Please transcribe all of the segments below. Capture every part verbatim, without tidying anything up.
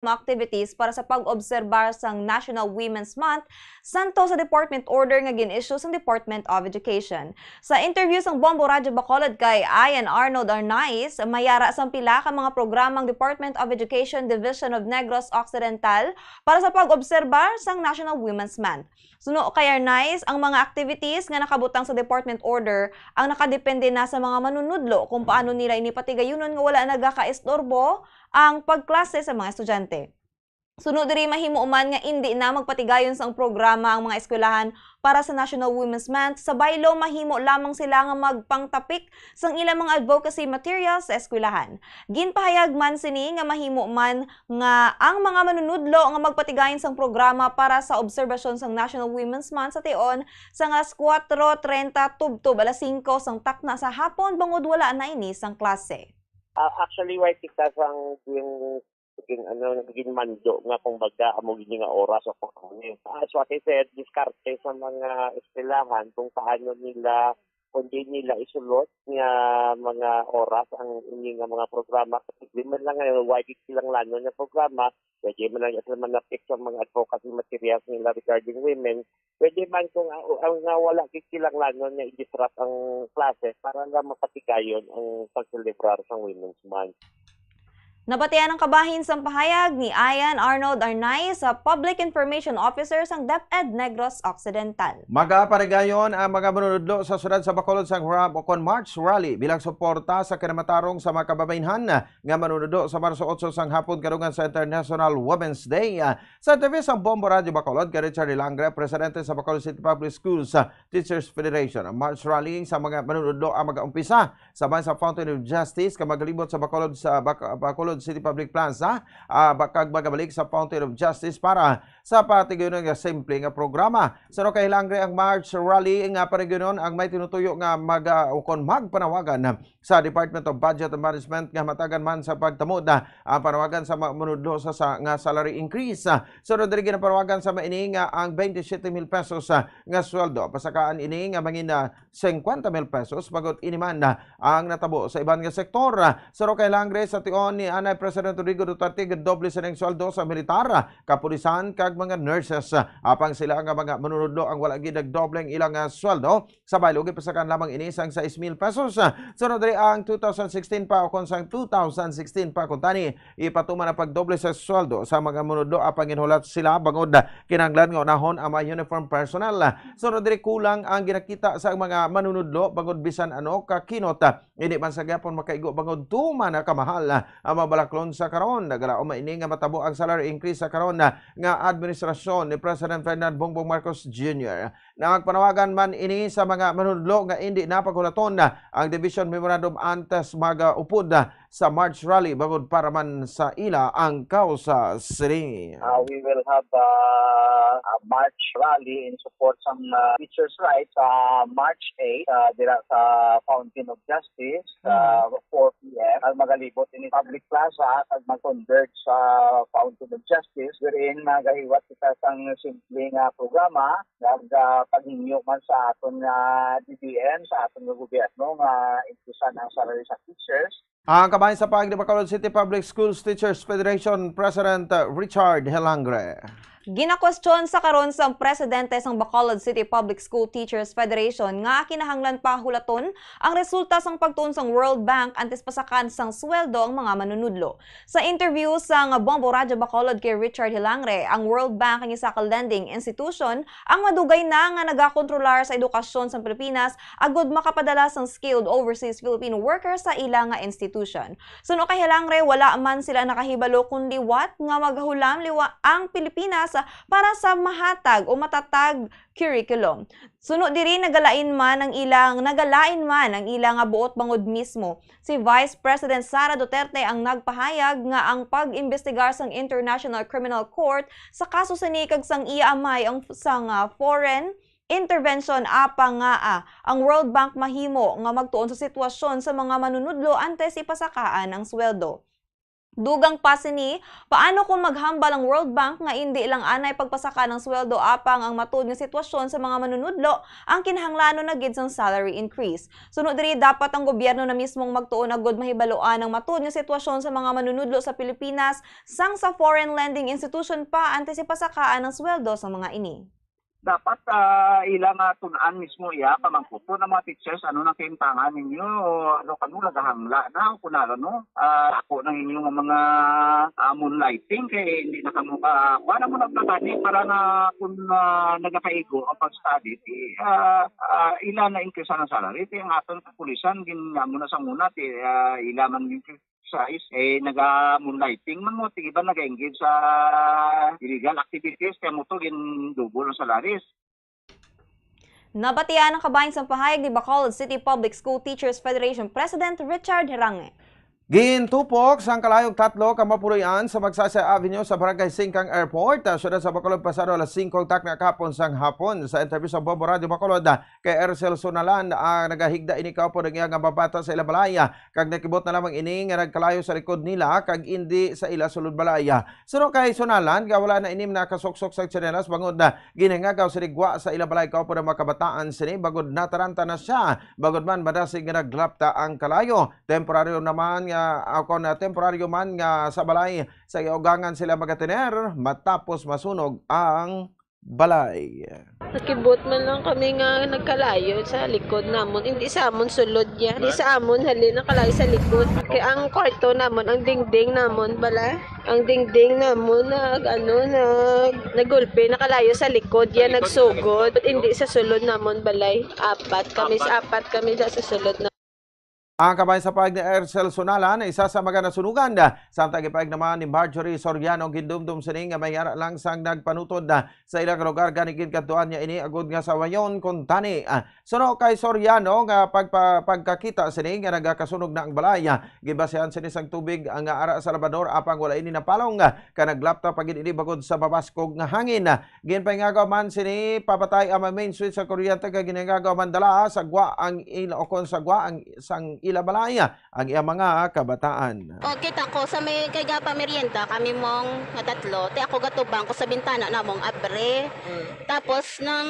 mga activities para sa pag-obserbar sang National Women's Month santo sa department order nga gin-issue sang Department of Education. Sa interview sang Bombo Radyo Bacolod kay Ian Arnold Arnaiz, may ara sang pila ka mga programang Department of Education Division of Negros Occidental para sa pag-obserbar sang National Women's Month. Suno kay Arnaiz, ang mga activities nga nakabutang sa department order ang nakadepende na sa mga manunudlo kung paano nila ini patigayunon nga wala nagakaistorbo ang pagklase sa mga estudyante. Suno diri, mahimo man nga indi na magpatigayon sang programa ang mga eskwelahan para sa National Women's Month, sa baylo mahimo lamang sila nga magpangtapik sang ilang mga advocacy materials sa eskwelahan. Ginpahayag man sini nga mahimo man nga ang mga manunudlo nga magpatigayon sang programa para sa obserbasyon sang National Women's Month sa tion sang alas kuwatro trenta tubtob alas singko sang takna sa hapon, bangod wala na ini sang klase. Ah, actually, why kita sang yung, yung ano, naging mando nga, kumbaga, amo gini nga oras o kung ano. As what I said, diskarte sa mga eskwelahan kung paano nila, kung di nila isulot nga mga oras ang ini nga mga programa. Kasi di man lang ngayon, why di silang lanon nga programa, pwede man lang sila manapik sa mga advocacy materials nila regarding women. Pwede man kung ang, ang nga wala gid silang lanon nga i-disrupt ang klase para lang mapatigayon ang pagselebrar sang Women's Month. Nabatian ang kabahin sang pahayag ni Ian Arnold Arnaiz, sa Public Information Officer sang DepEd Negros Occidental. Magaparigayon ang mga manunudlo sa siyudad sa Bacolod sang Ram ukon March Rally bilang suporta sa kinamatarong sa mga kababaynhan nga manunudlo sa Marso otso sang hapon, kadungan sa International Women's Day. Sa interview sang Bombo Radyo Bacolod kay Richard Hilangre, presidente sa Bacolod City Public Schools, ah, Teachers Federation, ang March Rally sa mga manunudlo ang mag-umpisa sa bahin sa Fountain of Justice, kag magalibot sa Bacolod, sa Bac-, Bacolod City Public Plaza, ah, ba-, kag magabalik sa Fountain of Justice para sa patigayunon nga simple nga programa. Suno kay Hilangre, ang March Rally nga patigayunon ang may tinutuyo nga mag-, ah, ukon magpanawagan sa Department of Budget and Management nga matagan man sa pagtamod, ah, ang panawagan sa mga manunudlo sa, sa, nga salary increase. Ah, sunod diri, ginapanawagan sa maini nga ang twenty-seven mil pesos, ah, nga sweldo, pasakaan ini nga mangin, ah, cincuenta mil pesos, bangod ini man, ah, ang natabo sa iban nga sektor. Ah, suno kay Hilangre, sa tion ni anay President Rodrigo Duterte, gadoble sa ning sweldo sa militar, ah, kapulisan, kag mga nurses. Ah, apang sila nga mga manunudlo ang wala gid nagdoble ang ilang, ah, sweldo. Sa baylo, gipasakaan lamang ini sang sais mil pesos. Sunod diri ang two thousand sixteen pa, ukon sang two thousand sixteen pa, kuntani ipatuman ang pagdoble sa sweldo sa mga manunudlo, apang ginhulat sila bangod kinahanglan nga unahon ang mga uniform personnel. Sunod diri, kulang ang ginakita sa mga manunudlo bangod bisan ano ka kinot, hindi man sa gyapon makaigo bangod tuman na kamahal ang mga balaklon sa karon. Nagalaom man ini nga matabo ang salary increase sa karon nga administrasyon ni President Ferdinand Bongbong Marcos Junior. Nagpanawagan man ini sa mga manunudlo nga indi na paghulaton ang division memorandum antes mag-upod sa March rally, bangod para man sa ila ang kausa sini. Uh, we will have uh, a March rally in support sa uh, teachers' rights sa March eight, uh, dira sa Fountain of Justice, uh, four p.m. Ang magalibot ini public plaza at mag-converge sa Fountain of Justice, wherein magahiwat kita sang simple nga programa, nag uh, paghingyo man sa aton nga D B M, sa aton nga gobyerno nga increasean ang salary sa teachers. Ang kabahin sa pahayag ni Bacolod City Public Schools Teachers Federation President, uh, Richard Helangre. Ginakwestiyon sa karon sang presidente sang Bacolod City Public School Teachers Federation nga kinahanglan pa hulaton ang resulta sang pagtuon sang World Bank antes pasakaan sang sweldo ang mga manunudlo. Sa interview sang Bombo Radyo Bacolod kay Richard Hilangre, ang World Bank ang isa ka lending institution ang madugay na nga nagakontrolar sa edukasyon sang Pilipinas agud makapadala sang skilled overseas Filipino workers sa ila nga institution. Suno kay Hilangre, wala man sila nakahibalo kon liwat nga magahulam liwa ang Pilipinas para sa mahatag o matatag curriculum. Suno diri, nagalain man ang ilang nagalain man ang ila nga buot bangod mismo. Si Vice President Sara Duterte ang nagpahayag nga ang pag-imbestigar sang International Criminal Court sa kaso sini kag sang iya amay ang sang, ah, foreign intervention apang nga, ah, ang World Bank mahimo nga magtuon sa sitwasyon sa mga manunudlo antes ipasakaan ang sweldo. Dugang pa sini, paano kung maghambal ang World Bank nga indi lang anay pagpasaka ng sweldo apang ang matuod nga sitwasyon sa mga manunudlo ang kinahanglanon na gid sang salary increase? Suno diri, dapat ang gobyerno na mismong magtuon agud mahibaluan ang matuod nga sitwasyon sa mga manunudlo sa Pilipinas sang sa foreign lending institution pa antes ipasakaan ang sweldo sa mga ini. Dapat, ah, ila nga tun-an mismo iya, pamangkuton ang mga teachers, ano nang kahimtangan ninyo, o ano kamo nagahangla na, o kunalo, no? Ah, ako nang inyo nga mga, ah, moonlighting, kay hindi na kamo ka, kuha na mo nagtatani para na kung, ah, nagakaigo ang pag-study, di, ah, ah, ila na increase ang salary, di ang aton kapulisan, gin, amo na sa muna, di, ah, ila man yung size, eh, naga-moonlighting man mo, tig iban naga-engage sa illegal activities, kaya mo to, gin-double ang salaries. Nabatian ang kabahin sang pahayag ni Bacolod City Public School Teachers Federation President Richard Herange. Gintupok sang kalayog tatlo ka mapuloy-an sa Magsaysay Avenue sa Barangay Singkang Airport, ah, siyudad sa Bacolod, pasado alas singko takna kahapon sang hapon. Sa interview sa Bombo Radyo Bacolod, ah, kay Ercel Sunalan, ang nagahigda ini kaupod ang iya nga mabata sa ila balay, ah, kag nakibot na lamang ini nga nagkalayo sa likod nila kag indi sa ila sulod balay. Suno kay Sunalan nga wala na ini nakasuksok sa tsinelas bangod na ginhingagaw sa ligwa sa ila balay kaupod ang mga kabataan sini bangod nataranta na siya, bangod man madasig nga naglapta ang kalayo. Temporaryo naman nga, ah, kon, ah, temporaryo man nga sa balay sa iugangan sila magatener matapos masunog ang balay. Nakibot man lang kami nga nagkalayo sa likod namon. Hindi sa amon sulod niya. Hindi sa amon, halin, nakalayo sa likod. Kay ang kwarto namon, ang dingding namon bala. Ang dingding namon nag, ano, nag, nagulpi, nakalayo sa likod niya, nagsugod. Hindi sa sulod namon balay. Apat kami, sa apat kami sa, sa sulod na. Ang kabahin sa pahayag ni Ercel Sunalan, isa sa mga nasunugan, samtang ipahayag naman ni Marjorie Soriano, gindumdom sini nga may ara lang sang nagpanutod sa ilang lugar, gani ginkadtuan niya ini agud nga sawayon kuntani. Ah, suno kay Soriano nga pagpa-, pagkakita sini nga nagakasunog na ang balay, ah, ginbasihan sini sang tubig, ah, nga ara sa labador apang wala ini napalong, ah, ka naglapta pa gid ini bangod sa mabaskog nga hangin. Ah, ginpahingagaw man sini pamatay ang main switch sa kuryente kag ginhingagaw man dala sa gwa ang ila, o kon sa gwa ang sang ila balay ang iya mga kabataan. O, kita ko sa may kay gapamerienda kami mong nga tatlo, ti ako gatubang ko sa bintana namong abre. Mm. Tapos nang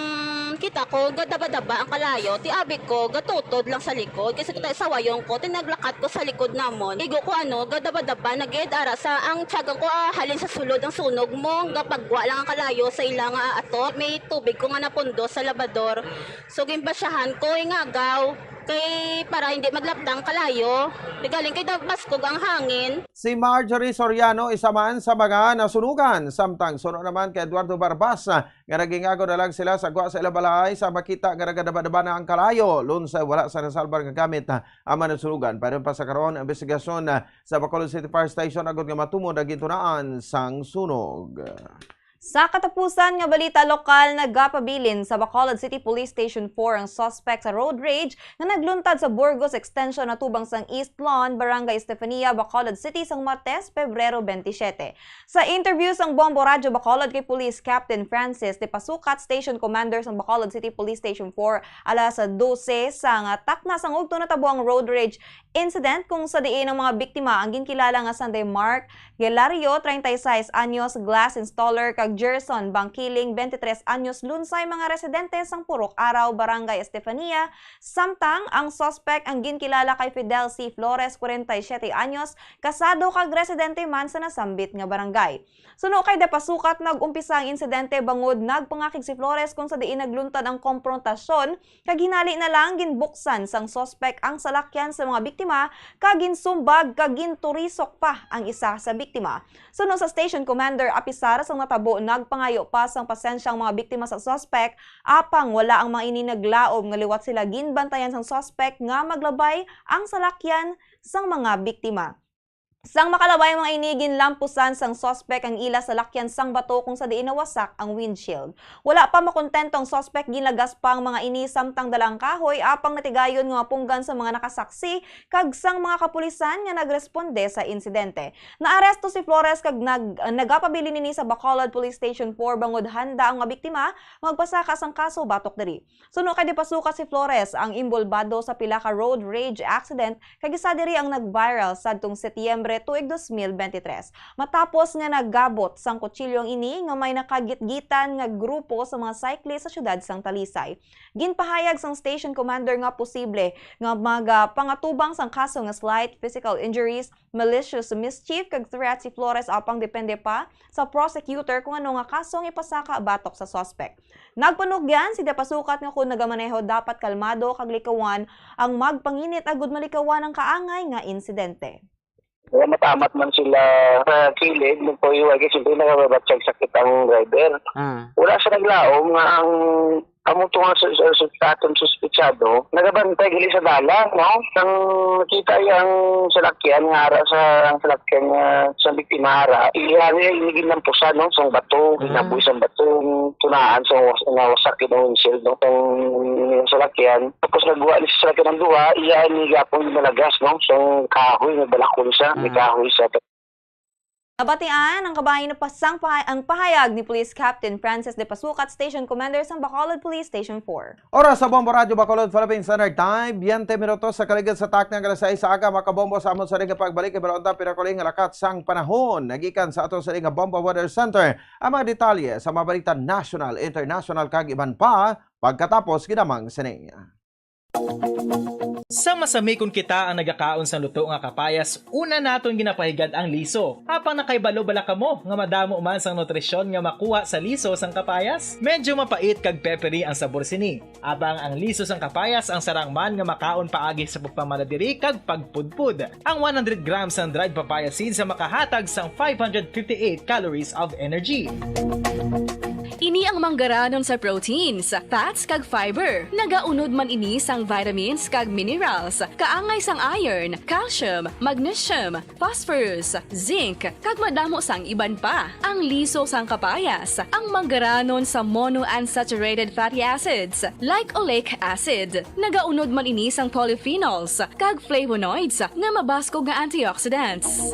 kita ko gadaba-daba ang kalayo, ti abi ko gatutod lang sa likod kasi kita sawayon ko, ti naglakat ko sa likod namon. Igo ko ano, gadaba-daba na gid ara sa ang tiyagan ko, ah, halin sa sulod ang sunog mo, gapagwa lang ang kalayo sa ila nga ato. May tubig ko nga napundo sa labador. So, ginbasyahan ko, ingagaw, kay para hindi maglaptang kalayo. Di galing kay da-, baskog ang hangin. Si Marjorie Soriano, isa man sa mga nasunugan. Samtang suno naman kay Eduardo Barbas, ah, nga nagingagaw na lang sila sa gwa sa ila balay sa makita nga nagadaba-daba na ang kalayo. Lunsay wala sa nasalbar nga gamit, ah, ang mga nasunugan. Pero pa sa karon, ang investigasyon, ah, sa Bacolod City Fire Station agud nga matumod ang gintunaan sang sunog. Sa katapusan nga balita lokal, nagapabilin sa Bacolod City Police Station four ang suspect sa road rage nga nagluntad sa Burgos Extension atubang sang East Lawn, Barangay Estefania, Bacolod City, sang Martes, Pebrero twenty-seven. Sa interview sang Bombo Radyo Bacolod kay Police Captain Francis de Pasukat, Station Commander sang Bacolod City Police Station four, alas dose sang takna sang udto natabo ang road rage incident kung sa diin ang mga biktima ang ginkilala nga sanday Mark Gelario, treinta y seis anyos, glass installer, kag Gerson Bangkiling, twenty-tres anyos, lunsay mga residente sang Purok Araw, Barangay Estefania, samtang ang suspect ang ginkilala kay Fidel C. Flores, kwarenta y siyete anyos, kasado kag residente man sa nasambit nga barangay. Suno kay De Pasukat, nag-umpisa ang insidente bangod nagpangakig si Flores kung sa diin nagluntad ang komprontasyon kag hinali na lang ginbuksan sang suspek ang salakyan sa mga biktima kag ginsumbag kag ginturisok pa ang isa sa biktima. Suno sa station commander, apisar sang natabo, nagpangayo pa sang pasensya ang mga biktima sa suspek, apang wala ang mga ini naglaom nga liwat sila ginbantayan sang suspek nga maglabay ang salakyan sang mga biktima. Sang makalabay ang mga ini, ginlampusan sang suspek ang ila salakyan sang bato kung sa diin nawasak ang windshield. Wala pa makontento ang suspek, ginagas pa ang mga ini samtang dala ang kahoy, apang natigayon nga mapunggan sa mga nakasaksi kag sang mga kapulisan nga nagresponde sa insidente. Naaresto si Flores kag nag-, nagapabilin ini sa Bacolod Police Station four bangod handa ang mga biktima magpasaka sang kaso batok diri. Suno kay De Pasukat, si Flores ang imbolbado sa pila ka road rage accident, kag isa diri ang nag-viral sadtong Setyembre tuig dos mil bente tres, matapos nga nagabot sang kutsilyo ang ini nga may nakagitgitan nga grupo sa mga cyclist sa siyudad sang Talisay. Ginpahayag sang station commander nga posible nga magpangatubang sang kaso nga slight physical injuries, malicious mischief, kag threat si Flores, apang depende pa sa prosecutor kung ano nga kaso ang ipasaka batok sa suspect. Nagpanugyan si De Pasukat nga kon nagamaneho, dapat kalmado kag likawan ang magpanginit agud malikawan ang kaangay nga insidente. Kaya matamat man sila sa kilid, nagpahiway kasi siyempre nakababatsag sakit ang driver. Ah. Wala siya naglaom nga ang amo to nga sus-, sus-, aton suspitsado, nagabantay gali sa dalan, no? Sang nakita iya ang salakyan nga ara sa, ang salakyan nga sa biktima ara, iya niya inigin ng pusa, no? Sang bato, Mm. ginaboy sang bato, tunaan sa was-, nga wasak yun ang windshield, no? Sang salakyan. Tapos nagwa ni sa salakyan ang duha, iya ni gapon malagas, no? Sang kahoy, may balakon siya, may Mm. kahoy siya. Nabatian ang kabahin pa sang pahay-, ang pahayag ni Police Captain Francis De Pasukat, Station Commander sang Bacolod Police Station four. Oras sa Bombo Radyo Bacolod, Philippine Standard Time, biyente minutos sa kaligid sa takna nga alas sais sa aga, makabombo sa amon sa ring pagbalik, ibalon ta pinakuling lakat sang panahon. Nagikan sa ato sa ring Bombo Weather Center ang mga detalye sa mga balita national, international, kag iban pa, pagkatapos ginamang sini. Sa masami kon kita ang nagakaon sang luto nga kapayas, una naton ginapahigad ang liso. Apang nakaibalo bala kamo nga madamo man sang nutrisyon nga makuha sa liso sang kapayas? Medyo mapait kag peppery ang sabor sini. Apang ang liso sang kapayas ang sarang man nga makaon paagi sa pagpamala diri kag pagpudpod. Ang one hundred grams sang dried papaya seeds ang makahatag sang five hundred fifty-eight calories of energy. Ini ang manggaranon sa proteins, fats, kag fiber. Nagaunod man ini sang vitamins kag minerals, kaangay sang iron, calcium, magnesium, phosphorus, zinc, kag madamo sang iban pa. Ang liso sang kapayas, ang manggaranon sa monounsaturated fatty acids, like oleic acid. Nagaunod man ini sang polyphenols kag flavonoids nga mabaskog nga antioxidants.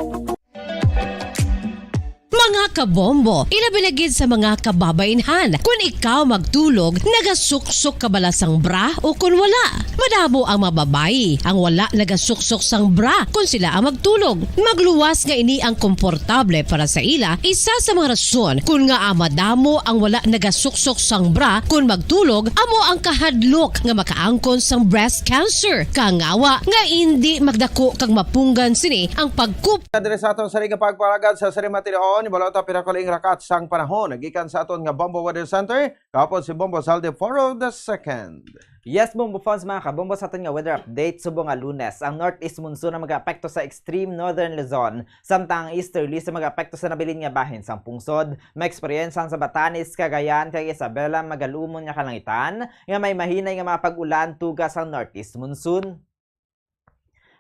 Mga kabombo, ilabi na gid sa mga kababainhan, kun ikaw magtulog, nagasuksok ka bala sang bra o kun wala? Madamo ang mga babayi ang wala nagasuksok sang bra kun sila ang magtulog. Magluwas nga ini ang komportable para sa ila, isa sa mga rason kun ngaa madamo ang wala nagasuksok sang bra kun magtulog amo ang kahadlok nga makaangkon sang breast cancer. Kangawa nga indi magdako kag mapunggan sini ang pagkup- Diri sa aton sa ring pagpalagad sa sari matilaon, ibalon ta pinakuling lakat sang panahon. Nagikan sa aton nga Bombo Weather Center, kahapon si Bombo Zaldi Foro the second. Yes, Bombo fans, mga kabombo, sa aton nga weather update, subong nga Lunes, ang northeast monsoon ang mag-apekto sa extreme northern Luzon, samtang ang easterlies ang mag-apekto sa nabilin nga bahin sang pungsod. May eksperyensya sa Batanes, Cagayan, kag Isabela, magalumon nga kalangitan nga may mahinay nga mga pag-ulan tuga sang northeast monsoon.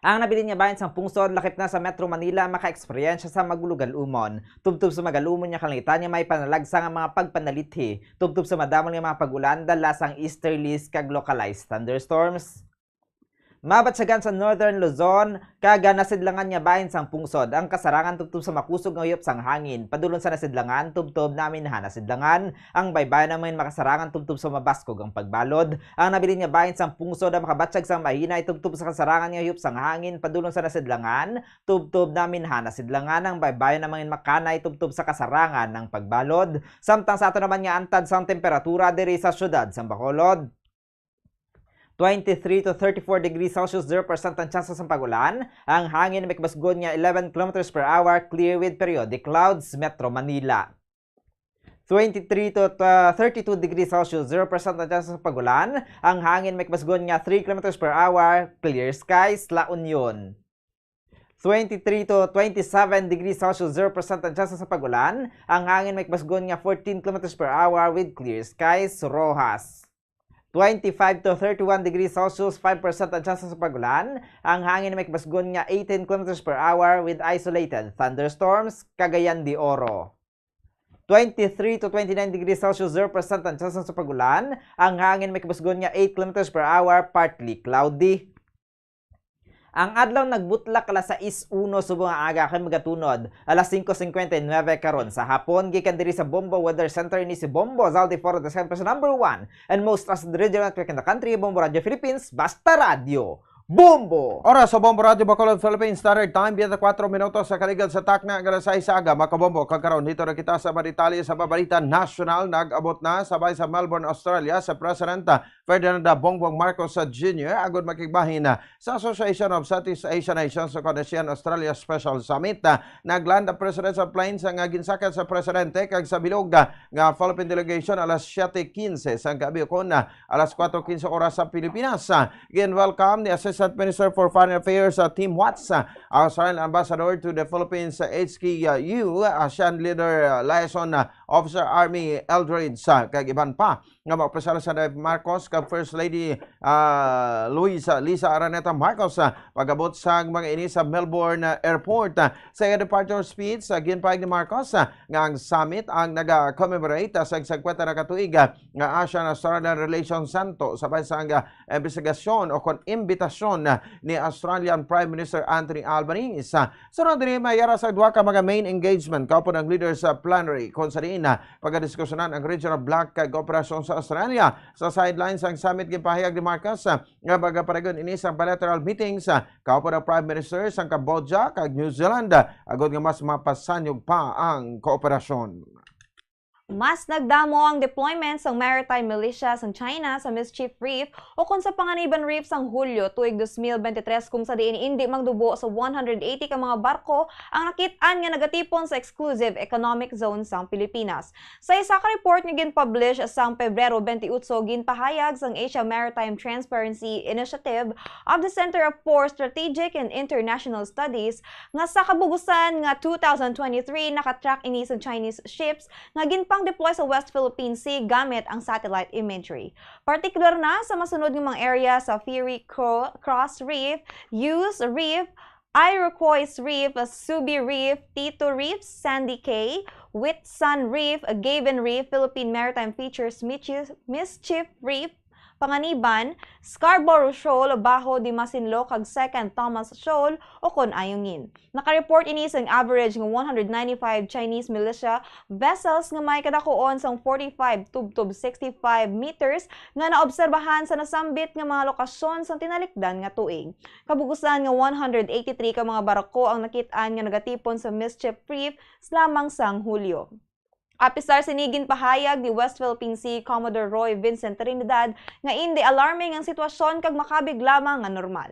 Ang nabilin nga bahin sang pungsod, lakip na sa Metro Manila, maka-eksperyensya sa magulogalumon. Tubtob sa magalumon nga kalangitan nga may panalagsa nga mga pagpanalithi. Tubtob sa madamol nga mga pag-ulan, dala sang easterlies kag localized thunderstorms. Mabatyagan sa Northern Luzon, kag nasidlangan nga bahin sang pungsod, ang kasarangan tubtob sa makusog nga huyop sang hangin, padulong sa nasidlangan, tubtob naminhan nasidlangan, ang baybayon naman makasarangan tubtob sa mabaskog ang pagbalod. Ang nabilin nga bahin sang pungsod ang makabatyag sang mahinay tubtob sa kasarangan nga huyop sang hangin padulong sa nasidlangan, tubtob naminhan nasidlangan, ang baybayon naman makanay tubtob sa kasarangan ng pagbalod. Samtang sa ato naman nga antad sang temperatura diri sa siyudad sang Bacolod, twenty-three to thirty-four degrees Celsius, zero percent ang tsansa sang pag-ulan. Ang hangin may kabasgon nga eleven kilometers per hour, clear with periodic clouds, Metro Manila. Twenty-three to, uh, thirty-two degrees Celsius, zero percent ang tsansa sa pag-ulan. Ang hangin may kabasgon nga three kilometers per hour, clear skies, La Union. Twenty-three to twenty-seven degrees Celsius, zero percent ang tsansa sa pag-ulan. Ang hangin may kabasgon nga fourteen kilometers per hour with clear skies, Roxas. Twenty-five to thirty-one degrees Celsius, five percent ang tsansa sa pag-ulan. Ang hangin may kabasgon nga eighteen kilometers per hour with isolated thunderstorms, Cagayan de Oro. Twenty-three to twenty-nine degrees Celsius, zero percent ang tsansa sa pag-ulan. Ang hangin may kabasgon nga eight kilometers per hour, partly cloudy. Ang adlaw nagbutlak alas sais uno subong nga aga kag magatunod alas singko singkwenta y nuwebe karon sa hapon. Gikan diri sa Bombo Weather Center, ini si Bombo Zaldi Foro, the Science Person number one and most trusted radio network in the country, Bombo Radio Philippines, basta radyo. Bombo! Oras sa Bombo Radyo Bacolod, Philippine Standard Time, biyente kuwatro minutos sa kaligal sa takna nga alas sais sa aga. Mga kabombo, kag karon, hito na kita sa mga detalye sa mga balita nasyonal. Nag-abot na sabay sa Melbourne, Australia, sa President, ah, Ferdinand Bongbong Marcos, ah, Junior, agud makigbahin, ah, sa Association of Southeast Asian Nations o kon ASEAN Australia Special Summit. Ah, nagland ang presidential plane sa nga ginsakay sa presidente kag sa bilog, ah, nga Philippine delegation alas siyete quince sang gabi, kon, ah, alas kuwatro quince oras sa Pilipinas. Ah, gin-welcome ni Assistant Minister for Foreign Affairs, ah, Tim Watts, ah, Australian Ambassador to the Philippines, ah, H K U, ah, ASEAN Leader, ah, Liaison, ah, Officer Army Eldridge, ah, kag iban pa nga mga opisyal sa Marcos kag First Lady, ah, Luisa, Lisa Araneta Marcos, ah, pag-abot sang mga ini sa Melbourne, ah, Airport. Ah, sa iya departure speech, ah, ginpahayag ni Marcos, ah, nga ang summit ang naga-commemorate, ah, sa singkwenta na ka tuig, ah, nga ASEAN-Australian Relations Santo, sabay sang, ah, imbestigasyon o kon imbitasyon, ah, ni Australian Prime Minister Anthony Albanese. Ah, sunod diri, may ara sa duha ka mga main engagement kaupod ang leaders, ah, plenary, kon sa diin, ah, pagadiskusyonan ang regional bloc kag kooperasyon sa Australia. Sa sidelines sang summit, ginpahayag ni Marcos, ah, nga magapadayon ini sang bilateral meetings, ah, kaupod ang Prime Minister sang Cambodia kag New Zealand, ah, agud nga mas mapasanyog pa ang kooperasyon. Mas nagdamo ang deployment sang maritime militia sang China sa Mischief Reef o kon sa Panganiban Reef sang Hulyo tuig dos mil bente tres, kung sa diin indi magdubo sa one hundred eighty ka mga barko ang nakit-an nga nagatipon sa exclusive economic zone sang Pilipinas. Sa isa ka report nga gin-publish sang Pebrero bente otso, ginpahayag sang Asia Maritime Transparency Initiative of the Center of for Strategic and International Studies nga sa kabugusan nga two thousand twenty-three, nakatrack ini sa Chinese ships nga ginpang-deploy sa West Philippine Sea gamit ang satellite imagery. Partikular na sa masunod nga mga area sa Fiery Cro-, Cross Reef, Hughes Reef, Iroquois Reef, Subi Reef, Tito Reef, Sandy Cay, Whitsun Reef, Gaven Reef, Philippine Maritime Features, Mischief, Mischief Reef, Panganiban, Scarborough Shoal, Baho de Masinloc, kag Second Thomas Shoal, o kon Ayungin. Naka-report ini sang average nga one hundred ninety-five Chinese militia vessels nga may kadakuon sang forty-five tubtob sixty-five meters nga naobserbahan sa nasambit nga mga lokasyon sang tinalikdan nga tuig. Kabugusan nga one hundred eighty-three ka mga barko ang nakit-an nga nagatipon sa Mischief Reef lamang sang Hulyo. Apisar sini, ginpahayag ni West Philippine Sea Commodore Roy Vincent Trinidad nga indi alarming ang sitwasyon kag makabig lamang nga normal.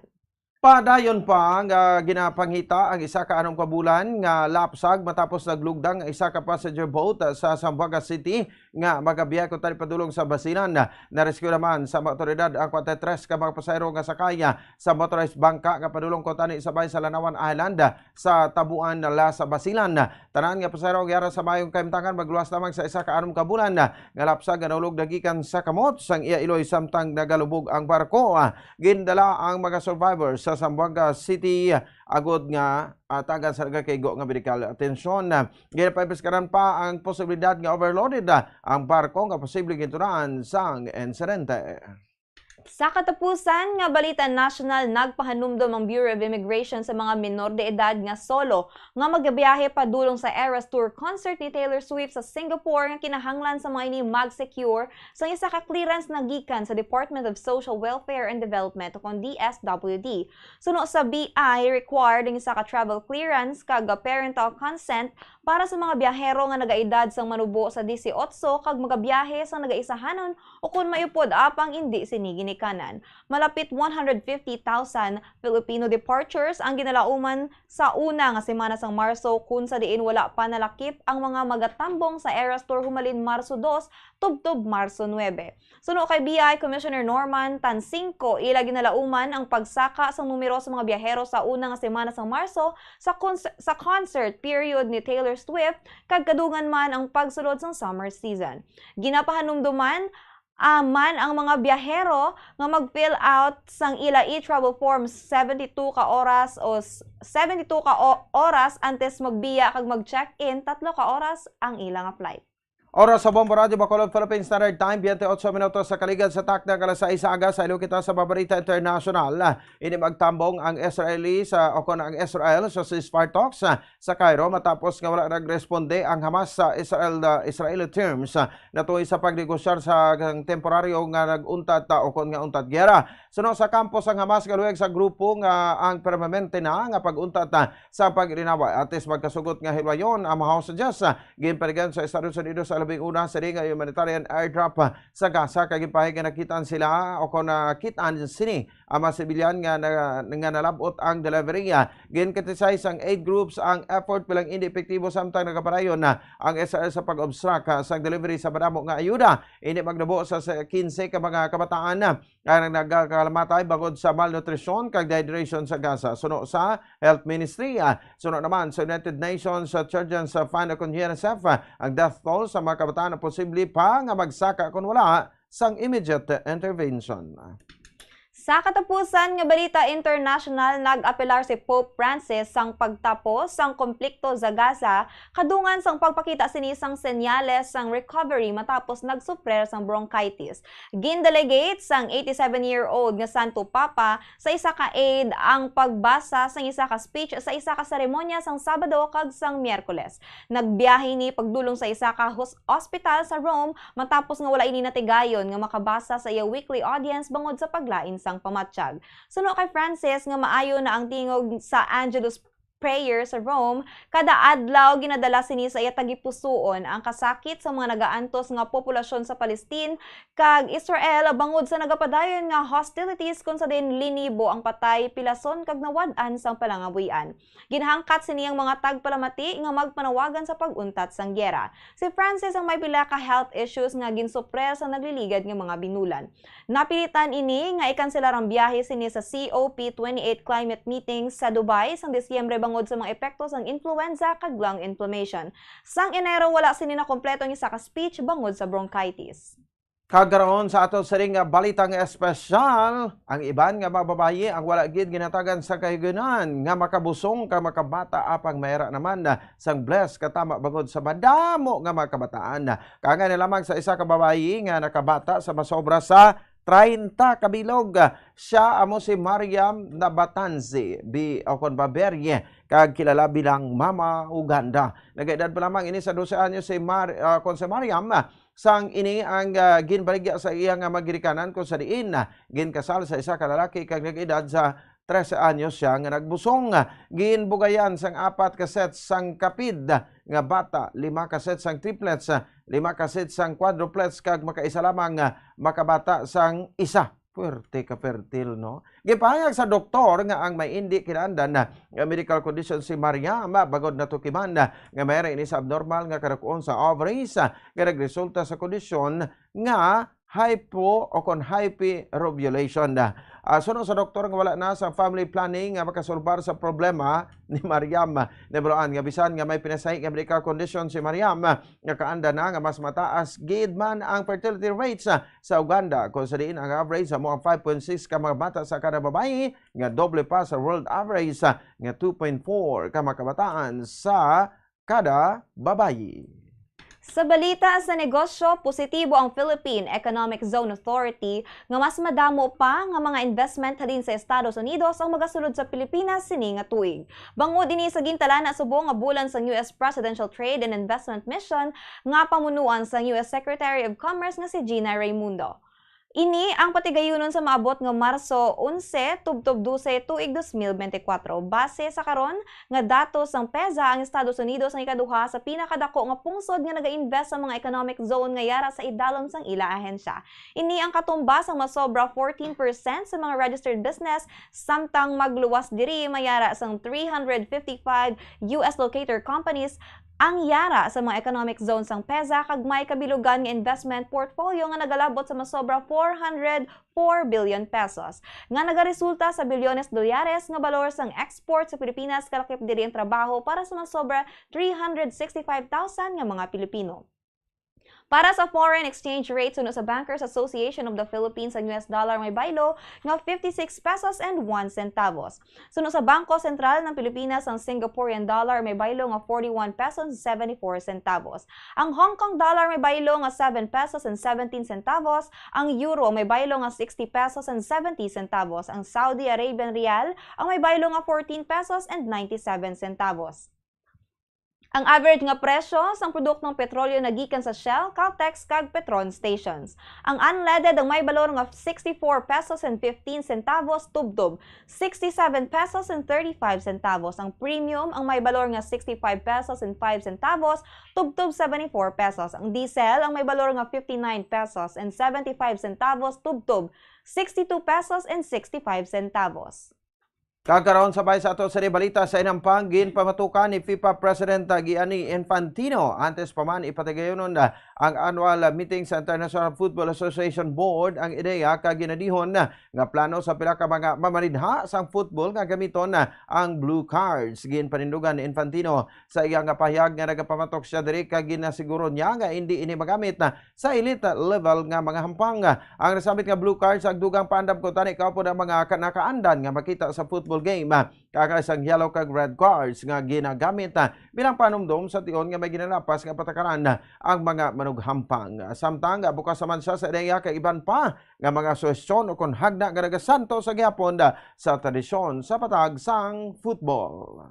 Padayon pa nga ginapangita ang isa ka anom ka bulan nga lapsag matapos naglugdang ang isa ka passenger boat sa Zamboanga City nga magabiyahe kuntani padulong sa Basilan. Na-rescue naman sa mga awtoridad ang kwarenta y tres ka mga pasahero nga sakay sa motorized bangka nga padulong kuntani sa Bay sa Lanawan Island sa Tabuan, Las, Basilan. Tanan nga pasahero ang yara sa maayong kahimtangan, magluwas lamang sa isa ka anom ka bulan nga lapsag nga nahulog na gikan sa kamot sang iya iloy samtang nagalubog ang barko. Gindala ang mga survivors sa Zamboanga City agud nga, ah, tagan sa nagakaigo nga medical atensyon. Ginapaimbestigaran pa ang posibilidad nga overloaded, ah, ang barko nga posibleng gintunaan sang insidente. Sa katapusan nga balita nasyonal, nagpahanumdom ang Bureau of Immigration sa mga minor de edad nga solo nga magabiyahe padulong sa Eras Tour concert ni Taylor Swift sa Singapore nga kinahanglan sa mga ini mag-secure sang isa ka clearance na gikan sa Department of Social Welfare and Development o kon D S W D. Suno sa B I, required ang isa ka travel clearance kag parental consent para sa mga biyahero nga nagaedad sang manubo sa disiotso kag magabiyahe sang nagaisahanon o kon may upod apang indi sini ginikanan. Malapit one hundred fifty thousand Filipino departures ang ginalauman sa una nga semana sang Marso, kun sa diin wala pa nalakip ang mga magatambong sa Eras Tour humalin Marso dos tubtob Marso nuebe. Suno kay B I Commissioner Norman Tansingco, ila ginalauman ang pagsaka sang numero sa mga biyahero sa una nga semana sang Marso sa cons-, sa concert period ni Taylor Swift, kag kadungan man ang pagsulod sang summer season. Ginapahanumduman, ah, man ang mga biyahero nga mag-fill out sang ila e-travel form seventy-two ka oras o s-, seventy-two ka o-, oras antes magbiya kag mag-check-in tatlo ka oras ang ila nga flight. Oras sa Bombo Radyo Bacolod, Philippine Standard Time, twenty-eight minutos sa kaligad sa takna nga alas sais sa aga. Sa ilo kita sa Babarita International. Ini magtambong ang Israeli sa, o kon ang Israel sa ceasefire talks, ah, sa Cairo matapos nga wala nagresponde ang Hamas sa Israel, ah, Israeli terms, ah, natuhoy sa pagnegosyar sa temporaryo nga nag-untat, ah, o kon nga untat giyera. Suno sa kampo sang Hamas, galuyag sa grupo nga ang permanente na nga pag-untat, ah, sa pag-irinaway. Atis magkasugot nga hilwayon ang mga hostages, ah, ginpaligan sa Estados Unidos sa labing una sa nga humanitarian airdrop, ah, sa Gaza, kag ginpahayag nga nakitaan sila o kon nakitaan sini ang mga sibilyan nga na-, nga nalabot ang delivery, ah. Ginkritisay sang aid groups ang effort bilang indi epektibo, samtang nagapadayon na ang Israel sa pag-obstruct, ah, sang delivery sa madamo nga ayuda. Ini magnubo sa, sa quince ka mga kabataan, ah, ang nagakalamatay bangod sa malnutrisyon kag dehydration sa Gaza. Suno sa Health Ministry, ah, suno naman sa United Nations, ah, Children's, ah, Fund o kon U N I C E F, ah, ang death toll sa mga kabataan ang posible pa nga magsaka kon wala sang immediate intervention. Sa katapusan nga balita international, nag-apelar si Pope Francis sang pagtapos sang konflikto sa Gaza, kadungan sang pagpakita sini sang senyales sang recovery matapos nagsuprer sang bronchitis. Gin-delegate sang eighty-seven-year-old nga Santo Papa sa isa ka aid ang pagbasa sang isa ka speech sa isa ka seremonya sang Sabado kag sang Miyerkules. Nagbiyahe ini pagdulong sa isa ka hos-, ospital sa Rome matapos nga wala ini natigayon nga makabasa sa iya weekly audience bangod sa paglain sang pamatyag. Suno kay Francis nga maayo na ang tingog sa Angelus prayer sa Rome, kada adlaw ginadala sini sa iya tagipusoon ang kasakit sa mga nagaantos nga populasyon sa Palestine kag Israel bangod sa nagapadayon nga hostilities, kon sa diin linibo ang patay, pilason kag nawad-an sang palangabuhian. Ginhangkat sini ang mga tagpalamati nga magpanawagan sa pag-untat sang giyera. Si Francis ang may pila ka health issues nga ginsuprer sa nagliligad nga mga binulan. Napilitan ini nga ikanselar ang biyahe sini sa C O P twenty-eight climate meeting sa Dubai sang Disyembre bangod sa mga epekto sang influenza kag lung inflammation. Sang Enero, wala sini nakompleto ang isa ka speech bangod sa bronchitis. Kag karon sa ato sining nga balita nga espesyal, ang iban nga mga babayi ang wala gid ginatagan sa kahigayunan nga makabusong kag makabata, apang mayara naman sang bless katama bangod sa madamo nga mga kabataan. Kaangay na lamang sa isa ka babayi nga nakabata sa masobra sa treinta ka bilog. Siya amo si Mariam Nabatanzi, bi-, o kon Baberye, kag kilala bilang Mama Uganda. Nagaedad pa lamang ini sa dose anyos si Mar-, ah, kon si Mariam, ah, sang ini ang, ah, ginbaligya sa iya nga mga ginikanan, kon sa diin, ah, ginkasal sa isa ka lalaki kag nag-edad sa trese anyos siya nga nagbusong. Ginbugayan sang apat ka sets sang kapid nga bata, lima ka sets sang triplets, lima ka sets sang quadruplets, kag makaisa lamang nga makabata sang isa. Puwerte ka fertil, no? Gipahayag sa doktor nga ang may indi kinaandan na nga medical condition si Mariam, bangod natukiman na nga may ini sa abnormal nga kadak-on sa ovaries, nga nagresulta sa kondisyon nga hypo o kon hyperovulation. Ah, suno sa doktor nga wala na sa family planning nga makasolbar sa problema ni Mariam. Nabaluan nga bisan nga may pinasahi nga medical condition si Mariam, nga kaanda na nga mas mataas gid man ang fertility rates, ah, sa Uganda, kung sa diin ang average sa mga five point six ka mga bata sa kada babayi, nga doble pa sa world average, ah, nga two point four ka mga kabataan sa kada babayi. Sa balita sa negosyo, positibo ang Philippine Economic Zone Authority nga mas madamo pa nga mga investment halin sa Estados Unidos ang magasulod sa Pilipinas sini nga tuig. Bangod ini sa gintalana subong nga bulan sang U S Presidential Trade and Investment Mission nga pamunuan sang U S Secretary of Commerce nga si Gina Raymundo. Ini ang patigayunon sa maabot nga Marso onse, tubtob dose, tuig dos mil bente kwatro. Base sa karon nga datos sang peza, ang Estados Unidos ang ikaduha sa pinakadako nga pungsod nga naga-invest sa mga economic zone nga yara sa idalom sang ila ahensya. Ini ang katumbas sang masobra fourteen percent sa mga registered business, samtang magluwas diri mayara sang three hundred fifty-five U S locator companies ang yara sa mga economic zone sang peza, kag may kabilugan nga investment portfolio nga nagalabot sa masobra four hundred four billion pesos, nga nagaresulta sa bilyones dolyares nga balor sang export sa Pilipinas, kalakip diri ang trabaho para sa masobra three hundred sixty-five thousand nga mga Pilipino. Para sa foreign exchange rate, suno sa Bankers Association of the Philippines, ang U S dollar may baylo nga fifty-six pesos and one centavos. Suno sa Bangko Sentral ng Pilipinas, ang Singaporean dollar may baylo nga forty-one pesos and seventy-four centavos. Ang Hong Kong dollar may baylo nga seven pesos and seventeen centavos. Ang euro may baylo nga sixty pesos and seventy centavos. Ang Saudi Arabian rial ang may baylo nga fourteen pesos and ninety-seven centavos. Ang average nga presyo sang produktong petrolyo nagikan sa Shell, Caltex, kag Petron stations. Ang unleaded ang may balor nga sixty-four pesos and fifteen centavos tubtob sixty-seven pesos and thirty-five centavos. Ang premium ang may balor nga sixty-five pesos and five centavos tubtob seventy-four pesos. Ang diesel ang may balor nga fifty-nine pesos and seventy-five centavos tubtob sixty-two pesos and sixty-five centavos. Kag karon, sabay sa ato sa balita sa inampang, ginpamatukan ni FIFA President Gianni Infantino antes pa man ipatigayonon na ang annual meeting sa International Football Association Board ang ideya kag ginadihon na nga plano sa pila ka mga mamarinha sang football nga gamiton na ang blue cards. Ginpanindugan ni Infantino sa iya nga pahayag nga nagapamatok siya diri kag ginasiguro niya nga hindi ini magamit na sa elite level nga mga hampang. Ang nasambit nga blue cards ang dugang paandam kuntani kaupod ang mga ka-, nakaandan nga makita sa football game, kag sang yellow kag red cards nga ginagamit bilang panumdom sa tion nga may ginalapas nga patakaran ang mga manughampang. Samtang bukas naman siya sa ideya kag iban pa nga mga suhestyon o kon hagna nga nagasanto sa gihapon sa tradisyon sa patag sang football.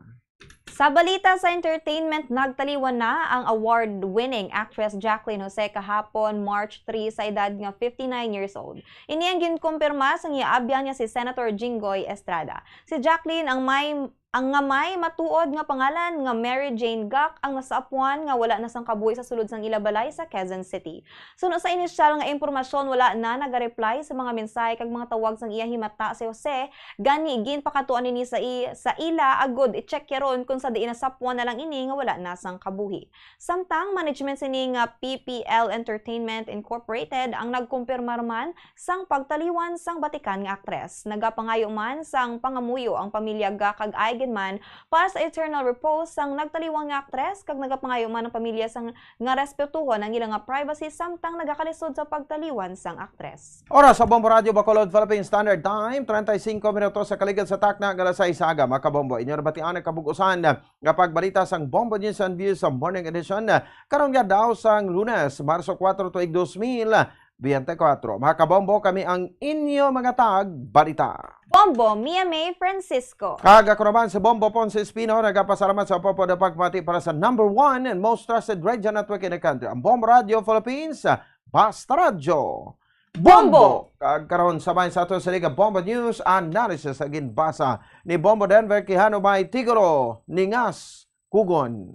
Sa balita sa entertainment, nagtaliwan na ang award-winning actress Jacqueline Jose kahapon, March three, sa edad nga fifty-nine years old. Ini ang ginkumpirma sang iya abyan nga si Senator Jinggoy Estrada. Si Jacqueline ang may, ang nga may matuod nga pangalan nga Mary Jane Gak ang nasaapuan nga wala na sang kabuhi sa sulod sang ila balay sa Quezon City. Suno sa inisyal nga impormasyon, wala na nagareply sa mga mensahe kag mga tawag sang iya himata si Jose, gani ginpakadtuan ini sa i-, sa ila agud i-check yaron kon sa diin nasapwan na lang ini nga wala na sang kabuhi. Samtang management sini nga P P L Entertainment Incorporated ang nagkumpirmar man sang pagtaliwan sang batikan nga aktres. Nagapangayo man sang pangamuyo ang pamilya Gak kag Eigenmann para sa eternal repose sang nagtaliwan nga aktres, kag nagapangayo man ang pamilya sang nga respetuhon ang ila nga privacy samtang nagakalisod sa pagtaliwan sang aktres. Oras sa Bombo Radyo Bacolod, Philippine Standard Time, treinta y cinco minutos sa kaligad sa takna nga alas sais sa aga. Mga kabombo, inyo nabatian ang kabug-usan nga pagbalita sang Bombo News and Views sa Morning Edition karon nga daw sang Lunes, Marso kuwatro, tuig dos mil biyente kuwatro. Mga kabombo, kami ang inyo mga tag balita. Bombo, Mia May Francisco. Kag ako naman si Bombo Ponce Espino, nagapasalamat sa pagpapati para sa number one and most trusted radio network in the country, ang Bombo Radio Philippines, Basta Radyo. Bombo! Kag karon, sabay sa ato sa Liga Bombo News Analysis, ang ginbasa ni Bombo Denver Quijano, may titulo, Ningas Kugon.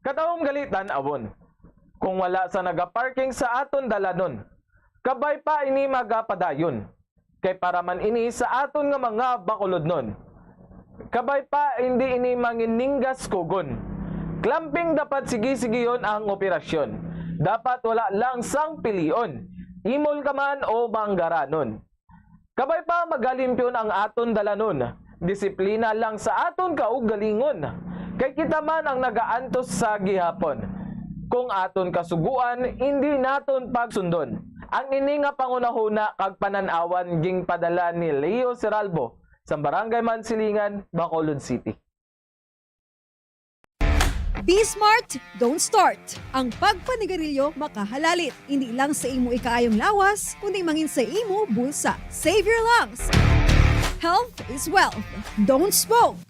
Katawom gali tan-awon, kung wala sa nagaparking sa aton dalanon, kabay pa ini magapadayon. Kay para man ini sa aton nga mga Bacolodnon. Kabay pa, hindi ini mangininggas kugon. Clamping dapat sige-sigeyon ang operasyon. Dapat wala lang sang pilion, imol ka man o banggaranon. Kabay pa, magalimpyon ang aton dalanon. Disiplina lang sa aton kaugalingon. Kay kita man ang nagaantos sa gihapon. Kung aton kasugoan, hindi naton pagsundon. Ang ini nga panghunahuna kag panan-awan ginpadala ni Leo Seralbo sa Barangay Mansilingan, Bacolod City. Be smart, don't start. Ang pagpanigarilyo makahalalit, hindi lang sa imo ikaayong lawas, kundi mangin sa imo bulsa. Save your lungs. Health is wealth. Don't smoke.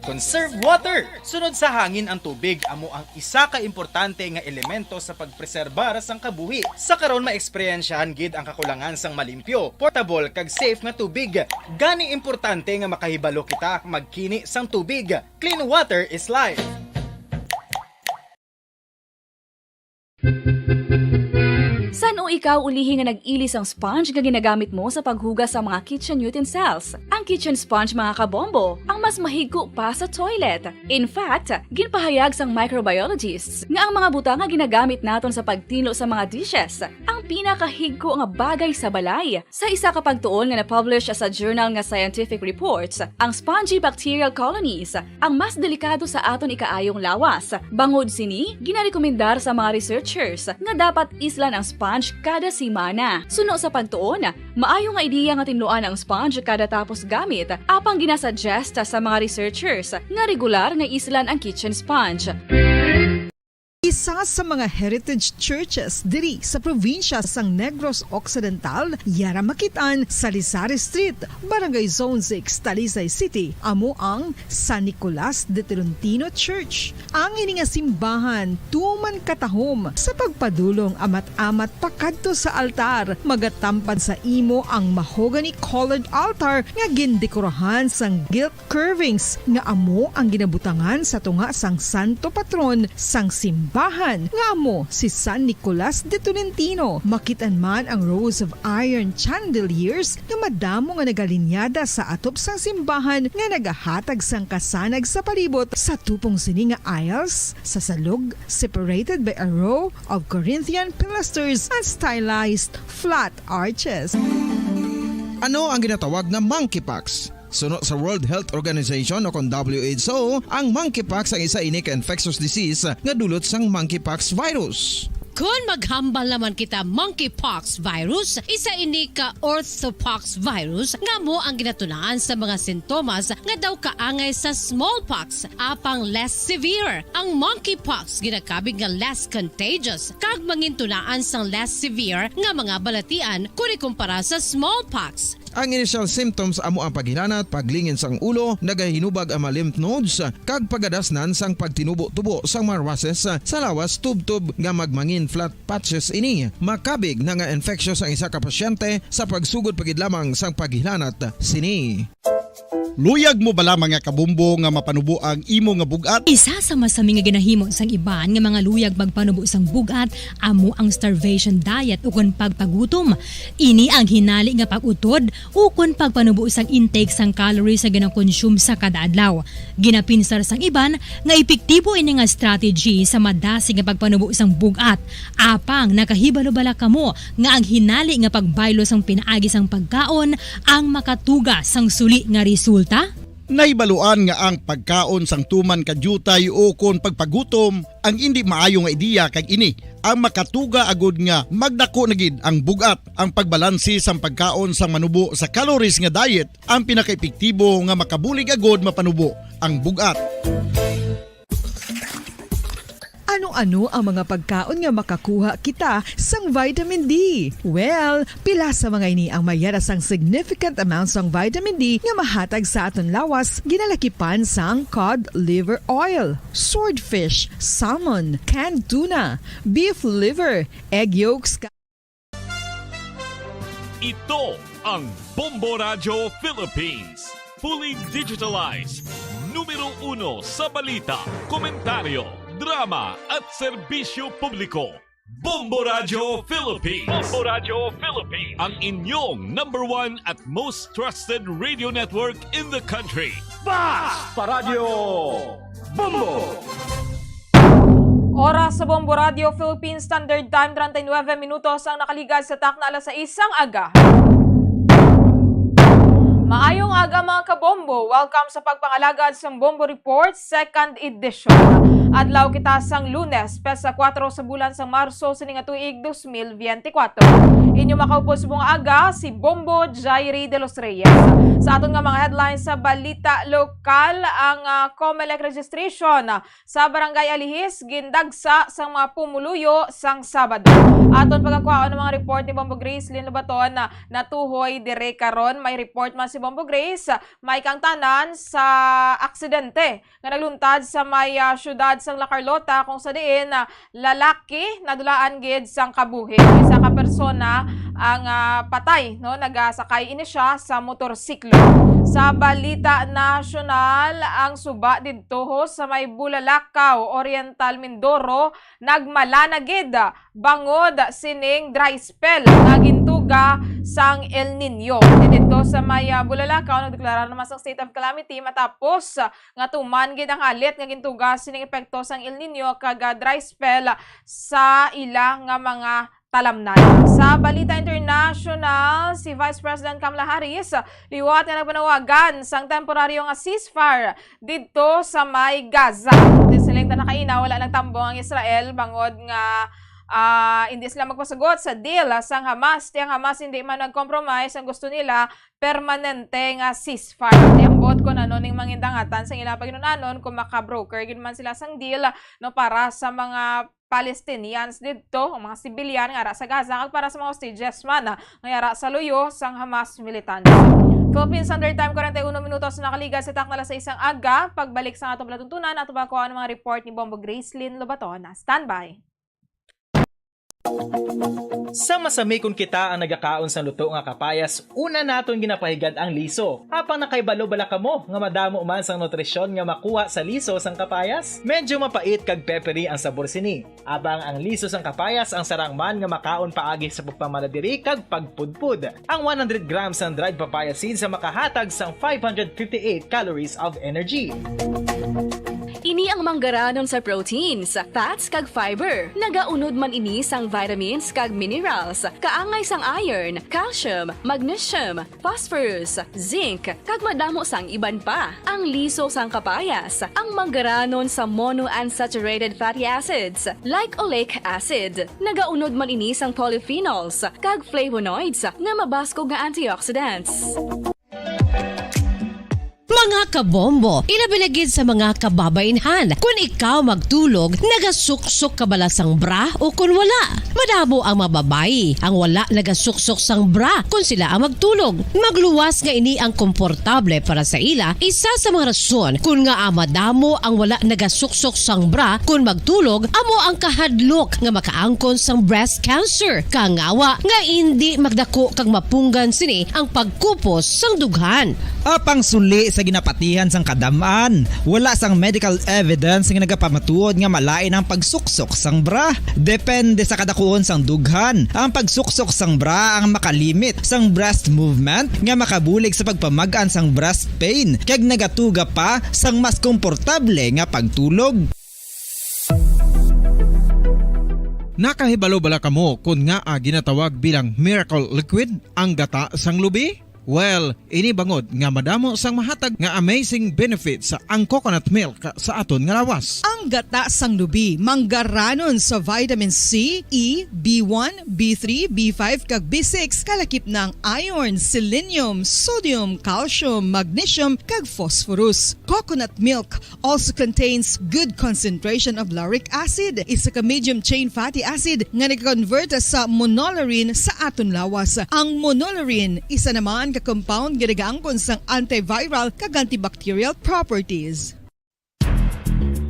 Conserve water. Sunod sa hangin ang tubig, amo ang isa ka importante nga elemento sa pagpreserbar sang kabuhi. Sa karon, maeksperyensyahan gid ang kakulangan sang malimpyo, portable, kag safe nga tubig. Gani importante nga makahibalo kita magkini sang tubig. Clean water is life. San-o ikaw ulihi nga nag-ili sang sponge nga ginagamit mo sa paghugas sa mga kitchen utensils? Ang kitchen sponge, mga kabombo, ang mas mahigko pa sa toilet. In fact, ginpahayag sang microbiologists nga ang mga butang nga ginagamit naton sa pagtinlo sa mga dishes ang pinakahigko nga bagay sa balay. Sa isa ka pagtuon nga na-publish sa journal nga Scientific Reports, ang spongy bacterial colonies ang mas delikado sa aton ikaayong lawas. Bangod sini, ginarekomendar sa mga researchers nga dapat islan ang sponge kada semana. Suno sa pagtuon, maayo nga ideya nga tinluan ang sponge kada tapos gamit, apang ginasuggest sa mga researchers nga regular nga islan ang kitchen sponge. Isa sa mga heritage churches diri sa probinsya sang Negros Occidental, yara makit-an sa Lizares Street, Barangay Zone six, Talisay City, amo ang San Nicolas de Tolentino Church. Ang ini nga simbahan tuman katahom sa pagpadulong amat-amat pakadto sa altar. Magatampad sa imo ang mahogany colored altar nga gindekorahan sang gilt curvings nga amo ang ginabutangan sa tunga sang santo patron sang simbahan, nga amo si San Nicolas de Tolentino. Makit-an man ang rows of iron chandeliers nga madamo nga nagalinyada sa atop sang simbahan nga nagahatag sang kasanag sa palibot. Sa tupong sini nga aisles, sa salog, separated by a row of Corinthian pilasters and stylized flat arches. Ano ang ginatawag nga monkeypox? Suno sa World Health Organization o kon W H O, ang monkeypox ang isa ini ka infectious disease nga dulot sang monkeypox virus. Kon maghambal naman kita monkeypox virus, isa ini ka orthopox virus nga amo ang ginatunaan sa mga sintomas nga daw kaangay sa smallpox, apang less severe. Ang monkeypox ginakabig nga less contagious kag mangintunaan sang less severe nga mga balatian kon ikumpara sa smallpox. Ang initial symptoms amo ang paghilanat, paglingin sang ulo, nagahinubag ang mga lymph nodes, kag pagadasnan sang pagtinubo-tubo sang mga rushes sa lawas tubtob nga magmangin flat patches ini. Makabig na nga infectious ang isa ka pasyente sa pagsugod pa gid lamang sang paghilanat sini. Luyag mo bala, mga kabombo, nga mapanubo ang imo nga bug-at? Isa sa masami nga ginahimo sang iban nga mga luyag magpanubo sang bug-at amo ang starvation diet ukon pagpagutom. Ini ang hinali nga pag-utod ukon pagpanubo sang intake sang calories nga ginakonsume sa kada adlaw. Ginapinsar sang iban nga epektibo ini nga strategy sa madasig nga pagpanubo sang bug-at. Apang nakahibalo bala kamo nga ang hinali nga pagbaylo sang pinaagi sang pagkaon ang makatuga sang suli nga resulta? Nahibaluan nga ang pagkaon sang tuman ka diutay ukon pagpagutom ang indi maayo nga ideya, kag ini ang makatuga agud nga magdako na gid ang bug-at. Ang pagbalanse sang pagkaon sang manubo sa calories nga diet ang pinakaepektibo nga makabulig agud mapanubo ang bug-at. Ano-ano ang mga pagkaon nga makakuha kita sang vitamin D? Well, pila sa mga ini ang may yara sang significant amount sang vitamin D nga mahatag sa aton lawas, ginalakipan sang cod liver oil, swordfish, salmon, canned tuna, beef liver, egg yolks, Ito ang Bombo Radyo Philippines. Fully digitalized. Numero uno sa balita, komentaryo, drama, at serbisyo publiko. Bombo Radyo Philippines. Bombo Radyo Philippines. Ang inyong number one at most trusted radio network in the country. Basta Radyo Bombo! Oras sa Bombo Radyo Philippine Standard Time, treinta y nueve minutos ang nakaligad sa takna alas sais sang aga. Maayong aga, mga kabombo. Welcome sa pagpangalagad sa Bombo Report, second edition. Adlaw kita sang Lunes, petsa kuwatro sa bulan sang Marso, sini nga tuig, dos mil biyente kuwatro. Inyo makaupod subong nga aga, si Bombo Jairi de los Reyes. Sa aton nga mga headlines sa balita lokal, ang, ah, Comelec registration, ah, sa Barangay Alihis gindagsa sang mga pumuluyo sang Sabado. Aton pagakwaon ang mga report ni Bombo Grace Lynn Lobaton, ah, natuhoy dire karon. May report man si Bombo Grace, ah, may kaangtanan sa aksidente nga nagluntad sa may, ah, siyudad sang La Carlota, kung sa diin, ah, lalaki nadulaan gid sang kabuhi. Isa ka persona ang, ah, patay, no? Nagasakay ini siya sa motorsiklo. Sa balita nasyonal, ang suba didto ho sa may Bulalakaw, Oriental Mindoro, nagmala na gid bangod sining dry spell nga gintuga sang El Niño. Didto sa may, ah, Bulalakaw, nagdeklara naman sang state of calamity matapos, ah, nga tuman gid ang halit nga gintuga sining epekto sang El Niño kag, ah, dry spell sa ila nga mga talamnan. Sa balita international, si Vice President Kamala Harris liwat nga nagpanawagan sang temporaryo nga ceasefire didto sa may Gaza. Di siling ta nakaina, wala nagtambong ang Israel bangod nga, ah, hindi sila magpasugot sa deal sang Hamas. Ti ang Hamas hindi man nag-compromise, ang gusto nila permanente nga ceasefire. Ti ambot kon ano ning mangindangatan sang ilang paginun-anon kung maka-broker gid man sila sang deal, no, para sa mga Palestinians didto, ang mga civilian nga ara sa Gaza, kag para sa mga hostages man, ah, nga ara sa luyo sang Hamas militante. Philippine Standard Time, kwarenta y uno minutos na nakaligad sa takna alas sais sang aga. Pagbalik sa atong palatuntunan, ato pa kuha ang mga report ni Bombo Gracelyn Lobaton. Standby. Sa masami kon kita ang nagakaon sang luto nga kapayas, una naton ginapahigad ang liso. Apang nakahibalo bala kamo nga madamo man sang nutrisyon nga makuha sa liso sang kapayas? Medyo mapait kag peppery ang sabor sini. Abang ang liso sang kapayas ang sarang man nga makaon paagi sa pagpamaladiri kag pagpudpod. Ang one hundred grams sang dried papaya seeds ang makahatag sang five hundred fifty-eight calories of energy. Ini ang manggaranon sa proteins, fats, kag fiber. Nagaunod man ini sang vitamins kag minerals, kaangay sang iron, calcium, magnesium, phosphorus, zinc, kag madamo sang iban pa. Ang liso sang kapayas, ang manggaranon sa monounsaturated fatty acids, like oleic acid. Nagaunod man ini sang polyphenols kag flavonoids nga mabaskog nga antioxidants. Mga kabombo, ilabi na gid sa mga kababainhan, kun ikaw magtulog, nagasuksok ka bala sang bra o kun wala? Madamo ang mga babayi ang wala nagasuksok sang bra kun sila ang magtulog. Magluwas nga ini ang komportable para sa ila, isa sa mga rason kun ngaa madamo ang wala nagasuksok sang bra kun magtulog amo ang kahadlok nga makaangkon sang breast cancer, kangawa nga indi magdako kag mapunggan sini ang pagkupos sang dughan. Apang suli sa ginapatihan sang kadam-an, wala sang medical evidence nga nagapamatuod nga malain ang pagsuksok sang bra. Depende sa kadakuon sang dughan, ang pagsuksok sang bra ang makalimit sang breast movement nga makabulig sa pagpamag-an sang breast pain kag nagatuga pa sang mas komportable nga pagtulog. Nakahibalo bala kamo kon ngaa ginatawag bilang miracle liquid ang gata sang lubi? Well, ini bangod nga madamo sang mahatag nga amazing benefits ang coconut milk sa aton nga lawas. Ang gata sang lubi manggaranon sa vitamin C, E, B one, B three, B five, kag B six, kalakip na ang iron, selenium, sodium, calcium, magnesium, kag phosphorus. Coconut milk also contains good concentration of lauric acid, isa ka medium chain fatty acid nga nagakonvert sa monolaurin sa aton lawas. Ang monolaurin, isa naman ka compound nga nagaangkon sang antiviral kag antibacterial properties.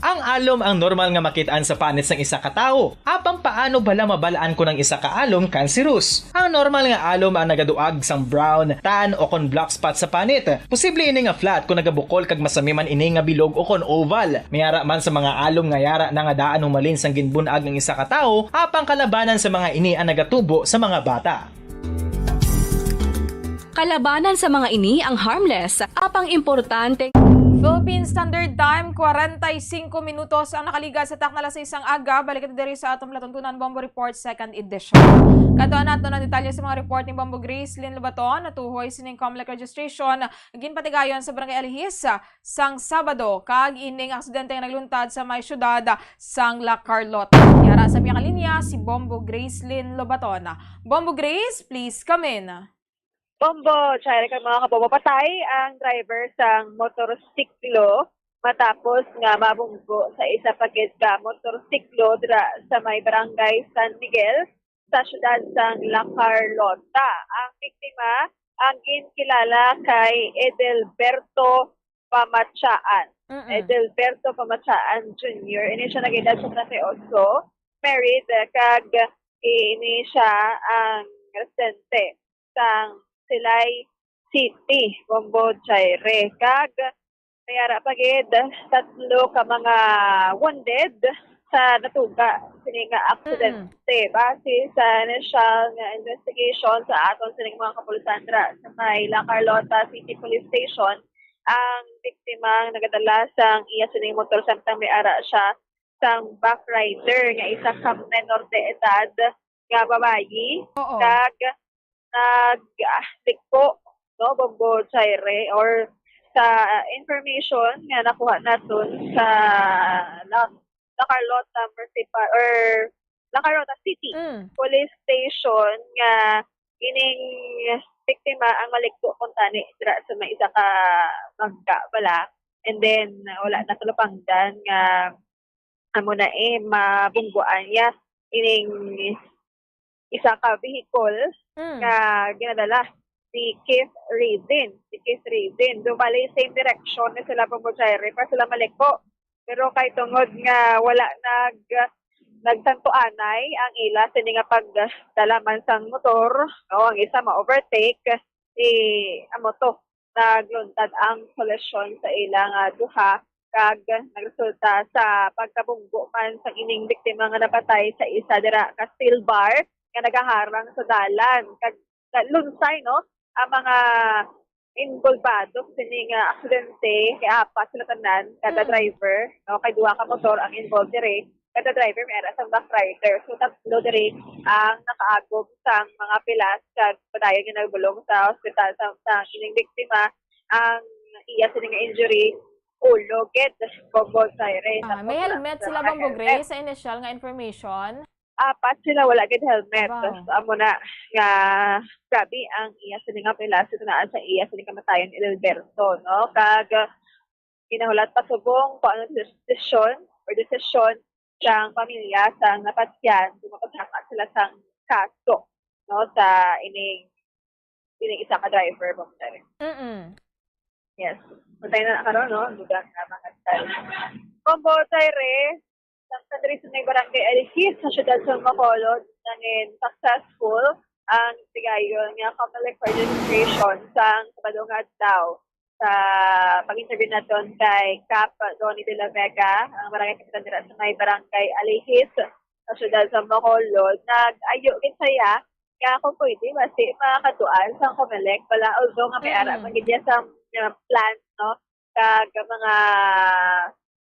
Ang alom ang normal nga makit-an sa panit sang isa ka tawo. Apang paano bala mabal-an kon ang isa ka alom kanseros? Ang normal nga alom ang nagaduag sang brown, tan, o kon black spot sa panit. Posible ini nga flat kon nagabukol kag masami man ini nga bilog o kon oval. May ara man sa mga alom nga yara na nga daan humalin sang ginbun-ag ang isa ka tawo, apang kalabanan sa mga ini ang nagatubo sa mga bata. Kalabanan sa mga ini ang harmless, apang importante. Philippine Standard Time, kwarenta y singko minutos ang nakaligad sa takna alas sais sang aga. Balik kita diri sa atong palatuntunan, Bombo Report, second edition. Kadtuan naton ang detalye sa mga report ni Bombo Gracelyn Lobaton, natuhoy sining Comelec registration nga ginpatigayon sa Barangay Alihis sang Sabado, kag ining aksidente nga nagluntad sa may siyudad sang La Carlota. Yara sa pihak linya si Bombo Gracelyn Lobaton. Bombo Grace, please come in. Bombo, Chira, kag mga kabombo, patay ang driver sang motorsiklo matapos nga mabunggo sa isa pa gid ka motorsiklo dira sa may barangay San Miguel sa siyudad sang La Carlota. Ang biktima ang ginkilala kay Edelberto Pamatian. Mm-mm. Edelberto Pamatian Junior. Ini siya nag-edad sa treinta y ocho, married, eh, kag ini siya ang residente sang Silay City, Bombo Jaire. Kag may ara pa gid tatlo ka mga wounded sa natuga sini nga aksidente. Base sa initial nga investigation sa aton sining mga kapulisan dira sa may La Carlota City Police Station, ang biktima nga nagadala sang iya sining motor samtang may ara siya sang backrider nga isa ka menor de edad nga babayi, Oo. kag nag, ah, likpo, no, Bombo Jaire, or sa information nga nakuha naton sa La, La Carlota Municipal or La Carlota City Mm. Police Station nga ining biktima ang malikpo kuntani dira sa may isa ka bangka bala. And then, wala na talupangdan nga amo na eh, mabungguan niya ining isa ka vehicle Mm. nga ginadala si Keith Reason. Si Keith Reason. Do bali, same direction na sila, Bombo Jaire, para sila maliko. Pero kay tungod nga wala nag nagsantuanay ang ila sini nga pagdala man sang motor, no, ang isa ma-overtake, si amo to, nagluntad ang kolisyon sa ila nga duha kag nagresulta sa pagkabunggo man sang ining biktima nga napatay sa isa dira ka steel bar nga nagaharang sa dalan. Kag sa lunsay, no, ang mga involbado sini nga aksidente kay apat sila tanan kada Mm. driver, no, kay duha ka motor ang involved diri. Kada driver may ara sang backrider. So, tatlo diri ang nakaagom sang mga pilas kag padayon nga nagbulong sa ospital sa, sa ining biktima. Ang iya sini nga injury, ulo gid, Bombo Jaire. Ah, may Tapos helmet sa sila, mga Bombo helmet. Grace, sa initial nga information? Apat sila wala gid helmet. Wow. So, amo na nga grabe ang iya sini nga pilas, ito na sa iya sini kamatayon, Ilberto, no? Kag ginahulat pa subong kung ano desisyon or desisyon sang pamilya sang napatyan kung mapasaka sila sang kaso, no, sa ining, ining isa ka driver, Bombo Jaire. Mm-mm. Yes. Patay na karon, no? Dugang na mga style. Bombo Jaire, sa diri sa may barangay Alihis, sa siyudad sa Bacolod, nangin successful ang tigayon nga Comelec registration sang Sabado nga adlaw. Sa pag-interview naton kay Cap Donnie de la Vega, ang barangay kapitan dira sa may barangay Alihis, sa siyudad sa Bacolod, nag-ayo gid siya nga kung pwede, basi makatuan sa Comelec bala, although nga may ara Mm. man gid niya sa, uh, plans, no? Kag mga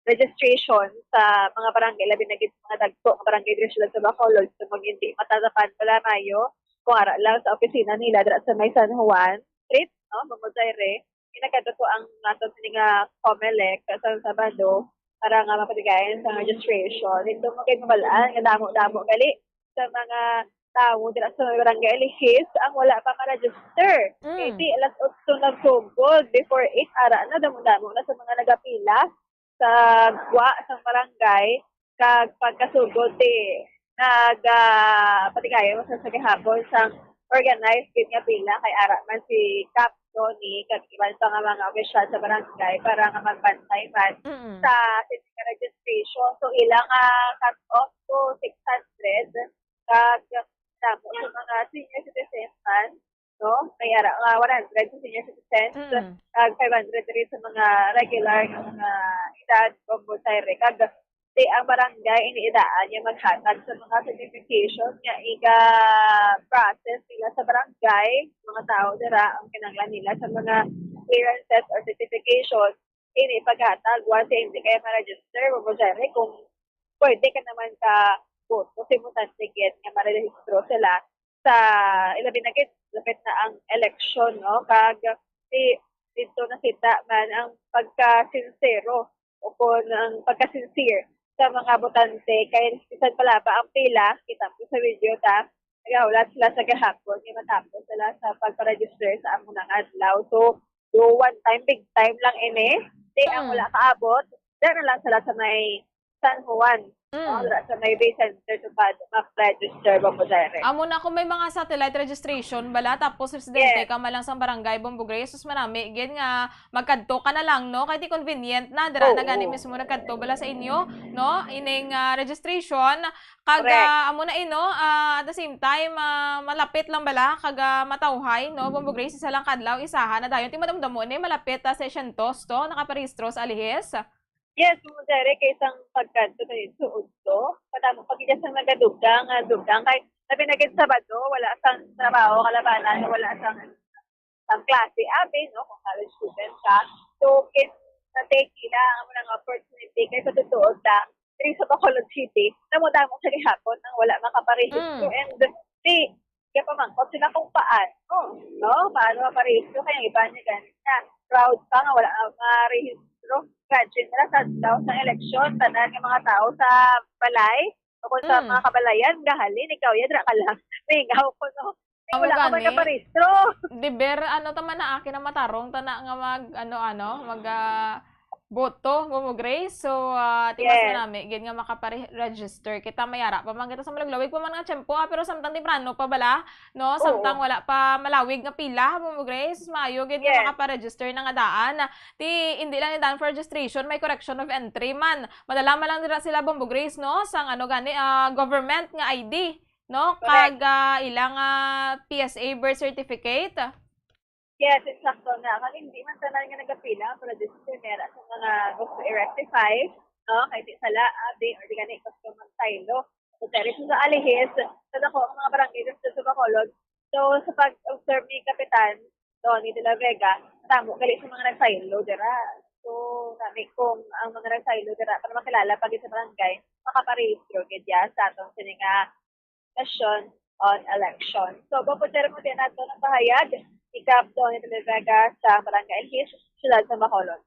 registration sa mga barangay, labi na gid sa mga dagko nga barangay diri sa siyudad sa Bacolod, so kung hindi matatapan bala, maayo kung ara lang sa opisina nila dira sa may San Juan Street, no, Bombo Jaire, ginakadto ang aton sini nga Comelec sa Sabado para nga mapatigayon sa registration. Ito mo kay mabal-an nga damo-damo gali sa mga tawo dira sa Barangay Alihis ang wala pa ma-register. Mm. Kay di alas otso nagsugod, before eight, ara na, damo-damo na sa mga nagapila sa gwa sang barangay, kag pagkasugod, di nag, ah, patigayon sa, sa gihapon sang organized gid nga pila, kay ara man si Cap Tony kag iban pa nga mga opisyal sa barangay para nga magbantay man Mm. sa sini nga registration. So, ila nga cut off to six hundred, kag damo sa mga senior citizens man, no? May ara nga one hundred sa senior citizens, Mm. kag five hundred diri sa mga regular nga mga edad, Bombo Jaire. Kag di ang barangay iniidaan nga maghatag sa mga certification nga iga-process nila sa barangay, mga tawo dira ang kinahanglan nila sa mga clearances or certification, ini paghatag once hindi kayo ma-register, Bombo Jaire, kung pwede ka naman ka boto sa imong ticket nga marehistro sila sa, ilabi na gid, lapit na ang eleksyon, no? Kag di, dito nakita man ang pagkasinsero o kung ang pagkasincere sa mga botante, kay bisan pala ba ang pila, kita mo sa video ta, nagahulat sila sa gahapon nga matapos sila sa pagpa-register sa amo nga adlaw. So, do one time, big time lang ini. Di ang Mm. wala kaabot, dira na lang sila sa may San Juan. Mm. Oh, dira sa may Bay Center to pad mag-register, Bombo Jere. Amo na kung may mga satellite registration bala, tapos residente Yes. ka man lang sa barangay, Bombo Grace, sus, manami gid nga magkadto ka na lang, no? Kay di convenient na, dira na Oo. gani mismo nagkadto bala sa inyo, no? Ining, ah, registration, kag, Correct. ah, amo na, eh, no? Ah, at the same time, ah, malapit lang bala, kag, ah, matawhay, no? Bombo Grace, isa lang kadlaw, isaha na dayon. Ti madamdamo ni, malapit, ah, seiscientos to, nakaparehistro sa Alihis. Yes, Ma'am Jere, kay isang pagkadto na yun, suod to. Patamo pag iya sang nagadugang, ah, dugang. Kay, sabi na gid Sabado, wala sang trabaho, kalabanan, wala sang, sang klase, abi, no, kung college student ka. So, it, na-take nila ang mga opportunity. Kay sa totoo lang, diri sa Bacolod City, damo-damo sa gihapon ang wala makaparehistro. Mm. And, di, Kaya pamangkot sila kung paano, no? Paano maparehistro? Kaya ang iba niya ganit na. Proud pa nga wala nga marehistro. Graduate nila sa adlaw sa eleksyon, tanan nga mga tao sa balay, o kung sa Mm. mga kabalayan, gahalin, ikaw, yadra ka lang. Mingaw ko, no? Ay, Amo wala ka man gani. nakaparehistro. Di ber, ano, tama na akin ang matarong, tana nga mag, ano, ano, mag, ah, boto, Bombo Grace. So, ah, ti mas Yes. manami gid nga makapare-register kita, mayara pa man kita sa malugluwig pa man nga tiyempo, ah, pero samtang temprano pa bala, no? Oo. Samtang wala pa malawig nga pila, Bombo Grace, mas maayo gid nga Yes. makapa-register na nga daan. Ti, hindi lang ni daan for registration, may correction of entry man. Madala man lang dira sila, Bombo Grace, no? Sang ano gani, ah, government nga I D, no? Correct. Kag, ah, ilang, ah, P S A birth certificate. Yes, eksakto na. Kag hindi man tanan nga nagapila ang para disiplinaria sa mga gusto i-rectify, no? Kay di sala, abi, or di gani gusto magsaylo. So, diri sa Alihis, sa dako ang mga barangay dito sa Bacolod. So, sa pag-observe ni Kapitan Donnie de la Vega, tamo gali sa mga nagsaylo dira. So, nami kung ang mga nagsaylo dira para makilala pa gid sa barangay, makaparehistro gid ya sa atong sini nga session on election. So, Bombo Jere, mo din nato ng pahayag ni Kap Donnie de la Vega sa Barangay Alihis, siyudad sa Bacolod.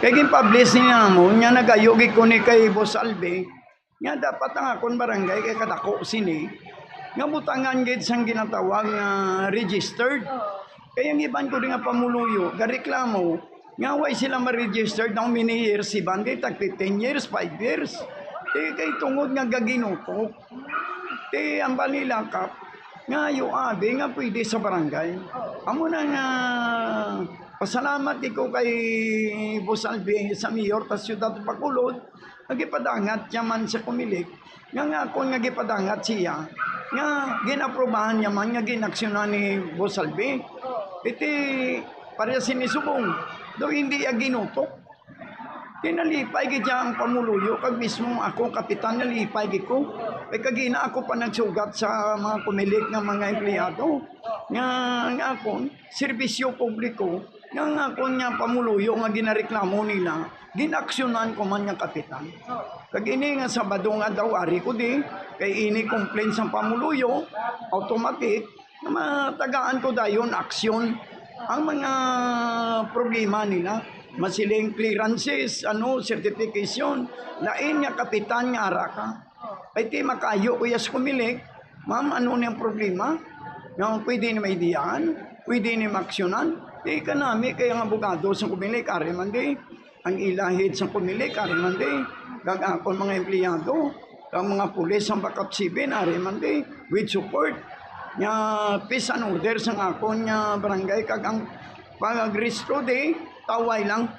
Kay gin-publish ni namo, nga nagayo gid ko ni kay Boss Albi, nga dapat ang akon barangay kay kadako sini, nga butangan gid sang ginatawag nga registered. Oo. Kay ang iban ko di nga pamuluyo, gareklamo, nga way sila ma-registered, how many years, iban di tag fifteen years, five years. Ti kay tungod nga gaginutok. Ti ang balilakap, nga yo abi nga pwede sa barangay. Amo na nga, pasalamat ko kay Boss Albi sa mayor ta siyudad Bacolod, nga gipadangat siya man sa Comelec, nga, nga akon nga gipadangat siya, nga ginaprobahan niya man, nga ginaksyonan ni Boss Albi. Iti, pareha sini subong, do hindi ya ginutok. Kay nalipay gid siya ang pamuluyo, kag mismo ako, kapitan, nalipay gid ko. Kay kagina ako pa nagsugat sa mga Comelec nga mga empleyado. Nga, nga akon, serbisyo publiko, nga, nga akon nga pamuluyo nga ginareklamo nila, ginaksyonan ko man nga kapitan. Kag ini nga Sabado nga daw, ari ko di, kay ini complaint sang pamuluyo, automatic, nga matagaan ko dayon aksyon ang mga problema nila. Masiling clearances, ano, certification, lain nga kapitan nga ara ka. Ay, ti makayo ko ya sa Comelec, "Ma'am, ano ni ang problema? Nga pwede ni maidiyaan? Pwede ni maaksyonan?" Ti kanami kay ang abogado sa Comelec, ari man di. Ang ila head sa Comelec, ari man di. Kag akon mga empleyado, kag mga pulis sa Backup Seven, ari man di. With support. Nga peace and order sa akon nga barangay, kag ang pag-agristro di, taway lang.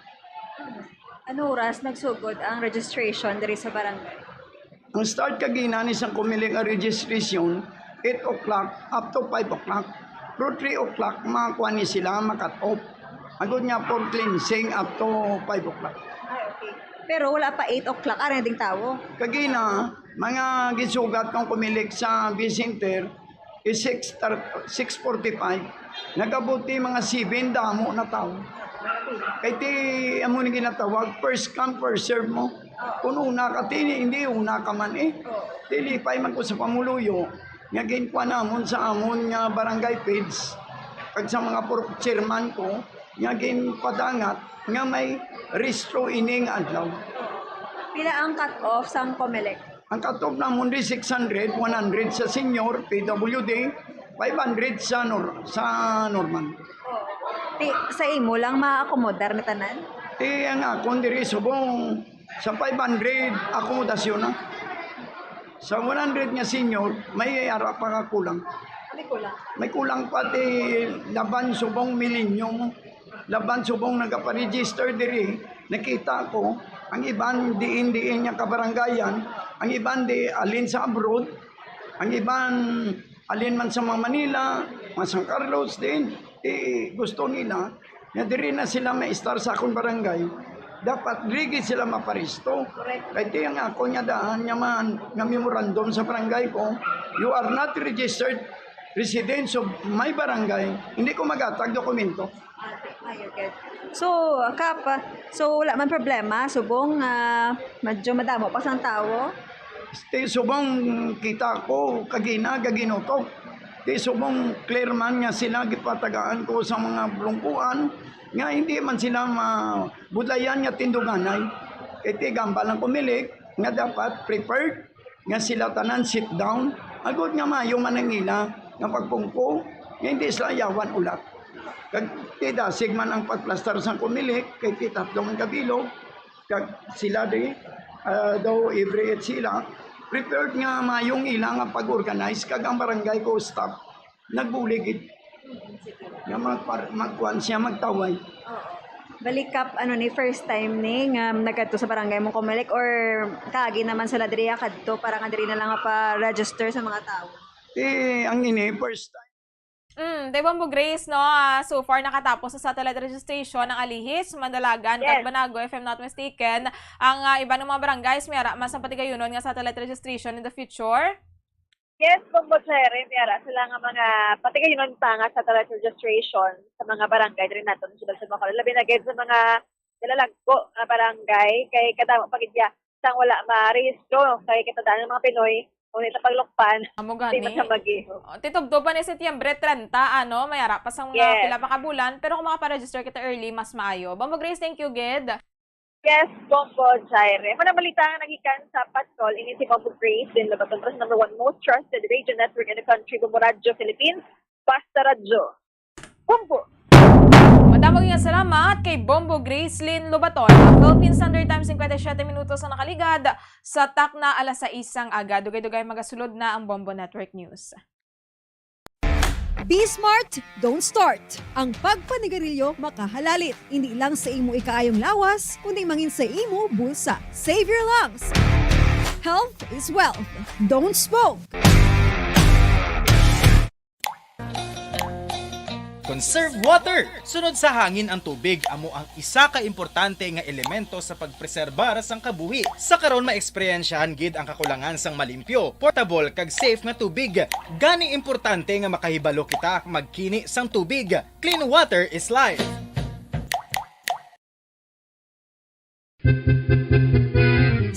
Ano oras nagsugod ang registration diri sa barangay? Ang start kagina ni sang Comelec nga registration, eight o'clock up to five o'clock. Pero three o'clock, makakuha ni sila, makat off. Agod nga for cleansing up to five o'clock. Ay, okay. Pero wala pa eight o'clock, ari na ding tawo? Kagina, mga gisugat kang Comelec sa B Center, is six thirty, six forty-five. Nagabot ti mga seven, damo na tawo. Kay ti, amo ni ginatawag, first come, first serve mo. Kung una ka, ti, hindi, una ka man eh. Ti lipay man ko sa pamuluyo, nga ginkuha namon sa amon nga barangay page, kag sa mga pro-, chairman ko, nga ginpadangat, nga may rehistro ining adlaw. Pila ang cut-off sang Comelec? Ang cut-off namon di six hundred, one hundred sa senior, P W D, five hundred sa nor-, sa normal. Oh. Ti, sa imo lang maakomodar na tanan? Ti, ang akon diri subong, Sa five hundred, akomodasyon na. Sa one hundred nga senior, may ara pa nga kulang. May kulang. May kulang pati laban subong millennium, laban subong nagaparegister diri. Nakita ko, ang iban diin-diin nga kabarangayan, ang iban di alin sa abroad, ang iban alin man sa mga Manila, mga San Carlos din, eh, gusto nila nga diri na sila ma-start sa akon barangay. Dapat diri gid sila maparesto. Correct. Kay ti ang ako nga daan nga man, nga memorandum sa barangay ko, "You are not registered residents of my barangay." Hindi ko magatag dokumento. Ah, okay, okay. So, Kap, so wala man problema, subong, ah, medyo madamo pa sang tawo? Ti subong kita ko, kagina, gaginutok. Ti subong clear man nga sila gipatagaan ko sa mga bulungkuan, nga hindi man sila mabudlayan nga tinduganay. Kay ti gamba lang kumilik nga dapat prepared nga sila tanan sit down, agod nga maayo man ang ila nga pagpungko, nga hindi sila yawan ulat. Kag ti dasig man ang pagplastar sang kumilik, kay ti tatlo man ka bilog, kag sila di, ah, daw every eight sila, prepared nga maayong ila nga pag-organize, kag ang barangay ko staff nagbulig gid nga magpar-, magkuan siya, magtaway. Oo. Bali, Kap, ano ni, first time ni nga nagkadto sa barangay mo, Comelec, or kaagi naman sila diri kadto para nga diri na lang pa-register sa mga tao? Eh, ang ini, first time. Mm, di Bombo Grace, no? Ah, so far, nakatapos sa satellite registration ang Alihis, Mandalagan, Yes. kag Banago, if I'm not mistaken. Ang, ah, iban nga mga barangays, may ara man sa patigayunon nga satellite registration in the future? Yes, Bombo Cherry, may ara sila nga mga patigayunon pa nga satellite registration sa mga barangay diri naton sa Sibag sa Bacolod. Labi na gid sa mga nalalagko nga barangay, kay kadamo pa gid ya sang wala marehistro, kay kita daan ng mga Pinoy, kung sa paglukpan, Amo di gani. man siya mag-ihog. Oh, titubtob pa ni Setyembre treinta, ano, may ara pa sang mga Yes. pila pa ka bulan, pero kung makaparegister kita early, mas maayo. Bombo Grace, thank you gid. Yes, Bombo Jaire. Mga balita nga nagikan sa Patcol, ini si Bombo Grace Lin Lobaton, number one most trusted radio network in the country, Bombo Radyo Philippines, Basta Radyo. Bombo! Madamo nga salamat kay Bombo Grace Lin Lobaton. Ang Philippine Standard Time, singkwenta y siyete minutos ang nakaligad sa takna alas sais sang aga. Dugay-dugay magasulod na ang Bombo Network News. Be smart, don't start. Ang pagpanigarilyo makahalalit, hindi lang sa imo ikaayong lawas, kundi mangin sa imo bulsa. Save your lungs. Health is wealth. Don't smoke. Conserve water. Sunod sa hangin ang tubig, amo ang isa ka importante nga elemento sa pagpreserbar sang kabuhi. Sa karon, maeksperyensyahan gid ang kakulangan sang malimpyo, portable, kag safe nga tubig. Gani importante nga makahibalo kita magkini sang tubig. Clean water is life.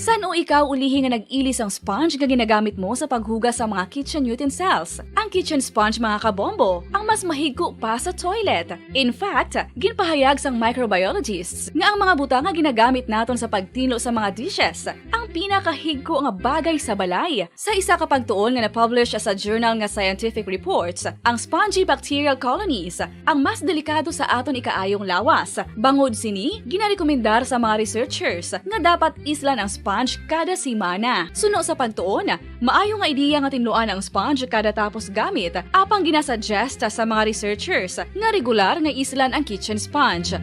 San-o ikaw ulihi nga nag-ili sang sponge nga ginagamit mo sa paghugas sa mga kitchen utensils? Ang kitchen sponge, mga kabombo, ang mas mahigko pa sa toilet. In fact, ginpahayag sang microbiologists nga ang mga butang nga ginagamit naton sa pagtinlo sa mga dishes ang pinakahigko nga bagay sa balay. Sa isa ka pagtuon nga na-publish sa journal nga Scientific Reports, ang spongy bacterial colonies ang mas delikado sa aton ikaayong lawas. Bangod sini, ginarekomendar sa mga researchers nga dapat islan ang sponge kada semana. Suno sa pagtuon, maayo nga ideya nga tinluan ang sponge kada tapos gamit, apang ginasuggest sa mga researchers nga regular nga islan ang kitchen sponge.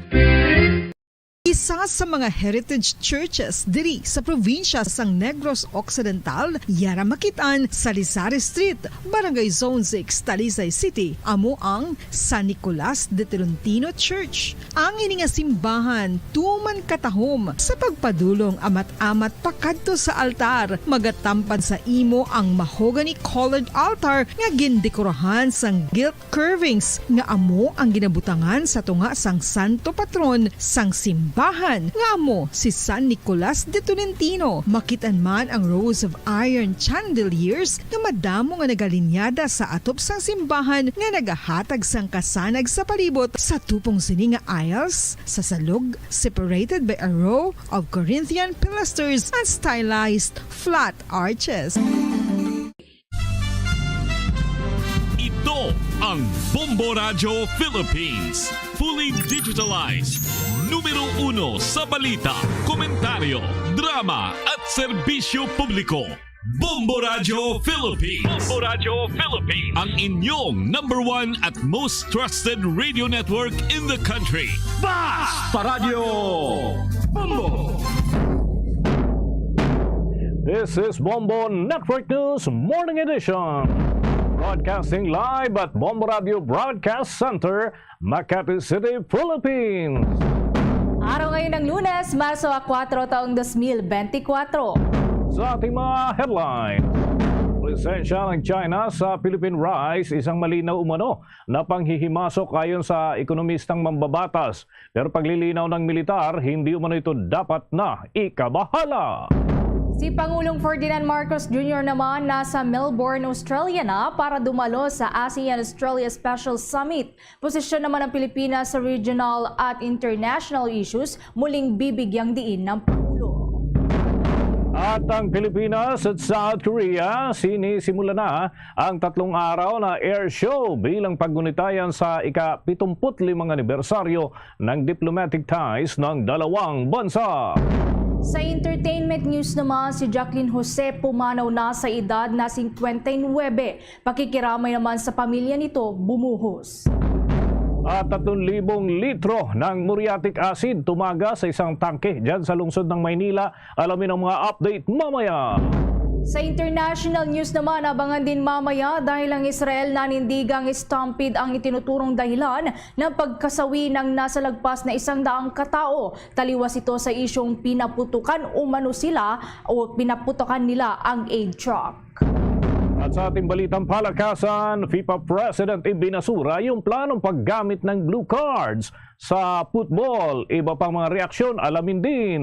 Isa sa mga heritage churches diri sa probinsya sang Negros Occidental, yara makit-an sa Lizares Street, Barangay Zone six, Talisay City, amo ang San Nicolas de Tolentino Church. Ang ini nga simbahan tuman katahom sa pagpadulong amat-amat pakadto sa altar, magatampad sa imo ang mahogany colored altar nga gindekorahan sang gilt curvings nga amo ang ginabutangan sa tunga sang santo patron sang simbahan, nga amo si San Nicolas de Tolentino. Makit-an man ang rows of iron chandeliers nga madamo nga nagalinyada sa atop sang simbahan nga nagahatag sang kasanag sa palibot. Sa tupong sini nga aisles, sa salog, separated by a row of Corinthian pilasters and stylized flat arches. Ito ang Bombo Radyo Philippines. Fully digitalized. Numero uno sa balita, komentaryo, drama at serbisyo publiko. Bombo Radyo Philippines. Bombo Radyo Philippines. Ang inyong number one at most trusted radio network in the country. Basta Radyo Bombo! This is Bombo Network News Morning Edition. Broadcasting live at Bombo Radio Broadcast Center, Makati City, Philippines. Araw ngayon ng Lunes, Marso a kuwatro, taong dos mil benti kuwatro. Sa ating mga headlines, presensya ng China sa Philippine rice, isang malinaw umano na panghihimasok ayon sa ekonomistang mambabatas. Pero paglilinaw ng militar, hindi umano ito dapat na ikabahala. Si Pangulong Ferdinand Marcos Junior naman nasa Melbourne, Australia na para dumalo sa ASEAN-Australia Special Summit. Posisyon naman ng Pilipinas sa regional at international issues, muling bibigyang diin ng Pangulo. At ang Pilipinas at South Korea, sinisimula na ang tatlong araw na air show bilang paggunitayan sa ika-pitungput-limang anibersaryo ng diplomatic ties ng dalawang bansa. Sa entertainment news naman, si Jacqueline Jose pumanaw na sa edad na singkwenta y nuebe. Pakikiramay naman sa pamilya nito bumuhos. At tatlong libong litro ng muriatic acid tumaga sa isang tangke dyan sa lungsod ng Maynila. Alamin ang mga update mamaya. Sa international news naman, abangan din mamaya dahil ang Israel nanindigang stampede ang itinuturong dahilan ng pagkasawi ng nasa lagpas na isang daang katao. Taliwas ito sa isyong pinaputukan umano sila o pinaputukan nila ang aid truck. At sa ating balitang palakasan, FIFA President ibinasura yung planong paggamit ng blue cards sa football. Iba pang mga reaksyon, alamin din.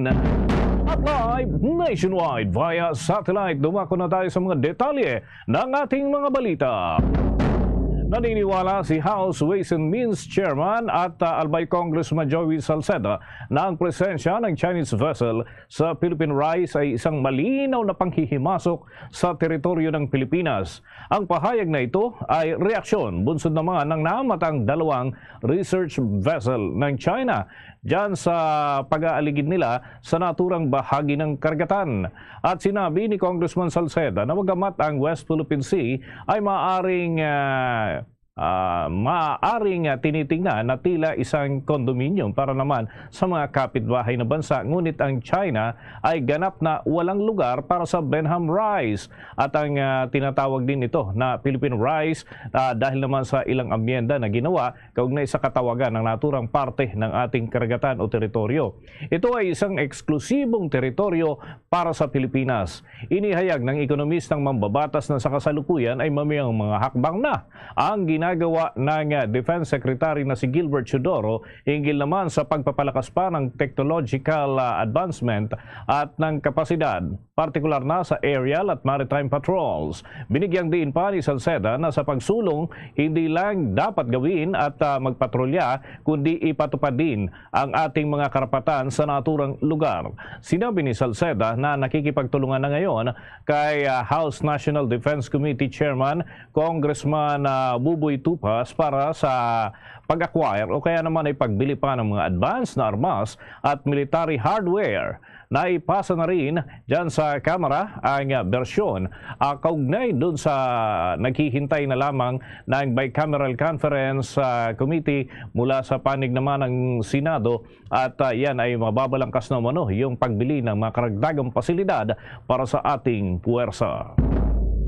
At live nationwide via satellite, dumako na tayo sa mga detalye ng ating mga balita. Naniniwala si House Ways and Means Chairman at, ah, Albay Congressman Joey Salceda na ang presensya ng Chinese vessel sa Philippine rice ay isang malinaw na panghihimasok sa teritoryo ng Pilipinas. Ang pahayag na ito ay reaksyon bunsod naman ng namatang dalawang research vessel ng China dyan sa pag-aaligid nila sa naturang bahagi ng karagatan. At sinabi ni Congressman Salceda na magamat ang West Philippine Sea ay maaring, ah, ah, maaaring, ah, tinitingnan na tila isang condominium para naman sa mga kapitbahay na bansa, ngunit ang China ay ganap na walang lugar para sa Benham rice. At ang, ah, tinatawag din ito na Philippine rice, ah, dahil naman sa ilang amyenda na ginawa kaugnay sa katawagan ng naturang parte ng ating karagatan o teritoryo. Ito ay isang eksklusibong teritoryo para sa Pilipinas. Inihayag ng ekonomistang mambabatas na sa kasalukuyan ay mamayang mga hakbang na ang ginagawa ng, ah, Defense Secretary na si Gilbert Teodoro hinggil naman sa pagpapalakas pa ng technological, ah, advancement at ng kapasidad, partikular na sa aerial at maritime patrols. Binigyang diin pa ni Salceda na sa pagsulong, hindi lang dapat gawin at, ah, magpatrolya, kundi ipatupad din ang ating mga karapatan sa naturang lugar. Sinabi ni Salceda na nakikipagtulungan na ngayon kay, ah, House National Defense Committee Chairman Congressman, ah, Buboy Tupas para sa pag-acquire o kaya naman ay pagbili pa ng mga advanced na armas at military hardware. Naipasa na rin dyan sa Kamara ang, ah, bersyon, ah, kaugnay dun sa naghihintay na lamang ng Bicameral Conference, ah, Committee mula sa panig naman ng Senado. At, ah, yan ay mababalangkas na umano yung pagbili ng mga karagdagang pasilidad para sa ating puwersa.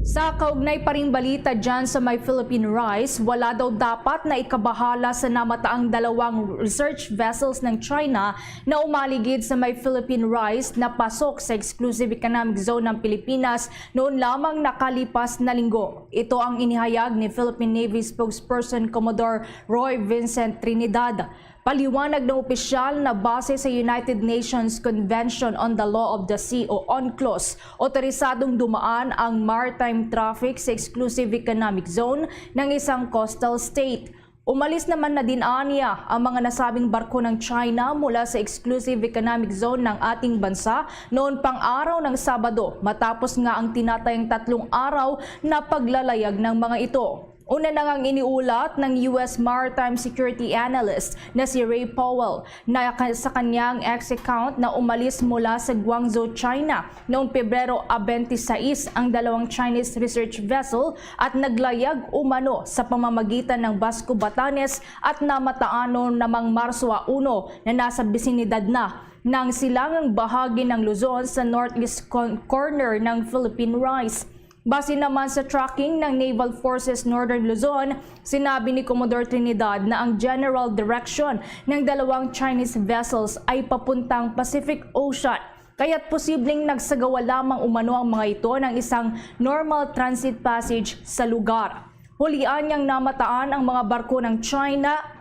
Sa kaugnay pa ring balita dyan sa may Philippine rice, wala daw dapat na ikabahala sa namataang dalawang research vessels ng China na umaligid sa may Philippine rice na pasok sa exclusive economic zone ng Pilipinas noon lamang nakalipas na linggo. Ito ang inihayag ni Philippine Navy spokesperson Commodore Roy Vincent Trinidad. Paliwanag ng opisyal na base sa United Nations Convention on the Law of the Sea o UNCLOS, otorisadong dumaan ang maritime traffic sa exclusive economic zone ng isang coastal state. Umalis naman na din aniya ang mga nasabing barko ng China mula sa exclusive economic zone ng ating bansa noon pang araw ng Sabado, matapos nga ang tinatayang tatlong araw na paglalayag ng mga ito. Una na ngang iniulat ng U S maritime security analyst na si Ray Powell na ka-, sa kanyang X account na umalis mula sa Guangzhou, China noong Pebrero twenty-six ang dalawang Chinese research vessel at naglayag umano sa pamamagitan ng Basco Batanes at namataan namang Marso uno na nasa bisinidad na ng silangang bahagi ng Luzon sa northeast con-, corner ng Philippine Rice. Base naman sa tracking ng Naval Forces Northern Luzon, sinabi ni Commodore Trinidad na ang general direction ng dalawang Chinese vessels ay papuntang Pacific Ocean, kaya't posibleng nagsagawa lamang umano ang mga ito ng isang normal transit passage sa lugar. Hulian niyang namataan ang mga barko ng China.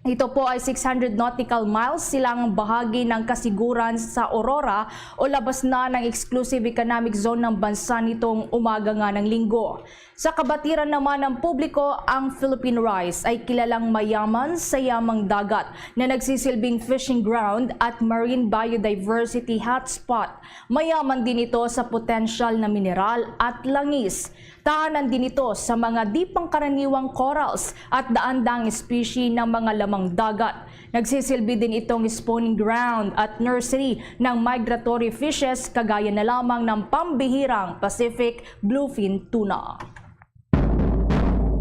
Ito po ay six hundred nautical miles, silangang bahagi ng kasiguran sa Aurora o labas na ng exclusive economic zone ng bansa nitong umaga nga ng Linggo. Sa kabatiran naman ng publiko, ang Philippine Rice ay kilalang mayaman sa yamang dagat na nagsisilbing fishing ground at marine biodiversity hotspot. Mayaman din ito sa potensyal na mineral at langis. Tahanan din ito sa mga di pangkaraniwang corals at daan-daang espisye ng mga lamang dagat. Nagsisilbi din itong spawning ground at nursery ng migratory fishes, kagaya na lamang ng pambihirang Pacific bluefin tuna.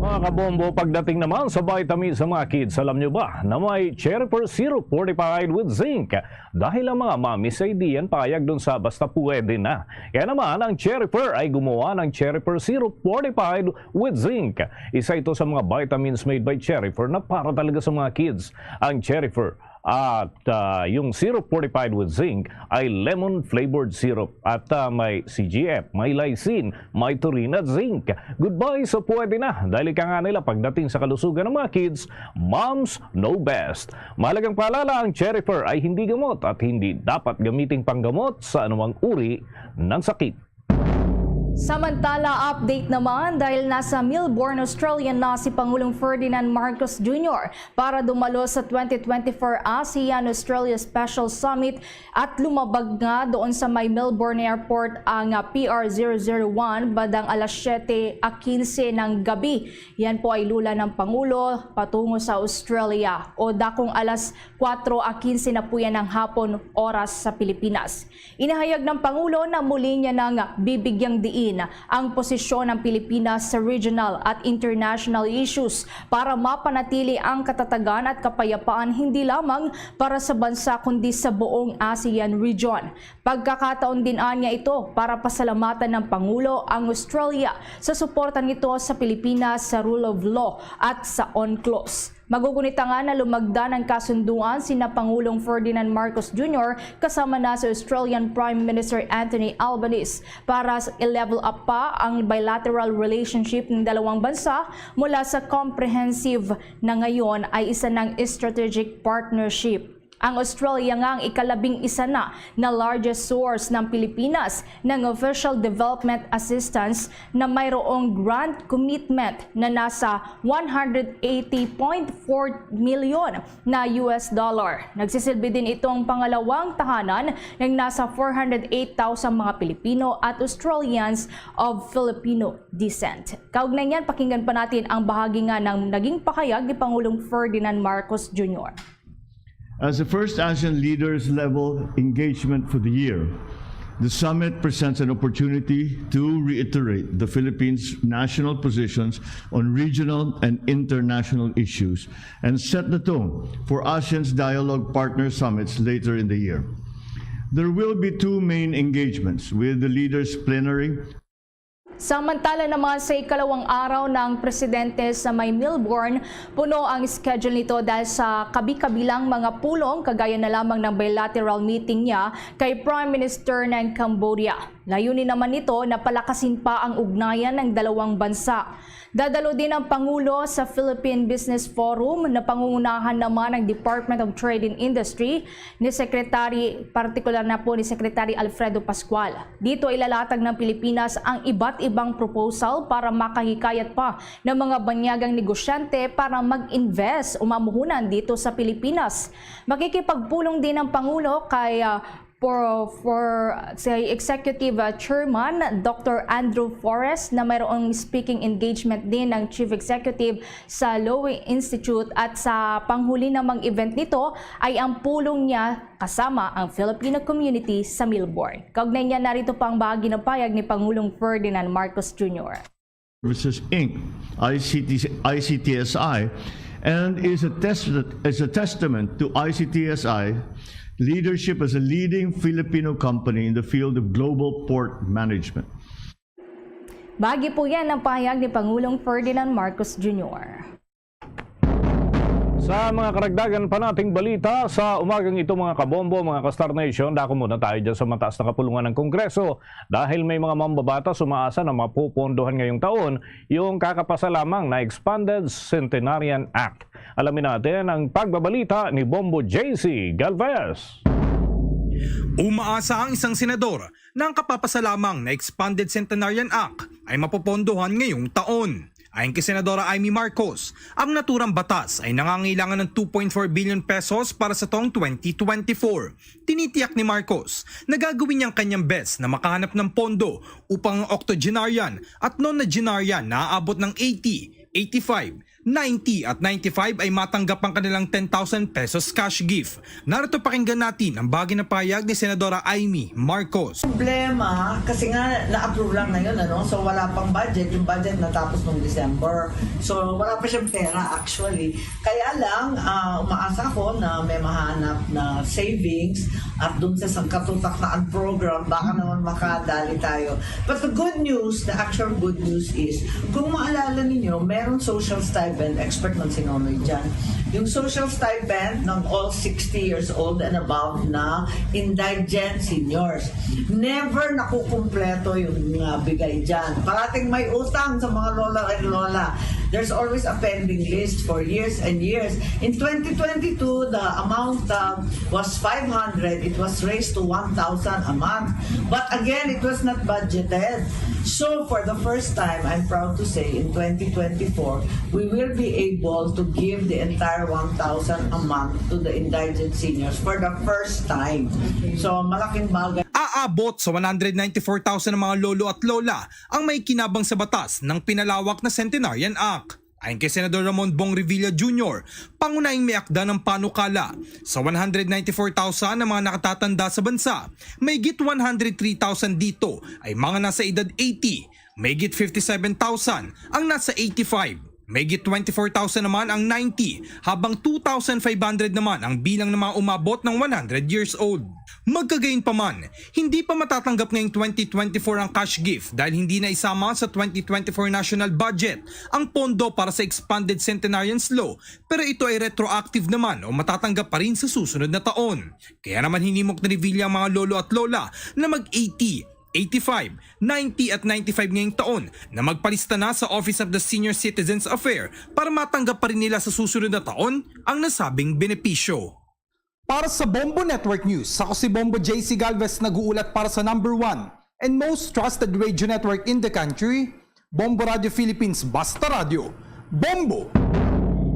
Mga kabombo, pagdating naman sa vitamins sa mga kids, alam nyo ba na may Cherry Four Syrup fortified with zinc? Dahil ang mga mommies ay di yan payag dun sa basta pwede na. Kaya naman, ang Cherry Four ay gumawa ng Cherry Four Syrup fortified with zinc. Isa ito sa mga vitamins made by Cherry Four na para talaga sa mga kids. Ang Cherry Four at, ah, yung syrup fortified with zinc ay lemon flavored syrup at, ah, may C G F, may lysine, may taurine at zinc. Goodbye sa pwede na, dahil ika nga nila pagdating sa kalusugan ng mga kids, moms know best. Mahalagang paalala, ang Cherry Four ay hindi gamot at hindi dapat gamiting panggamot sa anumang uri ng sakit. Samantala, update naman, dahil nasa Melbourne, Australia na si Pangulong Ferdinand Marcos Junior para dumalo sa twenty twenty-four ASEAN-Australia Special Summit at lumabag nga doon sa may Melbourne Airport ang, ah, P R zero zero one bandang alas siyete quince ng gabi. Yan po ay lula ng Pangulo patungo sa Australia, o dakong alas kuwatro quince na po yan ng hapon, oras sa Pilipinas. Inihayag ng Pangulo na muli niya nang bibigyang diin ang posisyon ng Pilipinas sa regional at international issues para mapanatili ang katatagan at kapayapaan hindi lamang para sa bansa kundi sa buong ASEAN region. Pagkakataon din anya ito para pasalamatan ng Pangulo ang Australia sa suporta nito sa Pilipinas sa rule of law at sa UNCLOS. Magugunit nga na lumagda ng kasunduan sina Pangulong Ferdinand Marcos Junior kasama na si Australian Prime Minister Anthony Albanese para s-, i-level up pa ang bilateral relationship ng dalawang bansa mula sa comprehensive na ngayon ay isa ng strategic partnership. Ang Australia nga ang ikalabing isa na na largest source ng Pilipinas ng official development assistance na mayroong grant commitment na nasa one hundred eighty point four million na U S dollar. Nagsisilbi din itong pangalawang tahanan ng nasa four hundred eight thousand mga Pilipino at Australians of Filipino descent. Kaugnay niyan, pakinggan pa natin ang bahagi nga ng naging pahayag ni Pangulong Ferdinand Marcos Junior. As the first ASEAN leaders level engagement for the year, the summit presents an opportunity to reiterate the Philippines' national positions on regional and international issues and set the tone for ASEAN's dialogue partner summits later in the year. There will be two main engagements, with the leaders' plenary. Samantala naman, sa ikalawang araw ng presidente sa may Melbourne, puno ang schedule nito dahil sa kabi-kabilang mga pulong, kagaya na lamang ng bilateral meeting niya kay Prime Minister ng Cambodia. Layunin naman nito na palakasin pa ang ugnayan ng dalawang bansa. Dadalo din ang Pangulo sa Philippine Business Forum na pangungunahan naman ng Department of Trade and Industry ni Secretary, partikular na po ni Secretary Alfredo Pascual. Dito ilalatag ng Pilipinas ang iba't ibang proposal para makahikayat pa ng mga banyagang negosyante para mag-invest o mamuhunan dito sa Pilipinas. Makikipagpulong din ang Pangulo kay, ah, for, for si Executive, uh, Chairman Doctor Andrew Forrest, na mayroong speaking engagement din ng Chief Executive sa Lowy Institute, at sa panghuli namang event nito ay ang pulong niya kasama ang Filipino community sa Melbourne. Kaugnay niya, narito pa ang bahagi ng pahayag ni Pangulong Ferdinand Marcos Junior. Services, Inc, I C T, I C T S I, and is a test-, is a testament to I C T S I leadership as a leading Filipino company in the field of global port management. Bahagi po yan ng pahayag ni Pangulong Ferdinand Marcos Junior. Sa mga karagdagan pa nating balita sa umagang ito, mga kabombo, mga ka-Star Nation, dako muna tayo dyan sa mataas na kapulungan ng Kongreso dahil may mga mambabatas umaasa na mapupondohan ngayong taon yung kakapasa lamang na Expanded Centenarian Act. Alamin natin ang pagbabalita ni Bombo J C Galvez. Umaasa ang isang senador na ang kapapasa lamang na Expanded Centenarian Act ay mapopondohan ngayong taon. Ayon kay Senadora Imee Marcos, ang naturang batas ay nangangailangan ng two point four billion pesos para sa taong twenty twenty-four. Tinitiyak ni Marcos na gagawin niya ang kanyang best na makahanap ng pondo upang ang octogenarian at nonagenarian na aabot ng eighty, eighty-five, ninety at ninety-five ay matanggap ang kanilang ten thousand pesos cash gift. Narito, pakinggan natin ang bahagi ng pahayag ni Senadora Imee Marcos. Problema, kasi nga na-approve lang ngayon, ano? So wala pang budget. Yung budget natapos nung December. So wala pa siyang pera actually. Kaya lang, ah, umaasa ako na may mahanap na savings at dun sa sangkatutak na ang program, baka naman makadali tayo. But the good news, the actual good news is, kung maalala ninyo, meron social stipend, expert man si Nonoy dyan. Yung social stipend ng all sixty years old and above na indigent seniors. Never nakukumpleto yung, ah, bigay dyan. Parating may utang sa mga lola and lola. There's always a pending list for years and years. In twenty twenty-two, the amount, uh, was five hundred. It was raised to one thousand a month. But again, it was not budgeted. So for the first time, I'm proud to say, in twenty twenty-four, we will be able to give the entire one thousand a month to the indigent seniors for the first time. So malaking bagay. Aabot sa one hundred ninety-four thousand ang mga lolo at lola ang may kinabang sa batas ng pinalawak na Centenarian Act. Ayon kay Senador Ramon Bong Revilla Junior, pangunahing may akda ng panukala. Sa one hundred ninety-four thousand na mga nakatatanda sa bansa, mahigit one hundred three thousand dito ay mga nasa edad eighty, mahigit fifty-seven thousand ang nasa eighty-five, mahigit twenty-four thousand naman ang ninety, habang two thousand five hundred naman ang bilang ng mga umabot ng one hundred years old. Magkagayon pa man, hindi pa matatanggap ngayong twenty twenty-four ang cash gift dahil hindi na isama sa twenty twenty-four national budget ang pondo para sa Expanded Centenarians Law, pero ito ay retroactive naman o matatanggap pa rin sa susunod na taon. Kaya naman hinimok ni Revilla ang mga lolo at lola na mag eighty, eighty-five, ninety at ninety-five ngayong taon na magpalista na sa Office of the Senior Citizens Affair para matanggap pa rin nila sa susunod na taon ang nasabing benepisyo. Para sa Bombo Network News, ako si Bombo J C Galvez, nag-uulat para sa number one and most trusted radio network in the country, Bombo Radio Philippines, Basta Radyo, Bombo!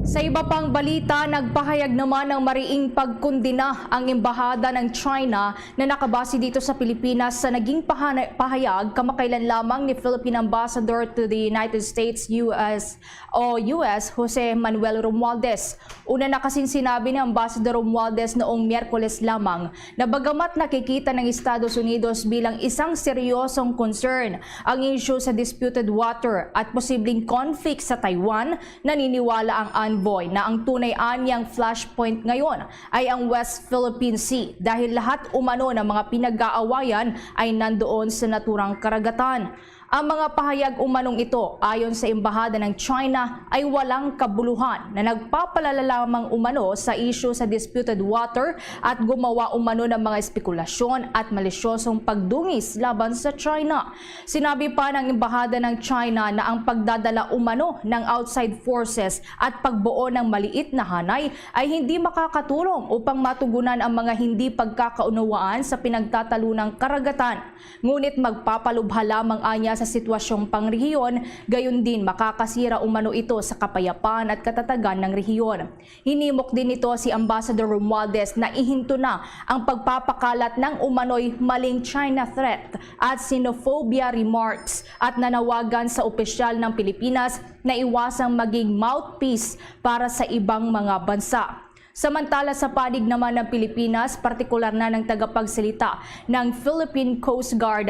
Sa iba pang balita, nagpahayag naman ng mariing pagkundina ang Embahada ng China na nakabase dito sa Pilipinas sa naging pahana-, pahayag kamakailan lamang ni Philippine Ambassador to the United States, U S, o U S, Jose Manuel Romualdez. Una na kasing sinabi ni Ambassador Romualdez noong Miyerkules lamang na bagamat nakikita ng Estados Unidos bilang isang seryosong concern ang issue sa disputed water at posibleng conflict sa Taiwan, naniniwala ang envoy na ang tunay anyang flashpoint ngayon ay ang West Philippine Sea dahil lahat umano ng mga pinag-aawayan ay nandoon sa naturang karagatan. Ang mga pahayag umanong ito, ayon sa Embahada ng China, ay walang kabuluhan na nagpapalala lamang umano sa isyu sa disputed water at gumawa umano ng mga espekulasyon at malisyosong pagdungis laban sa China. Sinabi pa ng Embahada ng China na ang pagdadala umano ng outside forces at pagbuo ng maliit na hanay ay hindi makakatulong upang matugunan ang mga hindi pagkakaunawaan sa pinagtatalunang karagatan. Ngunit magpapalubha lamang anya sa sitwasyong pangrehiyon, gayon din makakasira umano ito sa kapayapan at katatagan ng rehiyon. Hinimok din nito si Ambassador Romualdez na ihinto na ang pagpapakalat ng umano'y maling China threat at xenophobia remarks at nanawagan sa opisyal ng Pilipinas na iwasang maging mouthpiece para sa ibang mga bansa. Samantala, sa panig naman ng Pilipinas, partikular na ng tagapagsalita ng Philippine Coast Guard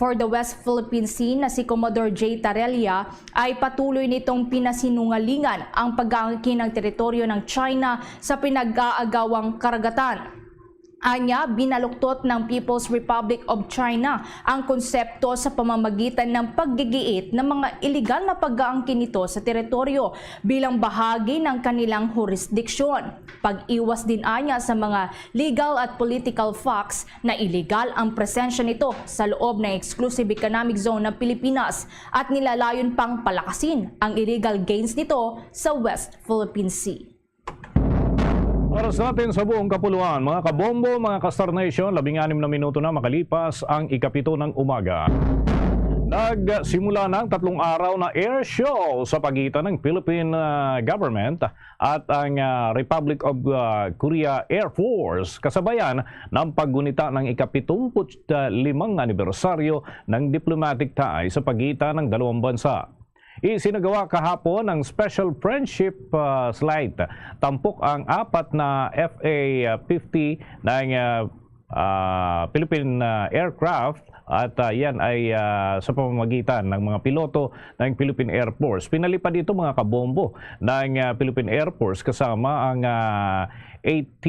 for the West Philippine Sea na si Commodore Jay Tarella ay patuloy nitong pinasinungalingan ang pag-aangkin ng teritoryo ng China sa pinag-aagawang karagatan. Anya, binaluktot ng People's Republic of China ang konsepto sa pamamagitan ng paggigiit ng mga iligal na pag-aangkin nito sa teritoryo bilang bahagi ng kanilang hurisdiksyon. Pag-iwas din anya sa mga legal at political facts na iligal ang presensya nito sa loob ng exclusive economic zone ng Pilipinas at nilalayon pang palakasin ang illegal gains nito sa West Philippine Sea. Oras natin sa buong kapuluan, mga kabombo, mga ka-Star Nation, labing anim na minuto na makalipas ang ikapito ng umaga. Nagsimula na ang tatlong araw na air show sa pagitan ng Philippine ah, government at ang ah, Republic of ah, Korea Air Force, kasabayan ng paggunita ng ikapitumpu't limang anibersaryo ng diplomatic ties sa pagitan ng dalawang bansa. Isinagawa kahapon ang Special Friendship ah, Flight. Tampok ang apat na F A fifty ng ah, ah, Philippine ah, aircraft at ah, yan ay ah, sa pamamagitan ng mga piloto ng Philippine Air Force. Pinalipad ito, mga kabombo, ng ah, Philippine Air Force kasama ang ah, A T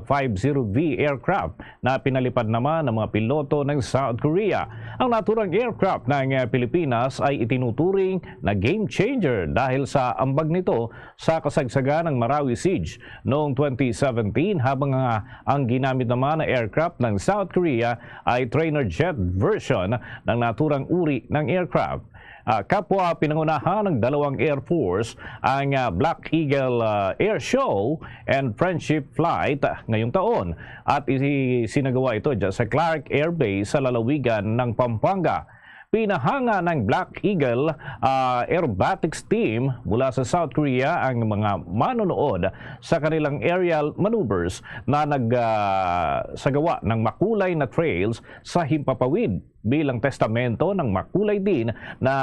five zero V aircraft na pinalipad naman ng mga piloto ng South Korea. Ang naturang aircraft ng ah, Pilipinas ay itinuturing na game changer dahil sa ambag nito sa kasagsagan ng Marawi siege noong twenty seventeen, habang ah, ang ginamit naman na aircraft ng South Korea ay trainer jet version ng naturang uri ng aircraft. Ah, kapwa pinangunahan ng dalawang Air Force ang ah, Black Eagle ah, Air Show and Friendship Flight ah, ngayong taon, at isinagawa ito dyan sa Clark Air Base sa lalawigan ng Pampanga. Pinahanga ng Black Eagle ah, Aerobatics Team mula sa South Korea ang mga manonood sa kanilang aerial maneuvers na nagsagawa ng makulay na trails sa himpapawid bilang testamento ng makulay din na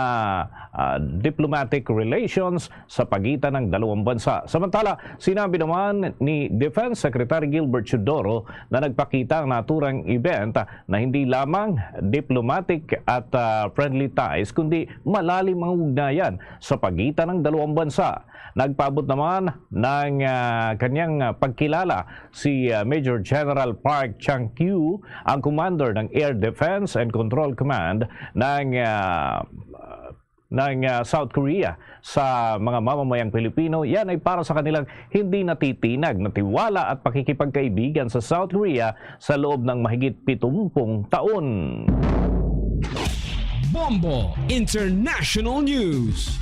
ah, diplomatic relations sa pagitan ng dalawang bansa. Samantala, sinabi naman ni Defense Secretary Gilbert Teodoro na nagpakita ang naturang event na hindi lamang diplomatic at ah, friendly ties, kundi malalim ang ugnayan sa pagitan ng dalawang bansa. Nagpaabot naman ng ah, kanyang ah, pagkilala si ah, Major General Park Chang-kyu, ang commander ng Air Defense and Control Command ng ah, ng ah, South Korea, sa mga mamamayang Pilipino. Yan ay para sa kanilang hindi natitinag na tiwala at pakikipagkaibigan sa South Korea sa loob ng mahigit pitumpung taon. Bombo International News.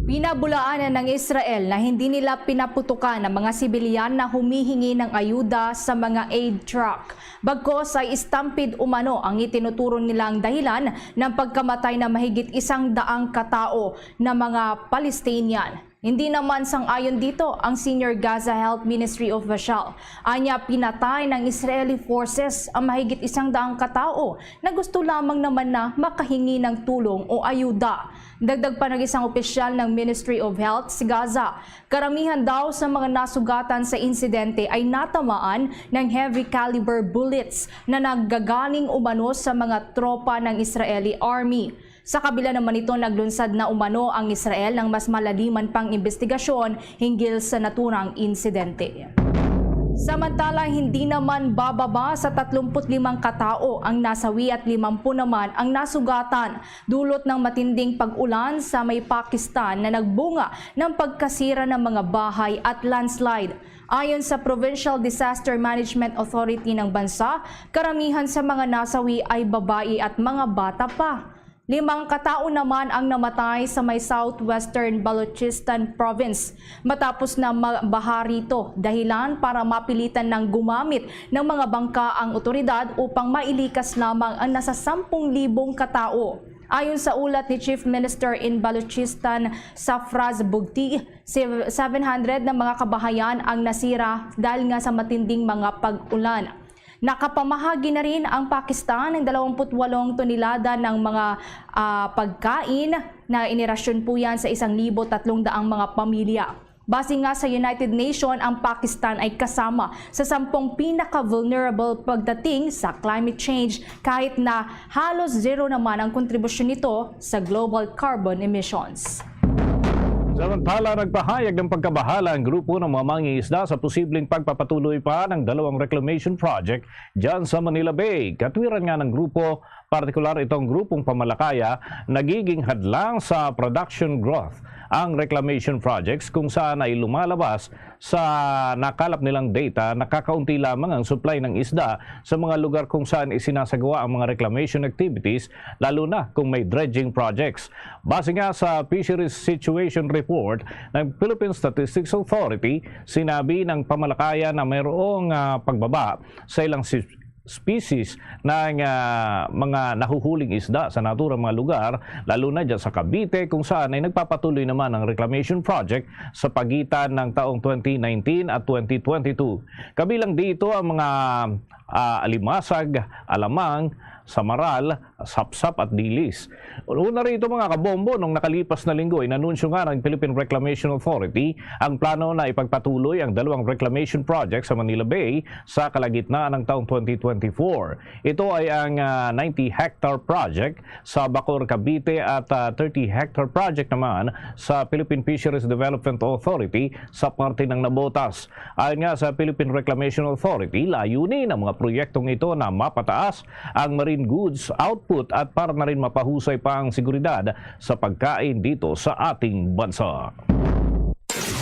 Pinabulaanan ng Israel na hindi nila pinaputukan ang mga sibilyan na humihingi ng ayuda sa mga aid truck. Bagkos ay stampede umano ang itinuturo nilang dahilan ng pagkamatay na mahigit isang daang katao na mga Palestinian. Hindi naman sang-ayon dito ang senior Gaza Health Ministry official. Anya, pinatay ng Israeli forces ang mahigit isang daang katao na gusto lamang naman na makahingi ng tulong o ayuda. Dagdag pa ng isang opisyal ng Ministry of Health sa Gaza, karamihan daw sa mga nasugatan sa insidente ay natamaan ng heavy caliber bullets na naggagaling umano sa mga tropa ng Israeli Army. Sa kabila naman nito, naglunsad na umano ang Israel ng mas malaliman pang imbestigasyon hinggil sa naturang insidente. Samantala, hindi naman bababa sa tatlumpu't limang katao ang nasawi at limampu naman ang nasugatan dulot ng matinding pag-ulan sa may Pakistan na nagbunga ng pagkasira ng mga bahay at landslide. Ayon sa Provincial Disaster Management Authority ng bansa, karamihan sa mga nasawi ay babayi at mga bata pa. Limang katao naman ang namatay sa may southwestern Balochistan province matapos na mabaha rito, dahilan para mapilitan ng gumamit ng mga bangka ang otoridad upang mailikas lamang ang nasa sampung libong katao. Ayon sa ulat ni Chief Minister in Balochistan, Safraz Bugti, si-, seven hundred na mga kabahayan ang nasira dahil nga sa matinding mga pag-ulan. Nakapamahagi na rin ang Pakistan ng dalawampu't walong tonelada ng mga, ah, pagkain na inirasyon po yan sa isang libo tatlong daang mga pamilya. Base nga sa United Nation, ang Pakistan ay kasama sa sampung pinaka-vulnerable pagdating sa climate change, kahit na halos zero naman ang kontribusyon nito sa global carbon emissions. Samantala, nagpahayag ng pagkabahala ang grupo ng mga mangingisda sa posibleng pagpapatuloy pa ng dalawang reclamation project dyan sa Manila Bay. Katwiran nga ng grupo, partikular itong grupong Pamalakaya, nagiging hadlang sa production growth ang reclamation projects kung saan ay lumalabas sa nakalap nilang data, nakakaunti lamang ang supply ng isda sa mga lugar kung saan isinasagawa ang mga reclamation activities, lalo na kung may dredging projects. Base nga sa Fisheries Situation Report ng Philippine Statistics Authority, sinabi ng Pamalakaya na mayroong, ah, pagbaba sa ilang si- species ng, ah, mga nahuhuling isda sa naturang mga lugar, lalo na dyan sa Cavite, kung saan ay nagpapatuloy naman ang reclamation project sa pagitan ng taong twenty nineteen at twenty twenty-two. Kabilang dito ang mga, ah, alimasag, alamang, samaral, sapsap at dilis. Una rito, mga kabombo, nung nakalipas na linggo, inanunsyo nga ng Philippine Reclamation Authority ang plano na ipagpatuloy ang dalawang reclamation project sa Manila Bay sa kalagitnaan ng taong twenty twenty-four. Ito ay ang, ah, ninety hectare project sa Bacoor, Cavite at, ah, thirty hectare project naman sa Philippine Fisheries Development Authority sa parte ng Navotas. Ayon nga sa Philippine Reclamation Authority, layunin ng mga proyektong ito na mapataas ang marine goods output at para na rin mapahusay pa ang seguridad sa pagkain dito sa ating bansa.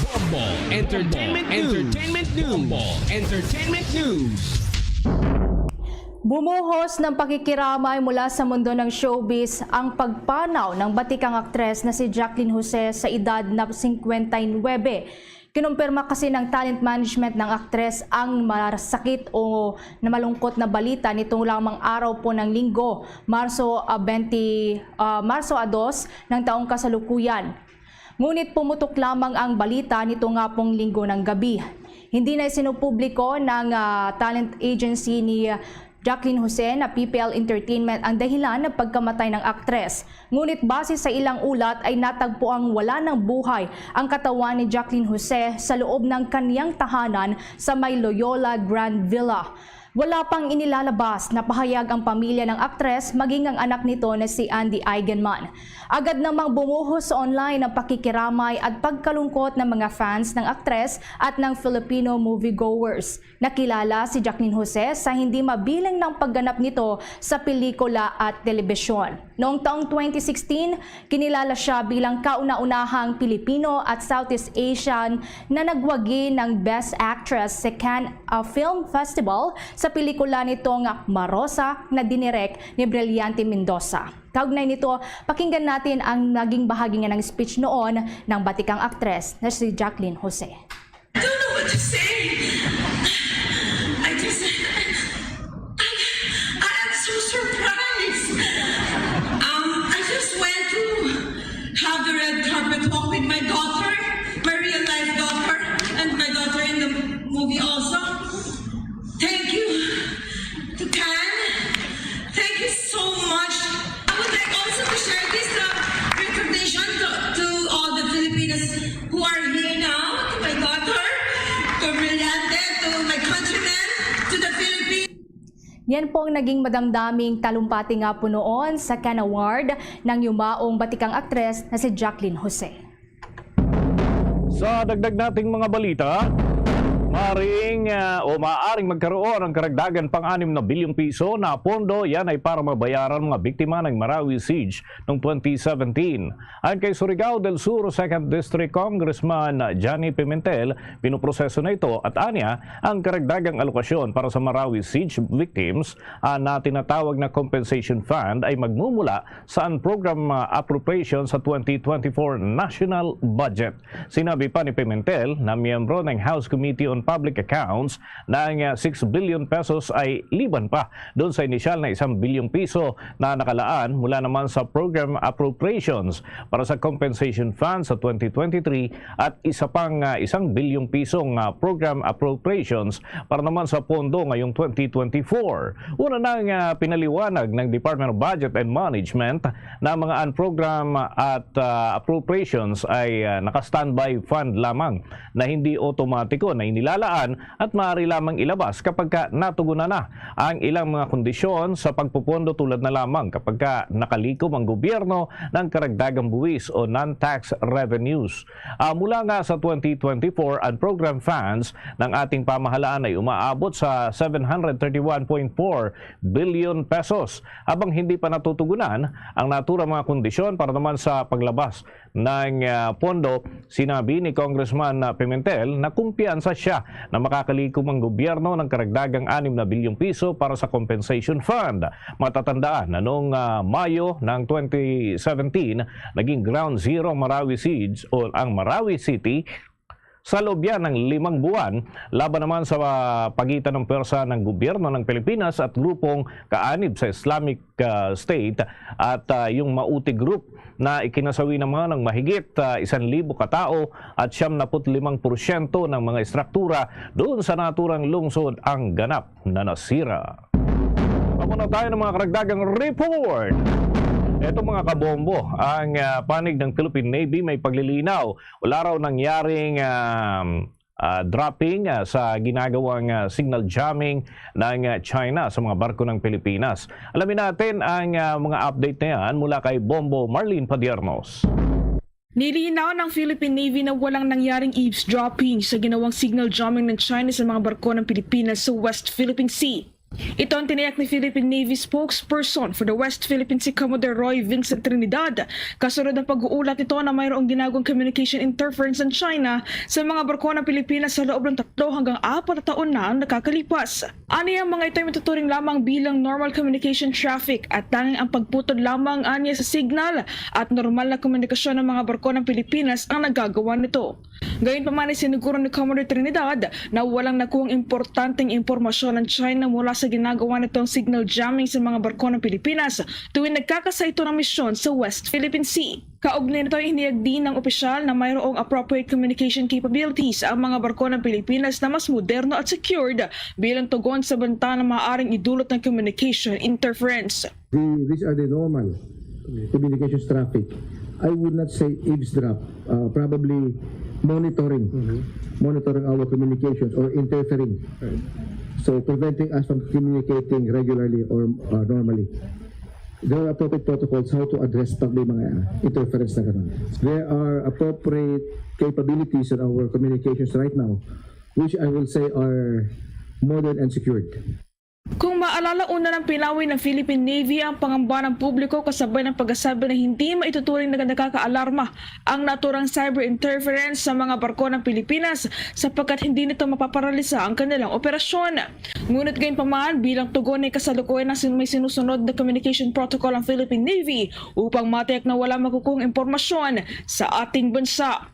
Bombo Entertainment News. Entertainment News. Bombo Entertainment News. Bumuhos ng pakikiramay mula sa mundo ng showbiz ang pagpanaw ng batikang aktres na si Jacqueline Jose sa edad na singkwenta y nuebe. Kinumpirma kasi ng talent management ng aktres ang masakit o na malungkot na balita nitong lamang araw po ng Linggo, Marso, ah, twenty, ah, Marso a dos ng taong kasalukuyan. Ngunit pumutok lamang ang balita nito nga pong Linggo ng gabi. Hindi na isinopubliko ng, ah, talent agency ni Jacqueline Jose na P P L Entertainment ang dahilan ng pagkamatay ng aktres. Ngunit base sa ilang ulat ay natagpo ang wala ng buhay ang katawan ni Jacqueline Jose sa loob ng kaniyang tahanan sa may Loyola Grand Villa. Wala pang inilalabas na pahayag ang pamilya ng aktres maging ang anak nito na si Andy Eigenman. Agad namang bumuhos sa online ang pakikiramay at pagkalungkot ng mga fans ng aktres at ng Filipino moviegoers. Nakilala si Jacqueline Jose sa hindi mabilang ng pagganap nito sa pelikula at telebisyon. Noong taong twenty sixteen, kinilala siya bilang kauna-unahang Pilipino at Southeast Asian na nagwagi ng Best Actress sa Cannes, ah, Film Festival sa pelikula nitong Marosa na dinirek ni Brilliante Mendoza. Kaugnay nito, pakinggan natin ang naging bahagi nga ng speech noon ng batikang aktres na si Jacqueline Jose. I don't know what to say. I just, I, I am so surprised. Um, I just went to have the red carpet walk with my daughter, my real life daughter, and my daughter in the movie also. Thank you to Cannes. Thank you so much. I would like also to share this uh, recognition to, to all the Filipinos who are here now, to my daughter, to Brillante, to my countrymen, to the Philippines. Yan po ang naging madamdaming talumpati nga po noon sa Cannes Award ng yumaong batikang aktres na si Jacqueline Jose. Sa dagdag nating mga balita, Maring, ah, o maaring magkaroon ang karagdagan pang anim na bilyong piso na pondo. Yan ay para mabayaran mga biktima ng Marawi siege noong twenty seventeen. Ayon kay Surigao del Sur Second District Congressman Johnny Pimentel, pinoproseso na ito at anya ang karagdagang alokasyon para sa Marawi siege victims, ah, na tinatawag na compensation fund ay magmumula sa program, ah, appropriation sa twenty twenty-four national budget. Sinabi pa ni Pimentel na miyembro ng House Committee on Public Accounts na ang, ah, six billion pesos ay liban pa doon sa inisyal na isang bilyong piso na nakalaan mula naman sa program appropriations para sa compensation fund sa twenty twenty-three at isa pang, ah, isang bilyong pisong, ah, program appropriations para naman sa pondo ngayong twenty twenty-four. Una nang, ah, pinaliwanag ng Department of Budget and Management na mga unprogram at, ah, appropriations ay, ah, naka-standby fund lamang na hindi otomatiko na inilalaan at maaari lamang ilabas kapag ka natugunan na ang ilang mga kondisyon sa pagpupondo, tulad na lamang kapag ka nakalikom ang gobyerno ng karagdagang buwis o non-tax revenues. Ah, mula nga sa twenty twenty-four, ang program funds ng ating pamahalaan ay umaabot sa seven hundred thirty-one point four billion pesos, habang hindi pa natutugunan ang naturang mga kondisyon para naman sa paglabas ng, ah, pondo. Sinabi ni Congressman, ah, Pimentel na kumpiyansa siya na makakalikom ang gobyerno ng karagdagang anim na bilyong piso para sa compensation fund. Matatandaan na noong, ah, Mayo ng twenty seventeen, naging ground zero ang Marawi Siege o ang Marawi City sa loob yan ng limang buwan laban naman sa, ah, pagitan ng pwersa ng gobyerno ng Pilipinas at grupong kaanib sa Islamic, ah, State at, ah, yung Mauti Group na ikinasawi naman ng mahigit, ah, isang libo katao at siyam naput limang porsyento ng mga istruktura doon sa naturang lungsod ang ganap na nasira. Muna tayo ng mga karagdagang report. Eto, mga kabombo, ang, ah, panig ng Philippine Navy may paglilinaw. Wala raw nangyaring, um, ah, dropping, ah, sa ginagawang, ah, signal jamming ng, ah, China sa mga barko ng Pilipinas. Alamin natin ang, ah, mga update na yan mula kay Bombo Marlene Padiernos. Nilinaw ng Philippine Navy na walang nangyaring eavesdropping sa ginawang signal jamming ng China sa mga barko ng Pilipinas sa West Philippine Sea. Ito ang tiniyak ni Philippine Navy spokesperson for the West Philippine Sea, Commodore Roy Vincent Trinidad, kasunod ng pag-uulat nito na mayroong ginagawang communication interference ng China sa mga barko ng Pilipinas sa loob ng tatlo hanggang apat na taon na ang nakakalipas. Aniya, ang mga ito ay matuturing lamang bilang normal communication traffic at tanging ang pagputol lamang aniya sa signal at normal na komunikasyon ng mga barko ng Pilipinas ang nagagawa nito. Gayunpaman, isiniguro ni Commodore Trinidad na walang nakuhang importanteng impormasyon ang China mula sa ginagawa nitong signal jamming sa mga barko ng Pilipinas tuwing nagkakasa ito ng misyon sa West Philippine Sea. Kaugnay nito, ihinayag din ng opisyal na mayroong appropriate communication capabilities ang mga barko ng Pilipinas na mas moderno at secured bilang tugon sa banta na maaaring idulot ng communication interference. The, these are the normal communications traffic. I would not say eavesdrop, uh, probably monitoring, monitoring our communications or interfering. So preventing us from communicating regularly or, uh, normally. There are appropriate protocols how to address pag may mga interference na ganun. There are appropriate capabilities in our communications right now, which I will say are modern and secured. Kung maalala, una nang pinaway ng Philippine Navy ang pangamba ng publiko kasabay ng pagkasabi na hindi maituturing na nakakaalarma ang naturang cyber interference sa mga barko ng Pilipinas sapagkat hindi nito mapaparalisa ang kanilang operasyon. Ngunit gayunpaman, bilang tugon ay kasalukuyan na sin-, may sinusunod na communication protocol ang Philippine Navy upang matiyak na wala makukuhang impormasyon sa ating bansa.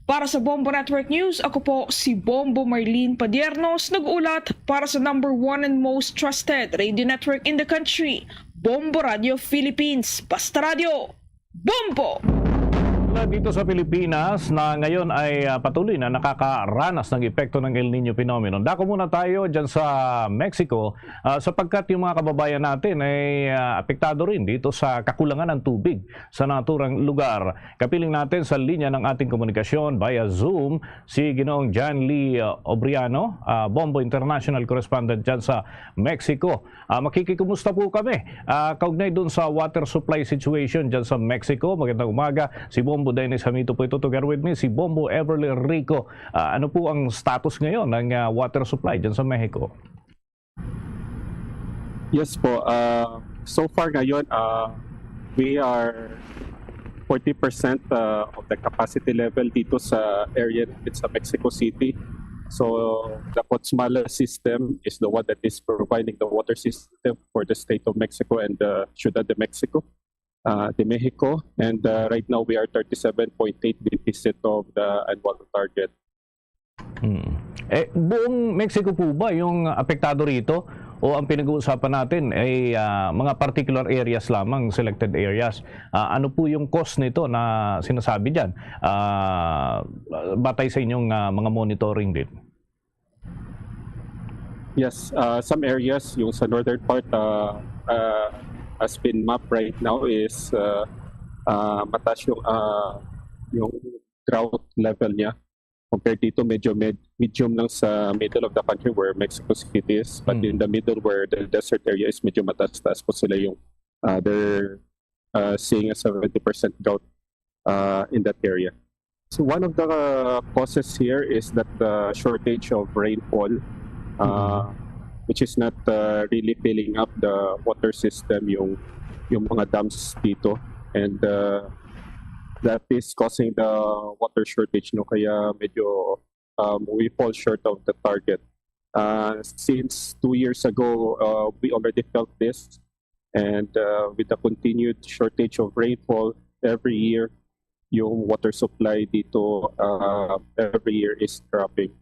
Para sa Bombo Network News, ako po si Bombo Marlene Padiernos, nag-uulat para sa number one and most trusted radio network in the country, Bombo Radio Philippines. Basta Radio, Bombo! Mula dito sa Pilipinas na ngayon ay, ah, patuloy na nakakaranas ng epekto ng El Nino phenomenon. Dako muna tayo dyan sa Mexico, ah, sapagkat yung mga kababayan natin ay, ah, apektado rin dito sa kakulangan ng tubig sa naturang lugar. Kapiling natin sa linya ng ating komunikasyon via Zoom si Ginoong John Lee, ah, Obriano, ah, Bombo International Correspondent dyan sa Mexico. Ah, makikikumusta po kami, ah, kaugnay dun sa water supply situation dyan sa Mexico. Magandang umaga, si Bombo Bombo Dennis Hamito po ito. Together with me, si Bombo Everly Rico. Ah, ano po ang status ngayon ng, ah, water supply dyan sa Mexico? Yes po. Uh, so far ngayon, uh, we are forty percent uh, of the capacity level dito sa area natin sa Mexico City. So the Cutsmala system is the one that is providing the water system for the state of Mexico and the Ciudad de Mexico, uh, de Mexico. And uh, right now we are thirty-seven point eight deficit of the annual target. Hmm. Eh, buong Mexico po ba yung apektado rito? O ang pinag-uusapan natin ay ah, mga particular areas lamang, selected areas? Ah, ano po yung cause nito na sinasabi dyan? Ah, batay sa inyong ah, mga monitoring din. Yes, uh, some areas, yung sa northern part, uh, uh, has been mapped right now is uh, uh, mataas yung, uh, yung drought level niya. Compared dito, medyo med medium lang sa middle of the country where Mexico City is. But Mm. in the middle where the desert area is, medyo mataas-taas po sila yung uh, they're uh, seeing a seventy percent drought uh, in that area. So one of the uh, causes here is that the shortage of rainfall, uh, which is not uh, really filling up the water system, yung yung mga dams dito, and uh, that is causing the water shortage. No, kaya medyo um, we fall short of the target. Uh, since two years ago, uh, we already felt this, and uh, with the continued shortage of rainfall every year, yung water supply dito uh, every year is dropping.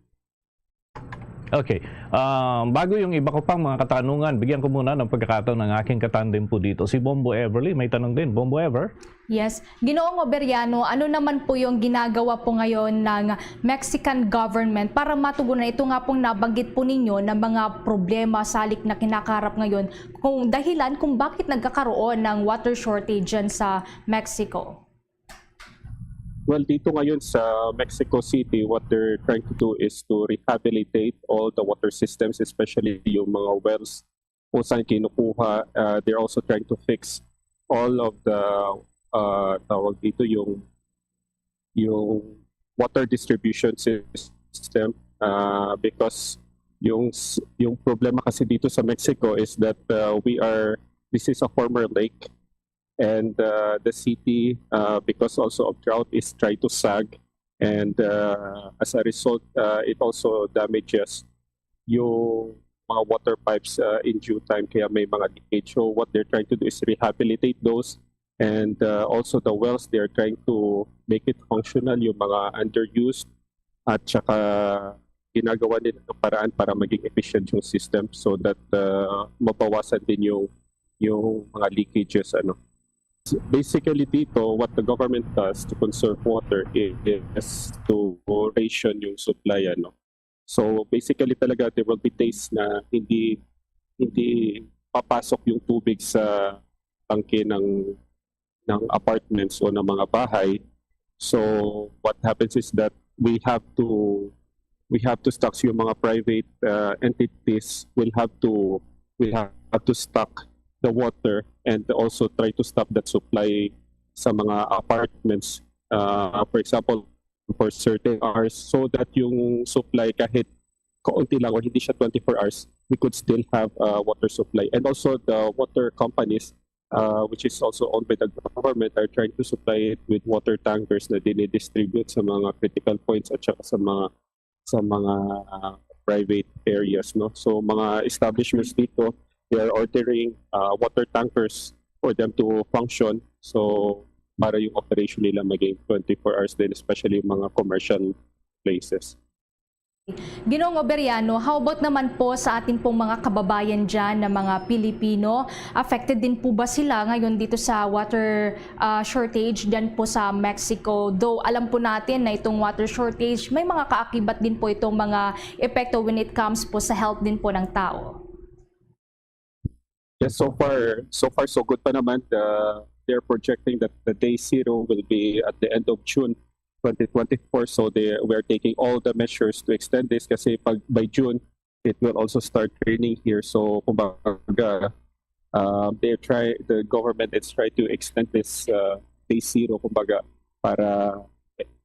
Okay. Ah, bago yung iba ko pang mga katanungan, bigyan ko muna ng pagkakataon ng aking katandem po dito, si Bombo Everly. May tanong din, Bombo Ever? Yes. Ginoong Oberiano, ano naman po yung ginagawa po ngayon ng Mexican government para matugunan ito nga pong nabanggit po ninyo na mga problema salik na kinakaharap ngayon? Kung dahilan kung bakit nagkakaroon ng water shortage dyan sa Mexico? Well, dito ngayon sa Mexico City, what they're trying to do is to rehabilitate all the water systems, especially yung mga wells kung saan kinukuha. Uh, they're also trying to fix all of the uh, tawag dito yung yung water distribution system uh, because yung yung problema kasi dito sa Mexico is that uh, we are this is a former lake and uh, the city uh, because also of drought is trying to sag and uh, as a result uh, it also damages yung mga water pipes uh, in due time kaya may mga leakage. So what they're trying to do is rehabilitate those and uh, also the wells, they're trying to make it functional, yung mga underused at saka ginagawa nila ng paraan para maging efficient yung system so that uh, mabawasan din yung yung mga leakages ano. Basically dito, what the government does to conserve water is to ration yung supply ano. So basically talaga there will be days na hindi hindi papasok yung tubig sa tangke ng ng apartments o ng mga bahay. So what happens is that we have to we have to stock yung mga private uh, entities will have to will have to stock the water and also try to stop that supply sa mga apartments uh, for example for certain hours so that yung supply kahit kaunti lang or hindi siya twenty-four hours we could still have uh, water supply and also the water companies uh, which is also owned by the government are trying to supply it with water tankers na dinidistribute sa mga critical points at saka sa mga sa mga uh, private areas no so mga establishments dito they are ordering uh, water tankers for them to function so para yung operation nila maging twenty-four hours din especially yung mga commercial places. Ginong Oberiano, how about naman po sa atin pong mga kababayan dyan na mga Pilipino? Affected din po ba sila ngayon dito sa water uh, shortage dyan po sa Mexico? Though alam po natin na itong water shortage, may mga kaakibat din po itong mga epekto when it comes po sa health din po ng tao. Yes, so far, so far so good pa naman. The, they're projecting that the day zero will be at the end of June twenty twenty-four. So they we're taking all the measures to extend this kasi pag by June it will also start raining here. So kumbaga uh, they try the government is try to extend this uh, day zero kumbaga para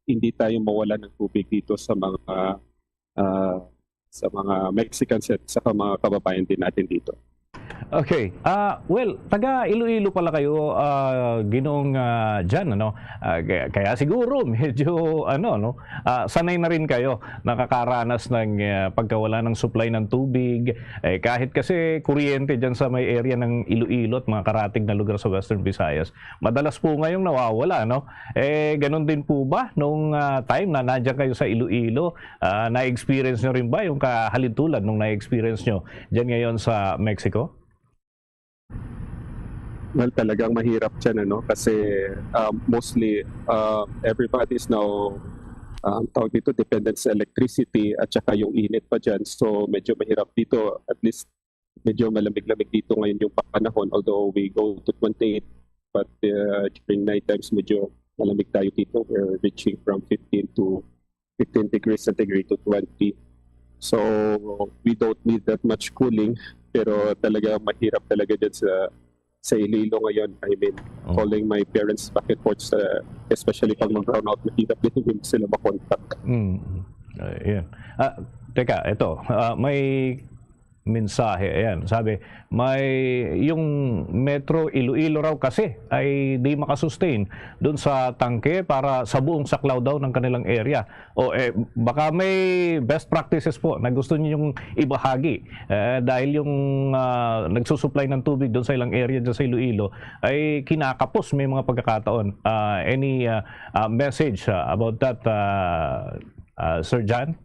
hindi tayo mawala ng tubig dito sa mga, ah, sa mga Mexicans at sa mga kababayan din natin dito. Okay. Ah, well, taga Iloilo pala kayo, ah, Ginoong, ah, Jan, ano? Ah, kaya, kaya siguro medyo, ano, no? Ah, sanay na rin kayo nakakaranas ng, ah, pagkawala ng supply ng tubig. Eh, kahit kasi kuryente dyan sa may area ng Iloilo at mga karatig na lugar sa Western Visayas, madalas po ngayong nawawala, no? Eh, ganun din po ba nung, ah, time na nandiyan kayo sa Iloilo? Ah, na-experience nyo rin ba yung kahalintulad nung na-experience nyo dyan ngayon sa Mexico? Well, talagang mahirap dyan, ano? Kasi, um, mostly, uh, everybody is now, uh, ang tawag dito, dependent sa electricity at saka yung init pa dyan. So, medyo mahirap dito. At least, medyo malamig-lamig dito ngayon yung panahon. Although we go to twenty-eight, but, uh, during night times, medyo malamig tayo dito. We're reaching from fifteen to fifteen degrees centigrade to twenty. So, we don't need that much cooling, pero talaga mahirap talaga dyan sa, sa Iloilo ngayon. I mean, Oh. calling my parents back and forth, sa, especially pag mag-brown out, mahirap din, hindi sila makontak. Mm. Ayun. Ah, teka, ito. Ah, may mensahe. Ayan, sabi, may, yung Metro Iloilo raw kasi ay di makasustain dun sa tangke para sa buong saklaw daw ng kanilang area. O, eh, baka may best practices po na gusto ninyong ibahagi, eh, dahil yung, ah, nagsusupply ng tubig dun sa ilang area dyan sa Iloilo ay kinakapos may mga pagkakataon. Ah, any, ah, ah, message, ah, about that, ah, ah, Sir Jan?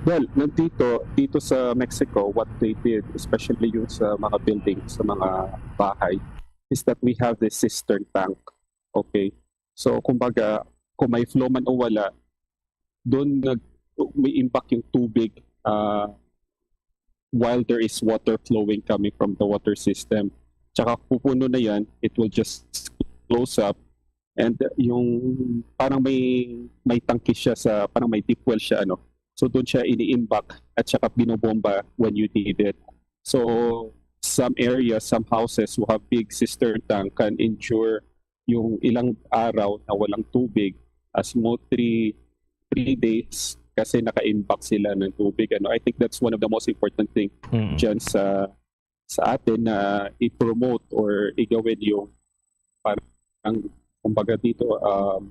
Well, nandito, dito sa Mexico, what they did, especially yung sa mga building, sa mga bahay, is that we have this cistern tank. Okay? So, kumbaga, kung may flow man o wala, doon nag, may impact yung tubig, ah, while there is water flowing coming from the water system. Tsaka pupuno na yan, it will just close up. And yung parang may, may tangke siya sa, parang may deep well siya, ano. So doon siya iniimbak at saka binobomba when you need it. So some areas, some houses who have big cistern tank can endure yung ilang araw na walang tubig, as mo three, three days kasi naka-imbak sila ng tubig. Ano, I think that's one of the most important thing Mm. dyan sa, sa atin na i-promote or igawin yung parang, kumbaga dito, um,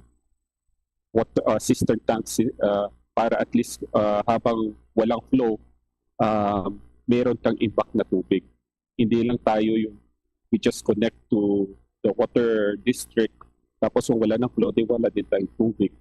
what, uh, cistern tanks, uh, para at least, uh, habang walang flow, um, meron kang imbak na tubig. Hindi lang tayo yung we just connect to the water district, tapos kung wala ng flow, di wala din tayong tubig.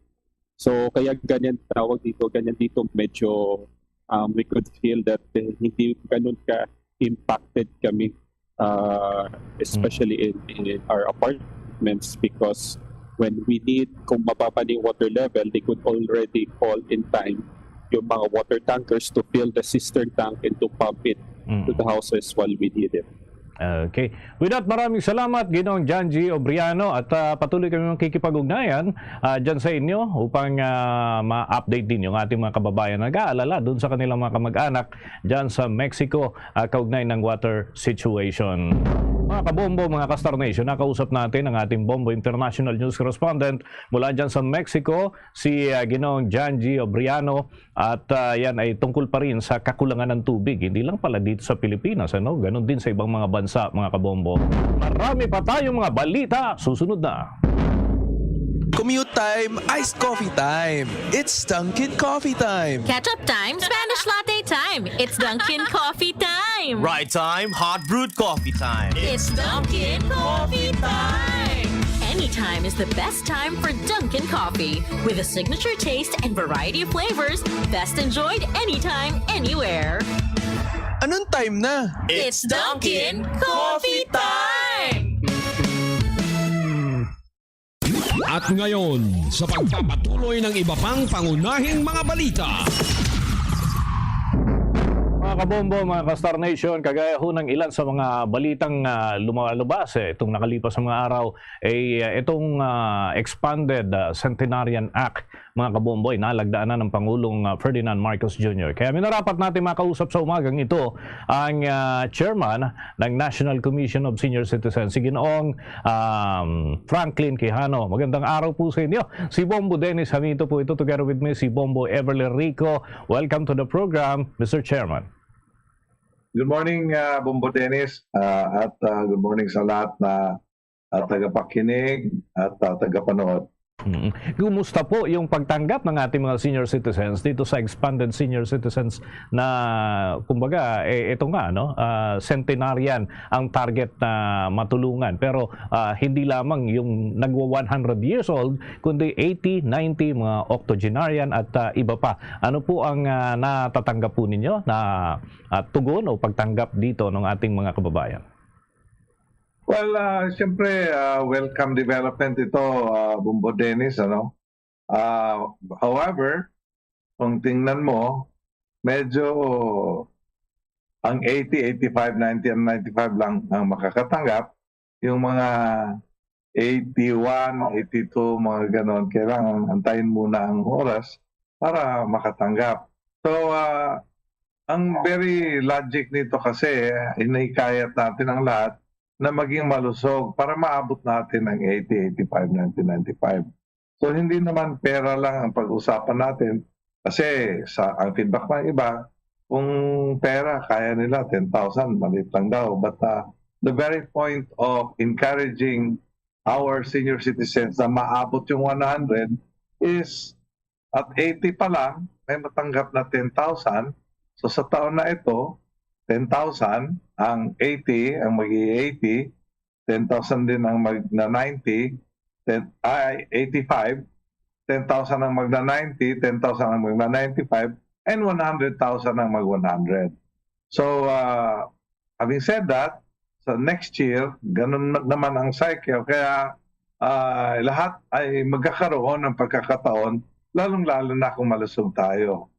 So, kaya ganyan tawag dito, ganyan dito medyo, um, we could feel that, eh, hindi ganun ka impacted kami, uh, especially in, in our apartments, because when we need, kung mababa na yung water level, they could already call in time yung mga water tankers to fill the cistern tank and to pump it Mm. to the houses while we need it. Okay. With that, maraming salamat, Ginoong Janji Obriano, at, ah, patuloy kami makikipag-ugnayan, ah, dyan sa inyo upang, ah, ma-update din yung ating mga kababayan na nag-aalala dun sa kanilang mga kamag-anak dyan sa Mexico, ah, kaugnay ng water situation. Mga kabombo, mga ka-Star Nation, nakausap natin ang ating Bombo International News Correspondent mula dyan sa Mexico, si, ah, Ginoong Janji Obriano. At, ah, yan ay tungkol pa rin sa kakulangan ng tubig, hindi lang pala dito sa Pilipinas, ano? Ganon din sa ibang mga bansa, mga kabombo. Marami pa tayong mga balita. Susunod na. Commute time, iced coffee time. It's Dunkin' Coffee Time. Ketchup time, Spanish latte time. It's Dunkin' Coffee time. Ride time, hot brewed coffee time. It's Dunkin' Coffee time. Anytime is the best time for Dunkin' Coffee. With a signature taste and variety of flavors, best enjoyed anytime, anywhere. Anong time na? It's Dunkin' Coffee time! At ngayon, sa pagpapatuloy ng iba pang pangunahing mga balita. Mga kabombo, mga ka-Star Nation, kagaya ho ng ilan sa mga balitang, ah, lumalabas, eh, itong nakalipas na mga araw, eh, ah, itong, ah, Expanded, ah, Centenarian Act mga kabomboy, nalagdaan na ng Pangulong, ah, Ferdinand Marcos Junior. Kaya minarapat natin makausap sa umagang ito ang, ah, chairman ng National Commission of Senior Citizens, si Ginoong, um, Franklin Quijano. Magandang araw po sa inyo. Si Bombo Dennis Hamito po ito, together with me, si Bombo Everly Rico. Welcome to the program, Mister Chairman. Good morning, ah, Bombo Dennis, ah, at, ah, good morning sa lahat na, ah, tagapakinig at, ah, tagapanood. Mm. Kumusta po yung pagtanggap ng ating mga senior citizens dito sa expanded senior citizens na, kumbaga, eh, ito nga, no, ah, centenarian ang target na matulungan. Pero, ah, hindi lamang yung nagwa one hundred years old, kundi eighty, ninety, mga octogenarian at, ah, iba pa. Ano po ang, ah, natatanggap po ninyo na, ah, tugon o pagtanggap dito ng ating mga kababayan? Well, ah, siyempre, ah, welcome development ito, ah, Bombo Dennis, ano? Ah, however, kung tingnan mo, medyo ang eighty, eighty-five, ninety, and ninety-five lang ang makakatanggap. Yung mga eighty-one, eighty-two, mga ganon, kailangan antayin muna ang oras para makatanggap. So, ah, ang very logic nito kasi, hinahikayat natin ang lahat na maging malusog para maabot natin ang eighty, eighty-five, ninety, ninety-five. So, hindi naman pera lang ang pag-usapan natin kasi sa, ang feedback ng iba, kung pera, kaya nila ten thousand, maliit lang daw. But, ah, the very point of encouraging our senior citizens na maabot yung one hundred is at eighty pa lang, may matanggap na ten thousand. So, sa taon na ito, ten thousand ang eighty, ang mag-eighty, ten thousand din ang mag-ninety, ten, ay, eighty-five, ten thousand ang magna-ninety, ten thousand ang magna-ninety-five, and one hundred thousand ang mag-one hundred. So, ah, having said that, sa next year, ganun na-, naman ang cycle. Kaya, ah, lahat ay magkakaroon ng pagkakataon, lalong-lalo na kung malusog tayo.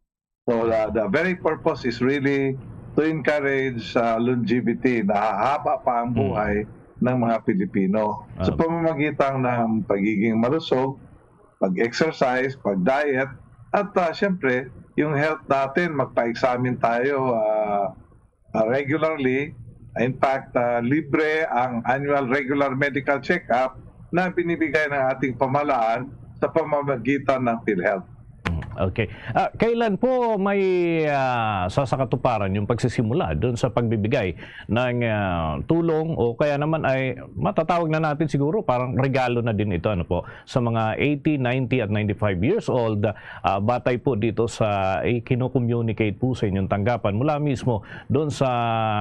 So, the, the very purpose is really to encourage, ah, longevity, na hahaba pa ang Mm. buhay ng mga Pilipino. Sa Ah. pamamagitan ng pagiging malusog, pag-exercise, pag-diet, at, ah, siyempre, yung health natin, magpa-examine tayo, ah, ah, regularly. In fact, ah, libre ang annual regular medical check-up na binibigay ng ating pamahalaan sa pamamagitan ng PhilHealth. Mm, okay. Ah, kailan po may, ah, sasakatuparan yung pagsisimula dun sa pagbibigay ng, ah, tulong, o kaya naman ay matatawag na natin siguro parang regalo na din ito, ano po, sa mga eighty, ninety at ninety-five years old, ah, batay po dito sa ikino-communicate po sa inyong tanggapan mula mismo doon sa,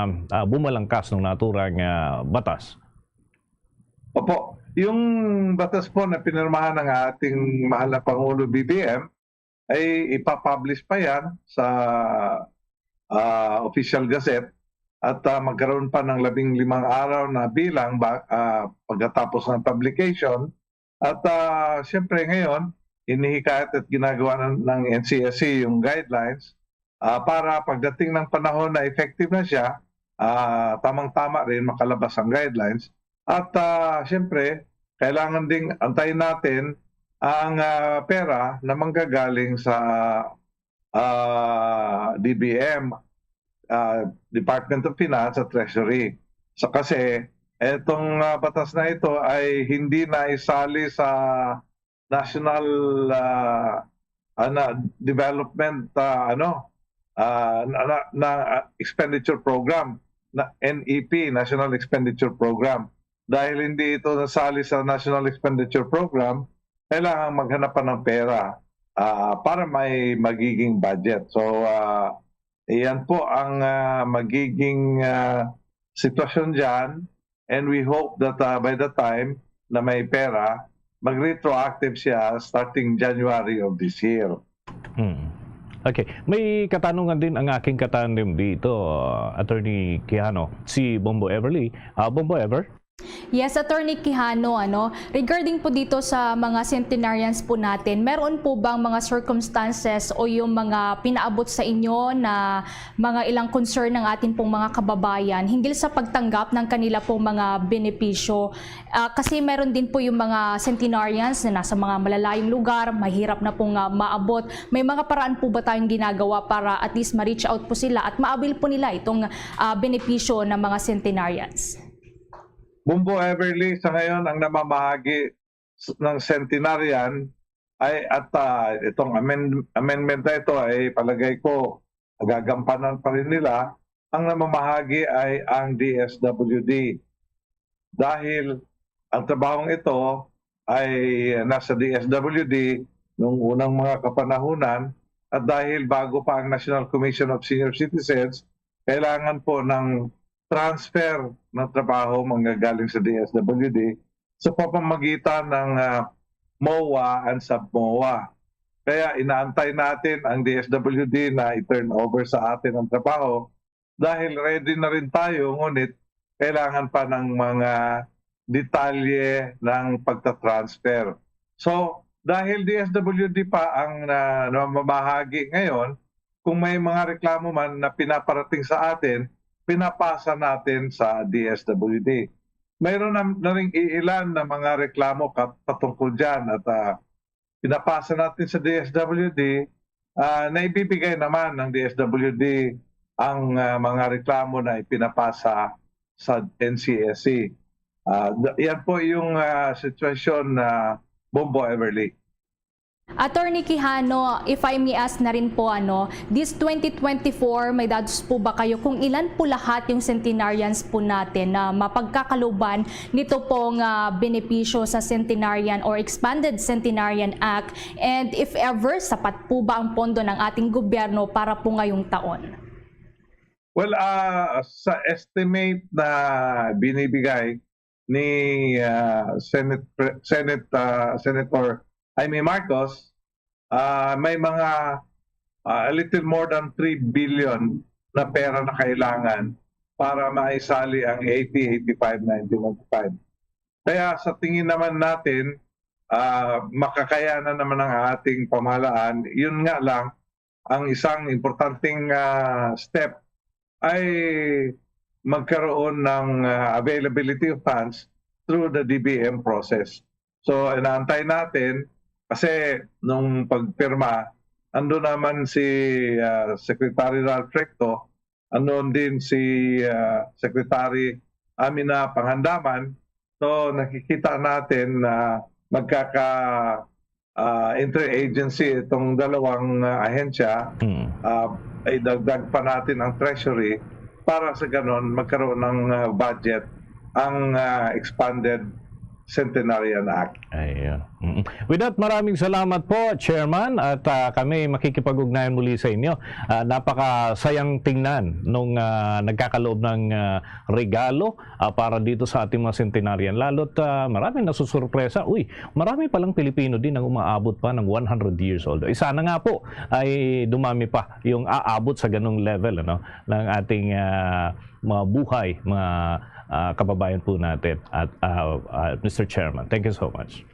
ah, bumalangkas ng naturang, ah, batas? Opo, yung batas po na pinirmahan ng ating mahal na Pangulo, B B M, ay ipapublish pa yan sa, ah, official gazette at, ah, magkaroon pa ng labing limang araw na bilang ba, ah, pagkatapos ng publication. At, ah, siyempre ngayon, hinihikayat at ginagawa ng, ng N C S C yung guidelines, ah, para pagdating ng panahon na effective na siya, ah, tamang-tama rin makalabas ang guidelines. At, ah, siyempre, kailangan ding antayin natin ang, ah, pera na manggagaling sa, ah, D B M, ah, Department of Finance at Treasury. So, kasi etong, ah, batas na ito ay hindi na isali sa national, ah, ah, na development, ah, ano, ah, na, na, na, ah, expenditure program, na N E P, National Expenditure Program. Dahil hindi ito nasali sa National Expenditure Program, kailangan maghanap pa ng pera, ah, para may magiging budget. So, ah, iyan po ang, ah, magiging, ah, sitwasyon diyan, and we hope that, ah, by the time na may pera, mag-retroactive siya starting January of this year. Hmm. Okay. May katanungan din ang aking katandem dito, ah, Attorney Quijano, si Bombo Everly. Ah, Bombo Ever? Yes, Attorney Quijano, ano, regarding po dito sa mga centenarians po natin, meron po bang mga circumstances o yung mga pinaabot sa inyo na mga ilang concern ng ating pong mga kababayan hinggil sa pagtanggap ng kanila pong mga benepisyo? Ah, kasi meron din po yung mga centenarians na nasa mga malalayong lugar, mahirap na pong, ah, maabot. May mga paraan po ba tayong ginagawa para at least ma-reach out po sila at ma-avail po nila itong, ah, benepisyo ng mga centenarians? Bombo Everly, sa ngayon, ang namamahagi s- ng centenarian ay at ah, itong amend- amendment na ito ay palagay ko gagampanan pa rin nila. Ang namamahagi ay ang D S W D. Dahil ang trabahong ito ay nasa D S W D noong unang mga kapanahunan at dahil bago pa ang National Commission of Senior Citizens, kailangan po ng transfer ng trabaho manggagaling sa D S W D sa pamamagitan ng ah, MOA and sub-MOA. Kaya inaantay natin ang D S W D na i-turn over sa atin ang trabaho dahil ready na rin tayo, ngunit kailangan pa ng mga detalye ng pagta-transfer. So, dahil D S W D pa ang ah, namamahagi ngayon, kung may mga reklamo man na pinaparating sa atin, pinapasa natin sa D S W D. Mayroon na, na ring iilan na mga reklamo ka- patungkol dyan at ah, pinapasa natin sa D S W D, ah, naibibigay naman ng D S W D ang ah, mga reklamo na ipinapasa sa N C S C. Ah, d- yan po yung ah, sitwasyon na Bombo Everly. Attorney Quijano, if I may ask na rin po, ano, this twenty twenty-four, may datos po ba kayo kung ilan po lahat yung centenarians po natin na mapagkakaluban nito pong ah, benepisyo sa Centenarian or Expanded Centenarian Act? And if ever, sapat po ba ang pondo ng ating gobyerno para po ngayong taon? Well, ah, sa estimate na binibigay ni ah, Senate Pre- Senate ah, Senator Jaime Marcos, ah, may mga ah, a little more than three billion na pera na kailangan para maisali ang eighty, eighty-five, nineteen ninety-five. Kaya sa tingin naman natin, ah, makakayanan naman ng ating pamahalaan. Yun nga lang, ang isang importanteng ah, step ay magkaroon ng ah, availability of funds through the D B M process. So, inaantay natin kasi nung pagpirma, ando naman si ah, Secretary Ralph Recto, andun din si ah, Secretary Amina Pangandaman. So, nakikita natin na magkaka ah, interagency itong dalawang ah, ahensya. Mm. Ah, idagdag pa natin ang treasury para sa ganon magkaroon ng ah, budget ang ah, expanded Centenarian Act. Ayun. Mm. With that, maraming salamat po, Chairman, at ah, kami makikipag-ugnayan muli sa inyo. Ah, napakasayang tingnan nung ah, nagkakaloob ng ah, regalo ah, para dito sa ating mga centenarian. Lalo't ah, maraming nasusurpresa, uy, marami palang Pilipino din ang umaabot pa ng one hundred years old. Eh, sana nga po ay dumami pa yung aabot sa ganung level, ano, ng ating ah, mga buhay, mga ah, kababayan po natin. At ah, ah, Mister Chairman, thank you so much.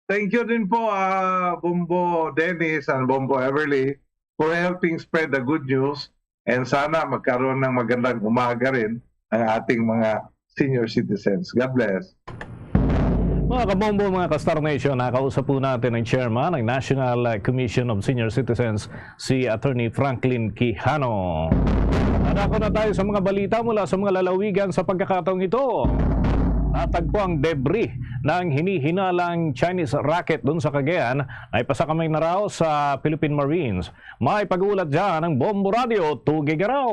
Thank you din po, ah, Bombo Dennis and Bombo Everly, for helping spread the good news. And sana magkaroon ng magandang umaga rin ang ating mga senior citizens. God bless. Mga kabombo, mga ka-Star Nation, nakausap po natin ang chairman ng National Commission of Senior Citizens, si Attorney Franklin Quijano. Nadako na tayo sa mga balita mula sa mga lalawigan sa pagkakataong ito. Natagpo ang debris ng hinihinalang Chinese rocket dun sa Cagayan na ipasakamay na raw sa Philippine Marines. May pag-uulat dyan ang Bombo Radio, Tugigaraw.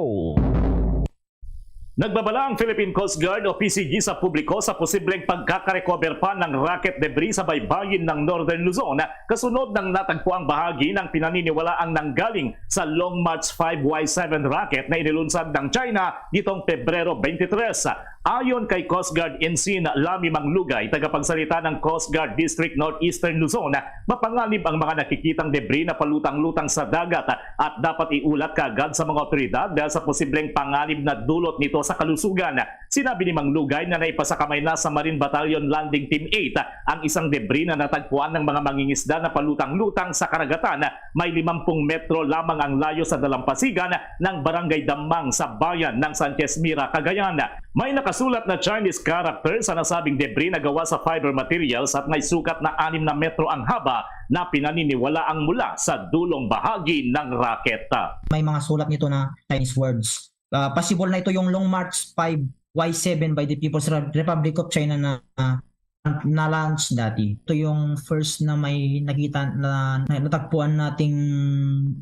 Nagbabala ang Philippine Coast Guard o P C G sa publiko sa posibleng pagkakarecover pa ng rocket debris sa baybayin ng Northern Luzon, kasunod ng natagpuang bahagi ng pinaniniwalaang nanggaling sa Long March five Y seven rocket na inilunsad ng China nitong Pebrero twenty-three. Ayon kay Coast Guard Ensign Lami Manglugay, tagapagsalita ng Coast Guard District Northeastern Luzon, mapanganib ang mga nakikitang debris na palutang-lutang sa dagat at dapat iulat kaagad sa mga otoridad dahil sa posibleng panganib na dulot nito sa kalusugan. Sinabi ni Manglugay na naipasakamay na sa Marine Battalion Landing Team eight ang isang debris na natagpuan ng mga mangingisda na palutang-lutang sa karagatan. May limampung metro lamang ang layo sa dalampasigan ng Barangay Damang sa bayan ng Sanchez Mira, Cagayan. May nakasulat na Chinese character sa nasabing debris na gawa sa fiber materials at may sukat na anim na metro ang haba na pinaniniwalaang mula sa dulong bahagi ng rocket. May mga sulat nito na Chinese words. Ah, possible na ito yung Long March five Y seven by the People's Re-, Republic of China na, ah, na-launch dati. Ito yung first na may nakita na, na natagpuan nating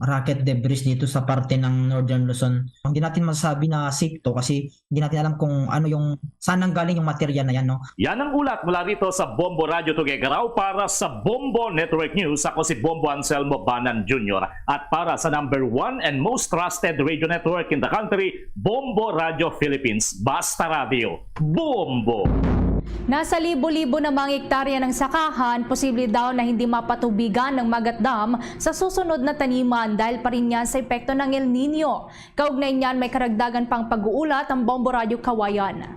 rocket debris dito sa parte ng Northern Luzon. Hindi natin masasabi na safe to kasi hindi natin alam kung ano yung, saan nanggaling yung material na yan, no? Yan ang ulat mula rito sa Bombo Radio Tuguegarao. Para sa Bombo Network News, ako si Bombo Anselmo Banan Junior. At para sa number one and most trusted radio network in the country, Bombo Radio Philippines. Basta Radio, Bombo! Nasa libo-libo na mga hektarya ng sakahan, posible daw na hindi mapatubigan ng Magat Dam sa susunod na taniman dahil pa rin yan sa epekto ng El Nino. Kaugnay niyan, may karagdagan pang pag-uulat ang Bombo Radyo Kawayan.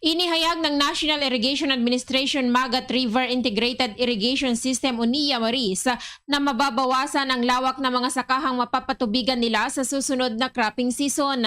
Inihayag ng National Irrigation Administration Magat River Integrated Irrigation System o NIA Maris na mababawasan ang lawak ng mga sakahang mapapatubigan nila sa susunod na cropping season.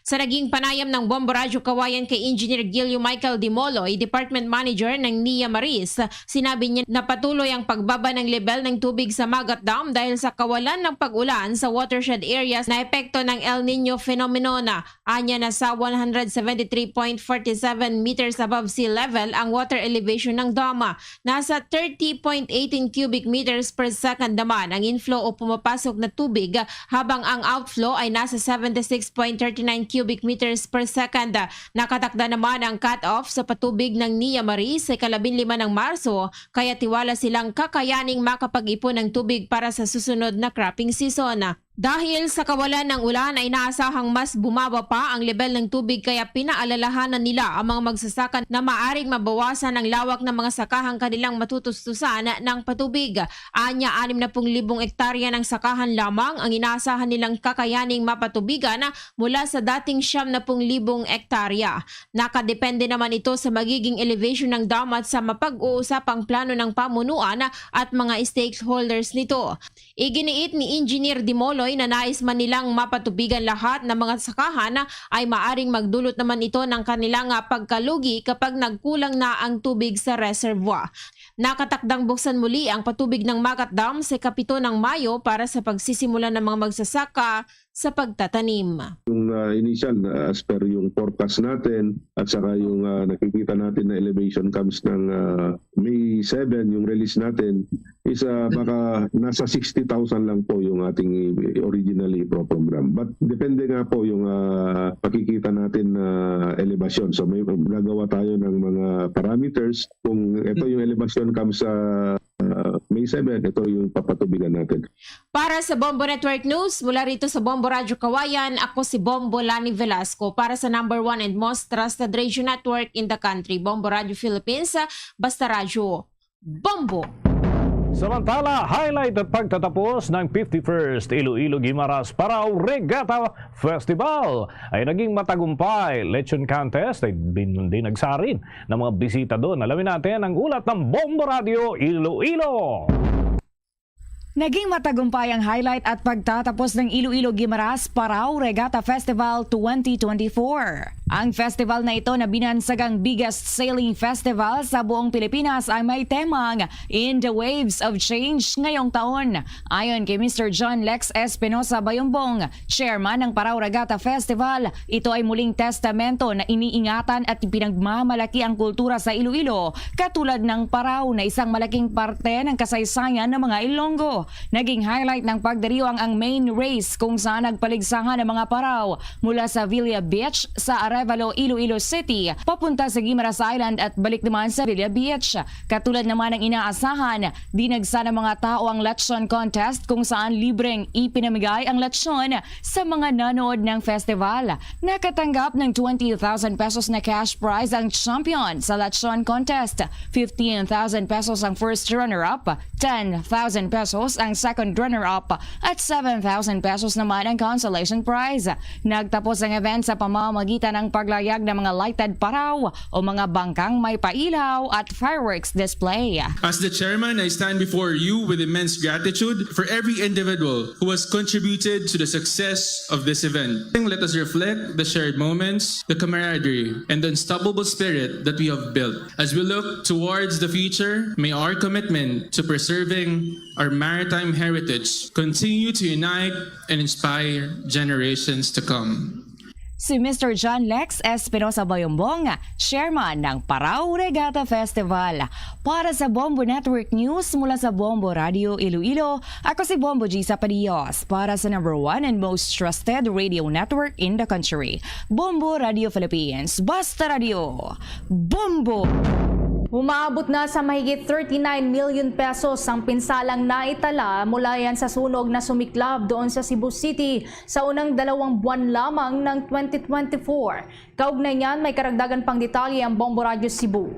Sa naging panayam ng Bombo Radyo Kawayan kay Engineer Gilio Michael Dimoloy, Department Manager ng NIA Maris, sinabi niya na patuloy ang pagbaba ng lebel ng tubig sa Magat Dam dahil sa kawalan ng pag-ulan sa watershed areas na epekto ng El Nino phenomenon. Anya, nasa one hundred seventy-three point forty-seven meters above sea level ang water elevation ng dam. Nasa thirty point eighteen cubic meters per second naman ang inflow o pumapasok na tubig, habang ang outflow ay nasa seventy-six point thirty-nine cubic meters per second. Nakatakda naman ang cut-off sa patubig ng NIA Maris sa ikalabing lima ng Marso, kaya tiwala silang kakayaning makapag-ipon ng tubig para sa susunod na cropping season. Dahil sa kawalan ng ulan ay inaasahang mas bumaba pa ang lebel ng tubig, kaya pinaalalahanan nila ang mga magsasaka na maaring mabawasan ang lawak ng mga sakahang kanilang matutustusan ng patubig. Anya, anim na pung libong ektarya ng sakahan lamang ang inaasahan nilang kakayaning mapatubigan mula sa dating siyam na pung libong ektarya. Nakadepende naman ito sa magiging elevation ng dam at sa mapag-uusapang plano ng pamunuan at mga stakeholders nito. Iginiit ni Engineer Dimoloy na nais man nilang mapatubigan lahat ng mga sakahan, ay maaring magdulot naman ito ng kanilang, ah, pagkalugi kapag nagkulang na ang tubig sa reservoir. Nakatakdang buksan muli ang patubig ng Magat Dam sa ikapito ng Mayo para sa pagsisimula ng mga magsasaka sa pagtatanim. Yung, ah, initial, ah, as per yung forecast natin at saka yung, ah, nakikita natin na elevation comes ng, ah, May seven, yung release natin is, ah, baka nasa sixty thousand lang po yung ating i-, originally ipoprogram. But depende nga po yung, ah, pakikita natin na elevasyon. So may gagawa tayo ng mga parameters. Kung ito yung elevation comes sa, ah, May seven, ito yung papatubigan natin. Para sa Bombo Network News, mula rito sa Bombo Radyo Kawayan, ako si Bombo Lani Velasco. Para sa number one and most trusted radio network in the country, Bombo Radyo Philippines, basta radyo, Bombo! Samantala, highlight at pagtatapos ng fifty-first Iloilo Guimaras Parao Regatta Festival ay naging matagumpay. Lechon contest ay bin-, dinagsa rin ng mga bisita doon. Alamin natin ang ulat ng Bombo Radyo Iloilo. Naging matagumpay ang highlight at pagtatapos ng Iloilo Guimaras Parao Regatta Festival twenty twenty-four. Ang festival na ito na binansagang biggest sailing festival sa buong Pilipinas ay may temang In the Waves of Change ngayong taon. Ayon kay Mister John Lex Espinosa Bayumbong, chairman ng Parao Regatta Festival, ito ay muling testamento na iniingatan at ipinagmamalaki ang kultura sa Iloilo, katulad ng Parao na isang malaking parte ng kasaysayan ng mga Ilonggo. Naging highlight ng pagdiriwang ang main race, kung saan nagpaligsahan ang mga Parao mula sa Villa Beach sa Arevalo, Iloilo City, papunta sa Guimaras Island at balik naman sa Villa Beach. Katulad naman ng inaasahan, dinagsa ng mga tao ang lechon contest kung saan libreng ipinamigay ang lechon sa mga nanood ng festival. Nakatanggap ng twenty thousand pesos na cash prize ang champion sa lechon contest, fifteen thousand pesos ang first runner-up, ten thousand pesos ang second runner-up, at seven thousand pesos naman ang consolation prize. Nagtapos ang event sa pamamagitan ng paglayag ng mga lighted paraw o mga bangkang may pailaw at fireworks display. As the chairman, I stand before you with immense gratitude for every individual who has contributed to the success of this event. Let us reflect the shared moments, the camaraderie, and the unstoppable spirit that we have built. As we look towards the future, may our commitment to preserving our maritime heritage continue to unite and inspire generations to come. Si Mister John Lex Espinosa Bayombong, chairman ng Parao Regatta Festival. Para sa Bombo Network News mula sa Bombo Radio Iloilo, ako si Bombo Gisa Padillos para sa number one and most trusted radio network in the country, Bombo Radio Philippines. Basta Radio, Bombo! Umaabot na sa mahigit thirty-nine million pesos ang pinsalang naitala mula yan sa sunog na sumiklab doon sa Cebu City sa unang dalawang buwan lamang ng twenty twenty-four. Kaugnay niyan, may karagdagan pang detalye ang Bombo Radyo Cebu.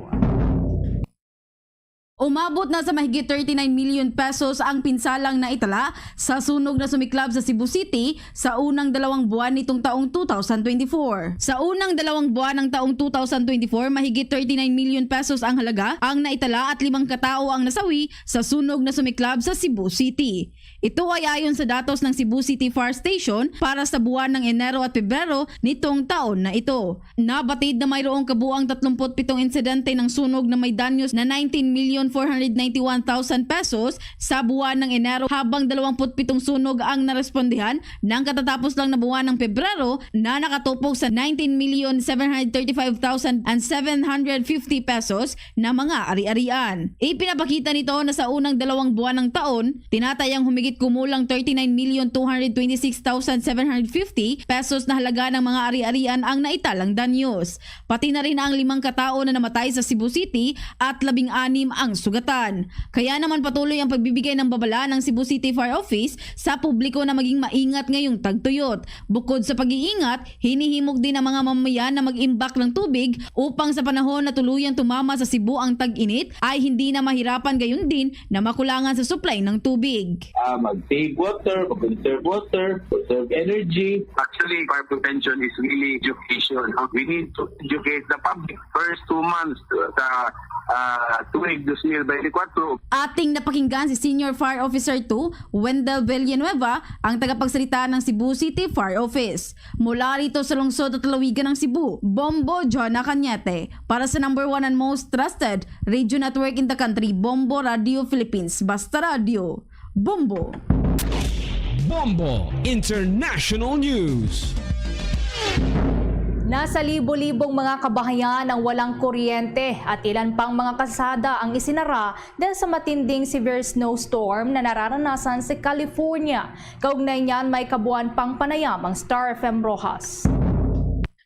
Umabot na sa mahigit thirty-nine million pesos ang pinsalang naitala sa sunog na sumiklab sa Cebu City sa unang dalawang buwan nitong taong two thousand twenty-four. Sa unang dalawang buwan ng taong two thousand twenty-four, mahigit thirty-nine million pesos ang halaga ang naitala at limang katao ang nasawi sa sunog na sumiklab sa Cebu City. Ito ay ayon sa datos ng Cebu City Fire Station para sa buwan ng Enero at Pebrero nitong taon na ito. Nabatid na mayroong kabuang tatlumput pitong insidente ng sunog na may danyos na nineteen million four hundred ninety-one thousand pesos sa buwan ng Enero, habang dalawampu't pitong sunog ang narespondihan ng katatapos lang na buwan ng Pebrero na nakatupok sa nineteen million seven hundred thirty-five thousand and seven hundred fifty pesos na mga ari-arian. Ipinapakita nito na sa unang dalawang buwan ng taon, tinatayang humigit kumulang thirty-nine million two hundred twenty-six thousand seven hundred fifty pesos na halaga ng mga ari-arian ang naitalang danyos. Pati na rin ang limang katao na namatay sa Cebu City at labing-anim ang sugatan. Kaya naman patuloy ang pagbibigay ng babala ng Cebu City Fire Office sa publiko na maging maingat ngayong tagtuyot. Bukod sa pag-iingat, hinihimok din ang mga mamamayan na mag-imbak ng tubig upang sa panahon na tuluyang tumama sa Cebu ang tag-init ay hindi na mahirapan gayon din na makulangan sa supply ng tubig. Ah, mag-save water, mag-conserve water, conserve energy. Actually, fire prevention is really education. We need to educate the public first two months sa, ah, tuig dos mil bente kwatro. Ating napakinggan si Senior Fire Officer two, Wendell Villanueva, ang tagapagsalita ng Cebu City Fire Office. Mula rito sa lungsod at lalawigan ng Cebu, Bombo Jonah Cañete, para sa number one and most trusted radio network in the country, Bombo Radio Philippines. Basta Radio, Bombo. Bombo International News. Nasa libo-libong mga kabahayan ang walang kuryente at ilan pang mga kalsada ang isinara dahil sa matinding severe snowstorm na nararanasan sa California. Kaugnay niyan, may kabuuan pang panayam ang Star F M Roxas.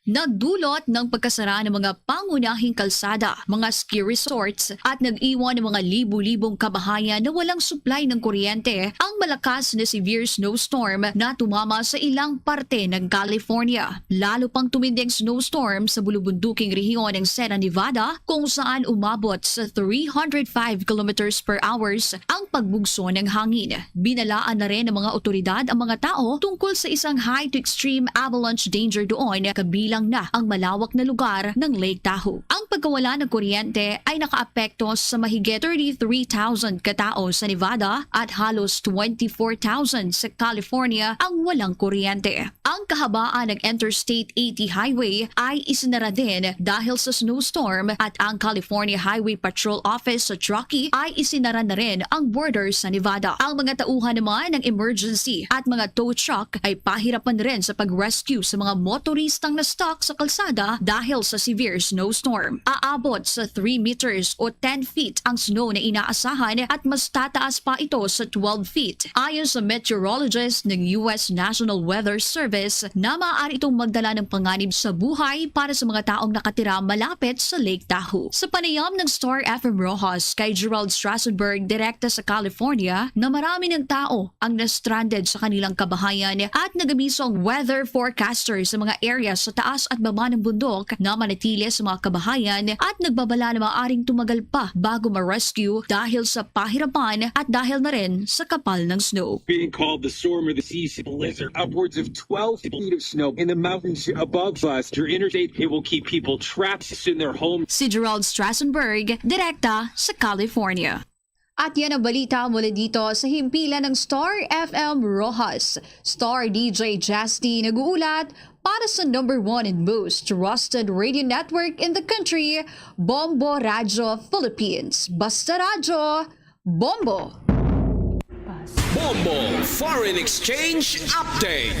Nagdulot ng pagkasara ng mga pangunahing kalsada, mga ski resorts, at nag-iwan ng mga libu-libong kabahayan na walang supply ng kuryente ang malakas na severe snowstorm na tumama sa ilang parte ng California. Lalo pang tumindi ang snowstorm sa bulubunduking rehiyon ng Sierra Nevada, kung saan umabot sa three hundred five kilometers per hours ang pagbugso ng hangin. Binalaan na rin ng mga otoridad ang mga tao tungkol sa isang high to extreme avalanche danger doon, kabilang na ang malawak na lugar ng Lake Tahoe. Ang pagkawala ng kuryente ay nakaapekto sa mahigit thirty-three thousand katao sa Nevada at halos twenty-four thousand sa California ang walang kuryente. Ang kahabaan ng Interstate eighty Highway ay isinara din dahil sa snowstorm at ang California Highway Patrol Office sa Truckee ay isinara na rin ang border sa Nevada. Ang mga tauhan naman ng emergency at mga tow truck ay pahirapan rin sa pag-rescue sa mga motoristang na-stuck sa kalsada dahil sa severe snowstorm. Aabot sa three meters o ten feet ang snow na inaasahan at mas tataas pa ito sa twelve feet. Ayon sa meteorologist ng U S National Weather Service na maaari itong magdala ng panganib sa buhay para sa mga taong nakatira malapit sa Lake Tahoe. Sa panayam ng Star F M Roxas kay Gerald Strassenberg direkta sa California na marami ng tao ang na-stranded sa kanilang kabahayan at nag-abiso ang weather forecaster sa mga area sa taas at baba ng bundok na manatili sa mga kabahayan at nagbabala na maaaring tumagal pa bago ma-rescue dahil sa pahirapan at dahil na rin sa kapal ng snow. Being called the storm or the sea blizzard. Upwards of twelve feet of snow in the mountains above us. Your interstate, it will keep people trapped in their homes. Si Gerald Strassenberg, direkta sa California. At yan ang balita mula dito sa himpilan ng Star F M Roxas. Star D J Justy nag-uulat para sa number one and most trusted radio network in the country, Bombo Radio Philippines. Basta Radyo, Bombo! Bombo Foreign Exchange Update.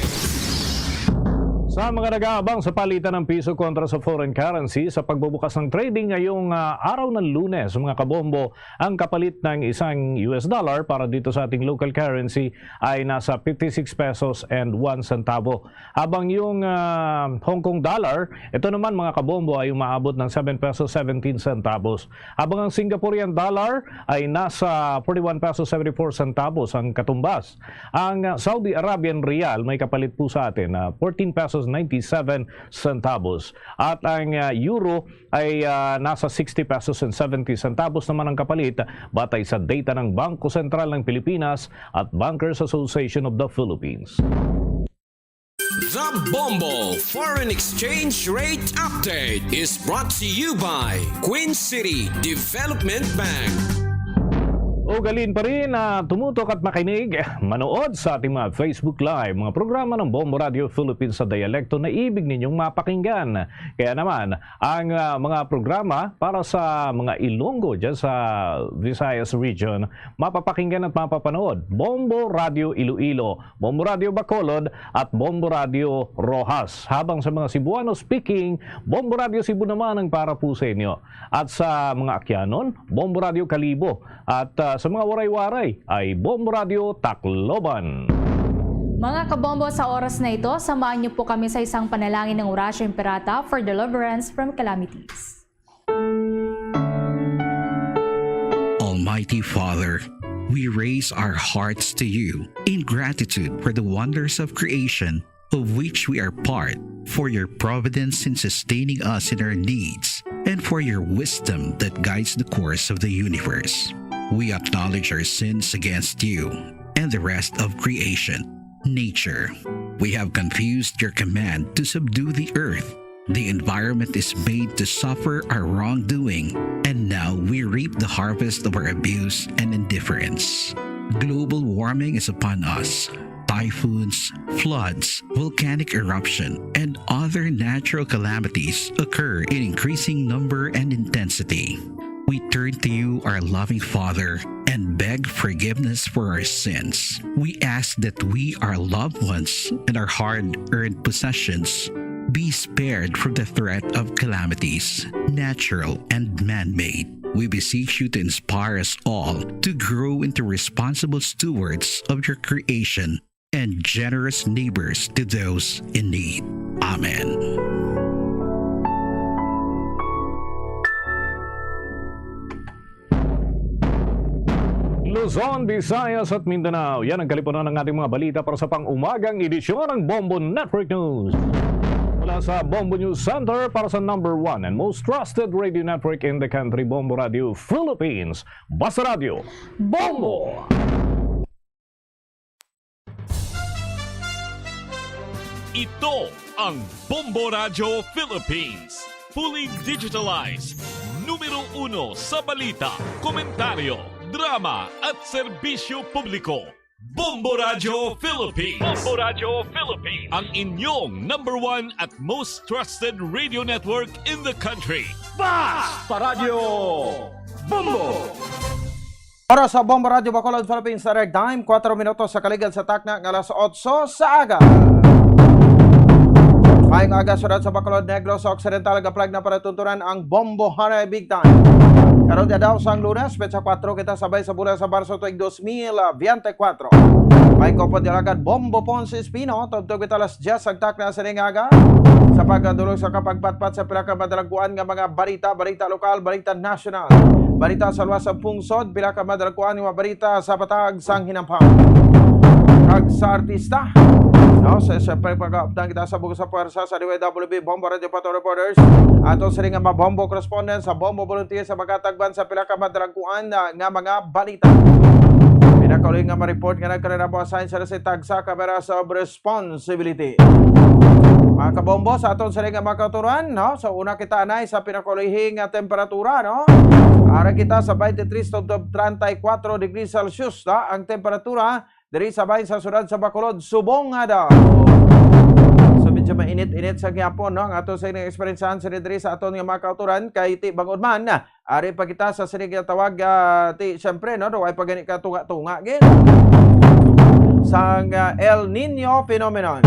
Sa mga nag-aabang sa palitan ng piso kontra sa foreign currency, sa pagbubukas ng trading ngayong, ah, araw ng Lunes, mga kabombo, ang kapalit ng isang U S dollar para dito sa ating local currency ay nasa fifty-six pesos and one centavo. Habang yung, ah, Hong Kong dollar, ito naman, mga kabombo, ay umaabot ng seven pesos seventeen centavos. Habang ang Singaporean dollar ay nasa forty-one pesos seventy-four centavos ang katumbas. Ang Saudi Arabian riyal may kapalit po sa atin na fourteen pesos ninety-seven centavos. At ang, ah, euro ay, ah, nasa sixty pesos and seventy centavos naman ang kapalit, batay sa data ng Bangko Sentral ng Pilipinas at Bankers Association of the Philippines. The Bombo Foreign Exchange Rate Update is brought to you by Queen City Development Bank. Ugalin pa rin na tumutok at makinig, manood sa ating mga Facebook Live, mga programa ng Bombo Radio Philippines sa dialekto na ibig ninyong mapakinggan. Kaya naman, ang, ah, mga programa para sa mga Ilonggo dyan sa Visayas region, mapapakinggan at mapapanood. Bombo Radio Iloilo, Bombo Radio Bacolod, at Bombo Radio Roxas. Habang sa mga Cebuano speaking, Bombo Radio Cebu naman ang para po sa inyo. At sa mga Akyanon, Bombo Radio Kalibo. At, ah, sa mga Waray-Waray ay Bombo Radio Tacloban. Mga kabombo, sa oras na ito, samahan niyo po kami sa isang panalangin ng Oratio Imperata for deliverance from calamities. Almighty Father, we raise our hearts to you in gratitude for the wonders of creation of which we are part, for your providence in sustaining us in our needs, and for your wisdom that guides the course of the universe. We acknowledge our sins against you and the rest of creation, nature. We have confused your command to subdue the earth. The environment is made to suffer our wrongdoing, and now we reap the harvest of our abuse and indifference. Global warming is upon us. Typhoons, floods, volcanic eruption, and other natural calamities occur in increasing number and intensity. We turn to you, our loving Father, and beg forgiveness for our sins. We ask that we, our loved ones, and our hard-earned possessions be spared from the threat of calamities, natural and man-made. We beseech you to inspire us all to grow into responsible stewards of your creation and generous neighbors to those in need. Amen. Luzon, Visayas at Mindanao. Yan ang kalipunan ng ating mga balita para sa pang-umagang edisyon ng Bombo Network News. Mula sa Bombo News Center para sa number one and most trusted radio network in the country, Bombo Radio Philippines. Basta Radyo, Bombo! Ito ang Bombo Radyo Philippines. Fully digitalized. Numero uno sa balita, komentaryo, drama at serbisyo publiko. Bombo Radyo Philippines. Bombo Radyo Philippines. Ang inyong number one at most trusted radio network in the country. Basta Radyo Bombo! Oras sa Bombo Radyo Bacolod, Philippines Standard Time, kuwatro minutos sa kaligad sa takna nga alas otso sa aga. Maayong aga, syudad sa Bacolod, Negros Occidental, gaplag na palatuntunan ang Bombo Hanay Big Time. Karon nga daw sang Lunes, petsa kuwatro, kita sabay sa bulan sa Marso tuig dos mil biyente kuwatro. May ko po di alagad Bombo Ponce Espino, tubtob kita alas diyes ang takna sa ning aga. Sa pagkadulog sa kapagpatpat sa pila ka madalagkuan nga mga balita, balita lokal, balita nasyonal, balita sa luwas sa pungsod, pila ka madalagkuan nga mga balita sa patag sang hinampang kag sa artista. No, sa, sa pagpagaupdan kita sa bugos sa pwersa sa D Y W B Bombo Radio Pato Reporters, ato sini nga mga Bombo correspondent sa Bombo Volunteer sa magkatagban sa pila ka madalagkuan na nga mga balita. Pinakauli nga ma-report nga nagkalain-lain sa tagsa ka Meras of Responsibility. Mga kabombo, sa aton sini nga mga kauturan, no? So, una kita anay sa pinakaulihing nga temperatura, no? Ara kita sa twenty-three to treinta y cuatro degrees Celsius, no? Ang temperatura diri sa bahin sa syudad sa Bacolod, subong nga daw. So, medyo mainit-init sa gihapon, no? Ang ato sa ining eksperyensyahan sini diri sa aton nga mga kauturan, kay ti bangod man, ari pa kita sa sini nga tawag, ah, ti, siyempre, no? Way pa gani ka tunga-tunga, gid. Sang, ah, El Nino phenomenon.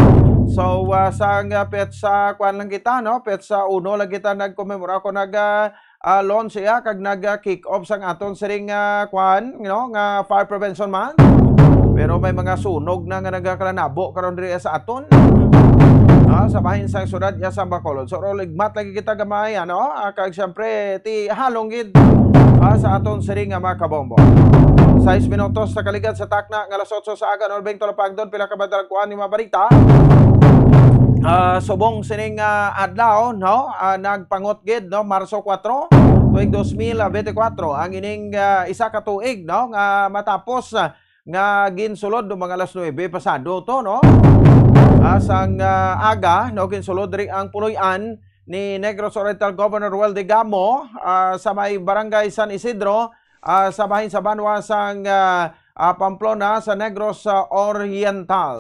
So, ah, sang, ah, petsa, kuwan lang kita, no? Petsa uno lang kita nagkomemora ko nag, ah, ah, launch siya kag nag, ah, kick off sang aton siring, ah, kwan, you know, nga fire prevention month. Pero may mga sunog na nga nagakalanabo karon diri sa aton. Ah, sa bahin sang syudad ya sa Bacolod. So, ligmat lagi kita gamay, ano? Ah, kag siyempre, ti halong gid, ah, sa aton siring nga mga kabombo. Sais minutos na kaligad sa takna nga alas otso sa aga, Norbeng Tulapagdon, pila ka madalagkuan ni mga balita. Ah, subong sining, ah, adlaw, no? Ah, nagpangot gid, no? Marso kuwatro, tuig dos mil biyente kuwatro, ang ining, ah, isa ka tuig, no? Nga matapos, ah, nga ginsulod, no, mga alas nuebe pasado to, no? Ah, sang, ah, aga, no? Ginsulod diri ang puloy-an ni Negros Oriental Governor Roel Degamo, ah, sa may Barangay San Isidro, ah, sa bahin sa banwa sang, ah, ah, Pamplona sa Negros, ah, Oriental.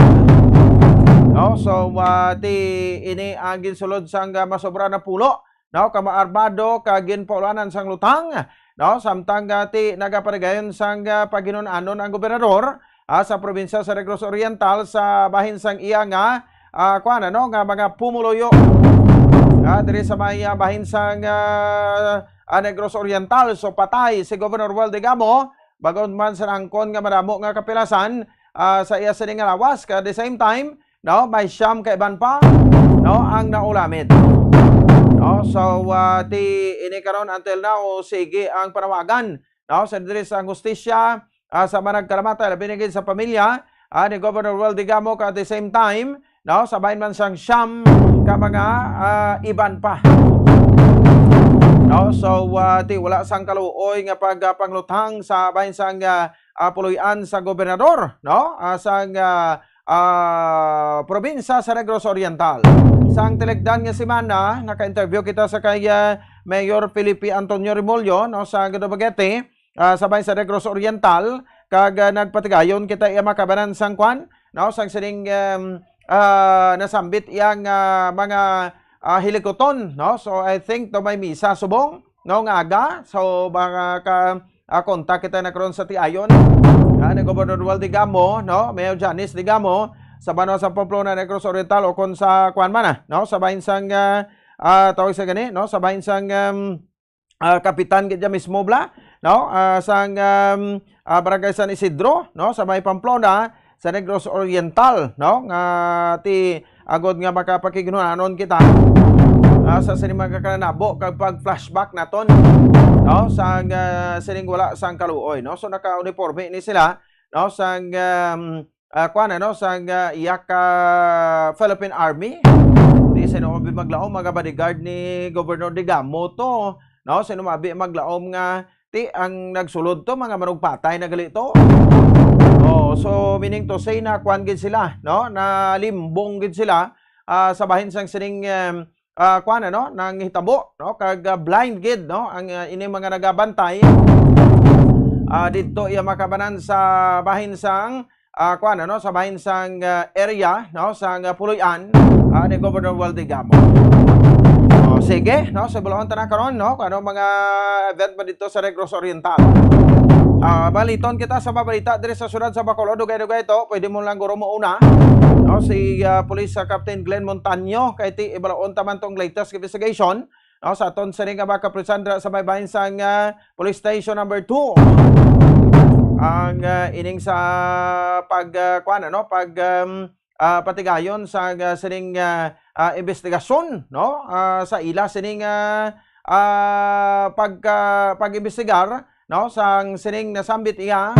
No? So, ah, ti ini ang ginsulod sang, ah, masobra na pulo, no? Ka mga armado ka ginpaulanan sang lutang, no? Samtang, ah, ti nagapaligayon sang, ah, paghinun-anon ang gobernador, ah, sa probinsya sa Negros Oriental sa bahin sang iya nga, ah, kuwan, ano, nga mga pumuluyo, ah, diri sa may, ah, bahin sang, ah, ah, Negros Oriental. So, patay si Governor Roel Degamo, bangod man sa naangkon nga madamo nga kapilasan, ah, sa iya sini nga lawas. Kag at the same time, no, may siyam ka iban pa, no, ang naulamit. No, so, ah, ti ini karon until now, sige ang panawagan, no, sa diri sa hustisya, ah, sa managkalamatay, labi na gid sa pamilya, ah, ni Governor Roel Degamo, kag at the same time, no, sa bahin man sang siyam ka mga, ah, iban pa. No, so, ah, ti wala sang kaluoy nga pagpanglutang sa bahin sang, ah, ah, puloy-an sa gobernador, no, ah, sang, ah, ah, probinsya sa Negros Oriental. Sang tiligdan nga semana, naka-interview kita sa kay, ah, Mayor Felipe Antonio Remollo, no, sa Dumaguete, ah, sa bahin sa Negros Oriental, kag, ah, nagpatigayon kita iya makabanan sang kwan, no, sang sining, em, ah, nasambit iyang, ah, mga, ah, hilikuton, no? So, I think to may misa subong, no, nga aga. So, mga ka, ah, kontak kita na karon sa tiayon, ah, ni Gobernador Roel Degamo, no? Mayor Janice Degamo, sa banwa sa Pamplona, Negros Oriental, o kon sa kwan man, ah, no? Sa bahin sang, ah, ah, tawag sa gani, no? Sa bahin sang, em, ah, kapitan gid dyan mismo bala, no? Ah, sang, um, ah, Barangay San Isidro, no? Sa may Pamplona, sa Negros Oriental, no? Nga ti agod nga makapakighinunanon kita, ah, sa sining mga kalanabo kag pag-flashback naton, no? Sang, ah, sining wala sang kaluoy, no? So, naka-uniforme ni sila, no? Sang, um, ah, kuwan, ano, sang, ah, iya ka Philippine Army. Di sino mabi maglaom, mga bodyguard ni Governor Degamo to, no? Sino mabi maglaom nga ti ang nagsulod to, mga manugpatay na gali to. Oh, so meaning to say na kuwan gid sila, no? Na limbong gid sila, ah, sa bahin sang sining, em, ah, kuwan, ano, nanghitabo, no? Kag, ah, blind gid, no? Ang, ah, ini mga nagabantay, ah, didto iya makabanan sa bahin sang, ah, kuwan, ano, sa bahin sang, ah, area, no? Sang, ah, puloy-an, ah, ni Governor Roel Degamo. Oh, sige, no? So, bulaon ta na karon, no? Kung ano mga event ba didto sa Negros Oriental. Ah, baliton kita sa mabalita diri sa syudad sa Bacolod. Dugay-dugay to. Pwede mo lang guro mo una. no, si, ah, Police, ah, Captain Glenn Montaño, kay ti ibalaon ta man tong latest investigation, no, sa aton sini nga makapresenta sa may bahin sang, ah, Police Station Number Two. Ang, ah, ining sa pag, ah, kuwan, ano, pag, um, ah, patigayon sa, ah, sining, ah, ah, investigasyon, no, ah, sa ila sining, ah, ah, pag, ah, pag-imbestigar, no, sang sining nasambit iya,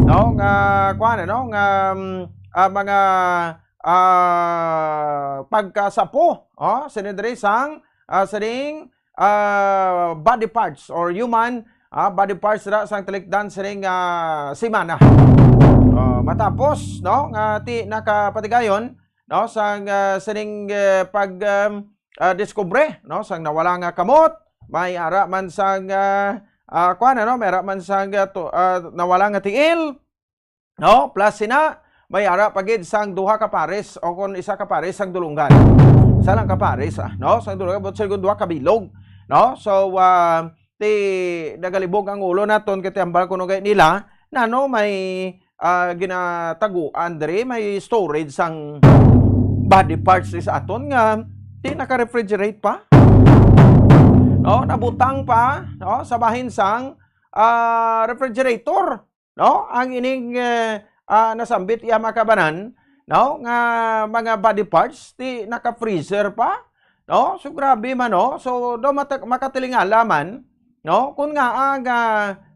no, nga, kuwan, ano, nga, um, ah, mga, ah, pagkasapo, oh, sini diri sang, ah, sining, ah, body parts or human, ah, body parts ra sang talikdan sining, ah, semana. Oh, matapos, no, nga ti nakapatigayon, no, sang, ah, sining, eh, pag, um, ah, diskubre, no, sang nawala nga kamot, may ara man sang, ah, ah, kuwan, ano, may ara man sang, ah, to-, ah, nawala nga tiil, no? Plus sina, may ara pa gid sang duha ka pares o kon isa ka pares sang dulonggan. Isa lang ka pares, ah, no? Sang dulonggan, but sa duha ka bilog, no? So, ah, ti nagalibog ang ulo naton kay ti hambal kuno gay nila, nano may, ah, ginataguan diri, may storage sang body parts sa aton nga ti naka-refrigerate pa. No, nabutang pa, no, sa bahin sang, ah, refrigerator, no? Ang ining, eh, ah, nasambit iya mga kabanan, no, nga mga body parts ti naka-freezer pa, no? So, grabe man, no? So, daw mata-, makatilingala man, no? Kung nga, ah, nga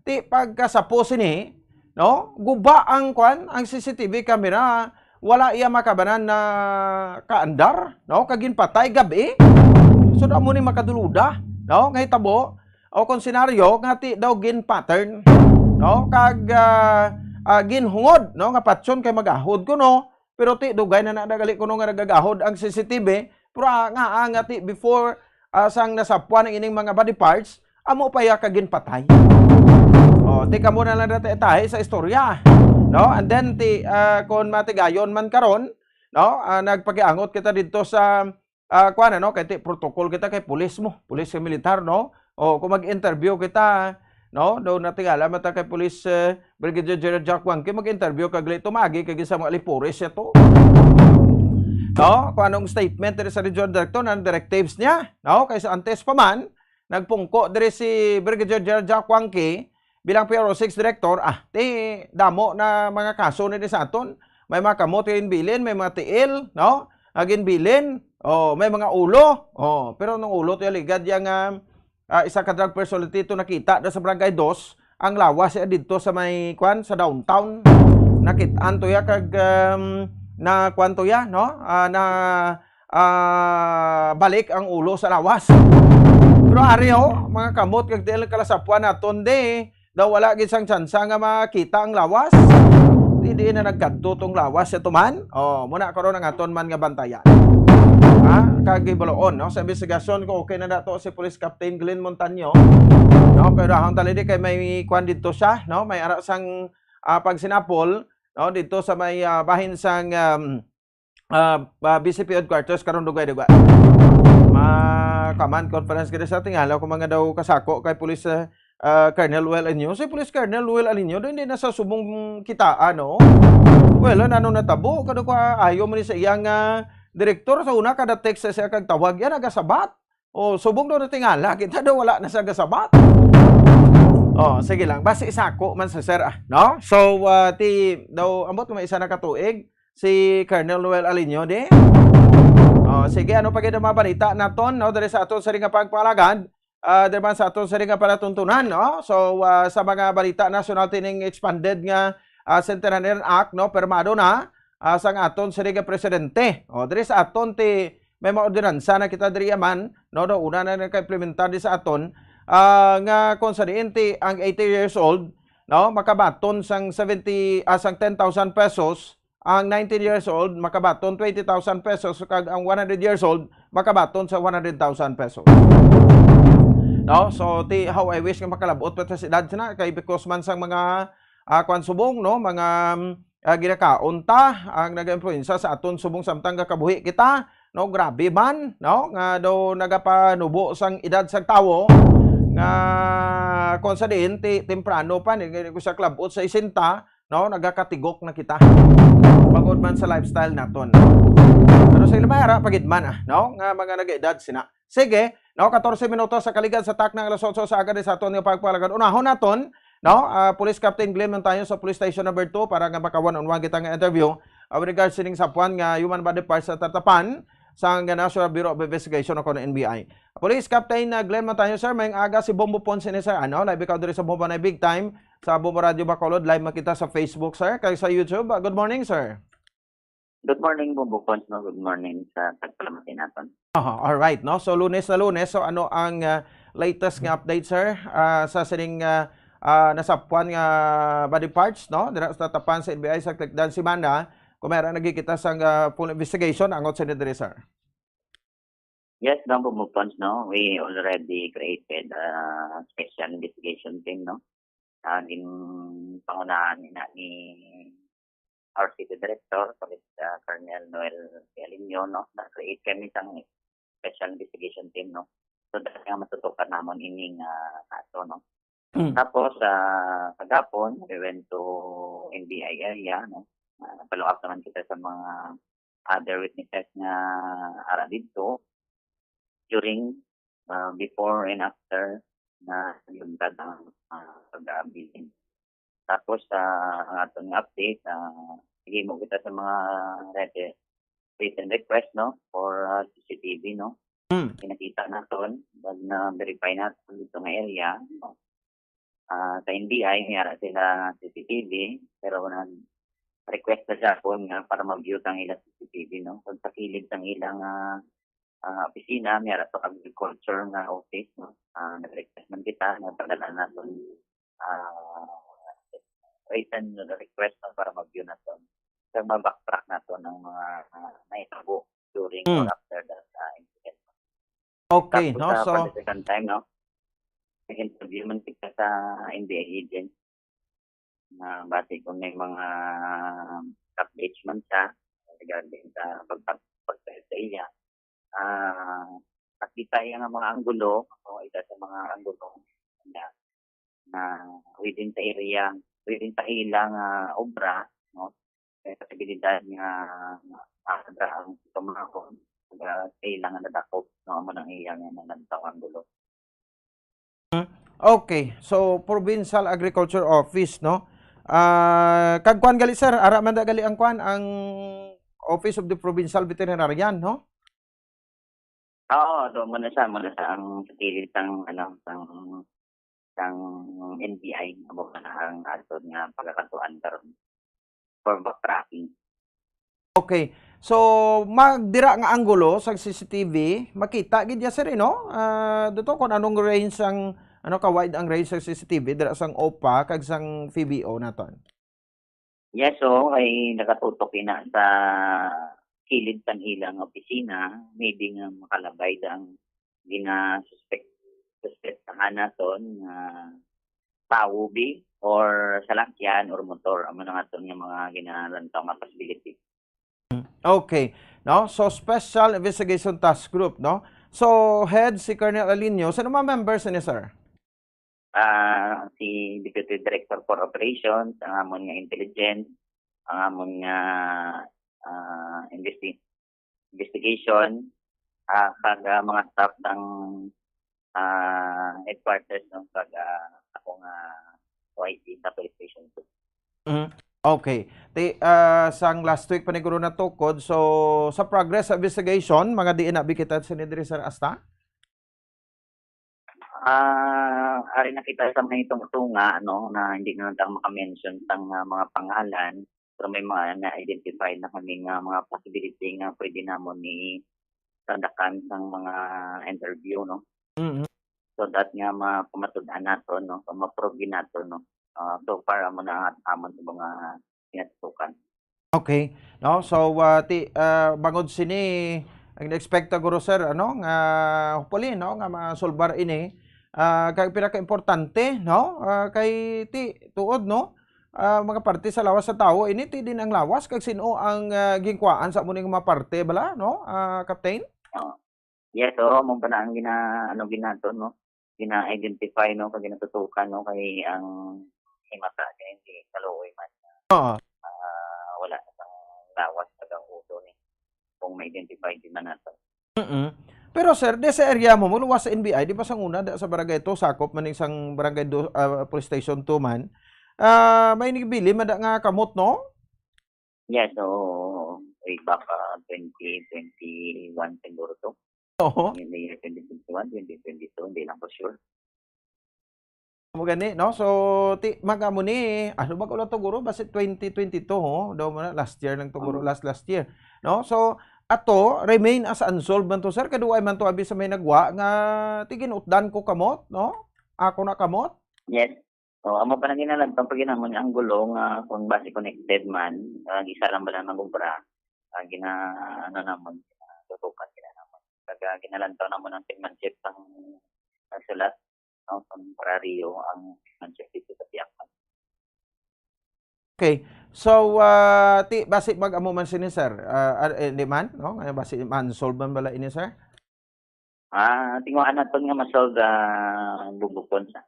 ti pagkasapo sini, no? Guba ang kwan, ang C C T V camera, wala iya makabanan na kaandar, no? Kag ginpatay gab-i. So, amo ni makaduluda, no? Nga hitabo, o kung senaryo nga ti daw gin-pattern, no? Kag, ah, ah, ginhungod, no, nga patyon kay magahod kuno, pero ti dugay na na gali kuno nga nagagahod ang C C T V, pero, ah, nga, ah, nga ti before, ah, sang nasapuan ang ining mga body parts, amo pa iya ka ginpatay. Oh, ti kamo na lang dati tahi sa istorya, no? And then ti, ah, kon matigayon man karon, no, ah, nagpakiangot kita didto sa ah, kuwan, ano, kay ti protocol kita kay pulis mo, pulis kay militar, no? O kung mag-interview kita, no? Daw natingala man ta kay Police, eh, Brigadier General Jack Wangke, mag-interview ka gali tumagi kay sa mga lipores siya to. No? Kung anong statement diri sa regional director, anong directives niya, no? Kay sa antes pa man, nagpungko diri si Brigadier General Jack Wangke bilang P R O six director, ah, ti damo na mga kaso ni sa aton. May mga kamot nga ginbilin, may mga tiil, no? Nga ginbilin, oh, may mga ulo. Oh, pero nung ulo to, ligad yang, ah, ah, isa ka drug personality to nakita na sa Barangay Dos, ang lawas siya didto sa may, kwan, sa downtown. Nakit-an to ya kag, um, na, kwan to ya, no? Ah, na, ah, balik ang ulo sa lawas. Pero ari, oh, mga kamot kag tiil kalasapuan naton di, daw wala gid sang tsansa nga makita ang lawas. Di, di na nagkadto tong lawas sa tuman. Oh, muna karon ang aton man nga bantayan. Ha? Kag ibaloon, no? Sa investigasyon ko, okay na nato si Police Captain Glenn Montaño. No, pero ang tali di kay may kwan dito siya, no? May ara sang, ah, pagsinapol, no? Dito sa may, ah, bahin sang, um, ah, ah, B C P headquarters karon dugay-dugay. Ma command conference gid sa tingala ko mga daw kasako kay Police, ah, ah, Colonel Well Inyo. Si Police Colonel Well Inyo, hindi na sa subong kita, ano? Well, ano natabo? Kado ko, ah, ayo man ni sa iyang, ah, direktor sa una, kada text sa siya kag tawag, yan, nagasabat. O, subong daw natingala, kita daw wala na sa gasabat. Oh, sige lang. Basi isako man sa sir, ah, no? So, ah, ti, daw, ambot ko may isa na katuig, si Colonel Noel Alinio, di? Oh, sige, ano pa gid ang mga balita naton, no? Diri sa aton sa ring nga pagpalagad, ah, diri man sa aton sa ring nga palatuntunan, no? So, ah, sa mga balita nasyonal, tining expanded nga, ah, Centenarian Act, no? Pirmado na, ah, sang aton sa ring nga presidente. Oh, diri sa aton ti may mga ordinansa na kita diri man, no? No, una na nagka-implementar di sa aton, ah, nga kung sa diin ti ang eighty years old, no, makabaton sang seventy, ah, sang ten thousand pesos, ang nineteen years old makabaton twenty thousand pesos, kag ang one hundred years old makabaton sa one hundred thousand pesos. No? So, ti, how I wish nga makalabot pa ta sa edad sina, kay because man sang mga, ah, kwan subong, no, mga, ah, ginakaon ta ang nag-influensya sa aton subong samtang gakabuhi kita, no, grabe man, no, nga daw nagapanubo sang edad sang tawo nga kung sa diin ti temprano pa ni, ni ko siya kalabot sa sesenta, no, nagakatigok na kita. Bangod man sa lifestyle naton. Pero sa ilang ara, pagid man, ah, no, nga mga nag-edad sina. Sige, no, katorse minutos sa kaligad sa takna nga alas otso sa aga sa aton nga pagpalagad. Unahon naton, no, ah, Police Captain Glenn Montaño sa Police Station Number Two para nga maka one-on-one kita nga interview, ah, with regards sining sapwan nga human body parts sa tatapan sa nga National Bureau of Investigation o kon N B I. Police Captain, ah, Glenn Montaño, sir, may aga si Bombo Ponce ni sir, ano, live ikaw diri sa Bombo na Big Time sa Bombo Radio Bacolod, live man kita sa Facebook, sir, kag sa YouTube. Ah, good morning, sir. Good morning, Bombo Ponce, no? Good morning sa tagpalamati naton. Aha, all right, no? So, Lunes na Lunes, so ano ang, ah, latest nga update, sir, ah, sa sining, ah, ah, nasapwan nga body parts, no? Dira sa tatapan sa N B I sa tikdan semana, kung meron nagkikita sang, ah, full investigation, angot sa diri, sir. Yes, no, Bombo Ponce, no? We already created a special investigation team, no? Ah, ginpangunahan ina ni our city director, Police, ah, Colonel Noel Galinio, no? Nag-create kami sang special investigation team, no? So that nga matutukan namon ining, ah, kaso, no? Mm. Tapos, ah, kagapon, we went to N B I area, no? Ah, follow up naman kita sa mga other witnesses nga ara didto during, ah, before and after na naluntad ang, ah, pag-aabilin. Tapos, ah, ang aton nga update, ah, naghimo kita sa mga re-, written request, no, for, ah, C C T V, no. Hmm. Pinakita naton, pag na-verify naton dito nga area, no. Ah, sa N B I, may ara sila C C T V, pero nag-request na siya ako nga para ma-view sang ila C C T V, no. Kung sa kilid sang ilang, ah, ah, opisina, may ara to agriculture nga office, no? Ah, nag-request man kita nga padala naton, ah, written request, no, para ma-view naton. Kag ma-backtrack naton ang mga, ah, nahitabo during Mm. or after that, ah, incident. Okay, Tapos no? sa So, for the second time, no? Nag-interview man kita sa N B I agent. Na basi kung may mga updates man siya regarding sa pagpag-, pagpag-, sa iya. Ah, nakita iya nga mga anggulo, o isa sa mga anggulo na, na within sa area, within sa ila nga obra, no? May posibilidad nga maabra ang tumahon, ah, sa ila nga nadakop, no? Amo nang iya nga nagtawag dulo. Hmm. Okay. So, Provincial Agriculture Office, no? Ah, kag kuan gali, sir, ara man da gali ang kuan, ang Office of the Provincial Veterinarian, no? Oo, so, muna siya, muna siya ang sa kilid sang, ano, sang, sang N B I, amo na ang aton nga pagkakatuan karon for backtracking. Okay. So, mag-, dira nga anggulo sa C C T V, makita gid ya, sir, eh, no? Ah, dito kung anong range ang, ano, ka-wide ang range sa C C T V, dira sang OPA kag sang P B O naton. Yes, so, ay nakatutok ina sa kilid sang ilang opisina, maybe nga makalabay ang ginasuspek-, suspektahan naton nga tawo bi or salakyan or motor. Amo na nga aton nga mga ginalantaw nga possibility. Okay. No? So, Special Investigation Task Group, no? So, head si Colonel Alinio. Sino mga members ni, sir? Ah, si Deputy Director for Operations, ang amon nga intelligence, ang amon nga, ah, investi-, investigation, ah, kag, ah, mga staff ng, ah, headquarters, no, kag, ah, ako nga O I C sa police station two. Mm. Okay. Ti, ah, sang last week pa ni guro natukod. So, sa progress sa investigation, mga diin na bi kita sini diri, sir, asta? Ah, ari na kita sa may tunga-tunga, no, na hindi na lang maka-mention sang, ah, mga pangalan, pero may mga na-identify na kami nga mga possibility nga pwede namon ni tandakan sang mga interview, no? Mm. So that nga mapamatud-an naton, no, o ma-prove naton, no. Ah, so far, amo na ang amon sa mga pinatutukan. Okay. No? So, ah, ti-, ah, bangod sini, ang expect guro, sir, ano, nga hopefully, no, nga masulbar ini, ah, kay pinaka-importante, no, ah, kay ti-, tuod, no, ah, mga parte sa lawas sa tawo, ini ti din ang lawas, kag sino ang, ah, ginkuhaan sa amo ning mga parte, bala, no, ah, Captain? Oo. Yes, oo, mo ba na ang gina-, ano, ginato, no? Gina-identify, no, kag ginatutukan, no, kay ang himata kay hindi kaluoy man. Oo. Ah, wala na sang lawas kag ang ulo ni kung ma-identify di man nato. Mm. Pero sir, di sa area mo, mo luwas sa N B I, di ba sang una, da sa barangay two, sakop man ni sang barangay two, ah, police station two man. Ah, may nagbilin man da nga kamot, no? Yes, oo. Way back, ah, twenty twenty-one siguro to. Oo. In the year twenty twenty-one, twenty twenty-two, hindi lang for sure. Mo gani, no? So, ti, mag-amo ni, ano ba ko lang to, guro? Basi twenty twenty-two, ho? Daw mo na, last year lang to, guro, Oo. last, last year. No? So, ato, remain as unsolved man to, sir. Kaduay man to, abi sa may nagwa, nga, ti, ginutdan ko kamot, no? Ako na kamot? Yes. So, amo pa na ginalantaw pag ginamon ang gulo nga kung basi connected man, ah, isa lang ba lang nag-obra, ah, gina-, ano namon, ah, tutukan gina namon. Kag, ah, ginalantaw namon ang penmanship sang, ah, sulat, no, kung parariyo ang penmanship dito sa Piakman. Okay. So, ah, ti, basi mag-amo man sini, sir. Ah, ah, eh, di man, no? Nga basi man, solve man bala ini, sir? Ah, tinguhaan naton nga ma-solve, ah, bubukon sa.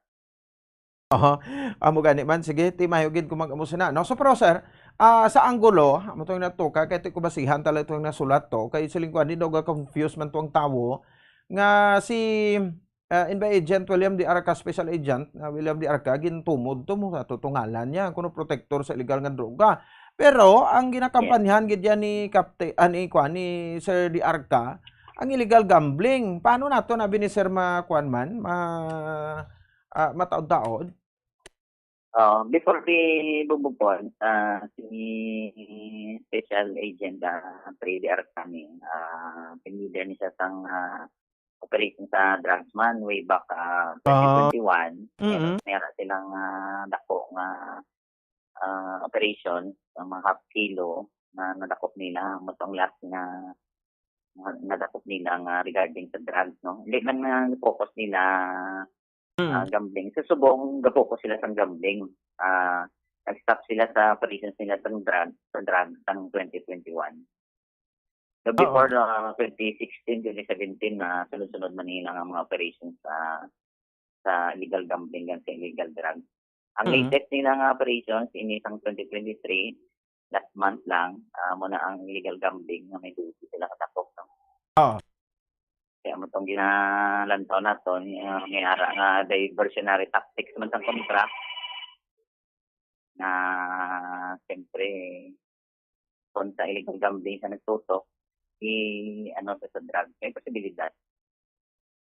Aha. Amo gani man, sige, ti mayo gid kung mag-amo sina, no? So, pero, sir, ah, sa anggulo, amo tong natuka, kay ti ko basihan talaga itong nasulat to, kay siling ko, ani daw ga-confuse man to ang tawo, nga si, ah, N B I Agent William D. Arca, Special Agent, ah, William D. Arca, gintumod to mo sa tutungalan niya, kuno protektor sa illegal nga droga. Pero, ang Yes. ginakampanyahan gid yan ni Kapte-, ah, ni, kuwan, ni Sir D. Arca, ang illegal gambling. Paano nato na bini, sir, ma-, kuwan man, ma-, ah, mataod-taod? Ah, before the bubukon, ah, si Special Agent, ah, Freddy Arcani, ah, team leader ni siya sang, ah, operation sa drugs man way back, ah, Ah. twenty twenty-one. Mm. Meron, meron silang, ah, dako nga, ah, operation, ang mga half kilo na nadakop nila, amo tong last nga, nga nadakop nila nga regarding sa drugs, no? Hindi man nga focus nila Mm. ah, gambling. Sa subong, ga-focus sila sa gambling. Ah, nag-stop sila sa operations nila sa drug, sa drug sang twenty twenty-one. So, Oo. before the twenty sixteen, twenty seventeen, na sunod-sunod man nila nga mga operations sa, sa illegal gambling and sa illegal drug. Ang Mm. latest nila nga operations, ini sang twenty twenty-three, last month lang, ah, mo na ang illegal gambling nga may duty sila katakop, no? Oo. Kaya mo tong ginalantaw naton, ah, may ara nga diversionary tactics man sang kontra. Na, siyempre, kung sa illegal gambling sa nagtutok, i-, ano, sa, sa drug, may posibilidad.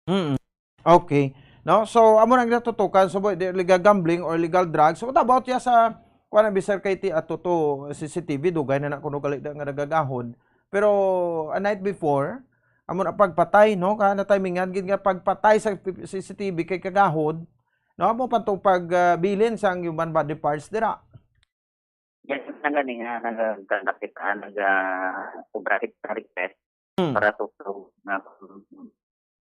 Mm. Okay. No? So, amo nang natutukan sa buhay, di, illegal gambling or illegal drugs. So, what about ya sa, kuwan, abi, sir, kay ti ato to, C C T V, dugay na na kuno gali na nga nagagahod. Pero, a night before, amo na pagpatay, no? Ka na timingan gid nga pagpatay sa P-, C C T V kay kagahod, no? Amo pa to pag, ah, bilin sang human body parts dira. Yes, na gani nga, nag-conduct kita, nag, ah, obra kita request Hmm. para to prove na kung,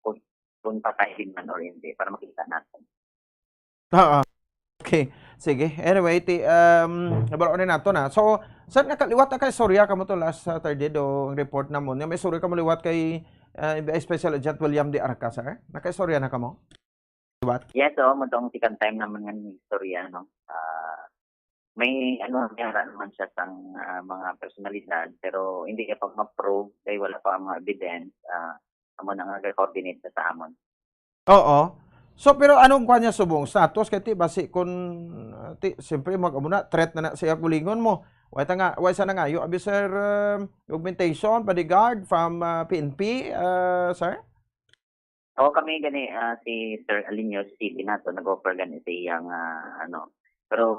kung, kung patay din man or hindi, para makita natin. Oo. Okay. Sige. Anyway, ti, um, nabalo ni nato na. So, sir, nakaliwat na kay istorya kamo to last Saturday do ang report namon. Nga may istorya kamo liwat kay, uh, Special Agent William D. Arca, sir? Nakaistorya na kamo? Liwat? Yes, oo, mo tong second time naman nga istorya, no? Ah, may, ano, may ara naman siya sang, ah, mga personalidad, pero hindi niya pa ma-prove kay wala pa ang mga evidence, ah, amo na nga ga-coordinate na sa amon. Oo. So, pero anong kuha niya subong? Status kay ti, basi kun, ah, ti, siyempre, mag-, amo na, threat na na siya, gulingon mo. Wa ta nga, wa sa nangayo, abi, sir, um, augmentation, bodyguard from, ah, P N P, ah, sir? Oo, kami gani, ah, si Sir Alinio, si City nato, nag-offer gani sa iyang, ah, ano. Pero,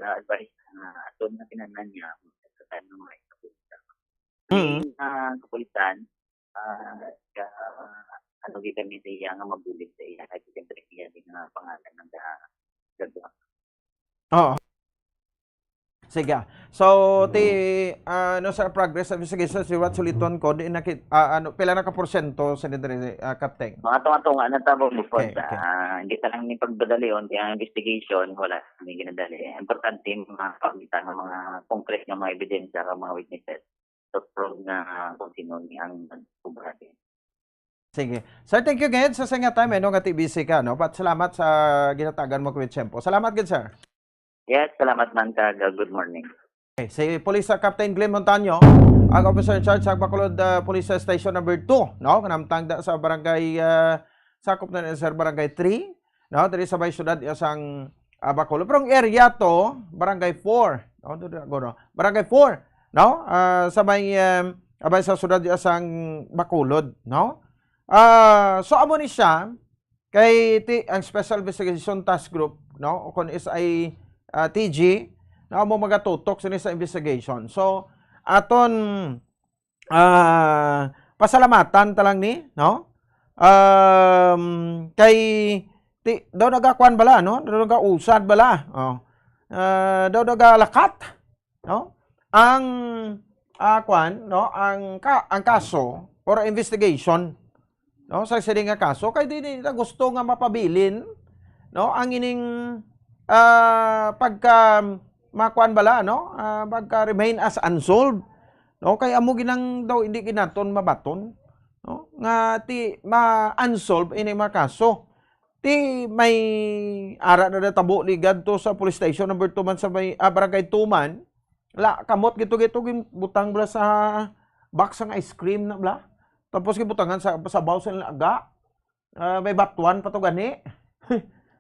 ah, advice, ah, ato na kinahanglan niya, sa time na may kapulisan. Mm. Ang, ah, kapulisan, ah, ka-, ano, di kami sa iya nga mabulig sa iya, kasi siyempre iya din nga pangalan ng, ah, gagawa. Oo. Sige. So, ti, ah, ano sa progress sa investigation, si Rat Suliton ko, di nakit-, ah, ano, pila na ka porsyento sa diri, ah, Captain? Mga tunga-tunga na tabo, bukod Okay, sa, okay. ah, hindi ta lang ni pagdadalion, kaya ang investigation, wala kami ginadali. Importante, mga pagkita ng mga concrete nga mga ebidensya, ng mga witnesses, to prove na, ah, kung sino ni ang nagkubrate. Sige. Sir, thank you again sa, sa nga time, eh, no, nga ti busy ka, no? But salamat sa ginatagan mo, Kuya Tiempo. Salamat gid, sir. Yes, salamat man kag, uh, good morning. Okay, si Police, uh, Captain Glenn Montaño, ang officer in charge sa Bacolod, uh, Police Station Number Two, no? Kanamtang da sa barangay, uh, sakop na ni Sir, Barangay Three, no? Diri sa may siyudad ya sang, uh, Bacolod. Pero ang area to, Barangay Four, no? Dito na, no? Barangay Four, no? Uh, sa may, um, abay sa siyudad ya sang Bacolod, no? Ah, so amo ni siya, kay ti-, ang Special Investigation Task Group, no, o kon S I, ah, T G, no, amo magatutok sini sa investigation. So, aton, ah, pasalamatan ta lang ni, no? Um, kay ti-, daw nagakuan bala, no? Daw nagausad bala. Oh. Ah, daw nagalakat, no? Ang, ah, kuan, no? Ang ka-, ang kaso or investigation, no, sa sini nga kaso, kay di nila gusto nga mapabilin, no, ang ining, ah, pagka makuan bala, no, ah, pagka remain as unsolved, no, kay amo ginang daw hindi ginaton mabaton, no, nga ti ma-unsolve ini mga kaso. Ti may ara na natabo ni gadto sa police station number two man sa may, ah, barangay two man. La, kamot gito-gito, gin-, butang bala sa box sang ice cream na bala. Tapos gibutangan sa, sa sabaw sa linaga. Ah, may batuan pa to gani.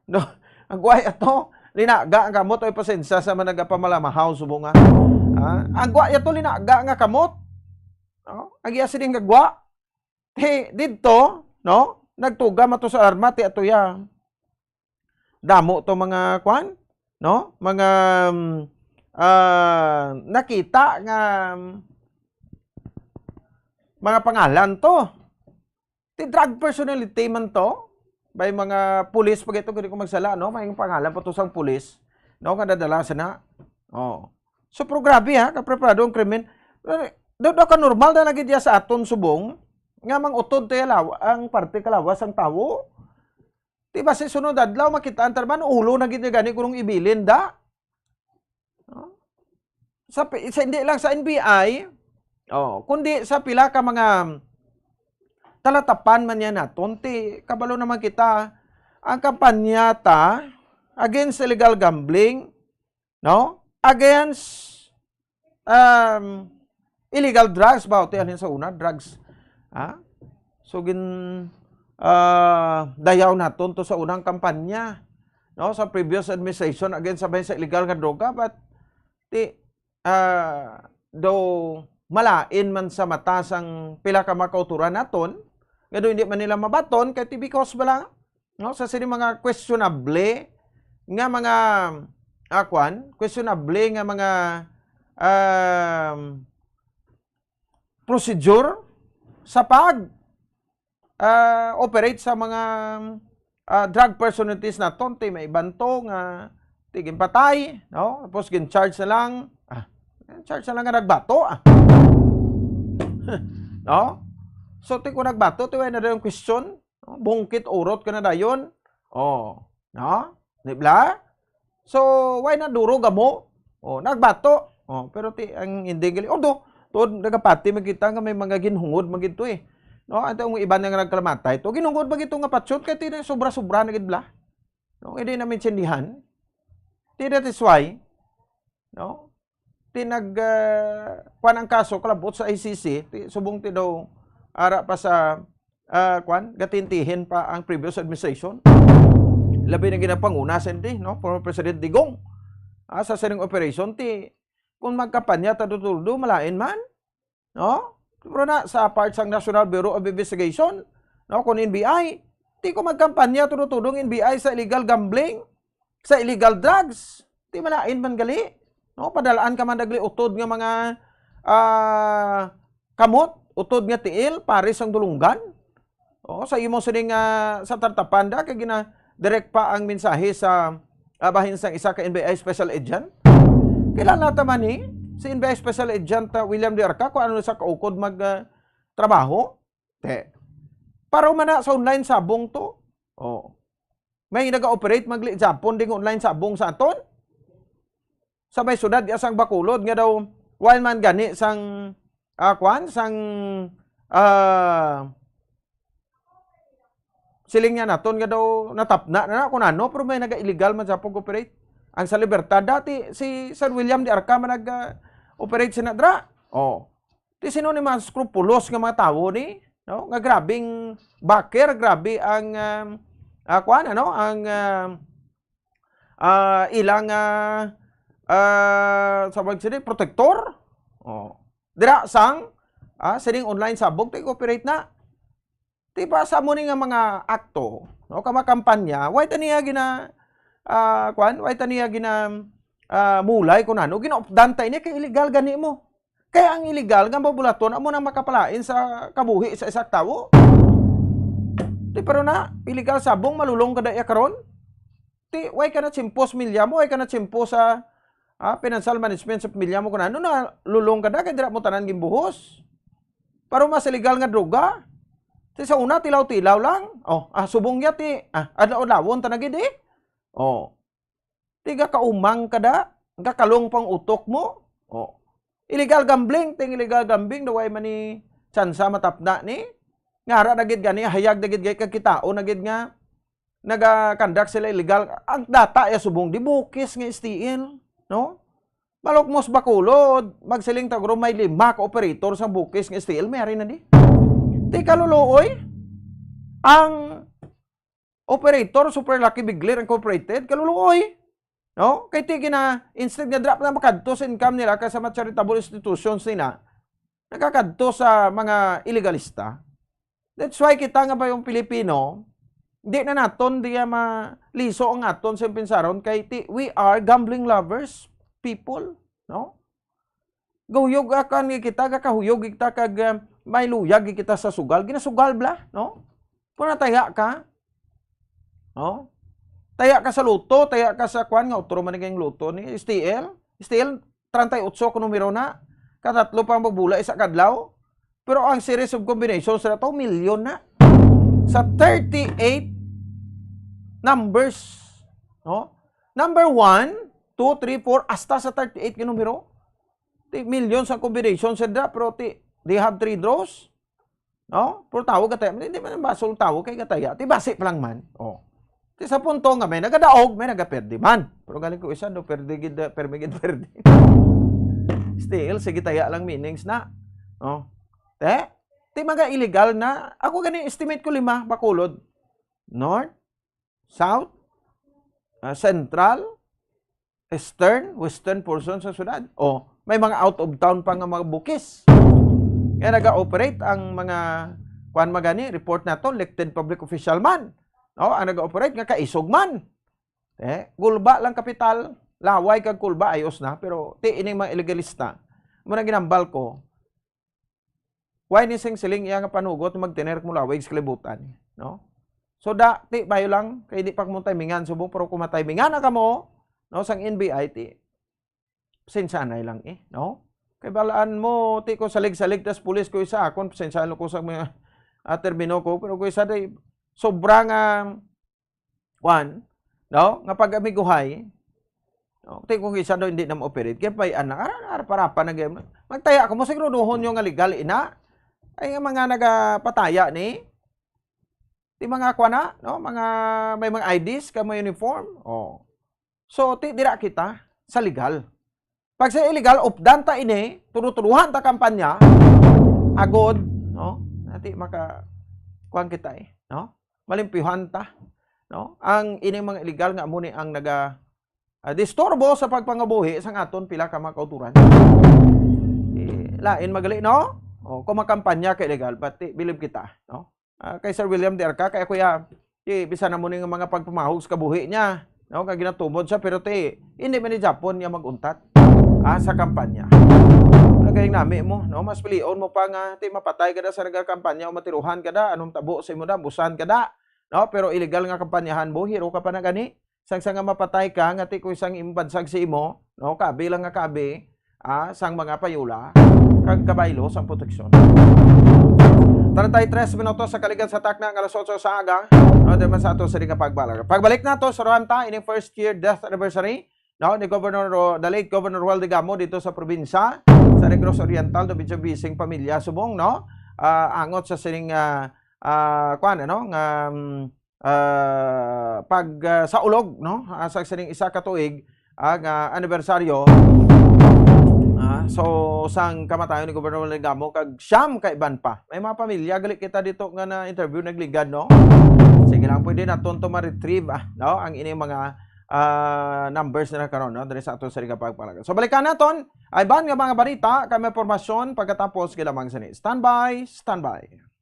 No, ang guway ato, linaga ang kamot, oy, pasensya sa mga nagapamalamhaw subong, ha. Ah, ang guway ato, linaga nga kamot. Oh, ang iya sining gagwa. Ti didto, no? Nagtuga man to sa arma, ti ato ya. Damo to mga kwan, no? Mga, um, ah, nakita nga, um, mga pangalan to. Ti drug personality man to. May mga pulis pa gito, kung di ko magsala, no? May pangalan pa to sang pulis, no? Nga nadala sa na. Oh. So, pero grabe, ha, kapreparado ang krimen. Do, do ka normal na lagi diya sa aton subong nga mangutod tayo law-, ang parte kalawas sang tawo. Di ba, sa sunod adlaw, makitaan ta naman, ulo na gid niya gani kunong ibilin, da? No? Sa pi-, sa, hindi lang sa N B I, oh, kundi sa pila ka mga talatapan man niya naton, ti kabalo naman kita, ang kampanya ta against illegal gambling, no? Against, um, illegal drugs ba? Ti, ano yun sa una? Drugs. Ha? So, gin-, ah, dayaw naton to sa unang kampanya, no? Sa previous administration against sa, sa illegal nga droga, but ti, ah, daw malain man sa mata sang pila ka mga kauturan naton, nga daw hindi man nila mabaton, kay ti because bala, no, sa sini mga questionable nga mga, ah, kwan, questionable nga mga, um, procedure sa pag, ah, operate sa mga, ah, drug personalities naton, ti may iban to nga ti ginpatay, no? Tapos gin-charge na lang, ah, charge na lang nga nagbato, ah. No? So, ti kung nagbato, ti wala na dayon question, no? Bungkit urot ka na dayon. Oh, no? Di bala? So, why na duro gamo? Oh, nagbato. Oh, pero ti ang ending gali, although, tuod, nagapati man kita nga may mga ginhungod man gid to, eh. No, ato ang iban nga nagkalamatay to. Ginhungod man gid to nga patyon kay ti na sobra-sobra na gid bala. No, hindi na maintindihan. Ti that is why, no? Ti nag, ah, kuwan ang kaso kalabot sa I C C, ti subong ti daw ara pa sa, ah, kuwan, gatintihin pa ang previous administration. Labi na ginapanguna sa hindi, no? Former President Digong. Ah, sa sining operation, ti kung magkampanya ta dududo, malain man, no? Pero na, sa part sang National Bureau of Investigation, no, kung N B I, ti kung magkampanya tudo-tudo ang N B I sa illegal gambling, sa illegal drugs, ti malain man gali, no? Padalaan ka man dagli utod nga mga, ah, kamot, utod nga tiil, pares ang dulunggan. O, sa imo sining, ah, sa tartapan da, kay gina-direct pa ang mensahe sa, ah, bahin sang isa ka N B I special agent. Kilala ta man ni si N B I special agent, ah, William de Arca, kung ano sa kaukod mag, ah, trabaho. Te. Para man na sa online sabong to. Oh. May naga-operate magli Japon ding online sabong sa aton. Sa may sudad ya sang Bacolod nga daw, while man gani sang, ah, kwan, sang, ah, siling niya naton nga daw natapna na, na kung ano, pero may naga-illegal man sa pag-operate. Ang sa Libertad dati, si Sir William de Arca man nag, ah, operate sina dra. Oh. Ti sino ni mga scrupulous nga mga tawo ni, no? Nga grabing backer, grabe ang, um, ah, kuwan, ano? Ang, um, ah, ilang, ah, ah, sa pag sini, protector. Oh. Dira sang, ah, sining online sabong, ti operate na. Di ba sa amo ni nga mga akto, no, ka mga kampanya, why ta niya gina, ah, kwan, why ta niya gina, ah, mulay kung ano, ginaupdan ta ini kay illegal gani mo. Kay ang illegal nga mabulaton amo nang makapalain sa kabuhi sa isa ka tawo. Di pero na, illegal sabong, malulong ka da iya karon. Ti, why ka na tsimpo sa milya mo, why ka na tsimpo sa, ah, financial management sa pamilya mo kung ano na lulong ka da, kay dira mo tanan gimbuhos. Pero mas illegal nga droga. Ti sa una, tilaw-tilaw lang. Oh, ah, subong ya ti, ah, adlaw-adlawon ta na gid eh. Oh. Ti gakaumang ka da, gakalong pang utok mo. Oh. Illegal gambling, ting illegal gambling, daw ay man ni tsansa matapna ni. Ngara na gid gani, hayag na gid gay kagkitaon na gid nga naga-conduct sila illegal. Ang data ya subong di bukis nga S T L, no? Malukmos Bacolod, magsiling ta guro may lima ka operator sa bukis nga S T L, may ari na di. Ti kaluluoy, ang operator, Super Lucky Bigler Incorporated, kaluluoy. No? Kay ti gina, instead nga drop na makadto sa income nila kay sa mga charitable institutions nila, nakakadto sa mga illegalista. That's why kita nga ba yung Pilipino, di na naton di maliso ang aton sa pensaron kay ti, we are gambling lovers people, no? Gahuyog akan nga kita, gakahuyog kita kag, ah, may luyag kita sa sugal, ginasugal bla, no? Kung nataya ka, no? Taya ka sa luto, taya ka sa kwan nga utro man ang luto ni S T L. S T L, treinta y ocho ka numero na. Katatlo pa ang magbula isa kadlaw. Pero ang series of combinations na to, milyon na. Sa thirty-eight numbers, no? Number one, two, three, four, hasta sa thirty-eight ka numero. Ti milyon sa combination sa da, pero ti, they have three draws. No? Pero tawag ka tayo, hindi man ang basol tawag kay gataya. Ti basi pa lang man. Oh. Ti sa punto nga may nagadaog, may nagaperde man. Pero galing ko isa, no, perde gid, permi gid perde. Still, sige taya lang meanings na. No? Te? Ti mga illegal na, ako gani estimate ko lima, Bacolod. North, South, ah, Central, Eastern, Western portion sa syudad. O, may mga out of town pa nga mga bukis. Kaya naga-operate ang mga, kuan magani, report nato, elected public official man. No, ang naga-operate nga kaisog man. Eh, Gulba lang kapital, Laway kag Gulba, ayos na, pero ti ining mga illegalista. Mo na ginambal ko, why ni sing siling iya nga panugot magtener mo Laway sa kalibutan, no? So, da, ti, bayo lang, kay di pa mo timingan subong, pero kung matimingan na kamo, no, sang N B I, ti, pasensya na lang eh, no? Kay balaan mo, ti, ko salig-salig, tas pulis ko isa, akon, pasensya ko sa mga, ah, termino ko, pero ko isa, di, sobra nga, kwan, no? Nga pag-amiguhay, no? Ti kung isa daw hindi na ma-operate, kaya pa, anak, ara, ara, para pa nag-, magtaya ka mo, siguraduhon nyo nga legal, ina. Ay, nga mga nagapataya ni, ti mga kwan na, no? Mga, may mga I Ds, ka may uniform. Oh. So, ti, dira kita sa legal. Pag sa illegal, updan ta ini, tudu-tuduhan ta kampanya, agod, no? Nati maka, kuwan kita eh, no? Malimpyuhan ta, no? Ang ining mga illegal nga amo ni ang naga, ah, disturbo sa pagpangabuhi sang aton pila ka mga kauturan. Eh, lain magali, no? O, kung makampanya ka illegal, but, eh, believe kita, no? Ah, kay Sir William de Arca, kay Kuya, ti, bisan na mo ning mga pagpamahog sa kabuhi niya, no, nga ginatumod siya, pero ti, hindi man ni Japon niya mag-untat, ah, sa kampanya. Nagaling nami mo, no, mas pilion mo pa nga ti mapatay ka da sa nagakampanya o matiruhan ka da, anong tabo sa imo da, busan ka da, no, pero illegal nga kampanyahan mo, hero ka pa na gani, sang sa nga mapatay ka, nga ti ko isang imbansag sa imo, no, kabi lang nga kabi, ah, sang mga payola kag kabaylo sang proteksyon. Treinta y tres minutos sa kaligan sa takna nga alas otso sa aga. No, di man sa ato sa di nga pagbalag. Pagbalik nato, suruhan ta ining first year death anniversary, no, ni Governor Ro-, the late Governor Roel Digamo dito sa probinsya sa Negros Oriental, do medyo bising pamilya subong, no? Ah, angot sa sining, ah, ah, kuan, ano, nga, mm, ah, pag, ah, saulog, no? Ah, sa sining isa ka tuig, ah, nga anibersaryo, ah, so, sang kamatayon ni Gobernador Legarda kag siyam ka iban pa. May mga pamilya gali kita dito nga na-interview nagligad, no? Sige lang, pwede naton to ma-retrieve, ah, no? Ang ining mga, ah, numbers na karon, no? Diri sa aton sa Liga Pagpalagan. So, balikan naton, ay ban nga mga balita, kay may impormasyon pagkatapos kay lamang sini. Standby, standby.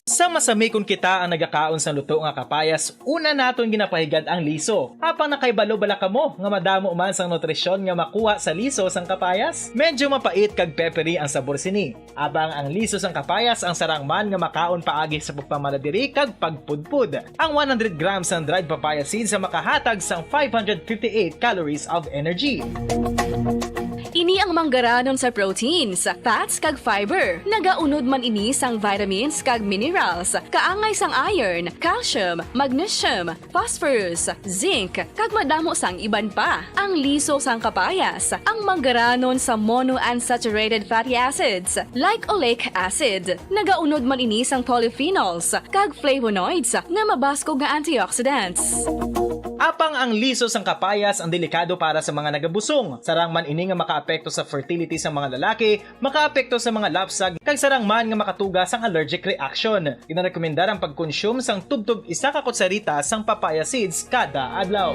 Sa masami kon kita ang nagakaon sang luto nga kapayas, una naton ginapahigad ang liso. Apang nakahibalo bala kamo nga madamo man sang nutrisyon nga makuha sa liso sang kapayas? Medyo mapait kag peppery ang sabor sini. Apang ang liso sang kapayas ang sarang man nga makaon paagi sa pagpamala diri kag pagpudpod. Ang one hundred grams sang dried papaya seeds ang makahatag sang five hundred fifty-eight calories of energy. Ini ang manggaranon sa proteins, fats kag fiber. Nagaunod man ini sang vitamins kag minerals, kaangay sang iron, calcium, magnesium, phosphorus, zinc, kag madamo sang iban pa. Ang liso sang kapayas, ang manggaranon sa monounsaturated fatty acids, like oleic acid. Nagaunod man ini sang polyphenols kag flavonoids nga mabaskog nga antioxidants. Apang ang liso sang kapayas ang delikado para sa mga nagabusong. Sarang man ini nga makaapekto sa fertility sa mga lalaki, makaapekto sa mga lapsag, kag sarang man nga makatuga sang allergic reaction. Ginarekomendar ang pagkonsume sang tubtob isa ka kutsarita sang papaya seeds kada adlaw.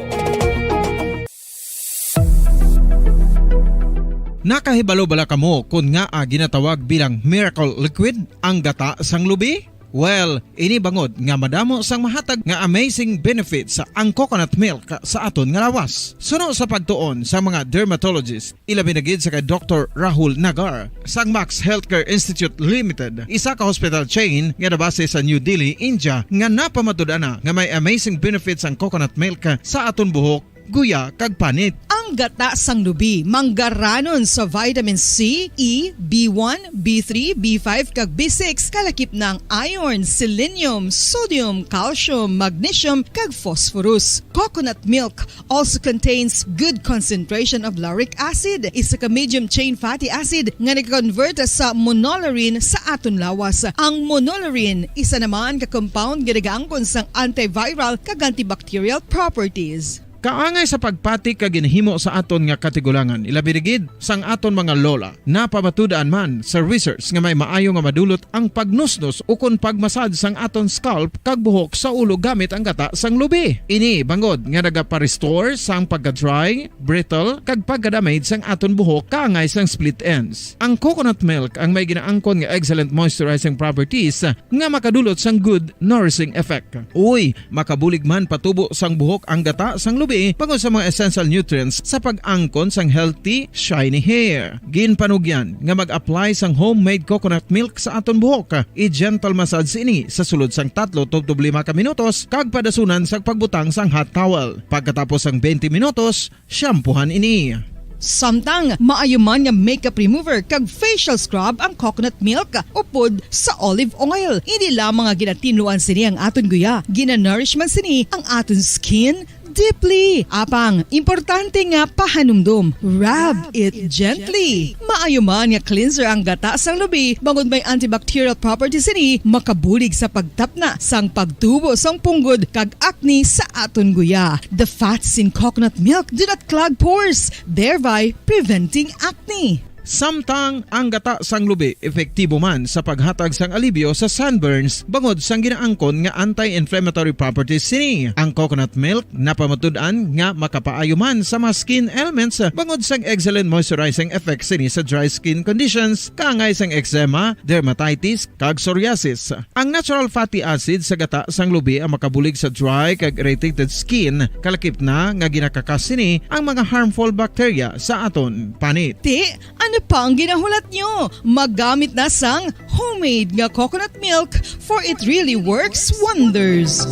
Nakahibalo bala kamo kon ngaa ginatawag bilang miracle liquid ang gata sang lubi? Well, ini bangod nga madamo sang mahatag nga amazing benefits ang coconut milk sa aton nga lawas. Suno sa pagtuon sa mga dermatologist, ilabi na gid sa kay Doktor Rahul Nagar sang Max Healthcare Institute Limited, isa ka hospital chain nga nabase sa New Delhi, India, nga napamatud-an na nga may amazing benefits ang coconut milk sa aton buhok, guya, kag panit. Ang gata sang lubi manggaranon sa vitamin C, E, B one, B three, B five, kag B six, kalakip na ang iron, selenium, sodium, calcium, magnesium, kag phosphorus. Coconut milk also contains good concentration of lauric acid, isa ka medium chain fatty acid nga nagakonvert sa monolaurin sa aton lawas. Ang monolaurin isa naman ka compound nga nagaangkon sang antiviral kag antibacterial properties. Kaangay sa pagpati kag ginhimo sa aton nga katigulangan, ilabi na gid sang aton mga lola. Napamatud-an man sa research nga may maayo nga madulot ang pagnusnos ukon pagmasad sang aton scalp kag buhok sa ulo gamit ang gata sang lubi. Ini bangod nga nagapa-restore sang pagka-dry, brittle, kag pagka-damage sang aton buhok kaangay sang split ends. Ang coconut milk ang may ginaangkon nga excellent moisturizing properties nga makadulot sang good nourishing effect. Uy, makabulig man patubo sang buhok ang gata sang lubi bangod sa mga essential nutrients sa pag-angkon sang healthy, shiny hair. Ginpanugyan nga mag-apply sang homemade coconut milk sa aton buhok. I-gentle massage ini sa sulod sang tatlo tubtob lima ka minutos kag padasunan sa pagbutang sang hot towel. Pagkatapos sang twenty minutos, shampoohan ini. Samtang maayo man nga makeup remover kag facial scrub ang coconut milk upod sa olive oil. Hindi lamang nga ginatinluan sini ang aton guya, ginanourish man sini ang aton skin deeply. Apang, importante nga pahanumdom, rub it gently. Maayo man nga cleanser ang gata sang lubi bangod may antibacterial properties sini, makabulig sa pagtapna sang pagtubo sang punggod kag acne sa aton guya. The fats in coconut milk do not clog pores, thereby preventing acne. Samtang ang gata sang lubi epektibo man sa paghatag sang alibyo sa sunburns bangod sang ginaangkon nga anti-inflammatory properties sini. Ang coconut milk napamatud-an nga makapaayo man sa mga skin ailments bangod sang excellent moisturizing effect sini sa dry skin conditions, kaangay sang eczema, dermatitis, kag psoriasis. Ang natural fatty acid sa gata sang lubi ang makabulig sa dry kag irritated skin, kalakip na nga ginakakas sini ang mga harmful bacteria sa aton panit. Ti, ano pa ang ginahulat nyo? Maggamit na sang homemade nga coconut milk, for it really works wonders.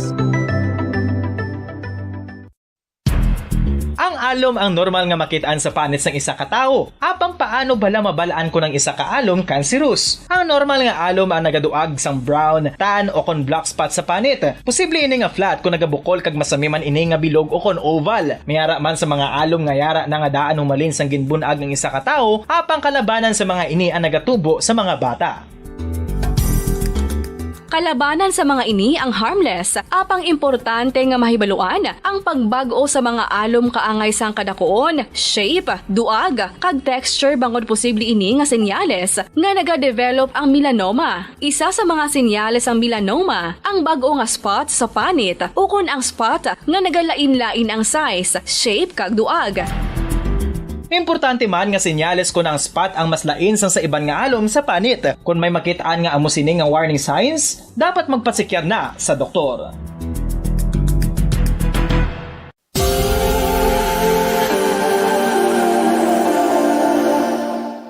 Ang alom ang normal nga makit-an sa panit sang isa ka tawo. Apang paano bala mabal-an kon ang isa ka alom cancerous? Ang normal nga alom ang nagaduag sang brown, tan, o kon black spot sa panit. Posible ini nga flat kon nagabukol kag masami man ini nga bilog o kon oval. May ara man sa mga alom nga yara na nga daan humalin sang ginbun-ag ang isa ka tawo, apang kalabanan sa mga ini ang nagatubo sa mga bata. Kalabanan sa mga ini ang harmless, apang importante nga mahibaluan ang pagbag-o sa mga alom kaangay sang kadakuon, shape, duag, kag texture bangod posible ini nga senyales nga nagadevelop ang melanoma. Isa sa mga senyales sang melanoma ang bag-o nga spot sa panit ukon ang spot nga nagalain-lain ang size, shape, kag duag. Importante man nga senyales kon ang spot ang mas lain sang sa iban nga alom sa panit. Kon may makit-an nga amo sini nga warning signs, dapat magpatsikyar na sa doktor.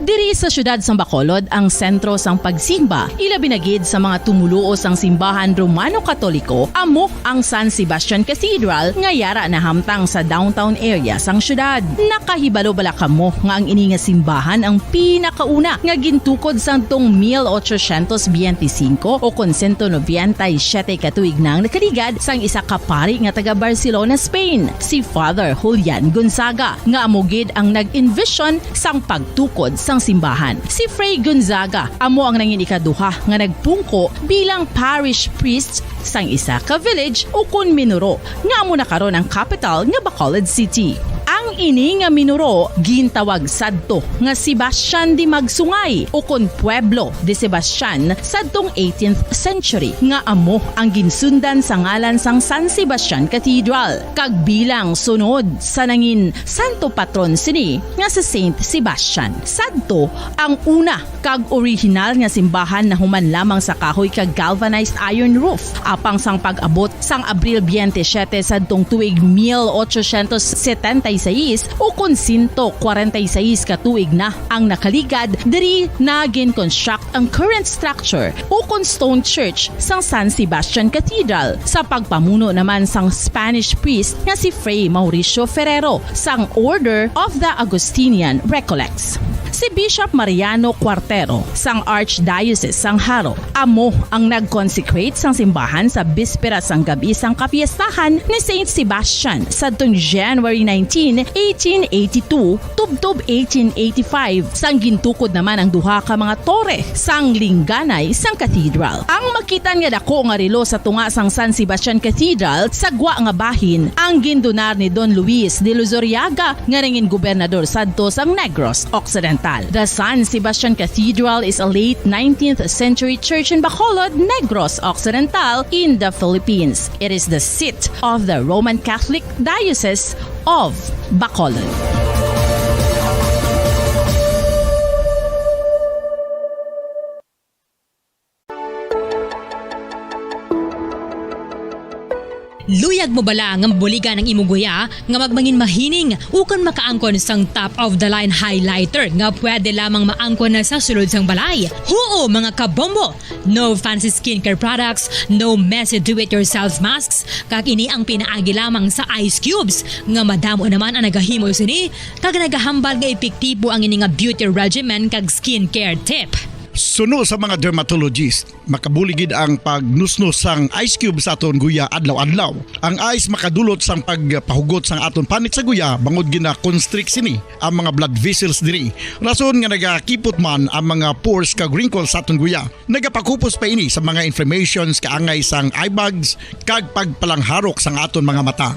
Diri sa siyudad sang Bacolod ang sentro sang pagsimba, ilabi na gid sa mga tumoluo sang simbahan Romano Katoliko, amo ang San Sebastian Cathedral nga yara nahamtang sa downtown area sang siyudad. Nakahibalo bala kamo nga ang ini nga simbahan ang pinakauna nga gintukod sadtong mil ochocientos biyente singko o kon sento nobenta y siyete ka tuig na ang nakaligad sang isa ka pari nga taga Barcelona, Spain, si Father Julian Gonzaga, nga amo gid ang nag-envision sang pagtukod sang simbahan. Si Fray Gonzaga amo ang nangin ikaduha nga nagpungko bilang parish priest sang isa ka village ukon minuro nga amo na karon ang kapital nga Bacolod City. Ang ini nga minuro gintawag sadto nga Sebastian de Magsungay ukon Pueblo de Sebastian sadtong eighteenth century, nga amo ang ginsundan sa ngalan sang San Sebastian Cathedral, kag bilang sunod sa nangin santo patron sini nga si Saint Sebastian. Sadto ang una kag orihinal nga simbahan nahuman lamang sa kahoy kag galvanized iron roof. Apang sang pag-abot sang Abril biyente siyete sadtong tuig mil ochocientos setenta y seis, ukon sento kwarenta y seis ka tuig na ang nakaligad, diri na gin-construct ang current structure, ukon stone church, sang San Sebastian Cathedral, sa pagpamuno naman sang Spanish priest nga si Fray Mauricio Ferrero sang Order of the Augustinian Recollects. Si Bishop Mariano Cuartero sang Archdiocese sang Jaro amo ang nag-consecrate sang simbahan sa bispera sang gab-i sang kapiestahan ni Saint Sebastian sadtong January nineteen, eighteen eighty-two, tubtob eighteen eighty-five, sang gintukod naman ang duha ka mga tore sang lingganay sang cathedral. Ang makitan nga dako nga relo sa tunga sang San Sebastian Cathedral sa gwa nga bahin ang gindunar ni Don Luis de Luzuriaga nga nangin gobernador sadto sang Negros Occidental. The San Sebastian Cathedral is a late nineteenth century church in Bacolod, Negros Occidental, in the Philippines. It is the seat of the Roman Catholic Diocese of Bacolod. Luyag mo bala nga mabuligan ang imo guya nga magmangin mahining ukon makaangkon sang top of the line highlighter nga pwede lamang maangkon na sa sulod sang balay? Huo, mga kabombo! No fancy skincare products, no messy do-it-yourself masks, kag ini ang pinaagi lamang sa ice cubes nga madamo naman ang nagahimo sini kag nagahambal nga epektibo ang ini nga beauty regimen kag skincare tip. Suno sa mga dermatologist, makabulig gid ang pagnusnos sang ice cube sa aton guya adlaw-adlaw. Ang ice makadulot sang pagpahugot sang aton panit sa guya bangod gina-constrict sini ang mga blood vessels diri. Rason nga nagakipot man ang mga pores kag wrinkles sa aton guya. Nagapakupos pa ini sa mga inflammations kaangay sang eye bags kag pagpalangharok sang aton mga mata.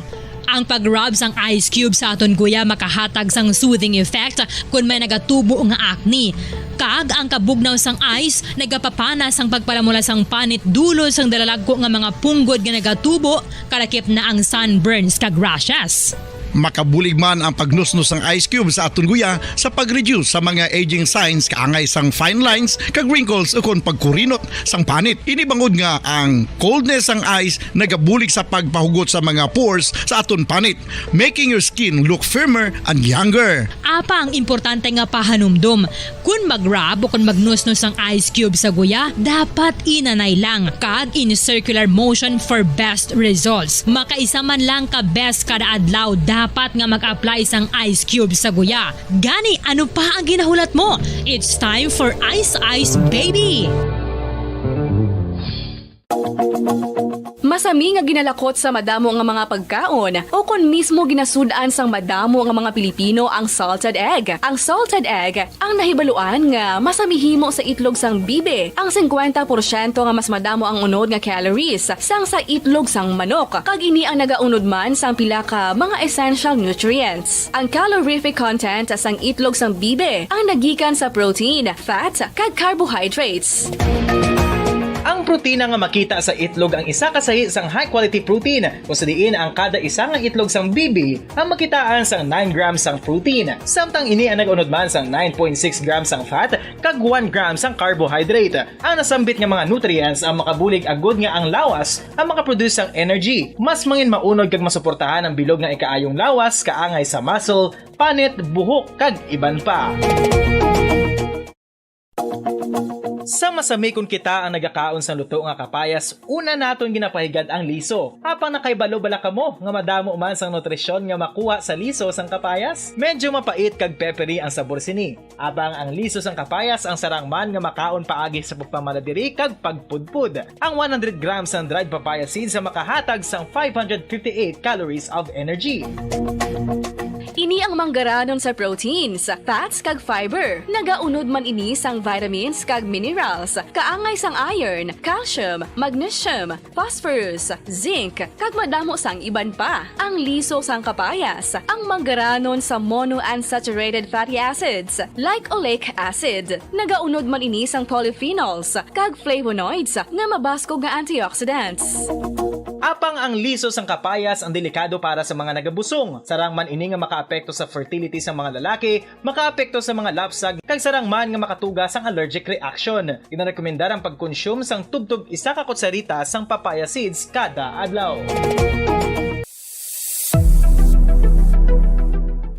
Ang pag-rub sang ice cube sa aton guya makahatag sang soothing effect kon may nagatubo nga acne. Kag ang kabugnaw sang ice nagapapana sang pagpalamula sang panit dulot sang dalalagko nga mga punggod nga nagatubo, kalakip na ang sunburns kag rashes. Makabulig man ang pagnusnos sang ice cube sa aton guya sa pag-reduce sa mga aging signs kaangay sang fine lines kag wrinkles ukon pagkurinot sang panit. Ini bangod nga ang coldness sang ice nagabulig sa pagpahugot sa mga pores sa aton panit, making your skin look firmer and younger. Apang importante nga pahanumdom, kon mag-rub o kon magnusnos ang ice cube sa guya, dapat inanay lang kag in circular motion for best results. Makaisa man lang ka beses kada adlaw dapat nga mag-apply sang ice cube sa guya. Gani, ano pa ang ginahulat mo? It's time for Ice Ice Baby! Masami nga ginalakot sa madamo nga mga pagkaon, o kon mismo ginasud-an sang madamo nga mga Pilipino ang salted egg. Ang salted egg ang nahibaluan nga masami himo sa itlog sang bibi. Ang singkwenta porsyento nga mas madamo ang unod nga calories sang sa itlog sang manok, kag ini ang nagaunod man sang pila ka mga essential nutrients. Ang calorific content sang itlog sang bibi ang nagikan sa protein, fat, kag carbohydrates. Ang protina nga makita sa itlog ang isa ka sahi sang high-quality protein, kung sa diin ang kada isa nga itlog sang bibi ang makitaan sang nine grams sang protein, samtang ini ang nag-unod man sang nine point six grams sang fat kag one gram sang carbohydrate. Ang nasambit nga mga nutrients ang makabulig agud nga ang lawas ang makaproduce sang energy, mas mangin maunod kag masuportahan ang bilog nga ikaayong lawas, kaangay sa muscle, panit, buhok, kag iban pa. Sa masami kon kita ang nagakaon sang luto nga kapayas, una naton ginapahigad ang liso. Apang nakahibalo bala kamo nga madamo man sang nutrisyon nga makuha sa liso sang kapayas? Medyo mapait kag peppery ang sabor sini. Apang ang liso sang kapayas ang sarang man nga makaon paagi sa pagpamala diri kag pagpudpod. Ang one hundred grams sang dried papaya seeds sa makahatag sang five hundred fifty-eight calories of energy. Ini ang manggaranon sa proteins, fats, kag fiber. Nagaunod man ini sang vitamins kag minerals, kaangay sang iron, calcium, magnesium, phosphorus, zinc, kag madamo sang iban pa. Ang liso sang kapayas ang manggaranon sa monounsaturated fatty acids, like oleic acid. Nagaunod man ini sang polyphenols kag flavonoids nga mabaskog nga antioxidants. Apang ang liso sang kapayas ang delikado para sa mga nagabusong. Sarang man ini nga makaapekto sa fertility sang mga lalaki, makaapekto sa mga lapsag, kag sarang man nga makatuga sang allergic reaction. Ginarekomendar ang pagkonsume sang tubtob isa ka kutsarita sang papaya seeds kada adlaw.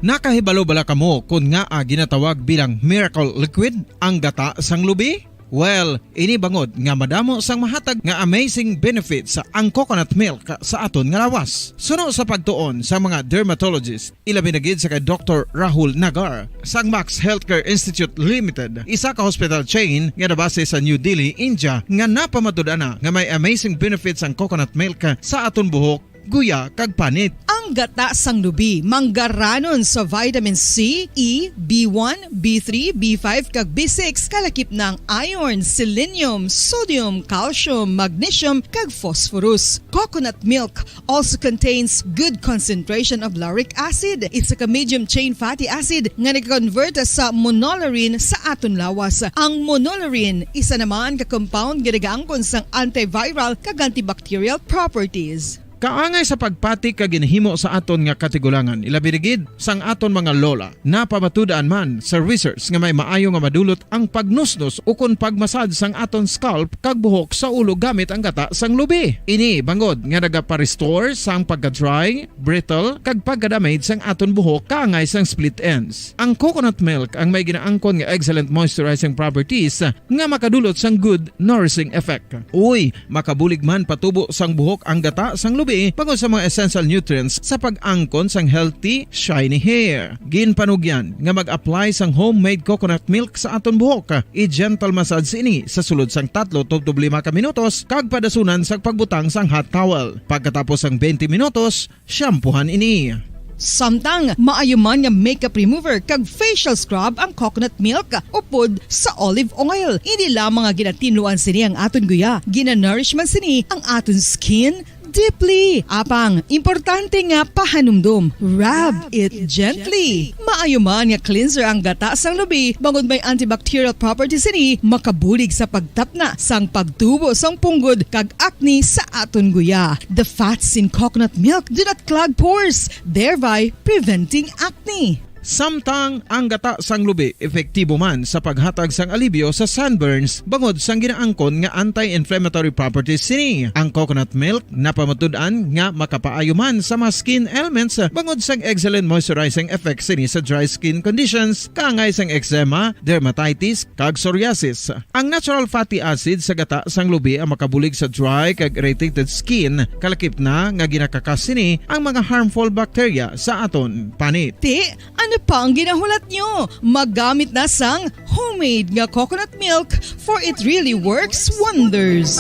Nakahibalo bala kamo kon ngaa ginatawag bilang miracle liquid ang gata sang lubi? Well, ini bangod nga madamo sang mahatag nga amazing benefits ang coconut milk sa aton nga lawas. Suno sa pagtuon sa mga dermatologist, ilabi na gid sa kay Doktor Rahul Nagar sang Max Healthcare Institute Limited, isa ka hospital chain nga nabase sa New Delhi, India, nga napamatud-an na nga may amazing benefits ang coconut milk sa aton buhok, guya, kag panit. Ang gata sang lubi manggaranon sa vitamin C, E, B one, B three, B five, kag B six, kalakip na ang iron, selenium, sodium, calcium, magnesium, kag phosphorus. Coconut milk also contains good concentration of lauric acid, isa ka medium chain fatty acid nga nag-convert sa monolaurin sa aton lawas. Ang monolaurin isa naman ka compound nga nagaangkon sang antiviral kag antibacterial properties. Kaangay sa pagpati kag ginhimo sa aton nga katigulangan, ilabi na gid sang aton mga lola. Napamatud-an man sa research nga may maayo nga madulot ang pagnusnos ukon pagmasad sang aton scalp kag buhok sa ulo gamit ang gata sang lubi. Ini bangod nga nagapa-restore sang pagka-dry, brittle, kag pagka-damage sang aton buhok kaangay sang split ends. Ang coconut milk ang may ginaangkon nga excellent moisturizing properties nga makadulot sang good nourishing effect. Uy, makabulig man patubo sang buhok ang gata sang lubi bangod sa mga essential nutrients sa pag-angkon sang healthy, shiny hair. Ginpanugyan nga mag-apply sang homemade coconut milk sa aton buhok. I-gentle massage ini sa sulod sang tatlo tubtob lima ka minutos kag padasunan sang pagbutang sang hot towel. Pagkatapos sang twenty minutos, shampoohan ini. Samtang maayo man nga makeup remover kag facial scrub ang coconut milk upod sa olive oil. Hindi lamang nga ginatinluan sini ang aton guya, ginanourish man sini ang aton skin deeply. Apang, importante nga pahanumdom, rub it gently. Maayo man nga cleanser ang gata sang lubi, bangod may antibacterial property sini, makabulig sa pagtapna sang pagtubo sang punggod kag acne sa aton guya. The fats in coconut milk do not clog pores, thereby preventing acne. Samtang ang gata sang lubi epektibo man sa paghatag sang alibyo sa sunburns bangod sang ginaangkon nga anti-inflammatory properties sini. Ang coconut milk napamatud-an nga makapaayo man sa mga skin ailments bangod sang excellent moisturizing effect sini sa dry skin conditions, kaangay sang eczema, dermatitis, kag psoriasis. Ang natural fatty acid sa gata sang lubi ang makabulig sa dry kag irritated skin, kalakip na nga ginakakas sini ang mga harmful bacteria sa aton panit. Ti, ano pa ang ginahulat nyo? Magamit na sang homemade nga coconut milk, for it really works wonders.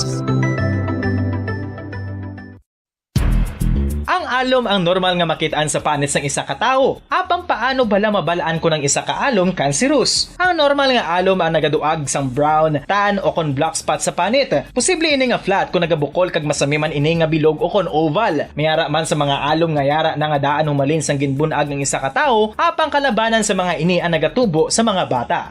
Alom ang normal nga makit-an sa panit sang isa ka tawo. Apang paano bala mabal-an kon ang isa ka alom kanserus? Ang normal nga alom ang nagaduag sang brown, tan, o kon black spot sa panit. Posible ini nga flat kon nagabukol kag masami man ini nga bilog o kon oval. May ara man sa mga alom nga yara na nga daan humalin sang ginbun-ag ang isa ka tawo, apang kalabanan sa mga ini ang nagatubo sa mga bata.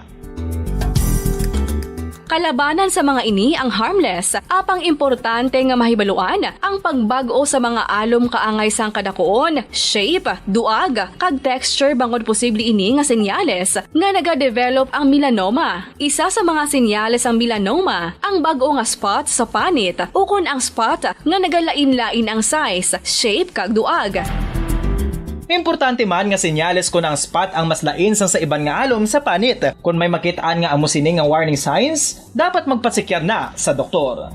Kalabanan sa mga ini ang harmless, apang importante nga mahibaluan ang pagbag-o sa mga alom kaangay sang kadakuon, shape, duag, kag texture, bangod posible ini nga senyales nga nagadevelop ang melanoma. Isa sa mga senyales sang melanoma ang bag-o nga spot sa panit ukon ang spot nga nagalain-lain ang size, shape, kag duag. Importante man nga senyales kon ang spot ang mas lain sang sa iban nga alom sa panit. Kon may makit-an nga amo sini nga warning signs, dapat magpasikyar na sa doktor.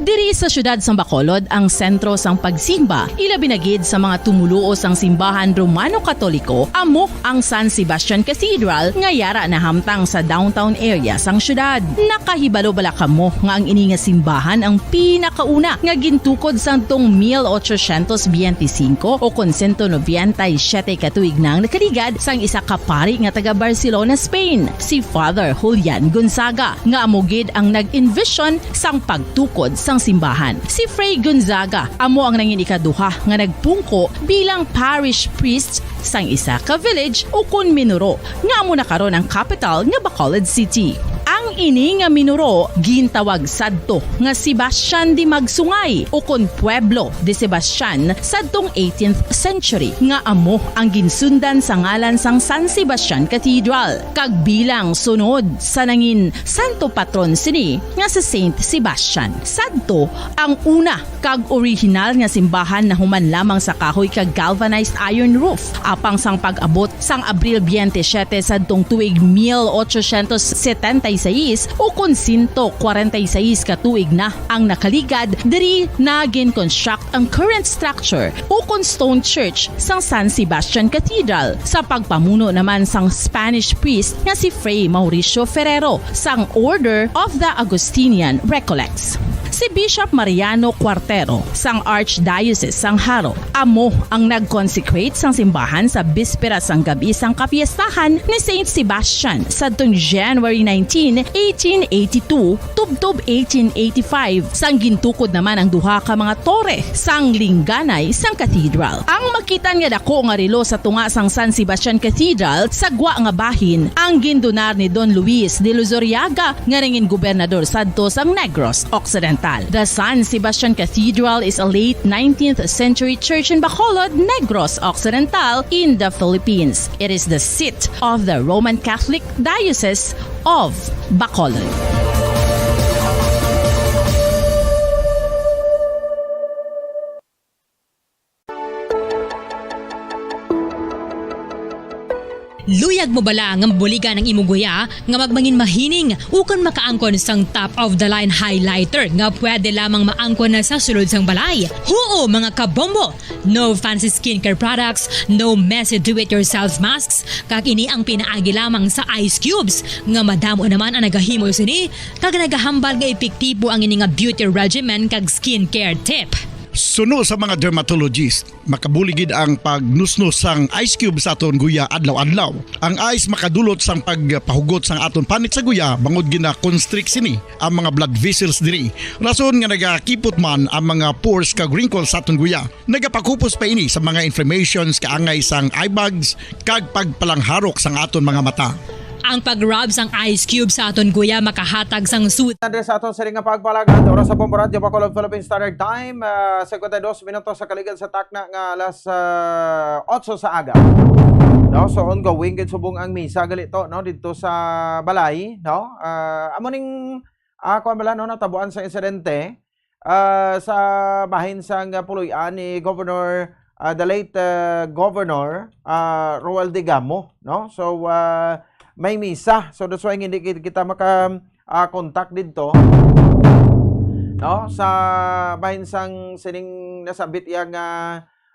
Diri sa siyudad sang Bacolod ang sentro sang pagsimba, ilabi na gid sa mga tumoluo sang simbahan Romano-Katoliko, amo ang San Sebastian Cathedral nga yara nahamtang sa downtown area sang siyudad. Nakahibalo bala kamo nga ang ini nga simbahan ang pinakauna nga gintukod sadtong mil ochocientos biyente singko o kon sento nobenta y siyete ka tuig na ang nakaligad sang isa ka pari nga taga Barcelona, Spain, si Father Julian Gonzaga, nga amo gid ang nag-envision sang pagtukod sang simbahan. Si Fray Gonzaga amo ang nangin ikaduha nga nagpungko bilang parish priest sang isa ka village ukon minuro nga amo na karon ang kapital nga Bacolod City. Ang ini nga minuro gintawag sadto nga Sebastian de Magsungay ukon Pueblo de Sebastian sadtong eighteenth century, nga amo ang ginsundan sa ngalan sang San Sebastian Cathedral, kag bilang sunod sa nangin santo patron sini nga si Saint Sebastian. Sadto ang una kag orihinal nga simbahan nahuman lamang sa kahoy kag galvanized iron roof. Apang sang pag-abot sang Abril twenty-seven sadtong tuig mil ochocientos setenta y seis, ukon sento kwarenta y seis ka tuig na ang nakaligad, diri na gin-construct ang current structure ukon stone church sang San Sebastian Cathedral sa pagpamuno naman sang Spanish priest nga si Fray Mauricio Ferrero sang Order of the Augustinian Recollects. Si Bishop Mariano Cuartero sang Archdiocese sang Jaro amo ang nag-consecrate sang simbahan sa bispera sang gab-i sang kapiestahan ni Saint Sebastian sadtong January nineteen, eighteen eighty-two, tubtob eighteen eighty-five, sang gintukod naman ang duha ka mga tore sang lingganay sang cathedral. Ang makit-an nga dako nga relo sa tunga sang San Sebastian Cathedral sa gwa nga bahin ang gindonar ni Don Luis de Luzuriaga, nga nangin gobernador sadto sang Negros Occidental. The San Sebastian Cathedral is a late nineteenth century church in Bacolod, Negros Occidental, in the Philippines. It is the seat of the Roman Catholic Diocese of Bacolod. Luyag mo bala nga mabuligan ang imo guya nga magmangin mahining ukon makaangkon sang top of the line highlighter nga pwede lamang maangkon na sa sulod sang balay? Huo, mga kabombo! No fancy skincare products, no messy do-it-yourself masks, kag ini ang pinaagi lamang sa ice cubes, nga madamo naman ang nagahimo sini, kag nagahambal nga epektibo ang ini nga beauty regimen kag skincare tip. Suno sa mga dermatologist, makabulig gid ang pagnusnos sang ice cube sa aton guya adlaw-adlaw. Ang ice makadulot sang pagpahugot sang aton panit sa guya, bangod gina-constrict sini ang mga blood vessels diri. Rason nga nagakipot man ang mga pores kag wrinkles sa aton guya. Nagapakupos pa ini sa mga inflammations kaangay sang eye bags kag pagpalangharok sang aton mga mata. Ang pag-rub sang ice cube sa aton guya makahatag sang sud- Andres sa aton sining nga pagpalagad, oras sa Bombo Radyo Bacolod, Philippine Standard Time, ah, cincuenta y dos minutos sa kaligad sa takna nga alas, ah, otso sa aga. No, so ongoing gid subong ang misa gali to, no, didto sa balay, no? Ah, amo ning, ah, kuwan bala, no, natabuan sa insidente, ah, sa bahin sang, ah, puloy-an ni Governor, ah, the late, ah, Governor, ah, Roel Digamo, no? So, ah, may misa. So, that's why hindi ki-, kita maka, ah, contact didto, no? Sa bahin sang sining nasambit iya nga,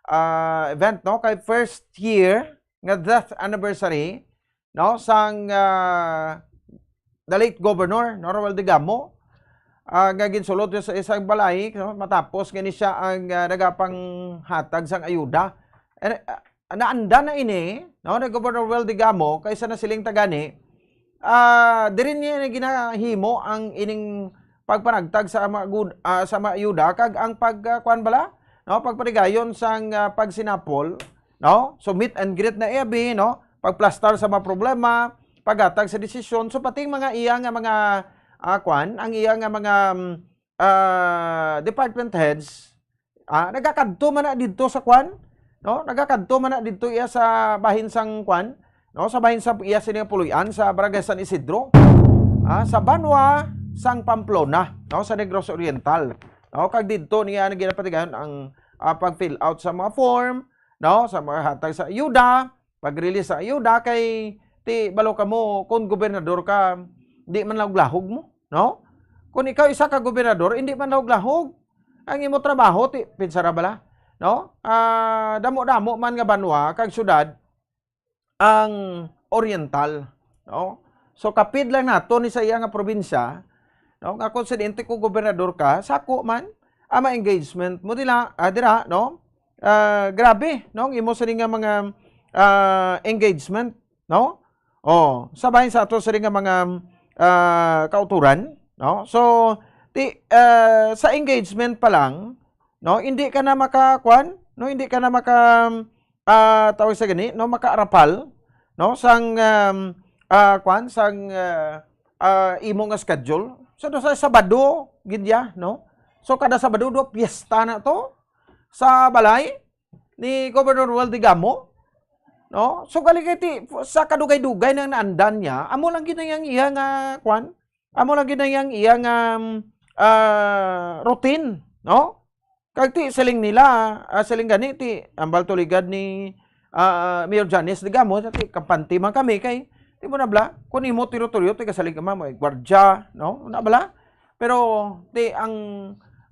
ah, event, no? Kay first year nga death anniversary, no? Sang, ah, the late Governor, no, Romuald Digamo, ah, nga ginsulod sa isang balay, no, matapos nga ni siya ang, ah, nagapanghatag sang ayuda. And, ah, naanda na ini, no, ni Governor Romuald Digamo, kay sa nasiling ta gani, ah, diri niya na ginahimo ang ining pagpanagtag sa mga gud-, ah, sa mga ayuda, kag ang pag, ah, kuwan bala, no, pagpatigayon sang, ah, pagsinapol, no? So, meet and greet na iya bi, no? Pagplastar sa mga problema, paghatag sa desisyon. So, pati mga iya nga mga, ah, kwan, ang iya nga mga, mm, ah, department heads, ah, nagakadto man na didto sa kwan, no? Nagakadto man na didto iya sa bahin sang kwan, no? Sa bahin sa iya sini nga puloy-an sa Barangay San Isidro, ah, sa banwa sang Pamplona, no? Sa Negros Oriental, no? Kag didto niya na ginapatigayon ang, ah, pag-fill out sa mga form, no? Sa mga hatag sa ayuda, pag-release sa ayuda, kay ti balo kamo, kung gobernador ka, di man lahog-lahog mo, no? Kung ikaw isa ka gobernador, hindi man lahog-lahog ang imo trabaho, ti, pinsara bala, no? Ah, damo-damo man nga banwa kag syudad ang Oriental, no? So, kapid lang nato ni sa iya nga probinsya, no? Nga konsidente ko gobernador ka, sako man, ama engagement mo dila, ah, dira, no? Ah, grabe, no? Ang imo sini nga mga, ah, engagement, no? Oh, sa bahin sa ato sini nga mga, ah, kauturan, no? So, ti, ah, sa engagement pa lang, no? Hindi ka na maka, kwan, no? Hindi ka na maka, ah, tawag sa gani, no? Makaarapal, no? Sang, um, ah, kwan, sang, ah, ah, imo nga schedule. So, do sa Sabado, gid ya, no? So, kada Sabado, do, piyesta na to sa balay ni Governor Romuald Digamo, no? So, gali kay ti, sa kadugay-dugay nang naandan niya, amo lang gid na yang iya nga, kwan, amo lang gid na yang iya nga, um, ah, routine, no? Kag ti, siling nila, ah, siling gani, ti, ambal tuligad ni, ah, Mayor Janice Digamo, ti, kampante man kami kay, ti mo na bala, kung imo teritoryo, ti kasalig ka man, may gwardya, no? Na bala? Pero, ti, ang,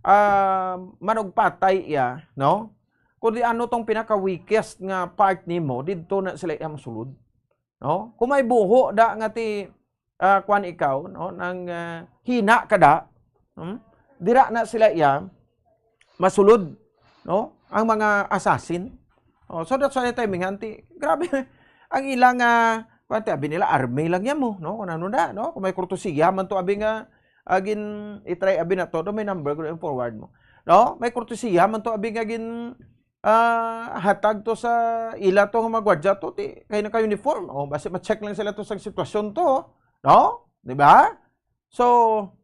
ah, manugpatay iya, no? Kundi ano tong pinaka-weakest nga part nimo, didto na sila iya mosulod, no? Kung may buho da nga ti, ah, kwan ikaw, no, nang, ah, hina ka da, hmm? Dira na sila iya masulod, no? Ang mga assassin. Oh, so that's why timingan ti, grabe, ang ilang, ah, kwan ti, abi nila, army lang yan mo, no? Kung ano na, no? Kung may kurtusiya man to, abi nga, ah, gin, i-try, abi na to, do may number, go forward mo. No? May kurtusiya man to, abi nga gin, ah, hatag to sa ila to nga mga gwardya to, ti, kay naka-uniform. O, basi ma-check lang sila to sa sitwasyon to, no? Di ba? So,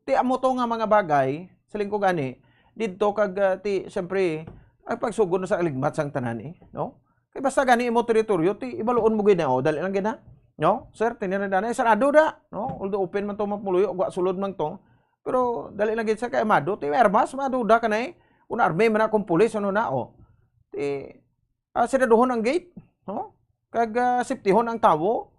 ti, amo to nga mga bagay, siling ko gani, didto kag, ah, ti, siyempre, ay pagsugod na sa aligmat sang tanan, eh, no? Kay basta gani imo teritoryo, ti, ibaluon mo gid na, o, dali lang gid na, no? Sir, tinira na, sarado da, no? Although open man to, mapuluyo, wa sulod man to, pero dali lang gid sa kay amado, ti, may armas, maduda ka na, eh. Kung army man akong pulis, ano na, o. Ti, ah, siraduhon ang gate, no? Kag, ah, safetyhon ang tawo.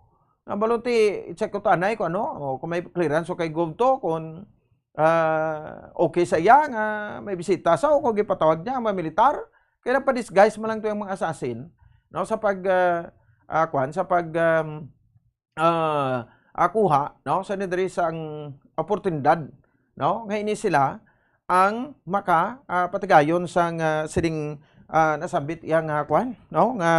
Ang balon ti, i-check ko to, anay, kung ano, o, kung may clearance o kay Gov to, kung, ah, okay sa iya nga may bisita sa, o kung gipatawag niya ang mga militar, kaya pa-disguise mo lang to yung mga assassin, no? Sa pag, ah, ah, kwan, sa pag, um, ah, ah, kuha, no? Sa ni diri sang oportunidad, no? Nga ini sila ang maka, ah, patigayon sang, ah, sining, ah, nasambit iya nga kwan, no? Nga,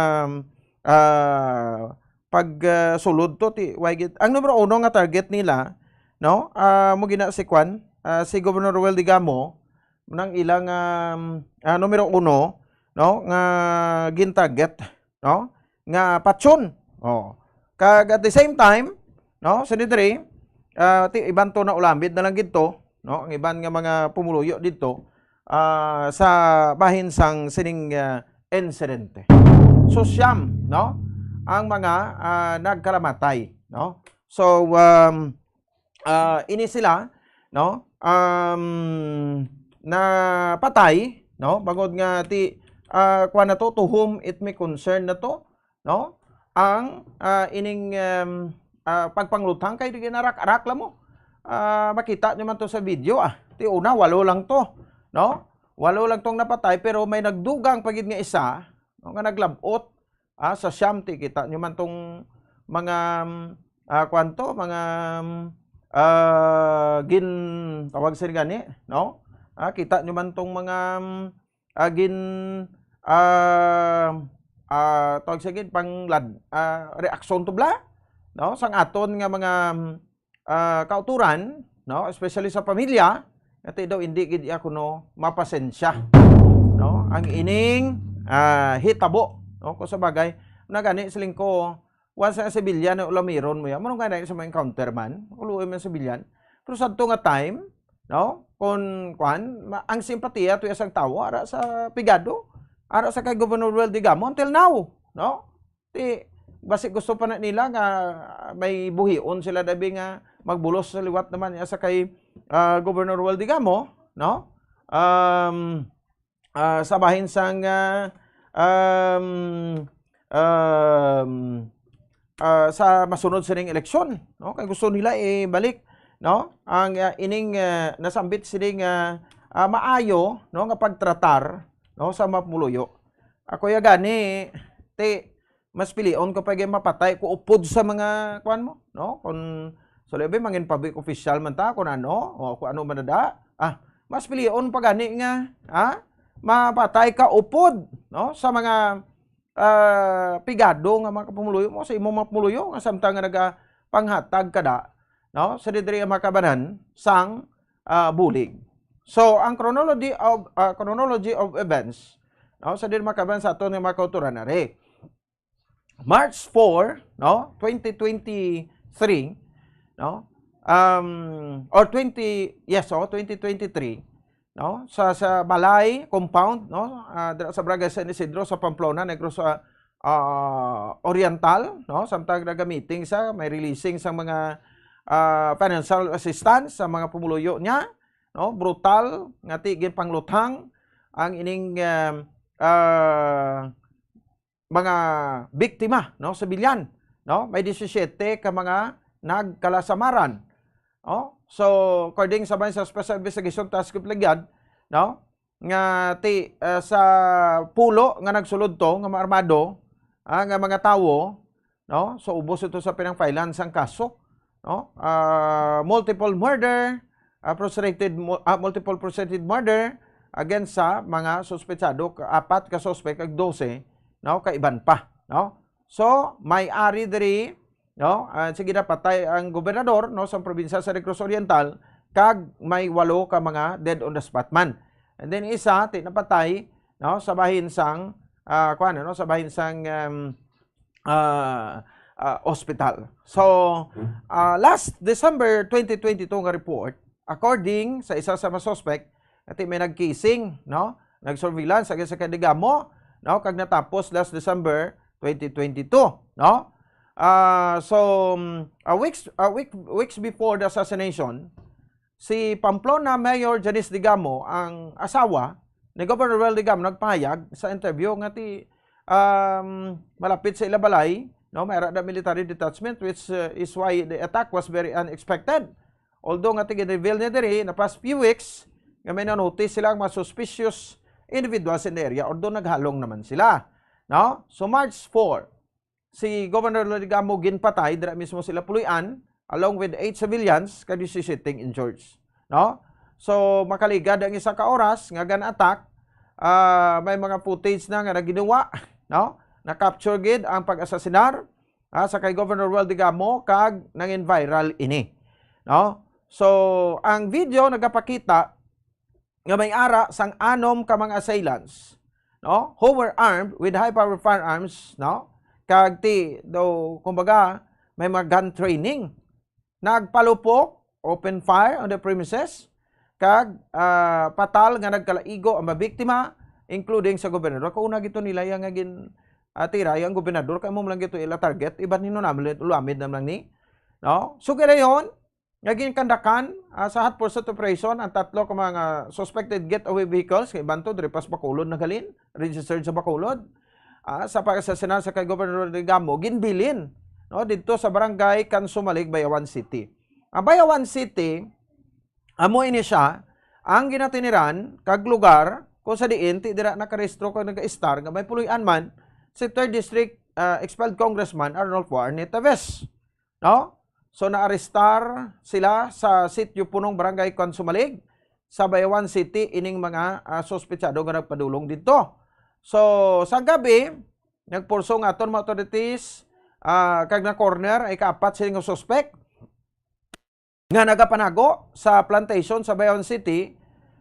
ah, pag, ah, sulod to ti, why gid, ang numero uno nga target nila, no? Ah, mo gina si kwan, ah, si Governor Romuald Digamo, nang ilang, um, ah, numero uno, no? Nga gin-target, no? Nga patyon. Oh. Kag at the same time, no, sa diri, ah, ti-, iban to na ulambid na lang gid to, no? Ang iban nga mga pumuluyo didto, ah, sa bahin sang sining, ah, insidente. So, siyam, no? Ang mga, ah, nagkalamatay, no? So, um, ah, ini sila, no? Um, napatay, no? Bangod nga ti, ah, kuwan na to, to whom it may concern na to, no? Ang, ah, ining, um, ah, pagpangluthang kay di ginarak-arak lang mo. Ah, makita nyo man to sa video, ah. Ti una, walo lang to, no? Walo lang tong napatay, pero may nagdugang pa gid nga isa, no, nga naglabot, ah, sa siyam. Ti kita nyo man tong mga, um, ah, kwan to, mga, um, ah, gin, tawag sini gani, no? Ah, kita nyo man tong mga, mm, ah, gin, ah, ah, tawag sa gid, panglad-, ah, reaksyon to bala, no? Sang aton nga mga, mm, ah, kauturan, no? Especially sa pamilya, nga ti daw hindi gid iya kuno mapasensya, no? Ang ining, ah, hitabo, no? Kung sa bagay, na gani siling ko, once nga civilian, ulamiron mo yan. Mano nga na sa mga encounter man, uluoy man civilian. Pero sa to nga time, no? Kung, kwan, ma-, ang simpatiya to sang tawo, ara sa pigado, ara sa kay Governor Well Digamo, until now, no? Ti, basi gusto pa na nila nga may buhion sila dabi nga magbulos sa liwat naman niya sa kay, ah, Governor Well Digamo, no? Um, ah, sa bahin sang, ah, um, um, ah, sa masunod sining eleksyon, no? Kay gusto nila ibalik, no? Ang, ah, ining, ah, nasambit sining, ah, ah, maayo, no, nga pagtratar, no, sa mga pumuluyo. Ako ya gani, ti, mas pilion ko pa gid mapatay ko upod sa mga kuan mo, no? Kung so labi mangin public official man ta, kung ano, o kung ano man na da, ah, mas pilion pa gani nga, ha? Mapatay ka upod, no? Sa mga, ah, pigado nga mga kapumuluyo mo, sa imong mga pumuluyo, nga samtang nga nagapanghatag ka da, no? Sa diri ang mga kabanan sang, ah, bulig. So, ang chronology of, ah, chronology of events, no? Sa diri mga kabanan sa aton nga mga kauturan na ri. March four, no, twenty twenty-three, no, um, or twenty, yes, oh, twenty twenty-three, no, sa, sa balay compound, no, ah, dira sa Barangay San Isidro sa Pamplona, Negros, ah, ah, Oriental, no, samtang naga-meeting sa may releasing sa mga, ah, financial assistance sa mga pumuluyo niya, no, brutal nga ti ginpangluthang ang ining, um, ah, mga biktima, no, sibilyan, no? May disisiete ka mga nagkalasamaran, no? So, according sa, sa Special Investigation Task Group Ligyad, no, nga ti, ah, sa pulo nga nagsulod to nga maarmado, ah, nga mga tawo, no? So, ubos ito sa pinangfilean sang kaso, no? Ah, multiple murder, ah, frustrated mu-, ah, multiple frustrated murder against sa mga suspetsado, ka-, apat ka suspect kag dose, no, ka iban pa, no? So, may ari diri, no, ah, sige na patay ang gobernador, no, sa probinsya sa Negros Oriental, kag may walo ka mga dead on the spot man. And then isa, ti napatay, no, sa bahin sang, ah, kuwan, no, sa bahin sang, um, ah, ah, ospital. So, ah, last December twenty twenty-two nga report, according sa isa sa mga suspect, ati may nag-casing, no? Nag-surveillance against sa Kadigamo, no? Kag natapos last December twenty twenty-two, no? Ah, so, mm, ah, weeks, ah, week, weeks before the assassination, si Pamplona Mayor Janice Digamo, ang asawa ni Governor Well Digamo, nagpahayag sa interview nga ti, um, malapit sa ila balay, no, may ara na military detachment, which, uh, is why the attack was very unexpected. Although nga ti gin-reveal niya diri, na past few weeks, nga may na-notice sila ang mga suspicious individuals in the area, although naghalong naman sila, no? So, March four, si Governor Leligamo ginpatay dira mismo sila Puluy-an, along with eight civilians, kag disisiting injured, no? So, makaligad ang isa ka oras nga gun attack, ah, may mga footage na nga naginawa, no? Na-capture gid ang pag-asasinar, ah, sa kay Governor Well Digamo, kag nangin viral ini, no? So, ang video nagapakita nga may ara sang anom ka mga assailants, no, who were armed with high-power firearms, no, kag ti daw, kumbaga, may mga gun training. Nagpalupok, open fire on the premises, kag, ah, patal nga nagkalaigo ang mga biktima, including sa gobernador. Kauna gito nila yang nga gin, ah, tira, yang gobernador, kay mo lang gito ila target, iban nino namin ulamid na lang ni, no? So, kaya yun, nga ginkandakan, ah, sa hot pursuit operation ang tatlo ka mga suspected getaway vehicles kay banto diri pas Bacolod naghalin, registered sa Bacolod. Ah, sa pag-assassinan sa kay Governor Rodrigo Gamo, ginbilin, no, didto sa barangay Kansumalig, Bayawan City. Ang Bayawan City, amo ini siya ang ginatiniran kag lugar kung sa diin ti dira nakarehistro kag nag-estar nga may puloy-an man si Third District, ah, expelled Congressman Arnulfo Arnie Teves. No? So, naarestar sila sa Sitio Punong, Barangay Kansumalig, sa Bayawan City, ining mga, ah, suspetsado nga nagpadulong didto. So, sa gabi, nagpulso nga aton mga authorities, ah, kag na-corner ang ikaapat sini nga suspek nga nagapanago sa plantation sa Bayawan City,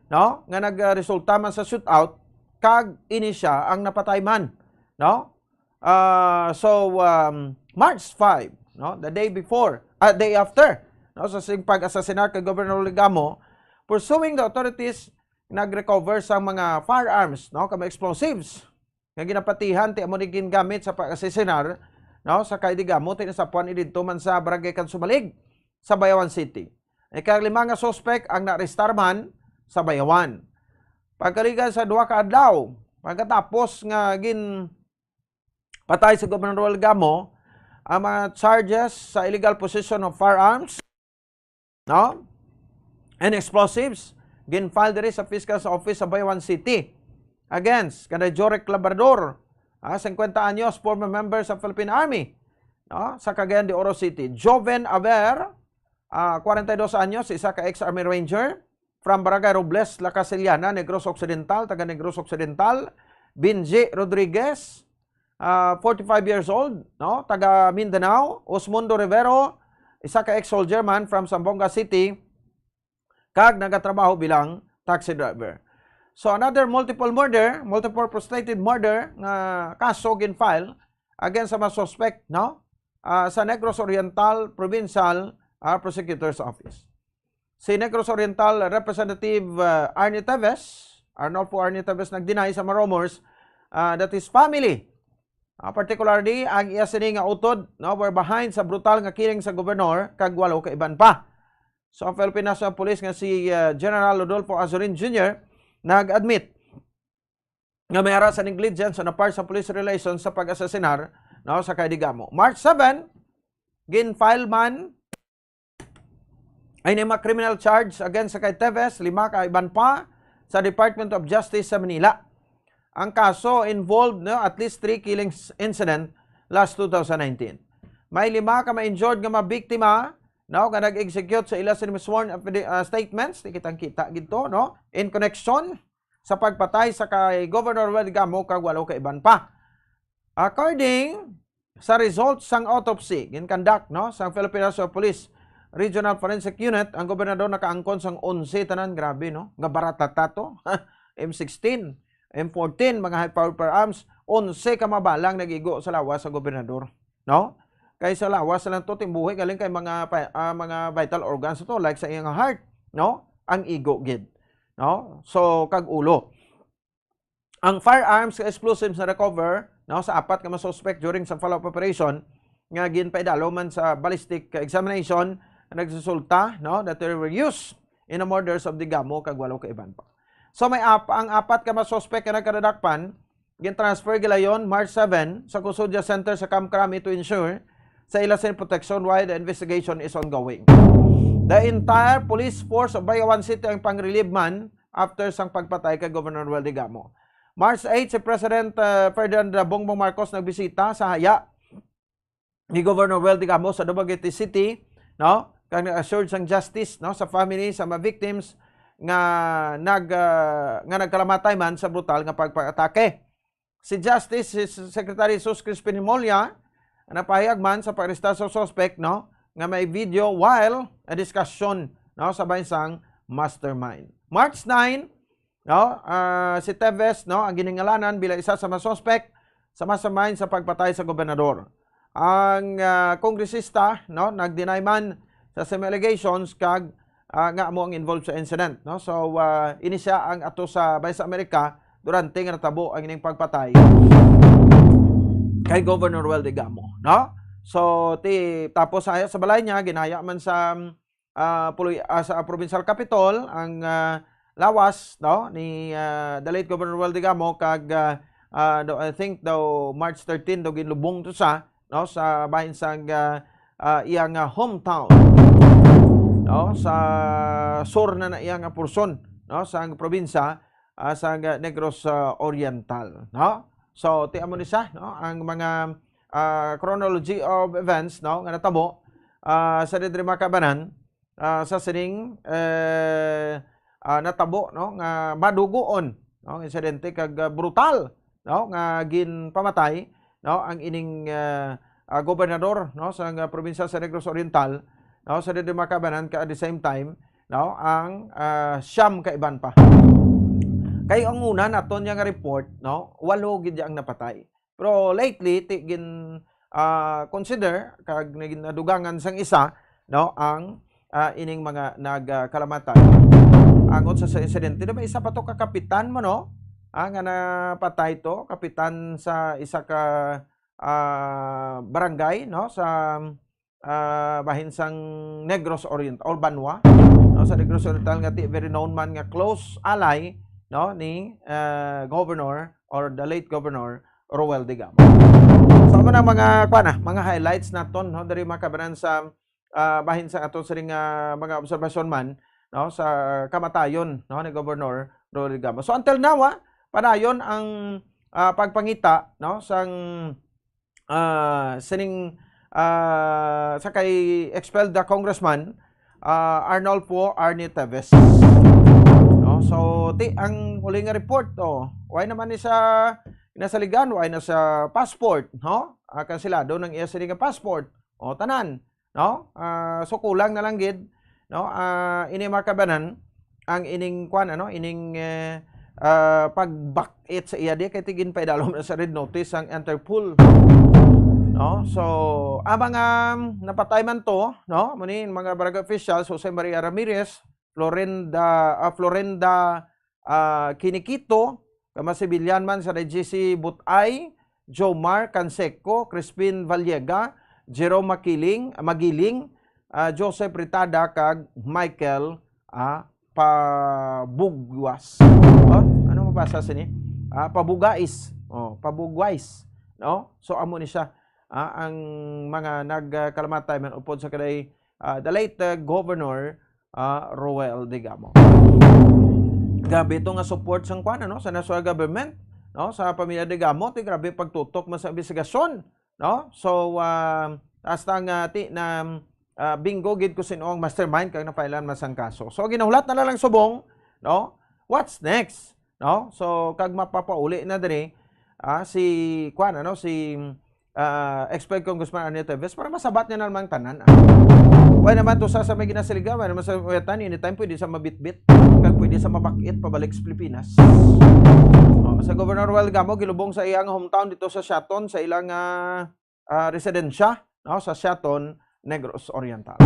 no, nga nagresulta man sa shootout, kag ini sia ang napatay man, no? Ah, so, um, March five, no, the day before, ah, day after, no, sa sing pag-asasinar kay Governor Legarmo, pursuing the authorities, nag-recover sa mga firearms, no, kag mga explosives nga ginapatihan ti amo ni gingamit sa pag-asasinar, no, sa kay Legarmo, ti nasapuan ini didto man sa Barangay Kansumalig sa Bayawan City. Ikatlima nga suspek ang naarestar man sa Bayawan. Pagkaligan sa duha ka adlaw, pagkatapos nga ginpatay si Gobernador Legarmo, ang mga charges sa illegal possession of firearms, no, and explosives, gin-file diri sa Fiscal's Office sa Bayawan City against kanay Jorek Labrador, ah, singkwenta anyos, former member sa Philippine Army, no, sa Cagayan de Oro City. Joven Aver, ah, kwarenta y dos anyos, isa ka ex-Army Ranger from Barangay Robles, La Casillana, Negros Occidental, taga Negros Occidental. Benji Rodriguez, ah, forty-five years old, no, taga Mindanao. Osmundo Rivero, isa ka ex-soldier man from Zamboanga City, kag nagatrabaho bilang taxi driver. So, another multiple murder, multiple frustrated murder nga kaso gin-file against sa mga suspect, no? Ah, sa Negros Oriental Provincial, ah, Prosecutor's Office. Si Negros Oriental Representative, ah, Arnie Teves, Arnulfo Arnie Teves, nag-deny sa mga rumors, ah, that his family, ah, particularly ang iya sini nga utod, no, were behind sa brutal nga killing sa gobernador kag walo ka iban pa. So, ang Philippine National Police nga si, ah, General Rodolfo Azurin Junior nag-admit nga may ara sa negligence on the part sa police relations sa pag-asasinar, no, sa kay Legarmo. March seven, gin-file man ay may mga criminal charge against sa kay Teves, lima ka iban pa sa Department of Justice sa Manila. Ang kaso involved, no, at least three killings incident last two thousand nineteen. May lima ka ma-injured nga mga biktima, no, nga nag-execute sa ila sini sworn affidi-, ah, statements, di kitang kita gid to, no, in connection sa pagpatay sa kay Governor Legarmo kag walo ka iban pa. According sa result sang autopsy, gin-conduct, no, sang Philippine National Police Regional Forensic Unit, ang gobernador nakaangkon sang onse tanan. Grabe, no? Nga barat ta to. M sixteen, M fourteen, mga high-powered firearms, onse ka mga bala ang nag-igo sa lawas sa gobernador, no? Kay sa lawas lang to, timbuhi galing kay mga pa-, ah, mga vital organs to, like sa iyang heart, no? Ang igo gid, no? So, kag ulo. Ang firearms kag explosives na recover, no, sa apat ka mga suspect during sa follow-up operation nga ginpaidalo man sa ballistic examination, nagresulta, no, that they were used in the murders of Legarmo kag walo ka iban pa. So, may ap-, ang apat ka mga suspect nga nagkadadakpan, gin-transfer gilayon March seven sa Custodia Center sa Camp Crame to ensure sa ila sing protection while the investigation is ongoing. The entire police force of Bayawan City ang pang-relieve man after sang pagpatay kay Governor Noel Legarmo. March eight, si President, uh, Ferdinand Bongbong Marcos nagbisita sa haya ni Governor Noel Legarmo sa Dumaguete City, no? Kag nag-assure sang justice, no, sa family sa mga victims nga nag, uh, nga nagkalamatay man sa brutal nga pagpatake. Si Justice, si Secretary Jesus Crispin Remulla, napahayag man sa pag-aresta sa suspect, no, nga may video while a discussion, no, sa bahin sang mastermind. March nine, no, ah, si Teves, no, ang giningalanan bilang isa sa mga suspect sa mastermind sa pagpatay sa gobernador. Ang, ah, kongresista, no, nag-deny man sa same allegations kag, ah, nga amo ang involved sa incident, no? So, ah, ini sia ang ato sa bahin sa Amerika durante nga natabo ang ining pagpatay kay Governor Noel Legarmo, no? So, ti-, tapos sa, sa balay niya, ginhaya man sa, ah, puloy-, ah, sa provincial capitol ang, ah, lawas, no, ni, ah, the late Governor Noel Legarmo kag, ah, ah, daw, I think daw March thirteen daw ginlubong to sa, no, sa bahin sang, ah, ah, iyang, ah, hometown, no, sa sur na na iyang, ah, portion, no, sa probinsya, ah, sa, ah, Negros, ah, Oriental, no? So, ti amo ni siya, no, ang mga, ah, chronology of events, no, nga natabo, ah, sa diri, mga kabanan, ah, sa sining, eh, ah, natabo, no, nga madugoon, no, insidente kag, ah, brutal, no, nga ginpamatay, no, ang ining, ah, ah, gobernador, no, sa nga probinsya sa Negros Oriental, no, sa diri, mga kabanan, ka at the same time, no, ang, ah, siyam ka iban pa. Kay ang una naton nga report, no, walo gid ang napatay. Pero lately, ti gin, ah, consider kag nagin-, nadugangan sang isa, no, ang, ah, ining mga nagkalamatay. Angot sa, sa insidente, di ba, isa pa to ka kapitan mo, no? Ah, nga napatay to, kapitan sa isa ka, ah, barangay, no, sa, ah, bahin sang Negros Oriental or Banwa, no, sa Negros Oriental, nga ti very known man nga close ally, no, ni, ah, Governor or the late Governor Roel Digamo. So, amo na mga, kuwan na, mga highlights naton, no, diri, mga kabanan, sa, ah, bahin sa aton sining, ah, mga obserbasyon man, no, sa kamatayon, no, ni Governor Roel Digamo. So, until now, ah, padayon ang, ah, pagpangita, no, sang, ah, sining, ah, sa kay expelled the Congressman, ah, Arnulfo Arnie Teves. No? So, ti, ang uli nga report, oh, why naman ni sa nasaligan, why na sa passport, no? Ah, kansilado ng iya sini nga passport. O, tanan, no? Ah, so, kulang na lang gid, no? Ah, ini, mga kabanan, ang ining, kwan, ano, ining, eh, ah, pagbakit sa iya di, kay ti ginpaidalom na sa red notice ang Interpol. No? So, ang mga napatay man to, no? Muni, mga barangay officials, Jose Maria Ramirez, Florinda, ah, Florinda, ah, Kinikito, kama civilian man sa G C Butay, Jomar Canseco, Crispin Vallega, Jerome Makiling, Magiling, ah, Joseph Ritada, kag Michael, ah, Pabugwas. Oh, ano mabasa sini? Ah, Pabugais. Oh, Pabugwais, no? So, amo ni siya, ah, ang mga nagkalamatay man upod sa kay, ah, the late, ah, Governor, ah, Roel Digamo. Grabe ito nga support sang kwan, ano, sa national government, no, sa pamilya Digamo, ti grabe pagtutok man sa investigasyon, no? So, ah, hasta nga ti na, ah, bingo gid ko sino ang mastermind kag napailan man sang kaso. So, ginahulat na lang subong, no? What's next? No? So, kag mapapauli na diri, ah, si, kwan, ano, si, ah, expelled Congressman Arnie Teves para masabat niya na lamang tanan, ah. Why naman to sa, sa may ginasiligan, why naman sa wetan, anytime pwede sa mabitbit, kag pwede sa mabakit pabalik sa Pilipinas. Oh, sa Governor Roel Digamo, gilubong sa iyang hometown dito sa Siaton, sa ilang, ah, ah, residensya, no, sa Siaton, Negros Oriental.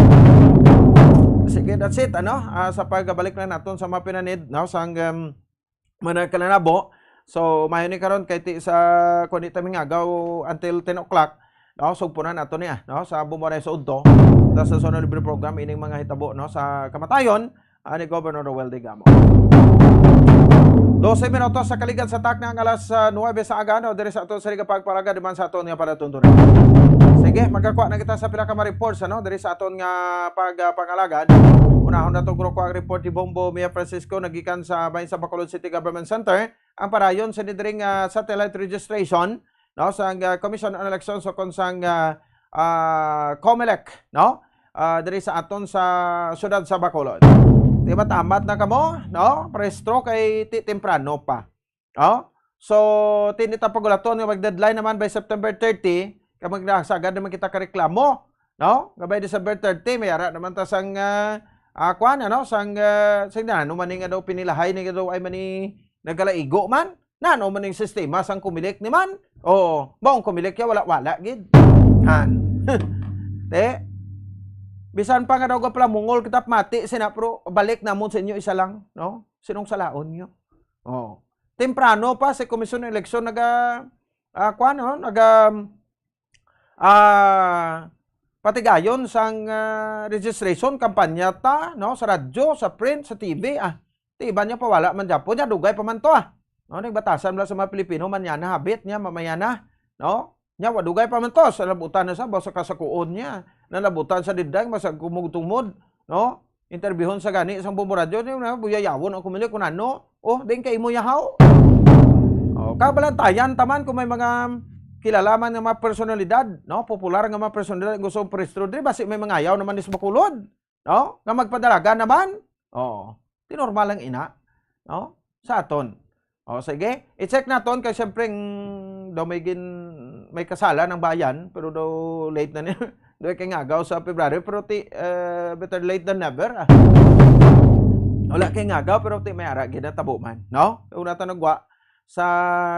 Sige, that's it, ano? Ah, sa pagbalik na naton sa mga pinanid, no, sang, um, mga kalanabo. So, mayo ni karon kay ti sa, kung di ta mingagaw until ten o'clock, no, sugpunan nato niya, no, sa Bumbaray sa Udto. Ta sa Zona Libre Program, ining mga hitabo, no, sa kamatayon, ah, ni Governor Roel Digamo. Dose minutos sa kaligad sa takna ang alas, ah, nuwebe sa aga, no, diri sa aton sa Liga Pagpalaga, di man sa aton nga palatuntunan. Sige, magkakuha na kita sa pila ka mga reports, ano, diri sa aton nga pag, ah, pangalagad. Unahon nato, grupo, ang report ni Bombo Mia Francisco, nagikan sa bahin sa Bacolod City Government Center. Ang parayon sa nidring, ah, satellite registration, no, sa, ah, Commission on Elections o kon sa, ah, ah, COMELEC, no? Ah, diri sa aton sa siyudad sa Bacolod. Di ba, tamat na kamo, no? Prestro kay ti-, temprano pa. Oh? So, tinita pagulaton nga mag-deadline naman by September thirty, kay magsagad naman kita ka reklamo, no? Nga by December thirty, may ara naman ta sang, ah, ah, kwan, ano, sang, ah, sang nano man ni nga daw pinilahay ni nga daw ay mani nagalaigo man. Nano man ning sistema sang COMELEC ni man? Oh, maong COMELEC ya wala-wala gid. Han. Te, bisan pa nga daw gapalamungol kita mati sina, pero balik namon sa inyo isa lang, no? Sinong salaon nyo? Oh. Temprano pa si Komisyon ng Eleksyon naga, ah, kwan, no? Naga, ah, patigayon sang, ah, registration, kampanya ta, no? Sa radyo, sa print, sa T V, ah. Ti iban niya pa wala man gyapon niya, dugay pa man to, ah. No, nagbatasan bala sa mga Pilipino, mañana habit niya, mamaya na, no? Nya, wa dugay pa man to, sa labutan na sa, basta kasakuon niya. Nalabutan sa didang, basta kumugtumod, no? Interbyuhon sa gani, sang Bombo Radyo, niya, buyayawon ang COMELEC, kung ano, oh, din kay imo yahaw. Oh, kabalantayan taman kung may mga, kilala man nga mga personalidad, no? Popular nga mga personalidad, gusto ang pristro diri, basi may mangayaw naman ni sa Bacolod, no? Nga magpadalagan naman. Oo. Di normal lang ina, no? Sa aton. O, sige. I-check naton kay siyempre, mm, daw may gin-, may kasala ng bayan, pero daw late na ni-, daw kay ngagaw sa February, pero ti, eh, better late than never, ah. Wala kay ngagaw, pero ti may ara, ginatabo man, no? Una ta nagwa sa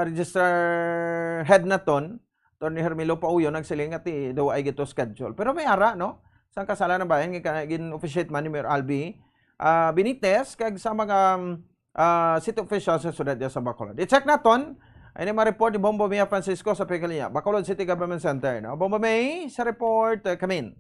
registrar head naton, Attorney Hermilo Pauyo, nagsiling nga ti daw ay gito schedule. Pero may ara, no? Sang kasala ng bayan, nga gin-officiate man ni Mayor Albi, ah, Benitez, kag sa mga, um, ah, city officials sa syudad sa Bacolod. I-check naton, ay ni ma-report ni Bombo Mia Francisco sa Pigalinya, Bacolod City Government Center, no? Bombo May, sa report, uh, kamin.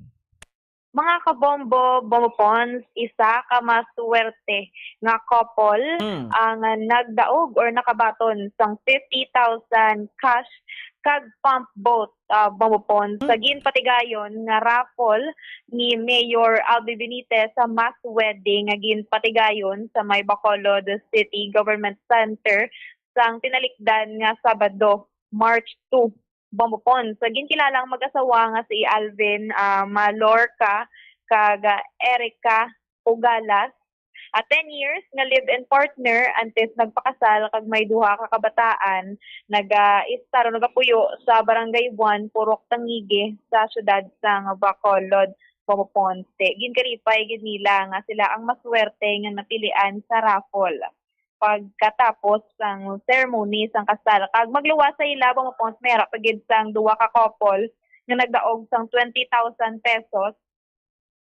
Mga kabombo, Bombo Pons, isa ka maswerte nga couple Mm. ang nagdaog or nakabaton sang fifty thousand cash kag pump boat, ah, Bombo Pons, sa Mm. ginpatigayon nga raffle ni Mayor Albi Benitez sa mass wedding nga ginpatigayon sa may Bacolod City Government Center sang tinalikdan nga Sabado, March two. Bombo Pons. Sa ginkilala ang mag-asawa nga si Alvin, ah, Malorca kag, ah, Erica Pugalas, ah, ten years nga live-in partner antes nagpakasal kag may duha ka kabataan, nag-, ah, istar o nagapuyo sa Barangay One, Purok Tangigue, sa siyudad sang Bacolod, Bombo Pons. Ginkalipay gid nila nga sila ang maswerte nga napilian sa raffle pagkatapos sang ceremony sang kasal. Kag magluwas sa ila, Bombo Pons, may ara pa gid sang duha ka couple nga nagdaog sang twenty thousand pesos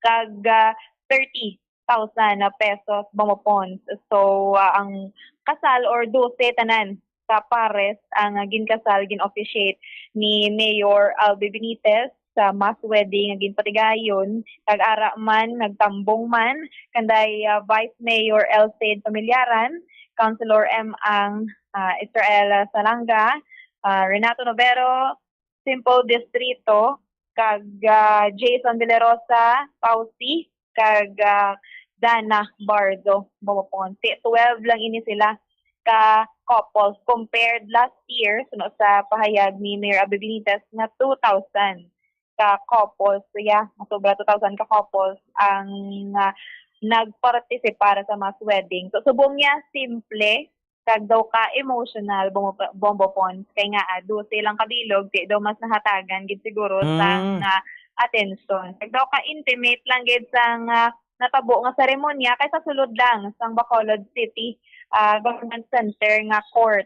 kag, ah, thirty thousand pesos, Bombo Pons. So, ah, ang kasal or dose tanan ka pares ang, ah, ginkasal, gin-officiate ni Mayor Albi Benitez sa mass wedding nga ginpatigayon, kag ara man nagtambong man kanday, ah, Vice Mayor Elcid Familiaran, Councilor M. Ang, ah, Israel Salanga, ah, Renato Novero, Simple Distrito, kag, ah, Jason De La Rosa, Pausi, kag, ah, Dana Bardo, Bombo Pons. Twelve lang ini sila ka couples compared last year, suno sa pahayag ni Mayor Albi Benitez nga two thousand ka couples. So, yeah, masobra two thousand ka couples ang, ah, nagpartisipar sa mass wedding. So, subong niya, simple, kag daw ka emotional, Bombo, Bombo Pons. Kay nga, ah, dose lang ka bilog, di daw mas nahatagan gid siguro sang, Mm. ah, atensyon. Kag daw ka intimate lang gid sang, ah, natabo nga seremonya kaysa sulod lang sang Bacolod City, ah, Government Center nga court.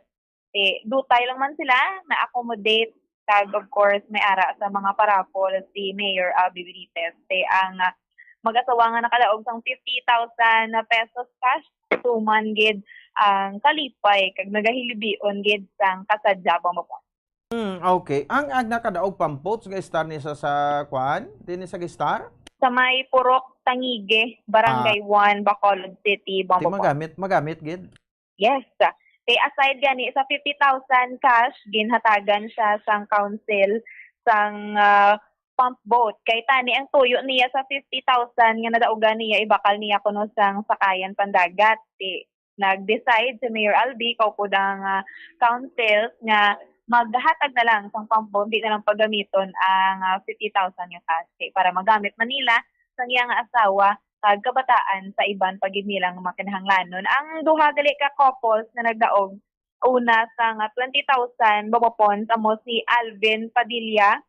Eh, dutay lang man sila na-accommodate, kag of course, may ara sa mga parapol si Mayor Albi Benitez. Eh, ang, ah, mag-asawa nga nakalaog sang fifty thousand pesos cash, tuman gid ang kalipay kag nagahilibion gid sang kasadya, Bombo Pons. Hmm, okay. Ang, ang nakadaog pump boats nga istar ni sa, sa kwan? Di ni sa gistar? Sa may Purok Tangigue, Barangay Ah. One, Bacolod City, Di Bombo Pons. Magamit, magamit gid. Yes. Kay aside gani sa fifty thousand cash, ginhatagan siya sang council sang, ah, pump boat. Kay tani ang tuyo niya sa fifty thousand nga nadaugan niya, ibakal niya kuno sang sakayan pandagat. Ti, nag-decide si Mayor Albi, kaupod ang, ah, council, nga maghatag na lang sang pump boat, di na lang paggamiton ang, ah, fifty thousand nga cash. Kay para magamit man nila sang iyang asawa kag kabataan sa iban pa gid nilang mga kinahanglanon. Ang duha gali ka couples nga nagdaog una sang twenty thousand, Bombo Pons, amo si Alvin Padilla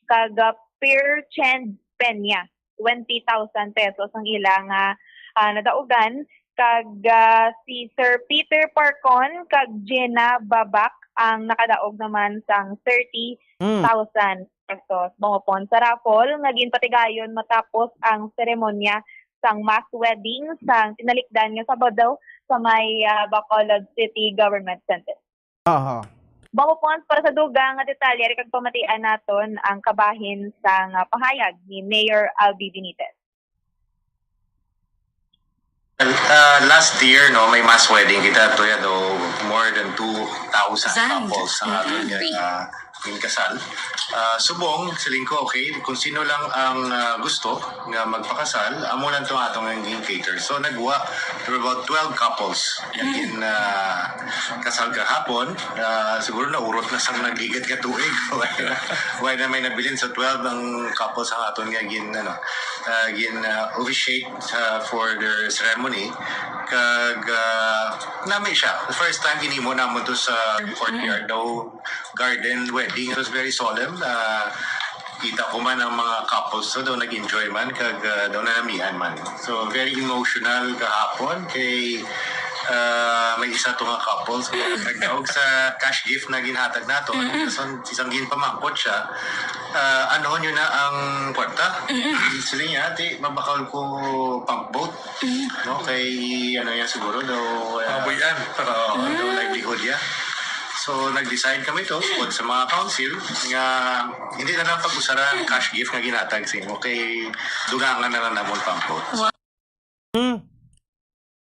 kag, ah, Pierre Chen Peña. Twenty thousand pesos ang ilang, ah, ah, nadaugan. Kag, ah, si Sir Peter Parcon kag Jenna Babak ang nakadaog naman sang thirty thousand pesos. Bombo Pons, sa raffle nga ginpatigayon matapos ang seremonya sang mass wedding sang tinalikdan nga Sabado sa may, ah, Bacolod City Government Center. Aha. Bombo Pons, para sa dugang nga detalye, ari kag pamatian naton ang kabahin sang, ah, pahayag ni Mayor Albi Benitez. Ah, last year, no, may mass wedding kita, to, ya, do, more than two thousand Zand. Couples ang aton Mm-mm. nga, ah, Yung kasal. Ah, subong, siling ko, okay, kung sino lang ang, ah, gusto nga magpakasal, amo lang to atong ang cater. So, nagwa, there were about twelve couples. Yung, ah, kasal kahapon, ah, siguro naurot na sang nagligad nga tuig. Why na, why na may nabilin? So, twelve ang couples ang aton nga gin, ano, ah, gin, ah, officiate, ah, for their ceremony. Kag, ah, nami siya. The first time ginhimo namon to sa courtyard daw, garden wedding. It was very solemn. Ah, kita ko man ang mga couples to, daw nag-enjoy man, kag, ah, daw nanamian man. So, very emotional kahapon kay, ah, may isa to nga couples nga nagdaog sa cash gift na ginhatag nato. Mm-mm. So, isang ginpamangkot siya, ah, "Ano nyo na ang kwarta?" Mm-mm. Sila niya, "Ate, mabakal ko pump boat." Mm. No, kay, ano yan siguro, daw, ah, Kabuhian. Oo, daw livelihood yan. So, nag-decide kami to, bukod sa mga council, nga hindi na lang pag-usara ang cash gift nga ginatag sa imo, kay dugangan na lang namon pump boat. Wow. Hmm.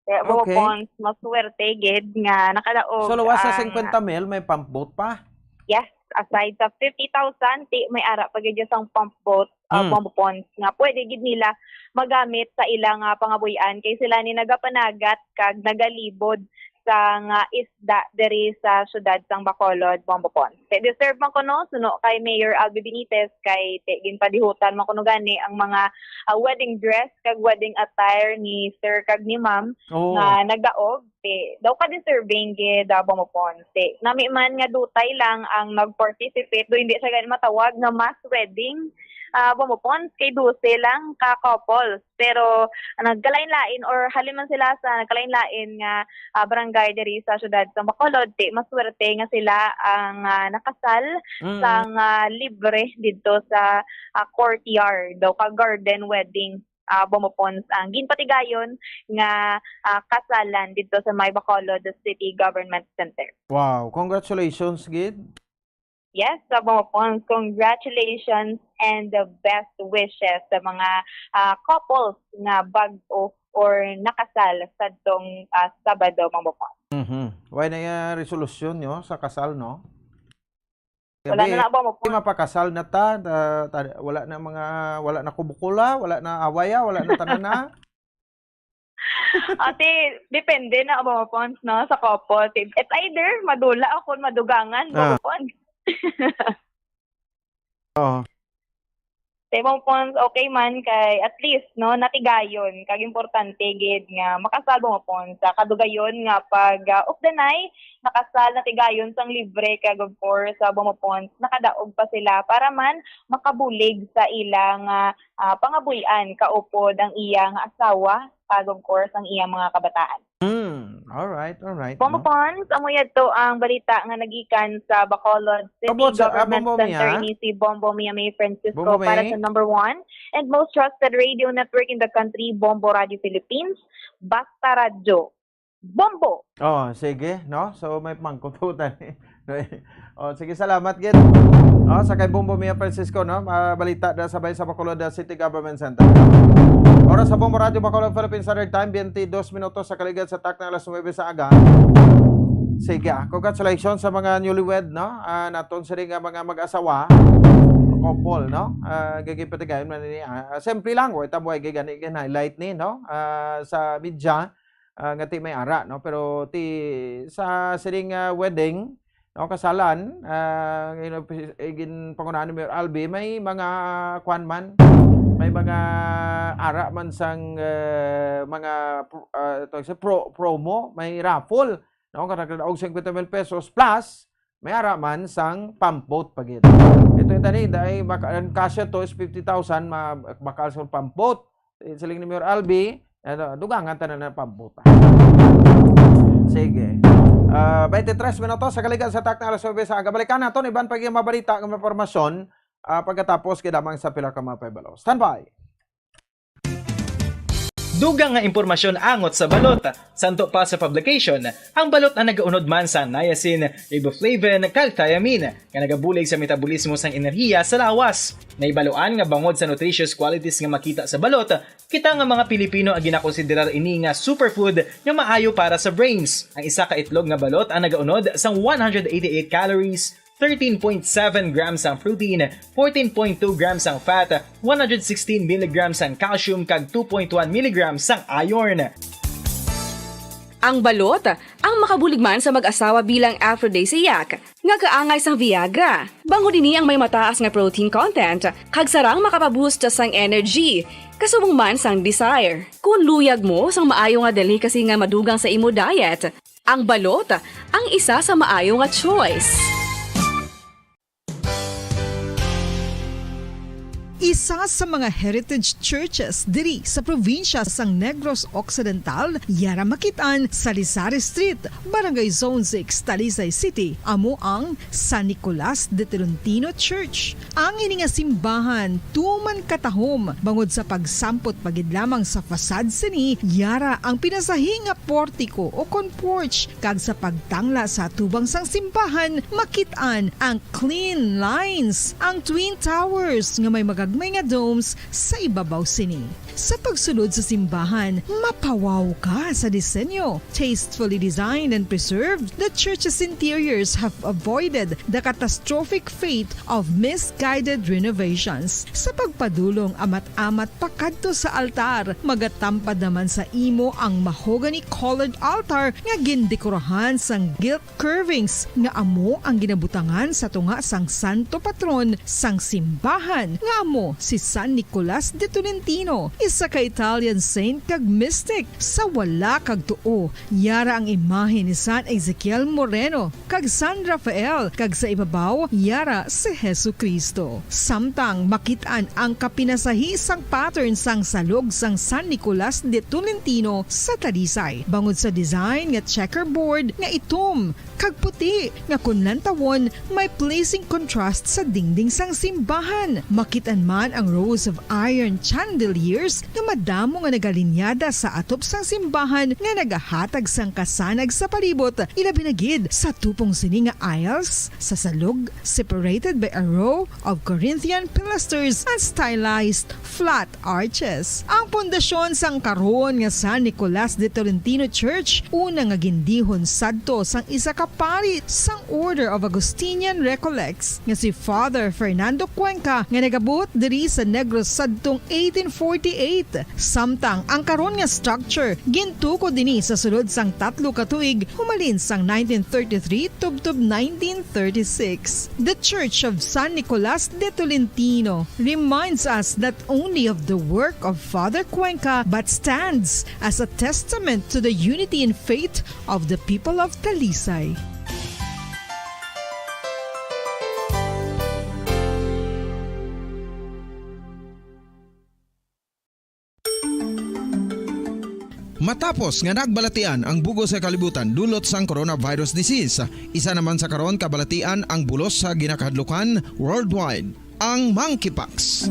Kaya, okay. Pons, maswerte gid nga nakadaog. So, lawas sa ang singkwenta mil, may pump boat pa? Yes, aside sa fifty thousand, ti may ara pa gid sang pump boat, ah, hmm, Bombo Pons, nga pwede gid nila magamit sa ilang, ah, pangabuhian, kay sila ni nagapanagat kag nagalibod sang, ah, isda diri sa siyudad sang Bacolod, Bombo Pons. Kay deserve man kuno, suno kay Mayor Albi Benitez, kay ti ginpadihutan man kuno gani ang mga, ah, wedding dress kag wedding attire ni sir kag ni ma'am, oo, nga nagdaog. Ti daw ka-deserving gid, ah, Bombo Pons. Ti nami man nga dutay lang ang nag-participate, do hindi siya gani matawag nga mass wedding, ah, Bombo Pons, kay dose lang ka couples. Pero nagkalain-lain, or halin man sila sa nagkalain-lain nga, ah, barangay diri sa siyudad sa Bacolod, ti maswerte nga sila ang, ah, nakasal, mm, sang, ah, libre didto sa, ah, courtyard o ka garden wedding, ah, Bombo Pons, ang ginpatigayon nga, ah, kasalan didto sa may Bacolod City Government Center. Wow, congratulations gid. Yes, sa Bombo Pons, congratulations and the best wishes sa mga, ah, couples nga bag-o or nakasal sadtong, ah, Sabado, Bombo Pons. Mhm. Way na nga resolusyon nyo sa kasal, no? Wala na, Bombo Pons. Mapakasal na ta, ta, ta, wala na mga, wala na kubukula, wala na awaya, wala na tanana. Ate, depende na, Bombo Pons, no, sa couple. It's either madula o kung madugangan, ah, Bombo Pons. Oo. Sa Bombo Pons, okay man kay at least, no, natigayon. Kag importante gid nga makasal, Bombo Pons, sa kadugayon nga pag, ah, updanay, nakasal, natigayon sang libre, kag of course, sa Bombo Pons, nakadaog pa sila para man makabulig sa ilang, ah, ah, pangabuhian, kaupod ang iyang asawa, kag of course, ang iyang mga kabataan. Hmm, all right, all right, Bombo Pons, amo yadto ang balita nga nagikan sa Bacolod City Government Center. Ini si Bombo Mia May Francisco para sa number one and most trusted radio network in the country, Bombo Radio Philippines. Basta Radyo. Bombo! Oh, sige, no? So, may pangkututan. Oh, sige, salamat gid. Oh, sa kay Bombo Mia Francisco, no? Ah, balita na sabay sa Bacolod, ah, City Government Center. Oras sa Bombo Radio Bacolod, Philippine Standard Time, twenty-dos minutos sa kaligad sa takna alas nuebe sa aga. Sige, ah, congratulations sa mga newlywed, no? Ah, naton sila nga mga mag-asawa, couple, no? Ah, gagipatigayon man ni, ah, simple lang, wait, tabuhay, gani, gani, highlight ni, no? Ah, sa media, ah, nga ti may ara, no? Pero ti sa sining, ah, wedding, no, kasalan, ah, you know, pis-, eh, ginpangunahan ni Mayor Albi, may mga, ah, kwan man, may mga ara man sang, eh, mga pro-, ah, tawag sa pro-, promo, may raffle, no? Kung nagkadaog singkwenta mil pesos plus, may ara man sang pump boat pa gid. Ito yung tani, dahil baka, ang kasya to is fifty thousand, ma-, bakal sa pump boat. Eh, siling ni Mayor Albi, ano, dugangan tanan na pambuta. Sige. Ah, twenty-three minutos sa kaligad sa takna alas nuebe sa aga. Balikan naton iban pa gyud mabalita nga mga impormasyon, ah, pagkatapos kay damang sa pila ka mga pahibalo. Standby. Dugang nga impormasyon angot sa balot. Santo pa sa publication, ang balot ang nagaunod man sa niacin, riboflavin, kag thiamine, nga nagabulig sa metabolismo sang enerhiya sa lawas. Naibaluan nga bangod sa nutritious qualities nga makita sa balot, kita nga mga Pilipino ang ginakonsiderar ini nga superfood nga maayo para sa brains. Ang isa ka itlog nga balot ang nagaunod sang one hundred eighty-eight calories, thirteen point seven grams ang protein, fourteen point two grams ang fat, one hundred sixteen milligrams ang calcium, kag two point one milligrams ang iron. Ang balot, ang makabulig man sa mag-asawa bilang aphrodisiac, nga kaangay sang Viagra. Bangod ini ang may mataas nga protein content, kag sarang makapaboost sang energy, kasubong man sang desire. Kung luyag mo sang maayo nga delicacy nga madugang sa imo diet, ang balot ang isa sa maayo nga choice. Isa sa mga heritage churches diri sa probinsya sang Negros Occidental, yara makit-an sa Lisari Street, Barangay Zone six, Talisay City, amo ang San Nicolas de Tolentino Church. Ang ini nga simbahan tuman katahom bangod sa pagsampot pa gid lamang sa facade sini, yara ang pinasahi nga portiko o kon porch, kag sa pagtangla sa atubang sang simbahan, makit-an ang clean lines, ang twin towers nga may magagmay nga domes sa ibabaw sini. Sa pagsulod sa simbahan, mapawaw ka sa disenyo. Tastefully designed and preserved, the church's interiors have avoided the catastrophic fate of misguided renovations. Sa pagpadulong amat-amat pakadto sa altar, magatampad naman sa imo ang mahogany-colored altar nga gindekorahan sang gilt curvings nga amo ang ginabutangan sa tunga sang santo patron sang simbahan, nga amo si San Nicolas de Tolentino, isa ka Italian saint kag mystic. Sa wala kag tuo, yara ang imahe ni San Ezekiel Moreno kag San Rafael, kag sa ibabaw, yara si Jesu-Cristo. Samtang makit-an ang kapinasahi sang pattern sang salog sang San Nicolas de Tolentino sa Talisay, bangod sa design nga checkerboard nga itom kag puti, nga kon lantawon, may pleasing contrast sa dingding sang simbahan. Makit-an man ang rows of iron chandeliers nga madamo nga nagalinyada sa atop sang simbahan nga nagahatag sang kasanag sa palibot, ilabi na gid sa tupong sini nga aisles sa salog, separated by a row of Corinthian pilasters and stylized flat arches. Ang pundasyon sang karon nga San Nicolas de Tolentino Church, una nga gindihon sadto sang isa ka pari sang Order of Augustinian Recollects, nga si Father Fernando Cuenca, nga nagabot diri sa Negros sadtong eighteen forty-eight. Samtang ang karon nga structure gintukod dinhi sa sulod sang tatlo ka tuig, humalin sang nineteen thirty-three tubtob nineteen thirty-six. The Church of San Nicolas de Tolentino reminds us not only of the work of Father Cuenca but stands as a testament to the unity in faith of the people of Talisay. Matapos nga nagbalatian ang bug-os nga kalibutan dulot sang coronavirus disease, isa naman sa karon kabalatian ang bulos sa ginakahadlukan worldwide, ang monkeypox.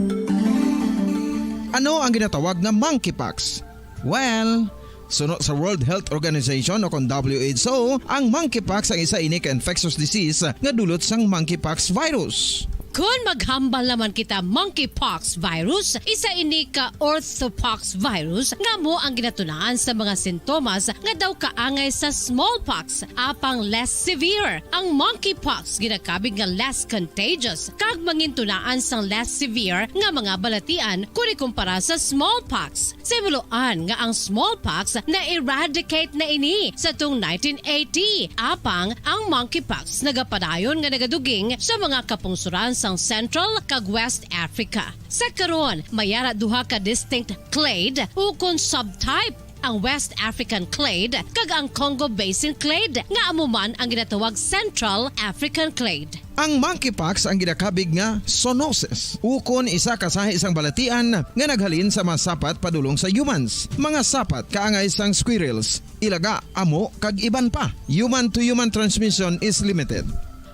Ano ang ginatawag nga monkeypox? Well, suno sa World Health Organization o kon W H O, ang monkeypox ang isa ini ka infectious disease nga dulot sang monkeypox virus. Kon maghambal naman kita, monkeypox virus, isa ini ka orthopox virus nga amo ang ginatunaan sa mga sintomas nga daw kaangay sa smallpox, apang less severe. Ang monkeypox ginakabig nga less contagious kag mangintunaan sang less severe nga mga balatian kon ikumpara sa smallpox. Sa ibuloan nga ang smallpox na-eradicate na ini sa tung nineteen eighty, apang ang monkeypox nagapadayon nga nagaduging sa mga kapungsoran sang Central kag West Africa. Sa karon, may ara duha ka distinct clade ukon subtype, ang West African clade kag ang Congo Basin clade, nga amo man ang ginatawag Central African clade. Ang monkeypox ang ginakabig nga zoonosis, ukon isa ka sahi sang balatian nga naghalin sa mga sapat padulong sa humans, mga sapat kaangay sang squirrels, ilaga, amo, kag iban pa. Human-to-human transmission is limited.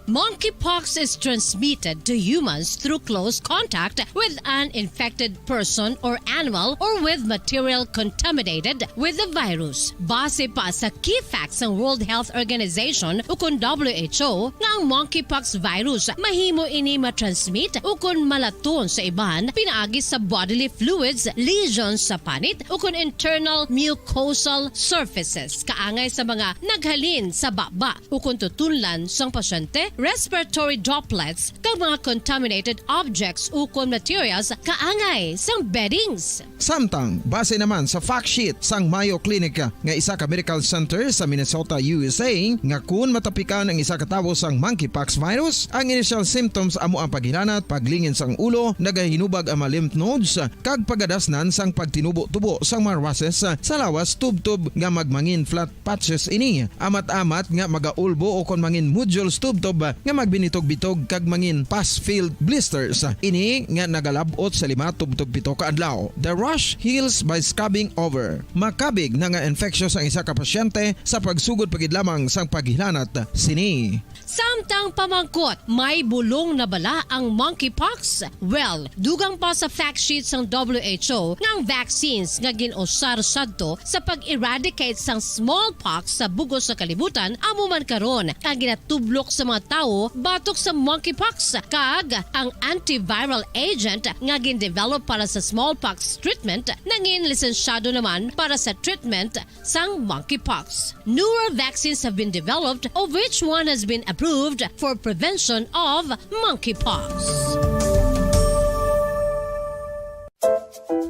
Monkeypox is transmitted to humans through close contact with an infected person or animal or with material contaminated with the virus. Base pa sa key facts sang World Health Organization ukon W H O, nga ang monkeypox virus mahimo ini matransmit ukon malaton sa iban pinaagi sa bodily fluids, lesions sa panit, ukon internal mucosal surfaces, kaangay sa mga naghalin sa baba ukon tutunlan sang pasyente respiratory droplets, kag mga contaminated objects ukon materials kaangay sang beddings. Samtang, base naman sa fact sheet sang Mayo Clinic nga isa ka medical center sa Minnesota, U S A, nga kun matapikan ang isa ka tawo sang monkeypox virus, ang initial symptoms amo ang paghilanat, paglingin sang ulo, nagahinubag ang mga lymph nodes, kag pagadasnan sang pagtinubo-tubo sang mga rushes sa lawas tubtob nga magmangin flat patches ini, amat-amat nga magaulbo o kon mangin nodules tubtob nga magbinitog-bitog kag mangin pus-filled blisters ini nga nagalab-ot sa lima tubtob pito ka adlaw. The rash heals by scabbing over. Makabig na nga infectious ang isa ka pasyente sa pagsugod pa gid lamang sang paghilanat sini. Samtang pamangkot, may bulong na bala ang monkeypox? Well, dugang pa sa fact sheet sang W H O nga ang vaccines nga gin-usar sadto sa pag-eradicate sang smallpox sa bug-os sa kalibutan amo man karon ang ginatublok sa mga tawo batok sa monkeypox, kag ang antiviral agent nga gin-develop para sa smallpox treatment nangin lisensyado naman para sa treatment sang monkeypox. Newer vaccines have been developed, of which one has been approved for prevention of monkeypox.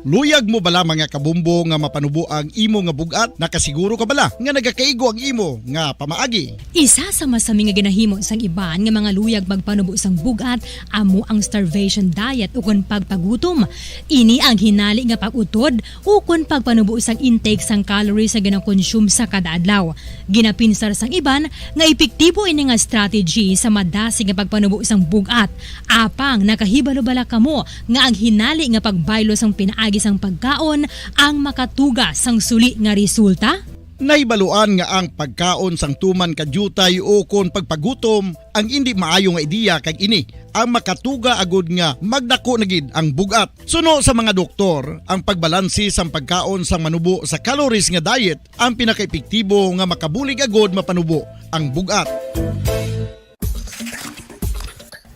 Luyag mo bala, mga kabombo, nga mapanubo ang imo nga bug-at? Nakasiguro ka bala nga nagakaigo ang imo nga pamaagi? Isa sa masami nga ginahimo sang iban nga mga luyag magpanubo sang bug-at amo ang starvation diet ukon pagpagutom. Ini ang hinali nga pag-utod ukon pagpanubo sang intake sang calories nga ginakonsume sa kada adlaw. Ginapinsar sang iban nga epektibo ini nga strategy sa madasig nga pagpanubo sang bug-at. Apang nakahibalo bala kamo nga ang hinali nga pagbaylo sang pinaagi sang pagkaon ang makatuga sang suli nga resulta? Nahibaluan nga ang pagkaon sang tuman ka diutay ukon pagpagutom ang indi maayo nga ideya, kag ini ang makatuga agud nga magdako na gid ang bug-at. Suno sa mga doktor, ang pagbalanse sang pagkaon sang manubo sa calories nga diet ang pinakaepektibo nga makabulig agud mapanubo ang bug-at.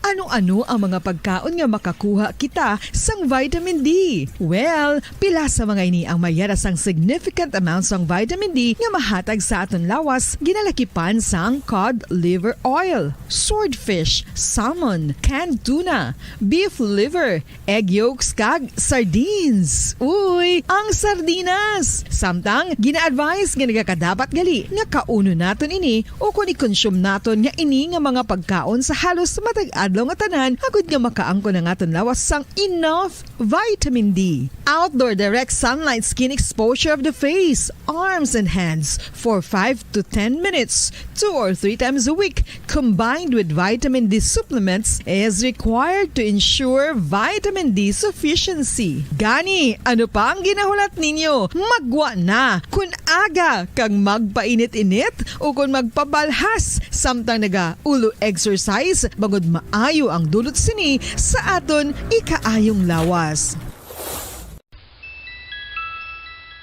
Ano-ano ang mga pagkaon nga makakuha kita sang vitamin D? Well, pila sa mga ini ang mayara sang significant amount sang vitamin D nga mahatag sa aton lawas, ginalakipan sang cod liver oil, swordfish, salmon, canned tuna, beef liver, egg yolks, kag sardines. Uy, ang sardinas! Samtang, gina-advise nga nagakadapat gali nga kaunon naton ini ukon i-consume naton nga ini nga mga pagkaon sa halos matag adlaw nga tanan, agud nga makaangkon ang aton lawas sang enough vitamin D. Outdoor direct sunlight skin exposure of the face, arms, and hands for five to ten minutes, two or three times a week, combined with vitamin D supplements, is required to ensure vitamin D sufficiency. Gani, ano pa ang ginahulat ninyo? Magwa na! Kun aga kag magpainit-init ukon magpabalhas samtang naga-ulo exercise, bangod maayo ang dulot sini sa aton ikaayong lawas.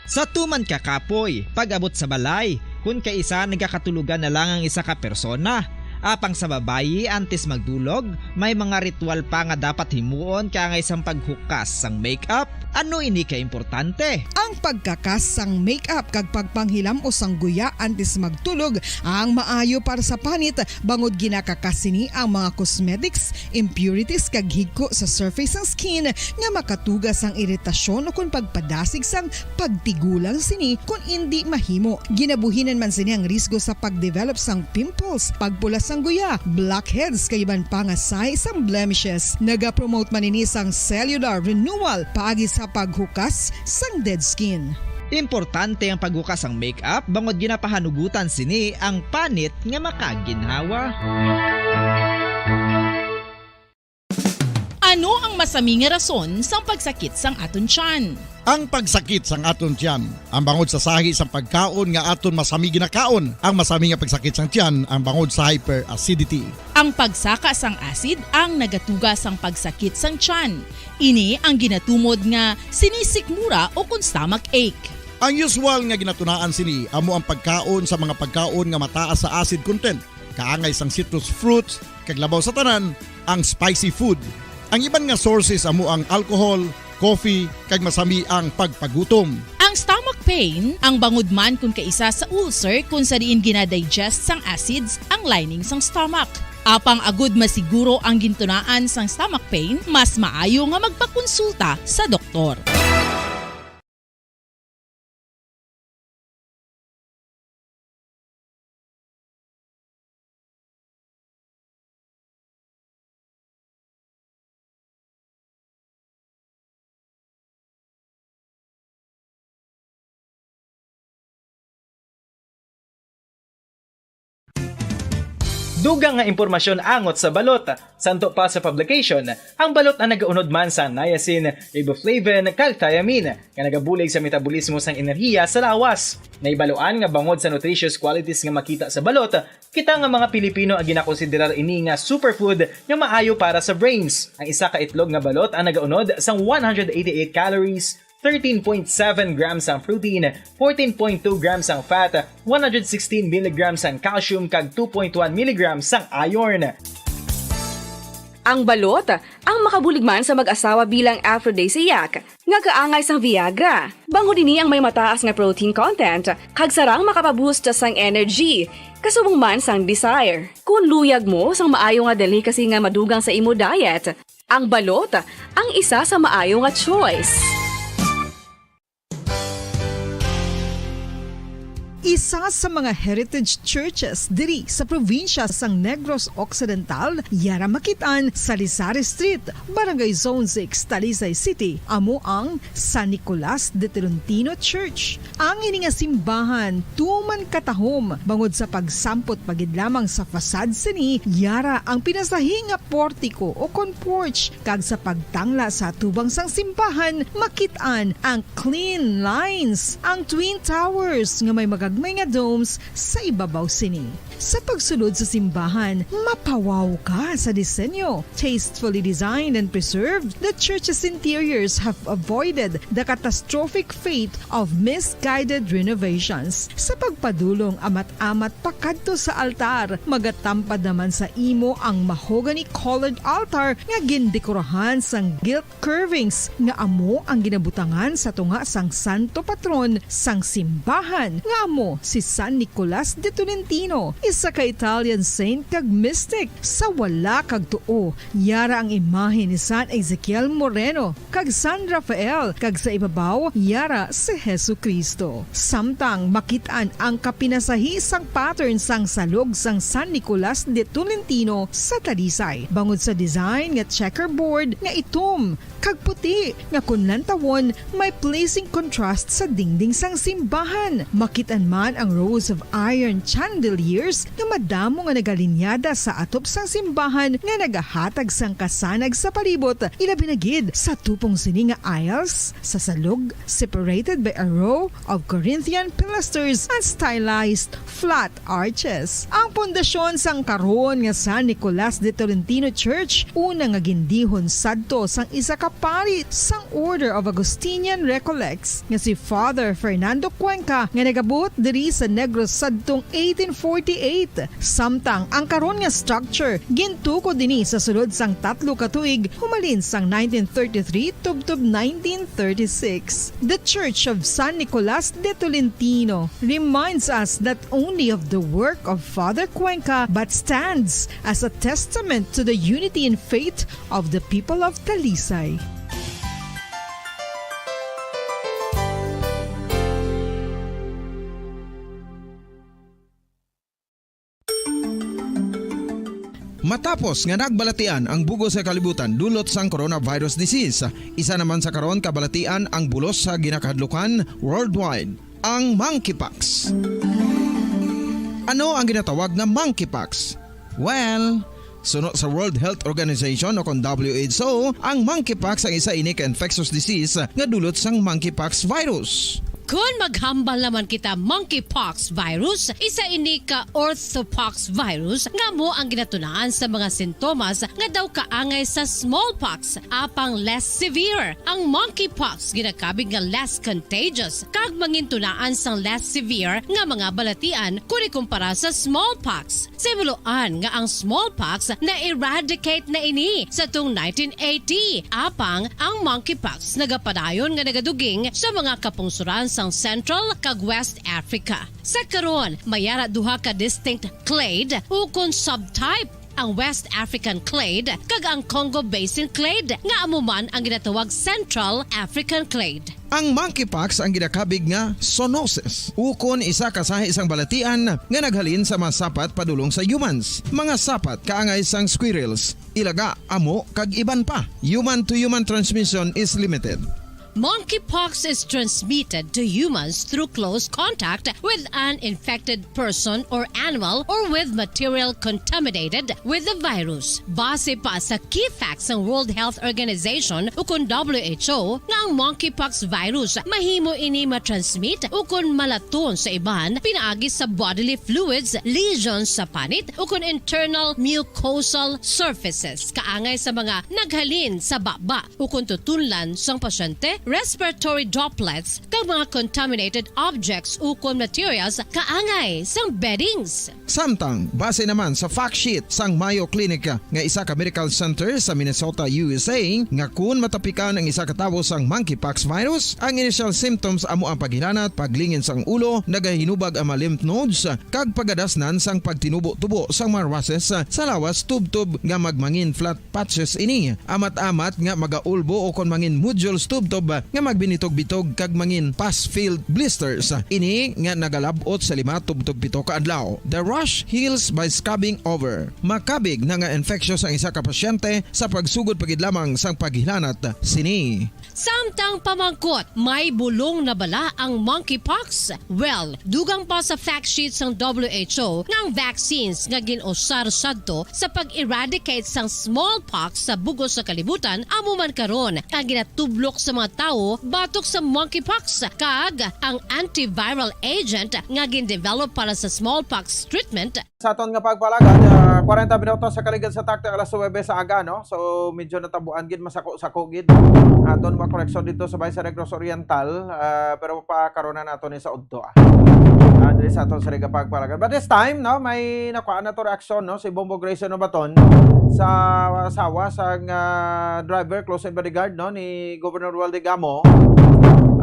Sa tuman ka kapoy, pag-abot sa balay, kun kaisa nagakatulogan na lang ang isa ka persona. Apang sa babayi, antes magdulog, may mga ritual pa nga dapat himuon kaangay sang paghukas sang makeup. Ano ini ka importante? Ang pagkakas sang makeup kag pagpanghilam-os sang guya antes magtulog ang maayo para sa panit, bangod ginakakas sini ang mga cosmetics, impurities, kag higko sa surface sang skin nga makatuga sang iritasyon ukon pagpadasig sang pagtigulang sini kon indi mahimo. Ginabuhinan man sini ang risgo sa pagdevelop sang pimples, pagpula sang guya, blackheads, kag iban pa nga sahi sang blemishes. Nagapromote man ini sang cellular renewal paagi sa paghukas sang dead skin. Importante ang paghukas sang makeup bangod ginapahanugutan sini ang panit nga makaginhawa. Ano ang masami nga rason sang pagsakit sang aton tiyan? Ang pagsakit sang aton tiyan ang bangod sa sahi sang pagkaon nga aton masami ginakaon. Ang masami nga pagsakit sang tiyan ang bangod sa hyperacidity. Ang pagsaka sang acid ang nagatuga sang pagsakit sang tiyan. Ini ang ginatumod nga sinisikmura ukon stomach ache. Ang usual nga ginatunaan sini amo ang pagkaon sa mga pagkaon nga mataas sa acid content, kaangay sang citrus fruits, kag labaw sa tanan, ang spicy food. Ang iban nga sources amo ang alcohol, coffee, kag masami ang pagpagutom. Ang stomach pain ang bangod man kon kaisa sa ulcer, kon sa diin gina-digest sang acids ang lining sang stomach. Apang agud masiguro ang gintunaan sang stomach pain, mas maayo nga magpakonsulta sa doktor. Dugang nga impormasyon angot sa balot. Santo pa sa publication, ang balot ang nagaunod man sa niacin, riboflavin, kag thiamine, nga nagabulig sa metabolismo sang enerhiya sa lawas. Nahibaluan nga bangod sa nutritious qualities nga makita sa balot, kita nga mga Pilipino ang ginakonsiderar ini nga superfood nga maayo para sa brains. Ang isa ka itlog nga balot ang nagaunod sang one hundred eighty-eight calories, thirteen point seven grams ang protein, fourteen point two grams ang fat, one hundred sixteen milligrams ang calcium, kag two point one milligrams ang iron. Ang balot ang makabulig man sa mag-asawa bilang aphrodisiac nga kaangay sang Viagra. Bangod ini ang may mataas nga protein content, kag sarang makapaboost sang energy, kasubong man sang desire. Kon luyag mo sang maayo nga delicacy nga madugang sa imo diet, ang balot ang isa sa maayo nga choice. Isa sa mga heritage churches diri sa probinsya sang Negros Occidental, yara makit-an sa Lisari Street, Barangay Zone six, Talisay City, amo ang San Nicolas de Tolentino Church. Ang ini nga simbahan tuman katahom bangod sa pagsampot pa gid lamang sa facade sini, yara ang pinasahi nga portiko o kon porch, kag sa pagtangla sa atubang sang simbahan makit-an ang clean lines, ang twin towers nga may magagmay nga domes sa ibabaw sini. Sa pagsulod sa simbahan, mapawaw ka sa disenyo. Tastefully designed and preserved, the church's interiors have avoided the catastrophic fate of misguided renovations. Sa pagpadulong amat-amat pakadto sa altar, magatampad naman sa imo ang mahogany-colored altar nga gindekorahan sang gilt curvings nga amo ang ginabutangan sa tunga sang santo patron sang simbahan, nga amo si San Nicolas de Tolentino, isa ka Italian saint kag mystic. Sa wala kag tuo, yara ang imahe ni San Ezekiel Moreno kag San Rafael, kag sa ibabaw, yara si Jesu-Cristo. Samtang makit-an ang kapinasahi sang pattern sang salog sang San Nicolas de Tolentino sa Talisay, bangod sa design nga checkerboard nga itom kag puti, nga kon lantawon, may pleasing contrast sa dingding sang simbahan. Makit-an man ang rows of iron chandeliers nga madamo nga nagalinyada sa atop sang simbahan nga nagahatag sang kasanag sa palibot, ilabi na gid sa tupong sini nga aisles sa salog, separated by a row of Corinthian pilasters and stylized flat arches. Ang pundasyon sang karon nga San Nicolas de Tolentino Church, una nga gindihon sadto sang isa ka pari sang Order of Augustinian Recollects nga si Father Fernando Cuenca, nga nagabuot diri sa Negros sadtong eighteen forty-eight. Samtang ang karon nga structure gintukod ini sa sulod sang tatlo ka tuig, humalin sang nineteen thirty-three tubtob nineteen thirty-six. The Church of San Nicolas de Tolentino reminds us not only of the work of Father Cuenca, but stands as a testament to the unity in faith of the people of Talisay. Matapos nga nagbalatian ang bug-os nga kalibutan dulot sang coronavirus disease, isa naman sa karon kabalatian ang bulos sa ginakahadlukan worldwide, ang monkeypox. Ano ang ginatawag nga monkeypox? Well, suno sa World Health Organization o kon W H O, ang monkeypox ang isa ini ka infectious disease nga dulot sang monkeypox virus. Kon maghambal naman kita, monkeypox virus, isa ini ka orthopox virus nga amo ang ginatunaan sa mga sintomas nga daw kaangay sa smallpox, apang less severe. Ang monkeypox ginakabig nga less contagious kag mangintunaan sang less severe nga mga balatian kon ikumpara sa smallpox. Sa himuloan nga ang smallpox na-eradicate na ini sa tung nineteen eighty, apang ang monkeypox nagapadayon nga nagaduging sa mga kapungsoran sang Central kag West Africa. Sa karon, may ara duha ka distinct clade ukon subtype ang West African clade, kag ang Congo Basin clade, nga amo man ang ginatawag Central African clade. Ang monkeypox ang ginakabig nga zoonosis, ukon isa ka sahi sang balatian nga naghalin sa mga sapat padulong sa humans, mga sapat kaangay sang squirrels, ilaga, amo, kag iban pa. Human to human transmission is limited. Monkeypox is transmitted to humans through close contact with an infected person or animal or with material contaminated with the virus. Base pa sa key facts sang World Health Organization ukon W H O nga ang monkeypox virus mahimo ini matransmit ukon malaton sa iban pinaagi sa bodily fluids, lesions sa panit ukon internal mucosal surfaces kaangay sa mga naghalin sa baba ukon tutunlan sang pasyente, respiratory droplets, kag mga contaminated objects ukon materials kaangay sang beddings. Samtang, base naman sa fact sheet sang Mayo Clinic nga isa ka medical center sa Minnesota, U S A, nga kun matapikan ang isa ka tawo sang monkeypox virus, ang initial symptoms amo ang paghilanat, paglingin sang ulo, nagahinubag ang mga lymph nodes, kag pagadasnan sang pagtinubo-tubo sang mga rushes sa lawas tubtob nga magmangin flat patches ini, amat-amat nga magaulbo ukon mangin nodules tubtob nga magbinitog-bitog kag mangin pus-filled blisters. Ini nga nagalab-ot sa lima tubtob pito ka adlaw. The rash heals by scrubbing over. Makabig na nga infectious ang isa ka pasyente sa pagsugod pa gid lamang sang paghilanat sini. Samtang pamangkot, may bulong na bala ang monkeypox? Well, dugang pa sa fact sheet sang W H O nga ang vaccines nga gin-usar sadto sa pag-eradicate sang smallpox sa bug-os nga kalibutan amo man karon ang ginatublok sa mga tawo batok sa monkeypox, kag ang antiviral agent nga gin-develop para sa smallpox treatment Sa aton nga pagpalagad, ah, kwarenta minutos sa kaligad sa takto alas nuwebe sa aga, no? So, medyo natabuan gid, masako-sako gid. Aton makoreksyon dito sa Bayan sa Negros Oriental, ah, pero pa karon na nato ni sa udto, ah. Ah, diri sa aton sa nga pagpalagad. But this time, no, may nakuha na to reaksyon, no, si Bongbong Grace Nobaton sa asawa sang, ah, driver, close and bodyguard, no, ni Governor Romuald Digamo.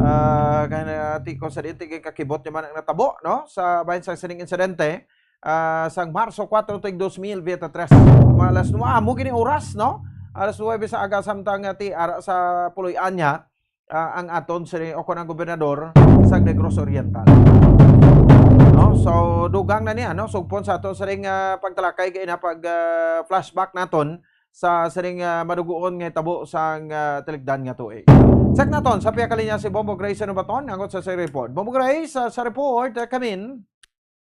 Ah, kaya na, tiko sa di, tigay kakibot niya man ang natabo, no, sa bahin sa sining insidente. Ah, sang Marso kuwatro tuig dos mil veintitrés. Mga alas nuwebe, amo gini oras, no? Alas nuwebe sa aga, samtang, ah, ti ara sa puloy-an niya, ah, ang aton si, o kon ang gobernador sa Negros Oriental. No? So, dugang na niya, no? Sugpon sa aton sining, ah, pagtalakay kay na pag, ah, flashback naton sa sining, ah, maduguon nga hitabo sang, ah, tiligdan nga tuig. Check naton sa pihak linya si Bombo Grace Nobaton, hangot sa, sa report. Bombo Grace, sa, sa report, ah, kamin.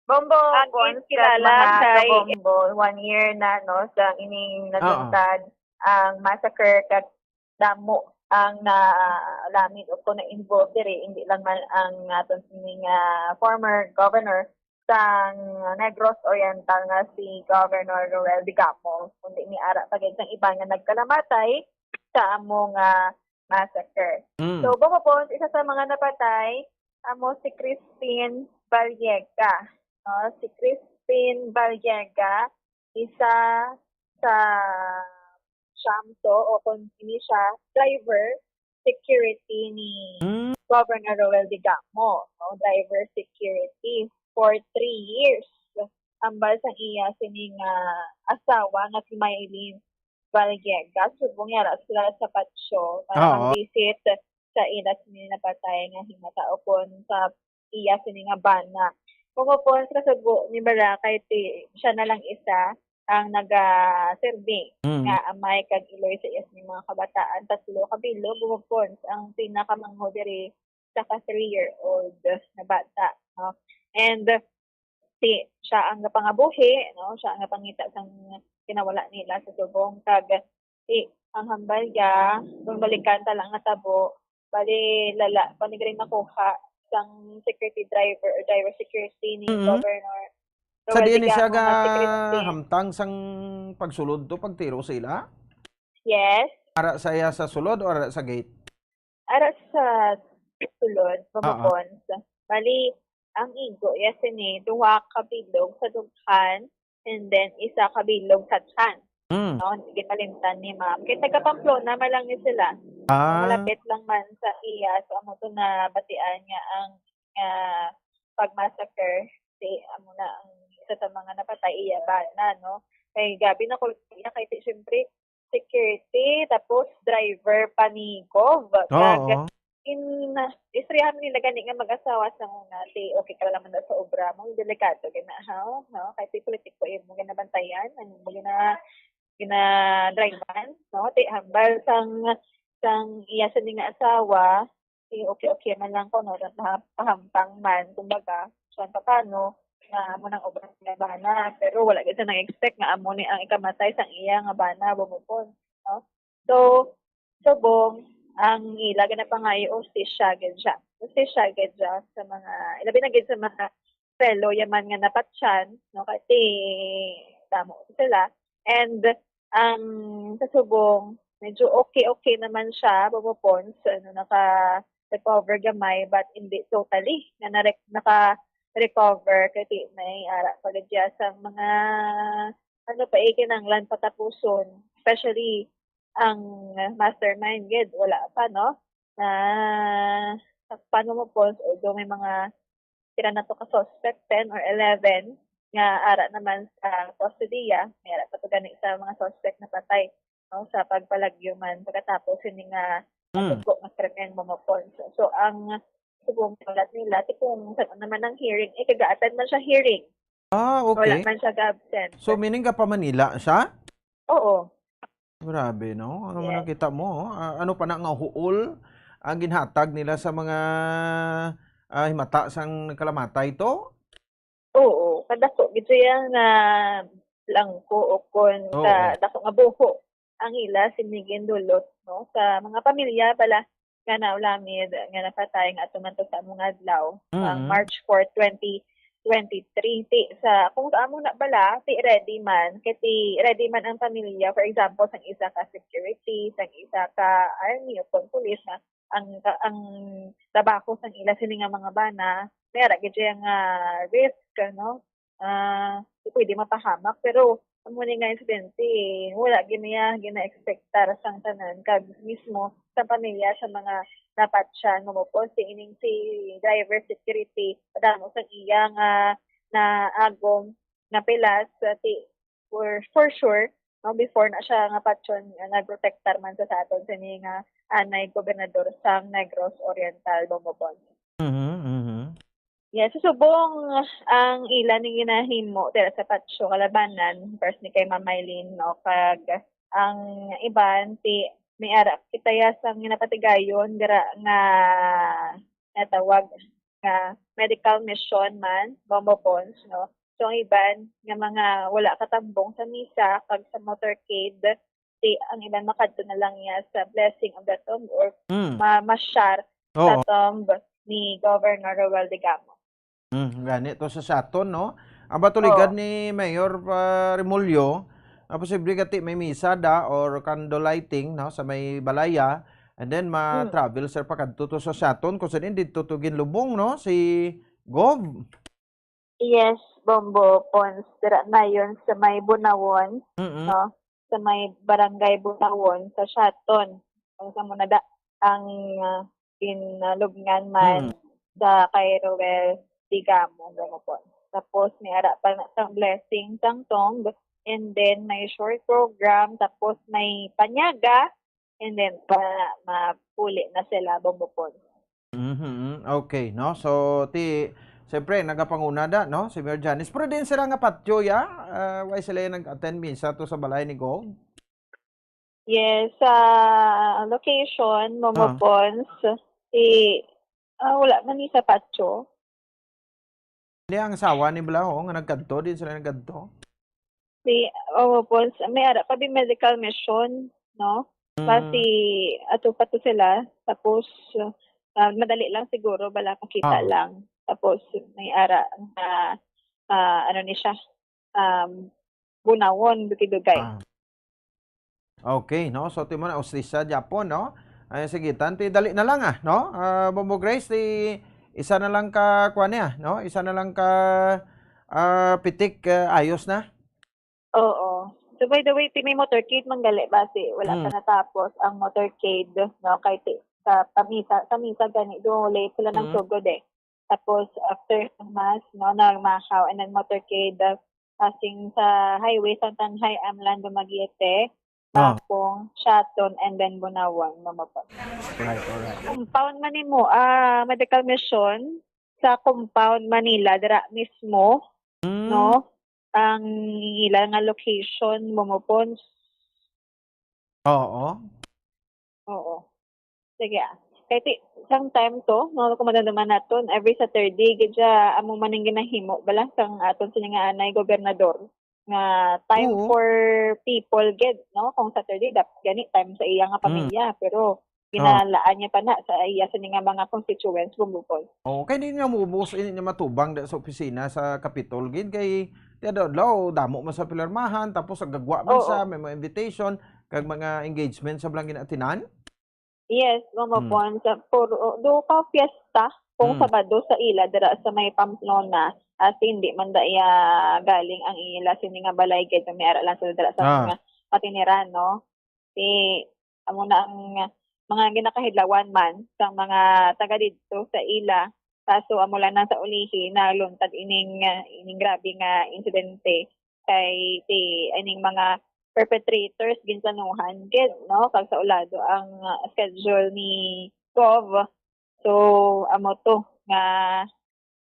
Bombo, Ang Bons, kag kilala mga kay kabombo, one year na, no, sa ining Oo. nalungtad ang massacre, kag damo ang nalamit o kung na-involved diri, hindi lang man ang aton sining, ah, former governor sang Negros Oriental nga si Governor Roel Digamo, kundi ni ara pa gid sang iban nga nagkalamatay sa amo nga massacre. Mm. So, Bombo Bons, isa sa mga napatay amo si Crispin Valiega. No? Si Crispin Valiega, isa sa siyam to, o kung hindi siya, driver security ni Mm. Governor Roel Digamo, no? Driver security for three years. Ambal sa iya sining, ah, asawa nga si Mylene Valiega. Subong yara sila sa Patsyo para Oo. mag-visit sa ila sini napatay nga himata o kon sa iya sini nga bana. Kung upon sa sugo ni Bara kay ti, siya na lang isa ang nagaserbi Mm. nga amay kag iloy sa iya sini mga kabataan, tatlo ka bilog, bukod ang pinakamanghod diri sa ka three-year-old na bata, no? And si, siya ang napangabuhi, no? Siya ang napangita sang kinawala nila sa subong, kag si, ang hambal niya, kung balikan ta lang nga tabo, bali lala pa ni galing nakuha sang security driver or driver security ni Mm. Governor Sa Roel diin ni siya Digamo nga si Crispin. Hamtang sang pagsulod to, pagtiro sa ila? Yes. Ara sa iya sa sulod o ara sa gate? Ara sa sulod, Oo. Bombo Bons. Bali, ang igo iya sini, duha ka bilog sa dughan, and then isa ka bilog sa tiyan. Mm. No, ginalimtan ni ma'am. Kay taga Pamplona man lang ni sila. Ah. Malapit lang man sa iya. So, amo to nabatian nga ang, ah, pag-massacre, si, amo na ang isa sa mga napatay, iya bana, no? Kay gabi na ko iya, kay ti, siyempre, security, tapos driver pa ni Gov. Kag Oo. in, istoryahan nila gani nga mag-asawa sa una, ti, okay ka lang man daw sa obra mo, delikado gid na, ha, no? Kay ti politiko imo ginabantayan, ang imo gina-, gina-drivean, no? Ti, hambal sang, sang iya sini nga asawa, ti, okay, okay man lang ko, no? Paha-, pahampang man, kumbaga, kung paano, nga amo nang obra niya bana. Pero wala gid siya nag-expect nga amo ni ang ikamatay sang iya nga bana, bumukon, no? So, subong, ang ila ginapangayo, hustisya gid siya. Hustisya gid siya sa mga, labi na gid sa mga fellow yaman nga napatyan, no? Kay ti, damo sila. And, um, sa subong, medyo okay-okay naman siya, bumupon, so, ano, naka-recover gamay, but hindi totally nga narek-, naka-recover, kay ti, may ara pa gid siya sa mga, ano pa, eh, kinahanglan patapuson, especially ang mastermind gid, wala pa, no? Na, sa paano mo, Pons, although may mga pila na to ka suspect, ten or eleven, nga ara naman sa kustodiya, may ara pa to gani sa mga suspect na patay, no, sa pagpalagyo man pagkatapos sini nga Mm. dugo nga krimen, mga Pons. So, ang subong, ulat nila, ti kung saan naman ang hearing, eh, kaga-attend man siya hearing. Ah, Wala okay. man siya ga-absent. So, meaning ka pa Manila siya? Oo. Grabe, no? Ano man Yes. nakita mo, oh? Ah, ano pa na nga huol ang ginhatag nila sa mga, ah, himata sang nagkalamatay to? Oo, kadako gid siya nga langko o kon Oo. kadako nga buho ang ila sini gindulot, no, sa mga pamilya bala nga naulamid nga napatay nga ato man to sa among adlaw, ang Mm. March four, twenty twenty-three. Ti, sa, kung sa amo na bala, ti ready man, kay ti ready man ang pamilya, for example, sang isa ka security, sang isa ka army o kon pulis na ang, ang trabaho sang ila sini nga mga bana, may ara gid siya nga risk, no? Ah, pwede mapahamak, pero amo ni nga insidente, wala gid niya gina-expectar sang tanan, kag mismo sa pamilya sa mga napatyan, mamupos si ining si driver security, padamo sang iya nga naagom, napilas, ti, for, for sure, no, before na siya nga patyon, nga nagprotektar man sa, sa aton sini nga anay gobernador sang Negros Oriental, Bombo Pons. Mhm, mhm. Yes, so subong ang ila ni ginahimo dira sa Patio Kalabanan, first ni kay Ma'am Mylene, no, kag ang iban ti may ara kita ya sang ginapatigayon dira nga natawag nga medical mission man, Bombo Pons, no. So ang iban nga mga wala katambong sa misa kag sa motorcade, ti ang iban makadto na lang niya sa blessing of the tomb or Mm. ma-, masyar sa Oo. tomb ni Governor Roel Digamo. Mm, gani to sa Saton, no? Ang batuligan Oo. ni Mayor, ah, Remulyo, ah, posible gati may misa da or candle lighting, no, sa may balaya, and then Mm. ma-travel sir pakadto to sa Saton, kung saan dito to ginlubong, no, si Gov. Yes, Bombo Pons, dira na yun sa may Bunawon, Mm. no? Sa may Barangay Bunawon, sa Shaton. Kung sa muna da, ang, ah, ginlubngan man Mm. sa kay Roel Digamo, Bombo Pons. Tapos may ara pa na sang blessing sang tomb, and then may short program, tapos may panyaga, and then pa, mapuli na sila, Bombo Pons. Mhm, okay, no? So, ti, siyempre, nagapanguna da, no? Si Mayor Janice. Pero din sila nga patyo, ya? Ah, why sila yung nag-attend misa to sa balay ni Gov? Yes, sa location, Bombo Ah. Pons, si, ah, wala man ni sa patyo. Hindi, ang asawa ni bala, oh, nga nagkadto, din sila nagkadto? Si, oo, Pons, may ara pa bi medical mission, no? Mm. Basi, ato pa to sila. Tapos, ah, madali lang siguro, bala makita Oo. lang. Tapos, may ara nga, ah, ano ni siya, um, Bunawon, dugay-dugay. Ah. Okay, no? So, ti mo na, ustisya, Japon, no? Ay, sige, tanti, dali na lang, ah, no? Ah, Bombo Grace, ti, isa na lang ka, kuwan niya, no? Isa na lang ka, ah, pitik, ah, ayos na? Oo. So, by the way, ti may motorcade man gali, basi wala pa Hmm. natapos ang motorcade, no? Kay ti, sa, sa misa, sa misa gani, do late sila Hmm. nagsugod, eh. Tapos, after ng mass, no, nagmahaw, and then motorcade, uh, Asing sa highway, Santanhay, Amlan, Dumaguete, Ah. Tapong, Siaton, and then Bunawan, Mama Pon. Alright, alright. Compound man nimo, ah, medical mission, sa compound Manila, dira mismo, Mm. no? Ang ila nga location, Mama Pon. Oo. Oo. Sige, ah. Kay ti-, sang time to, no, kung madumduman naton, every Saturday, gid siya, amo man ang ginahimo, bala, sang aton sini nga anay gobernador, nga time Oo. for people, gid, no? Kung Saturday, dap-, gani, time sa iya nga Mm. pamilya, pero Oo. ginalaan niya pa na sa iya sini nga mga constituents, Bumbo Pon. Oo, kay di niya maubos, ini niya matubang da sa opisina sa Capitol, gid, kay ti adlaw-adlaw, damo man sa pirmahan, tapos ang gagwa man Oo. sa, may mga invitation, kag mga engagement sa balang ginaatinan. Yes, Mama Hmm. Pon, sa puro, do ka fiesta kung Hmm. Sabado sa ila dira sa may Pamplona, as in, di man da iya galing ang ila sini nga balay, kay may ara lang sila dira sa Ah. mga patiniran, no? Si, amo na ang mga ginakahidlawan man sang mga taga didto sa ila, kaso amo lang na sa ulihi naluntad ining, ah, ining grabe nga insidente kay ti-, ining mga perpetrators ginsanuhan gid, no? Kag sa ulado ang, ah, schedule ni Gov. So, amo to nga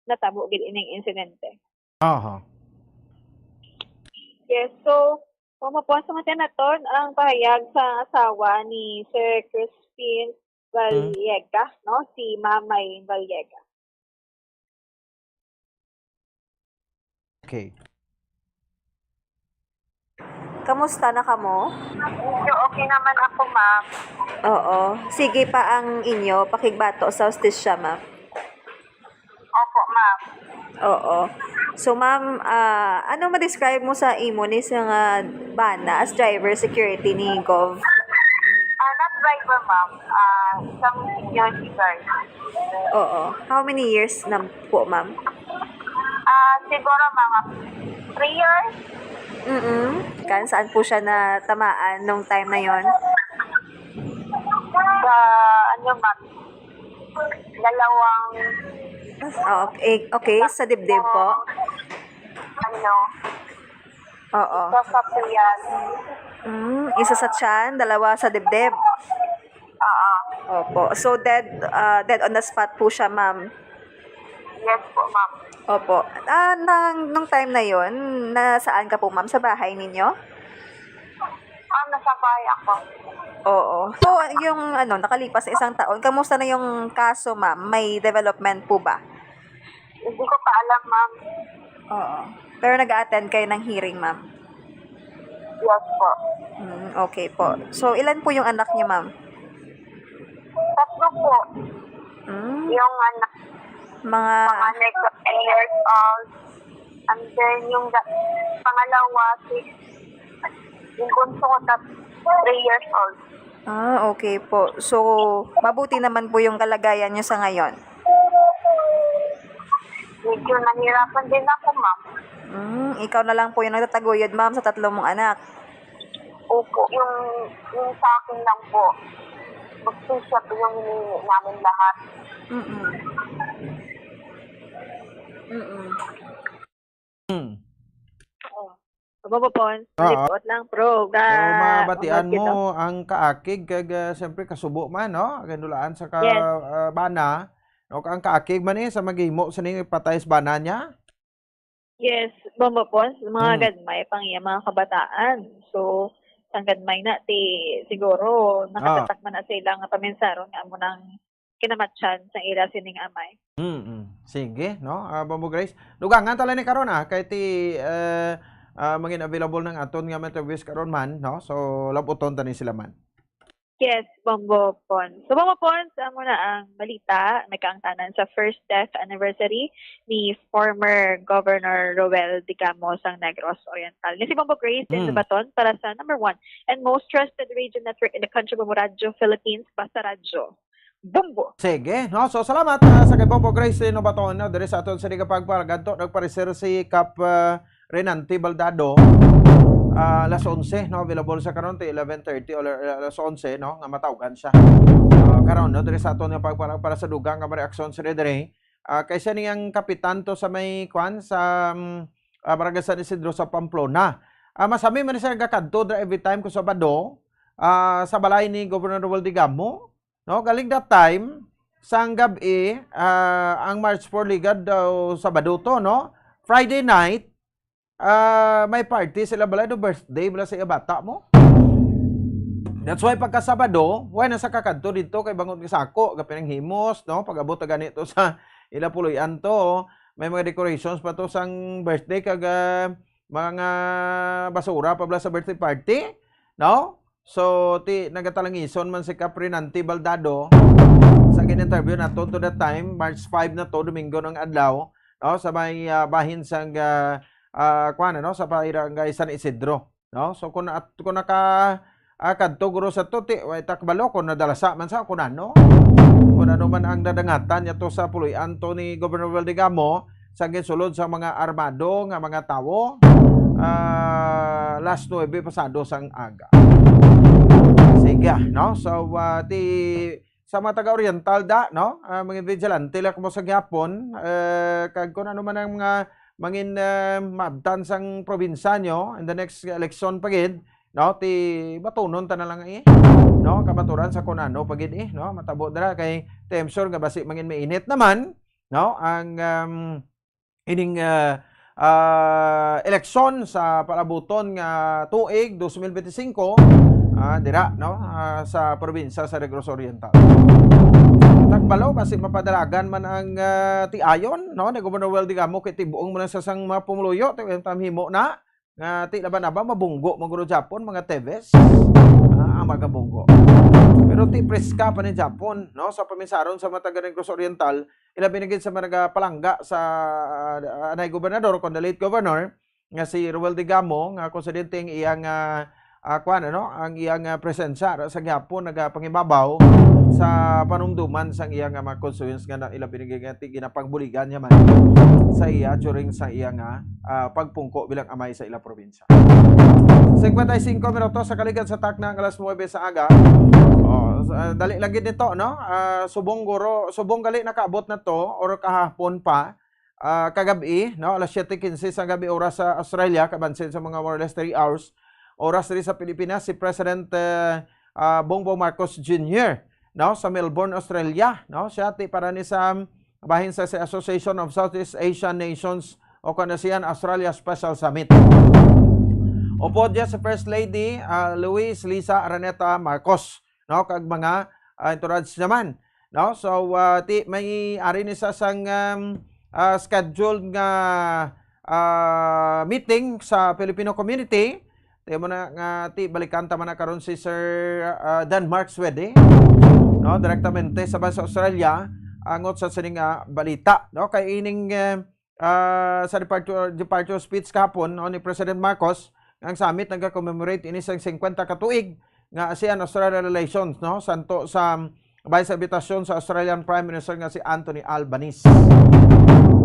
natabo gid ining insidente. Aha. Yes, so, kung mapuas naman naton ang pahayag sa asawa ni Sir Crispin Hmm. Vallega, no? Si Mamay Vallega. Okay. Kamusta na kamo? Medyo okay naman ako, ma'am. Oo. Sige pa ang inyo pakigbato sa hustisya, ma'am. Opo, ma'am. Oo. So, ma'am, ah, ano ma-describe mo sa imo ni sa nga bana as driver security ni Gov? Ah, not driver, ma'am. Ah, isang security guard. Oo. How many years na po, ma'am? Ah, siguro mga three years. Mm-mm. Kan saan po siya natamaan nung time na yon? Sa, ano, ma'am, dalawang Oh, okay, okay, sa dibdib po. Ano, Oo. Isa sa tiyan. Mm, isa sa tiyan, dalawa sa dibdib. Oo. Opo. So, dead, ah, dead on the spot po siya, ma'am? Yes po, ma'am. Opo. Ah, nang, nung time na yon, nasaan ka po, ma'am? Sa bahay ninyo? Ah, nasa bahay ako. Oo. So, yung ano, nakalipas na isang taon, kamusta na yung kaso, ma'am? May development po ba? Hindi ko pa alam, ma'am. Oo. Pero nag-a-attend kayo ng hearing, ma'am? Yes po. Mm, okay po. So, ilan po yung anak niyo, ma'am? Tatlo po. Mm. Yung anak, Mga mga next ten years old. And then, yung ga-, pangalawa, six. Yung bunso ko, tat-, three years old. Ah, okay po. So, mabuti naman po yung kalagayan niyo sa ngayon. Medyo nahirapan din ako, ma'am. Mm, ikaw na lang po yung nagtataguyod, ma'am, sa tatlo mong anak. Opo, yung, yung sa akin lang po. Gusto siya po yung hinihingi namin lahat. Mm-mm. Mm-mm. Hmm. Oo. Mama Pons, Ah, ah. Malipot lang, pro. So, Ga-, mabatian mo ang kaakig kag, ah, siyempre, kasubo man, no? Gindulaan sa ka-, Yes. ah, bana, no? Ang kaakig man, eh, sa maghimo sining patay sa bana niya? Yes, Mama Pons, mga Hmm. gagmay pang iya mga kabataan. So, sang gagmay na, ti, siguro, Ah. nakatatak man na sa ilang pamensaron nga amo nang kinamatyan sang ila sining amay. Mm-mm. Sige, no? Ah, Bombo Grace. Dugangan ta lang ni karon, ah, kay ti, eh, ah, mangin available nang aton nga interviews karon man, no? So, labuton ta ni sila man. Yes, Bombo Pons. So, Bombo Pons, amo na ang balita, may kaangtanan sa first death anniversary ni former Governor Roel Digamo sang Negros Oriental. Ni si Bombo Grace din Mm. Baton para sa number one and most trusted radio network in the country, Bombo Radyo Philippines, Basta Radyo. Bombo. Sige, no? So, salamat, ah, sa kay Bombo Grace Nobaton, no? Diri sa aton sa Liga Pagparagadto, nagpareser si Kap, ah, Renante Baldado, ah, alas onse, no? Available sa karon, ti eleven thirty o la-, alas onse, no? Nga matawgan siya. Ah, karon, no? Diri sa aton nga pagpara-, para sa dugang nga mga reaksyon sa diri. Ah, kay siya ni ang kapitan to sa may, kwan, sa, mm, ah, Barangay San Isidro sa Pamplona. Ah, masami man siya nagakadto dira every time kung Sabado, ah, sa balay ni Governor Romuald Digamo, no? Galing that time, sang gab-i, ah, ang March four ligad daw Sabado to, no? Friday night, ah, may party sila balay, do birthday bala sa iya bata mo. That's why pagka Sabado, why na sa kakadto dito kay bangod nga sako, kapinanghimos, no? Pag-abot na gani to sa ila puloy-an to, may mga decorations pa to sang birthday kag, ah, mga basura pa bala sa birthday party, no? So, ti, nagatalangison man si Kaprenante Baldado sa gin-interview nato to that time, March five na to, Domingo ng adlaw, no? Sa may, ah, bahin sang, ah, ah, kuwan, ano, sa Barangay San Isidro, no? So, kung at, kung naka, ah, kadto guro sa to, ti, way takbalo kung nadalasa man sa kung ano. Kung ano man ang nadangatan niya to sa puloy-an to ni Governor Valdigamo, sa ginsulod sa mga armado nga mga tawo, ah, las nuebe pasado sang aga. Sige, no? So, ah, ti, sa mga taga-Oriental da, no? Ah, mga vigilante lang mo sa gihapon, eh, kag kung ano man ang mga mangin, eh, maabtan sang probinsya nyo in the next election pa gid, no? Ti batunon ta na lang, eh, no? Kabaturan sa kung ano pa gid, eh, no? Matabo dira kay ti I'm sure nga basi mangin mainit naman, no? Ang, um, ining, ah, ah, eleksyon sa palabuton nga tuig dos mil benti singko, ah, dira, no, ah, sa probinsya sa Negros Oriental. Takbalo, basi mapadalagan man ang, ah, tiayon, no, ni Governor Weldy Gamo kay tibuong mo na sa sang mga pumuluyo, ti-, tam himo na, nga ti laban-laban, mabunggo, maguro Japon, mga Teves. Ah, ang magabunggo. Pero ti preska pa ni Japon, no, sa paminsaron sa mga taga Negros Oriental, ilabi na gid sa mga nagapalangga sa, ah, anay gobernador, kon the late governor, nga si Roel Digamo, nga konsidente ang iyang, ah, ah, kwan, ano, ang iyang, ah, presensya ra sa gihapon nagapangibabaw sa panumduman sang iyang, ah, mga constituents nga na, ilabi na gid nga ti-, ginapangbuligan niya man sa iya during sa iya nga, ah, pagpungko bilang amay sa ila probinsya. Cincuenta y cinco minutos sa kaligad sa takna nga alas nuebe sa aga. Oh, sa, dali lang gid nito, no? Ah, subong guro, subong gali nakaabot na to or kahapon pa, ah, kagab-i, no? Alas siete quince sa gabi oras sa Australia, kabansin sa mga more or less three hours. Oras diri sa Pilipinas, si President, eh, ah, Bongbong Marcos Junior, no? Sa Melbourne, Australia, no? Siya ti para ni sa bahin sa, sa Association of Southeast Asian Nations o kon ASEAN Australia Special Summit. Upod niya si First Lady, ah, Louise Liza Araneta Marcos, no, kag mga, ah, entourage naman, no? So, ah, ti, may ari ni sa sang, um, ah, scheduled nga, ah, meeting sa Filipino community. Ti mo na nga, ti, balikan ta man na karon si Sir, ah, Denmark Swede, no, direktamente sa bansa Australia, angot sa sining, ah, balita, no? Kay ining, eh, ah, sa departure, departure speech kahapon, no, ni President Marcos, ang summit nagakommemorate ini sang singkwenta ka tuig nga ASEAN-Australia relations, no, santo sa, bay sa imbitasyon sa Australian Prime Minister nga si Anthony Albanese.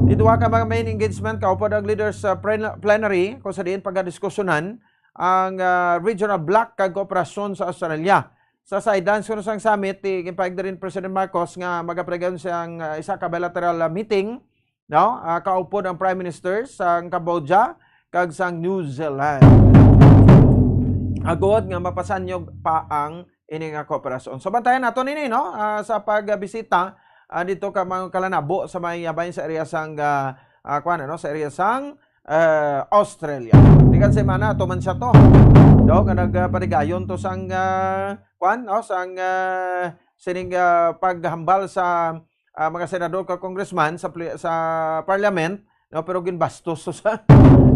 Di duha ka mga main engagement, kaupod ang leaders sa plen-, plenary kung sa diin pagadiskusyonan ang, ah, regional bloc kag kooperasyon sa Australia. Sa sidelines kuno sang summit, ti, ginpahayag din President Marcos nga magapadayon siyang, ah, isa ka bilateral, ah, meeting, no? Ah, kaupod ang Prime Minister sang Cambodia kag sang New Zealand. Agod nga mapasanyog pa ang ini nga kooperasyon. So, bantayan nato nini, no? Ah, sa pagbisita, ah, dito ka mga kalanabo sa may abay sa area sang, ah, ah, kuwan, ano, sa area sang, eh, Australia. Di kan semana, ato man siya to. Do, nga nagpadigayon to sang, ah, kuwan, no? Sang, ah, sining, ah, paghambal sa ah, mga senador kag congressman sa pli-, sa parliament, no, pero ginbastos to sa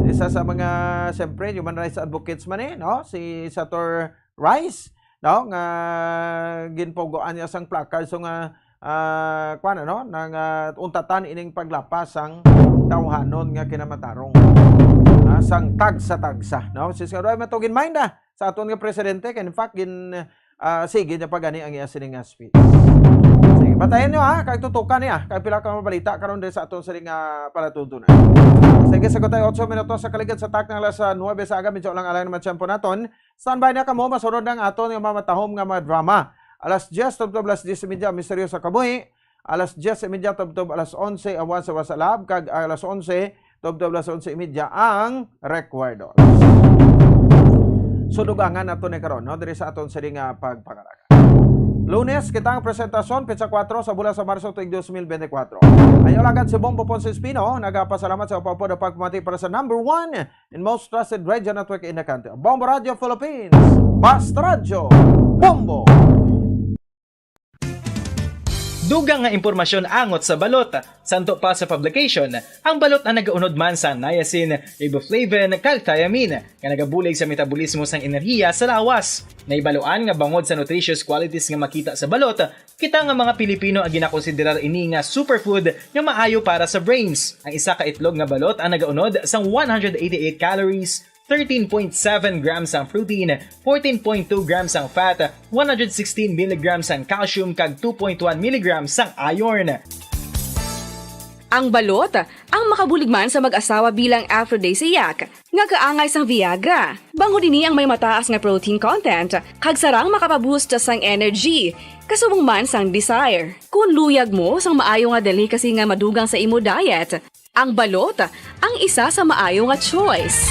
isa sa mga, siyempre, human rights advocates man, eh, no, si Senator Rice, no, nga ginpugoan niya sang placard, so nga, ah, kwan, ano, nang, ah, untatan ining paglapas sang tawhanon nga kinamatarong, ah, sang tagsa-tagsa, no? Si Senator Rice matugin mind, ah, sa aton nga presidente, kay in fact, gin, ah, sige niya pa gani ang iya sini nga speech. Sige, batayan niyo, ha, kag tutukan niya, kag pila ka mga balita karon diri sa aton sini nga palatuntunan. Sige, sa tayo otso minutos sa kaligad sa takna alas, ah, nuebe sa aga, medyo lang alay naman tiyempo naton. Standby na kamo, masunod ang aton nga mamatahom nga mga drama. Alas diyes tubtob alas diyes y media, Misteryo sa Kabuhi. Alas diyes y media tubtob alas onse, Awan sa Wasalab, kag alas onse tubtob alas onse y media ang required oras. So, dugangan nato ni karon, no, diri sa aton sini nga pagpangalaga. Lunes, kita ang presentasyon, petsa kuwatro sa bulan sa Marso tuig dos mil bente kuwatro. Ang inyong alagad si Bombo Ponce Espino, nagapasalamat sa upod-upod nga pagpamati para sa number one and most trusted radio network in the country, Bombo Radio Philippines. Basta Radyo, Bombo! Dugang nga impormasyon angot sa balot. Santo pa sa publication, ang balot ang nagaunod man sa niacin, riboflavin, kag thiamine, nga nagabulig sa metabolismo sang enerhiya sa lawas. Nahibaluan nga bangod sa nutritious qualities nga makita sa balot, kita nga mga Pilipino ang ginakonsiderar ini nga superfood nga maayo para sa brains. Ang isa ka itlog nga balot ang nagaunod sang one hundred eighty-eight calories, thirteen point seven grams ang protein, fourteen point two grams ang fat, one hundred sixteen milligrams ang calcium, kag two point one milligrams ang iron. Ang balot, ang makabulig man sa mag-asawa bilang aphrodisiac, nga kaangay sang Viagra. Bangod ini ang may mataas nga protein content, kag sarang makapaboost sang energy, kasubong man sang desire. Kung luyag mo sang maayo nga delicacy nga madugang sa imo diet, ang balot ang isa sa maayo nga choice.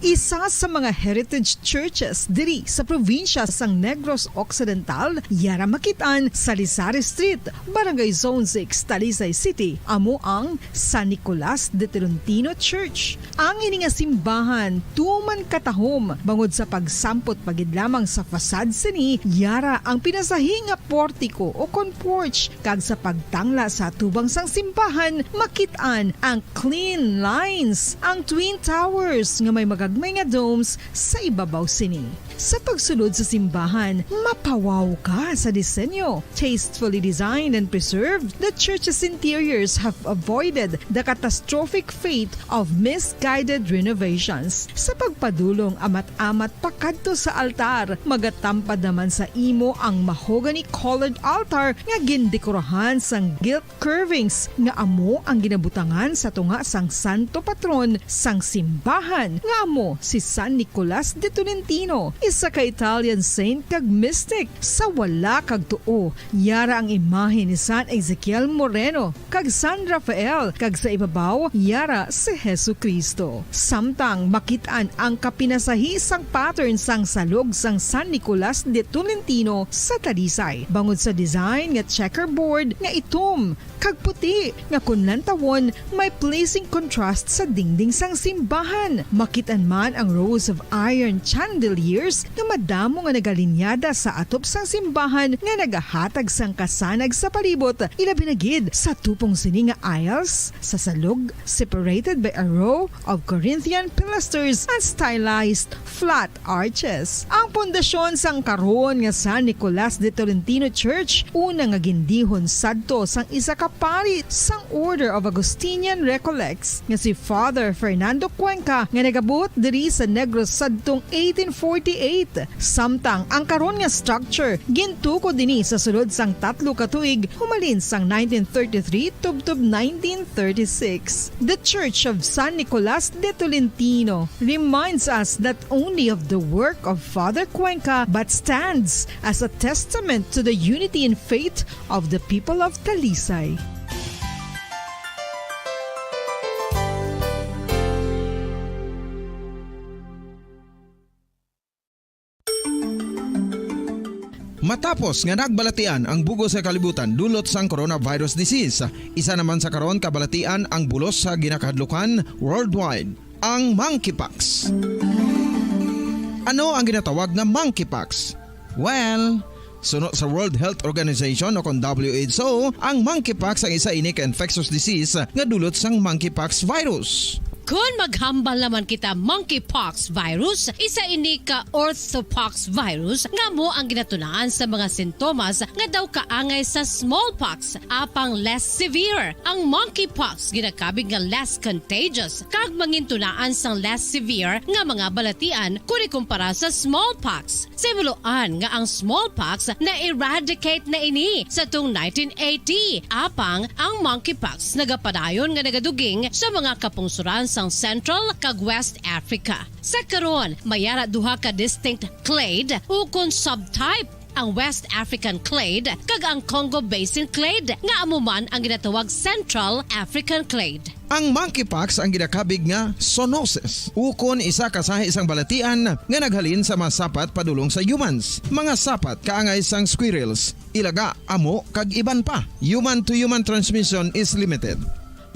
Isa sa mga heritage churches diri sa probinsya sang Negros Occidental, yara makit-an sa Lisari Street, Barangay Zone six, Talisay City, amo ang San Nicolas de Tolentino Church. Ang ini nga simbahan tuman katahom bangod sa pagsampot pa gid lamang sa facade sini, yara ang pinasahi nga portiko o kon porch, kag sa pagtangla sa atubang sang simbahan, makit-an ang clean lines, ang twin towers nga may magagmay nga domes sa ibabaw sini. Sa pagsulod sa simbahan, mapawaw ka sa disenyo. Tastefully designed and preserved, the church's interiors have avoided the catastrophic fate of misguided renovations. Sa pagpadulong amat-amat pakadto sa altar, magatampad naman sa imo ang mahogany-colored altar nga gindekorahan sang gilt curvings nga amo ang ginabutangan sa tunga sang santo patron sang simbahan, nga amo si San Nicolas de Tolentino, isa ka Italian saint kag mystic. Sa wala kag tuo, yara ang imahe ni San Ezekiel Moreno kag San Rafael, kag sa ibabaw, yara si Jesu-Cristo. Samtang makit-an ang kapinasahi sang pattern sang salog sang San Nicolas de Tolentino sa Talisay, bangod sa design nga checkerboard nga itom kag puti nga kon lantawon may pleasing contrast sa dingding sang simbahan. Makit-an man ang rows of iron chandeliers nga madamo nga nagalinyada sa atop sang simbahan nga nagahatag sang kasanag sa palibot, ilabi na gid sa tupong sini nga aisles sa salog, separated by a row of Corinthian pilasters and stylized flat arches. Ang pundasyon sang karon nga San Nicolas de Tolentino Church, una nga gindihon sadto sang isa ka pari sang Order of Augustinian Recollects nga si Father Fernando Cuenca, nga nagabuot diri sa Negros sadtong eighteen forty-eight. Samtang ang karon nga structure gintukod ini sa sulod sang tatlo ka tuig humalin sang nineteen thirty-three tubtob nineteen thirty-six. The Church of San Nicolas de Tolentino reminds us not only of the work of Father Cuenca but stands as a testament to the unity in faith of the people of Talisay. Matapos nga nagbalatian ang bug-os nga kalibutan dulot sang coronavirus disease, isa naman sa karon kabalatian ang bulos sa ginakahadlukan worldwide, ang monkeypox. Ano ang ginatawag nga monkeypox? Well, suno sa World Health Organization o kon W H O, ang monkeypox ang isa ini ka infectious disease nga dulot sang monkeypox virus. Kon maghambal naman kita monkeypox virus, isa ini ka orthopox virus nga amo ang ginatunaan sa mga sintomas nga daw kaangay sa smallpox, apang less severe. Ang monkeypox ginakabig nga less contagious kag mangintunaan sang less severe nga mga balatian kon ikumpara sa smallpox. Sa hibaluan nga ang smallpox na-eradicate na ini sa tung nineteen eighty, apang ang monkeypox nagapadayon nga nagaduging sa mga kapungsoran sang Central kag West Africa. Sa karon, may ara duha ka distinct clade ukon subtype ang West African clade, kag ang Congo Basin clade, nga amo man ang ginatawag Central African clade. Ang monkeypox ang ginakabig nga zoonosis, ukon isa ka sahi sang balatian nga naghalin sa mga sapat padulong sa humans, mga sapat kaangay sang squirrels, ilaga, amo, kag iban pa. Human to human transmission is limited.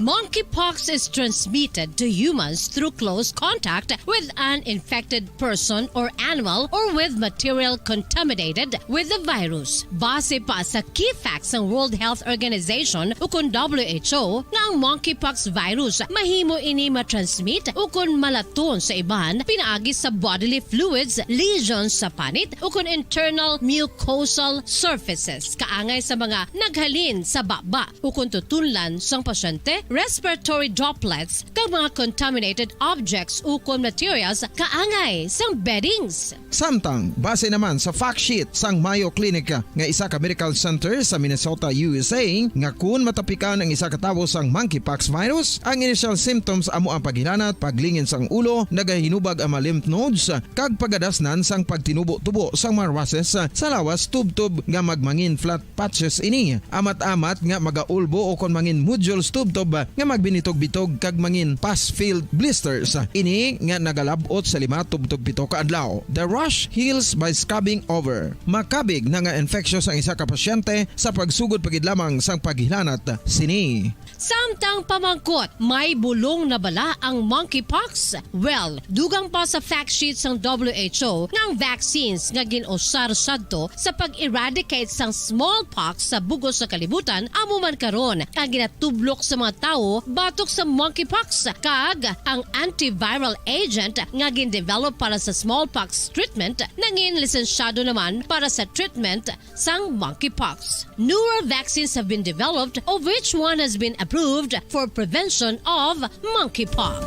Monkeypox is transmitted to humans through close contact with an infected person or animal or with material contaminated with the virus. Base pa sa key facts sang World Health Organization ukon W H O nga ang monkeypox virus mahimo ini matransmit ukon malaton sa iban pinaagi sa bodily fluids, lesions sa panit ukon internal mucosal surfaces kaangay sa mga naghalin sa baba ukon tutunlan sang pasyente, respiratory droplets, kag mga contaminated objects ukon materials kaangay sang beddings. Samtang, base naman sa fact sheet sang Mayo Clinic nga isa ka medical center sa Minnesota, U S A, nga kun matapikan ang isa ka tawo sang monkeypox virus, ang initial symptoms amo ang paghilanat, paglingin sang ulo, nagahinubag ang mga lymph nodes, kag pagadasnan sang pagtinubo-tubo sang mga rushes sa lawas tubtob nga magmangin flat patches ini. Amat-amat nga magaulbo ukon mangin nodules tubtob nga magbinitog-bitog kag mangin pus-filled blisters. Ini nga nagalab-ot sa lima tubtob pito ka adlaw. The rash heals by scabbing over. Makabig na nga infectious ang isa ka pasyente sa pagsugod pa gid lamang sang paghilanat sini. Samtang pamangkot, may bulong na bala ang monkeypox? Well, dugang pa sa fact sheet sang W H O nga ang vaccines nga gin-usar sadto sa pag-eradicate sang smallpox sa bug-os nga kalibutan amo man karon ang ginatublok sa mga tawo batok sa monkeypox, kag ang antiviral agent nga gin-develop para sa smallpox treatment nangin lisensyado naman para sa treatment sang monkeypox. Newer vaccines have been developed, of which one has been approved for prevention of monkeypox.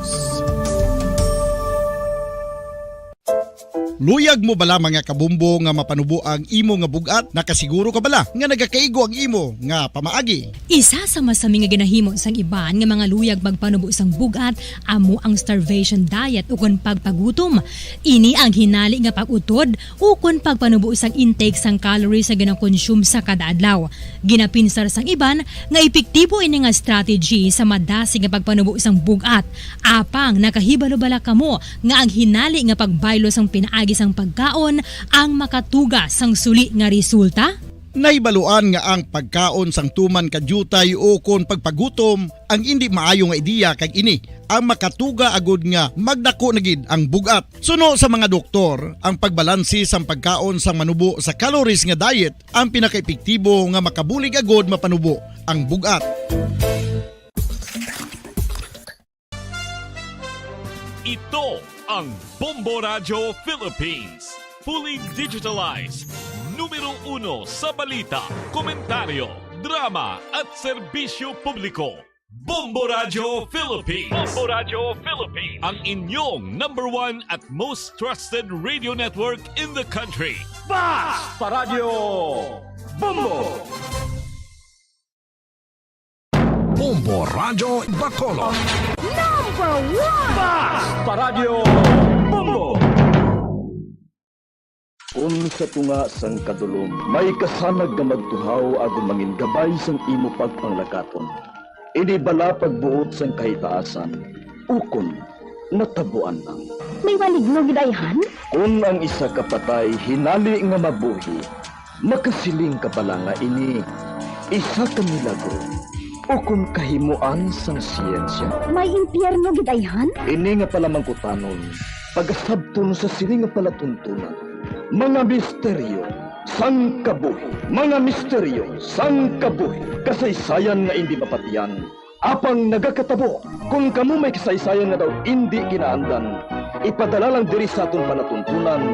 Luyag mo bala, mga kabombo, nga mapanubo ang imo nga bug-at? Nakasiguro ka bala nga nagakaigo ang imo nga pamaagi? Isa sa masami nga ginahimo sang iban nga mga luyag magpanubo sang bug-at amo ang starvation diet ukon pagpagutom. Ini ang hinali nga pag-utod ukon pagpanubo sang intake sang calories nga ginakonsume sa kada adlaw. Ginapinsar sang iban nga epektibo ini nga strategy sa madasig nga pagpanubo sang bug-at. Apang nakahibalo bala kamo nga ang hinali nga pagbaylo sang pinaagi sang pagkaon ang makatuga sang suli nga resulta? Nahibaluan nga ang pagkaon sang tuman ka diutay ukon pagpagutom ang indi maayo nga ideya, kag ini ang makatuga agud nga magdako na gid ang bug-at. Suno sa mga doktor, ang pagbalanse sang pagkaon sang manubo sa calories nga diet ang pinakaepektibo nga makabulig agud mapanubo ang bug-at. Ito ang Bombo Radyo Philippines. Fully digitalized. Numero uno sa balita, komentaryo, drama, at serbisyo publiko. Bombo Radyo Philippines. Bombo Radyo Philippines. Ang inyong number one at most trusted radio network in the country. Basta Radyo Bombo! Bombo Radyo Bacolod. Number one! Basta Radyo Bombo! Kun sa tunga sang kadulom may kasanag nga magtuhaw agud mangin gabay sang imo pagpanglakaton, ini bala pagbuot sang kahitaasan, ukon natabuan lang. May maligno gid ayhan? Kun ang isa ka patay hinali nga mabuhi, makasiling ka bala nga ini isa ka milagro ukon kahimoan sang siyensya? May impyerno gid ayhan? Ini nga palamangkutanon pagasabton sa sini nga palatuntunan. Mga misteryo sang kabuhi. Mga misteryo sang kabuhi. Kasaysayan nga indi mapatian, apang nagakatabo. Kon kamo may kasaysayan nga daw indi ginaandan, ipadala lang diri sa aton palatuntunan.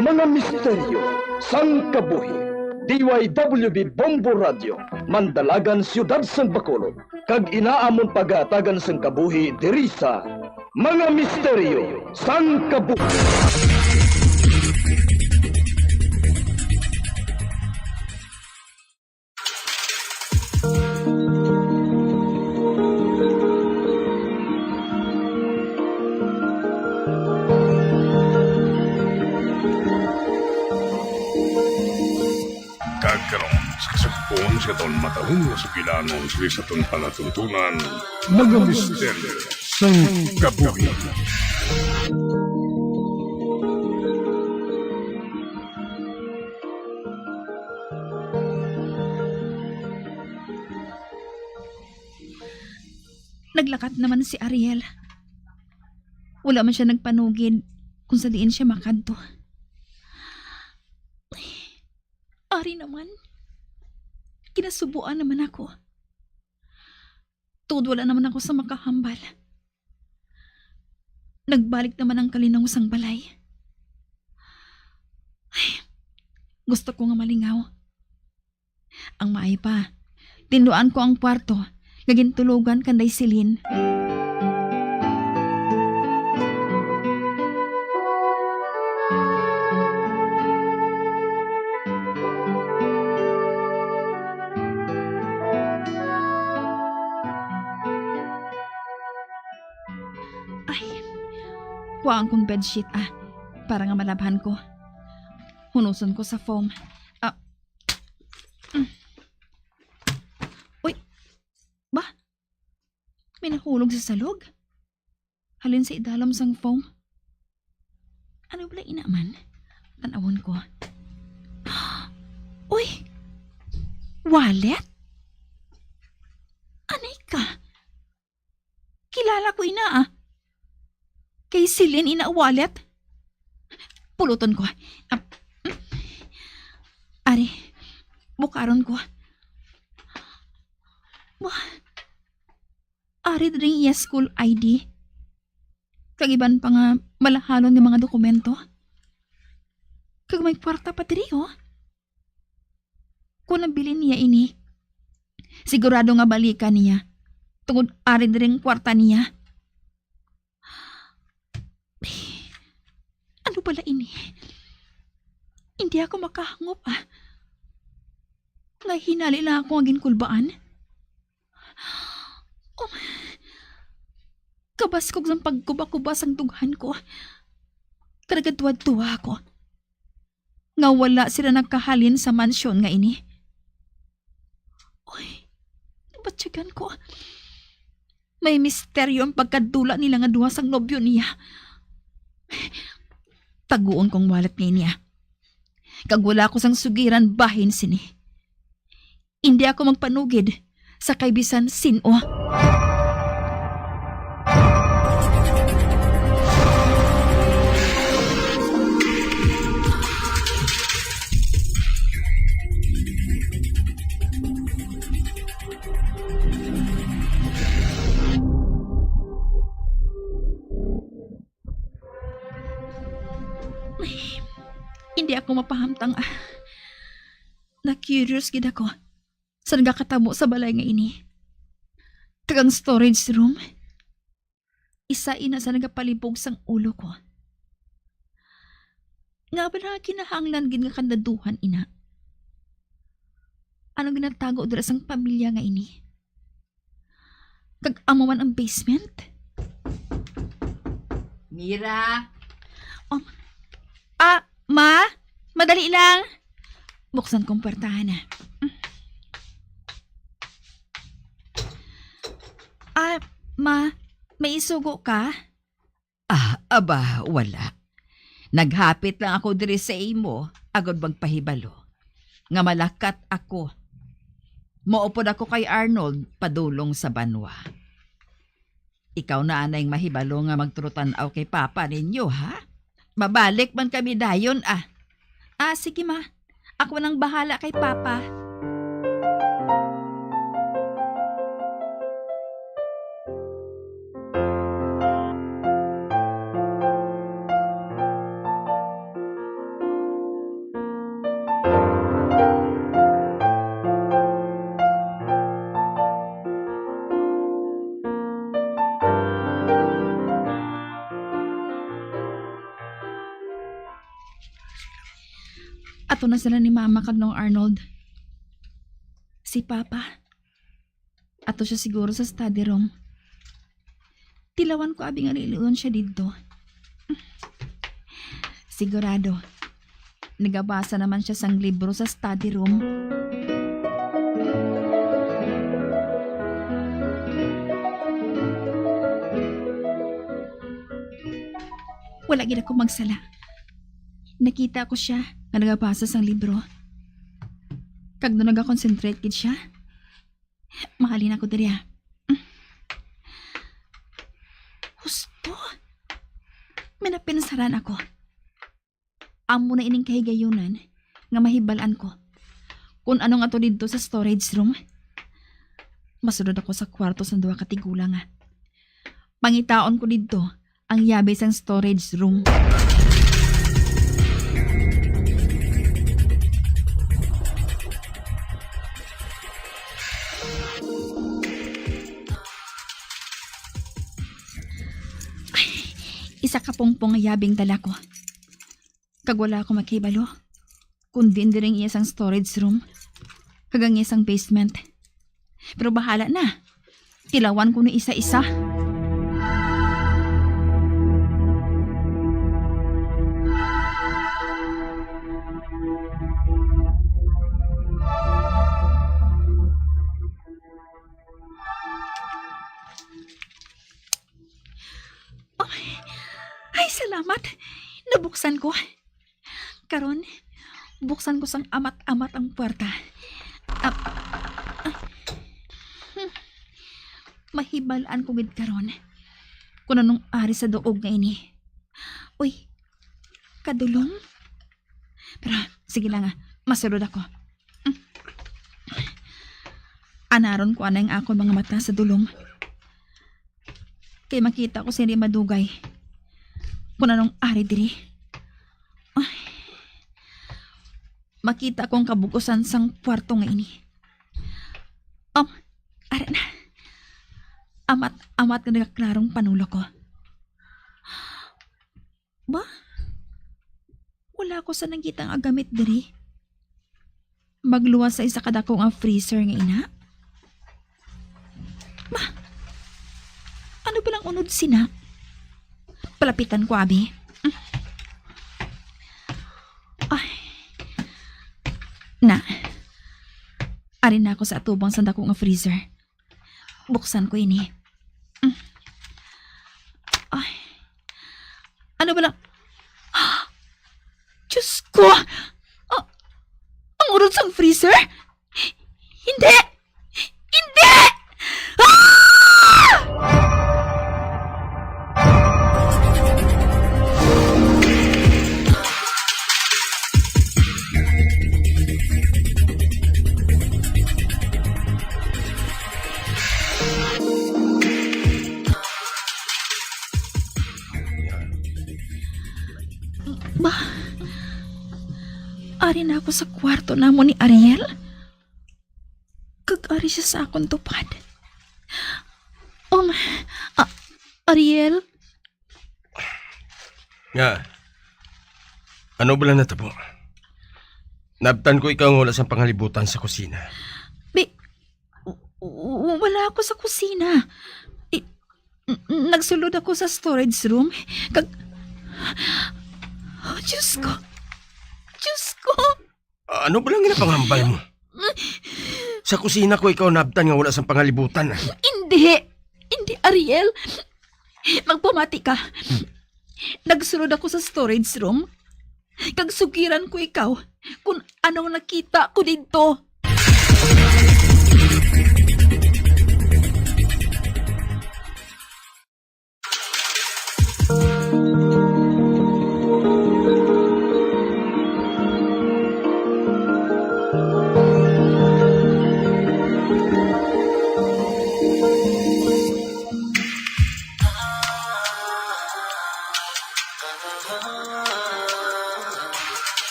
Mga misteryo sang kabuhi. D Y W B Bombo Radio, Mandalagan, Siyudad sang Bacolod, kag ina amon pagahatagan sang kabuhi diri sa Mga Misteryo sang Kabuhi. Sa aton matahom nga sugilanon sa aton palatuntunan, mga misteryo sang kabuhi. Naglakat naman si Ariel. Wala man siya nagpanugid kung sa diin siya makadto. Ari naman. Kinasubuan naman ako. Tungod wala naman ako sa makahambal. Nagbalik naman ang kalinaw sang balay. Ay, gusto ko nga malingaw. Ang maay pa, tinduan ko ang kwarto nga gintulogan kanday Celine. Ay, kuhaan kong bedsheet, ah, para nga malabhan ko. Hunuson ko sa foam. Ah. Mm. Uy, ba? May nahulog sa salog? Halin sa idalom sang foam. Ano bala ina man? Tan-awon ko. Uy! Wallet? Anay ka? Kilala ko ina, ah. Kay Celine ina wallet. Puluton ko. Ah, mm. Ari, bukaron ko. Wa-, ari diri iya school I D. Kag iban pa nga malahalon nga mga dokumento. Kag may kwarta pa diri, oh. Kung nabilin niya ini, sigurado nga balikan niya. Tungod ari diri ang kwarta niya. Ano bala ini? Hindi ako makahangop, ah. Nga hinali lang ako nga ginkulbaan. Oh, kabaskog sang pagkuba-kuba sang dughan ko. Kag nagatuhad-tuha ako nga wala sila nagkahalin sa mansyon nga ini. Uy, nabatyagan ko. May misteryo ang pagkadula nila nga duha sang nobyo niya. Taguon kong wallet nga ini, ah. Kag wala ko sang sugiran bahin sini. Indi ako magpanugid sa kay bisan sin-o. Hindi ako mapahamtang, ah. Na-curious gid ako sa nagakatabo sa balay nga ini. Kag ang storage room, isa ina sa nagapalibog sang ulo ko. Nga ba na kinahanglan gid nga kandaduhan ina? Anong ginatago dira sang pamilya nga ini? Kag amo man ang basement? Mira! Um, ah, ma? Madali lang. Buksan kong pwertahan, ah. Ah, ma, may isugo ka? Ah, aba, wala. Naghapit lang ako diri sa imo, agod magpahibalo nga malakat ako. Maupod ako kay Arnold padulong sa banwa. Ikaw na anay ang mahibalo nga magtulotanaw kay Papa ninyo, ha? Mabalik man kami dayon, ah. Ah, sige, ma. Ako nang bahala kay Papa. Ato na sila ni Mama kag Nong Arnold. Si Papa, ato siya siguro sa study room. Tilawan ko abi nga liluon siya didto. Sigurado, nagabasa naman siya sang libro sa study room. Wala gid ako magsala. Nakita ko sia nga nagabasa sang libro. Kag nung nagakonsentrate gid sia, mahalin ako diri, ah. Husto. May napinsaran ako. Amo na ining kahigayunan nga mahibal-an ko kon ano nga to didto sa storage room. Masulod ako sa kwarto sang duha ka tigulang, ah. Pangitaon ko didto ang yabi sang storage room. Ay, isa ka pungpong nga yabi ang dala ko. Kag wala ako makahibalo kon diin diri ang iya sang storage room kag ang iya sang basement. Pero bahala na. Tilawan ko ni isa-isa. Oh, ay, salamat. Nabuksan ko. Karon, buksan ko sang amat-amat ang puwerta. Ah, ah, hmm. Mahibal-an ko gid karon kung anong ari sa duog nga ini. Uy, kadulom? Pero, sige lang, ah. Masulod ako. Hmm. Anaron ko anay ang akon mga mata sa dulom. Kay makita ko sini madugay kung anong ari diri. Ay. Makita ko ang kabug-usan sang kwarto nga ini. Um, ara na. Amat-amat nga nagaklarong panulo ko. Ba? Wala ko sa nakita nga gamit diri. Magluwas sa isa ka dako nga freezer nga ina? Ba? Ano ba lang unod sina? Palapitan ko, abi. Ay. Na. Ari na ako sa atubang sa dako nga freezer. Buksan ko ini. Mm. Ay. Ano ba lang? Diyos ko! Ah, ang unod sang freezer? Hindi! Hindi! Ah! Ba, ari na ako sa kwarto namon ni Ariel. Kag ari siya sa akon tupad. Um, ah, Ariel? Nga, ano bala natabo? Nabtan ko ikaw nga wala sang pangalibutan sa kusina. Bi-, w-, w-, wala ako sa kusina. I-, n-, n-, nagsulod ako sa storage room. Kag, oh, Diyos ko. Diyos ko. Ah, ano ba lang ginapanghambal mo? Sa kusina ko ikaw nabtan nga wala sang pangalibutan, ah. Hindi! Hindi, Ariel. Magpamati ka. Nagsulod ako sa storage room, kag sugiran ko ikaw kung anong nakita ko didto.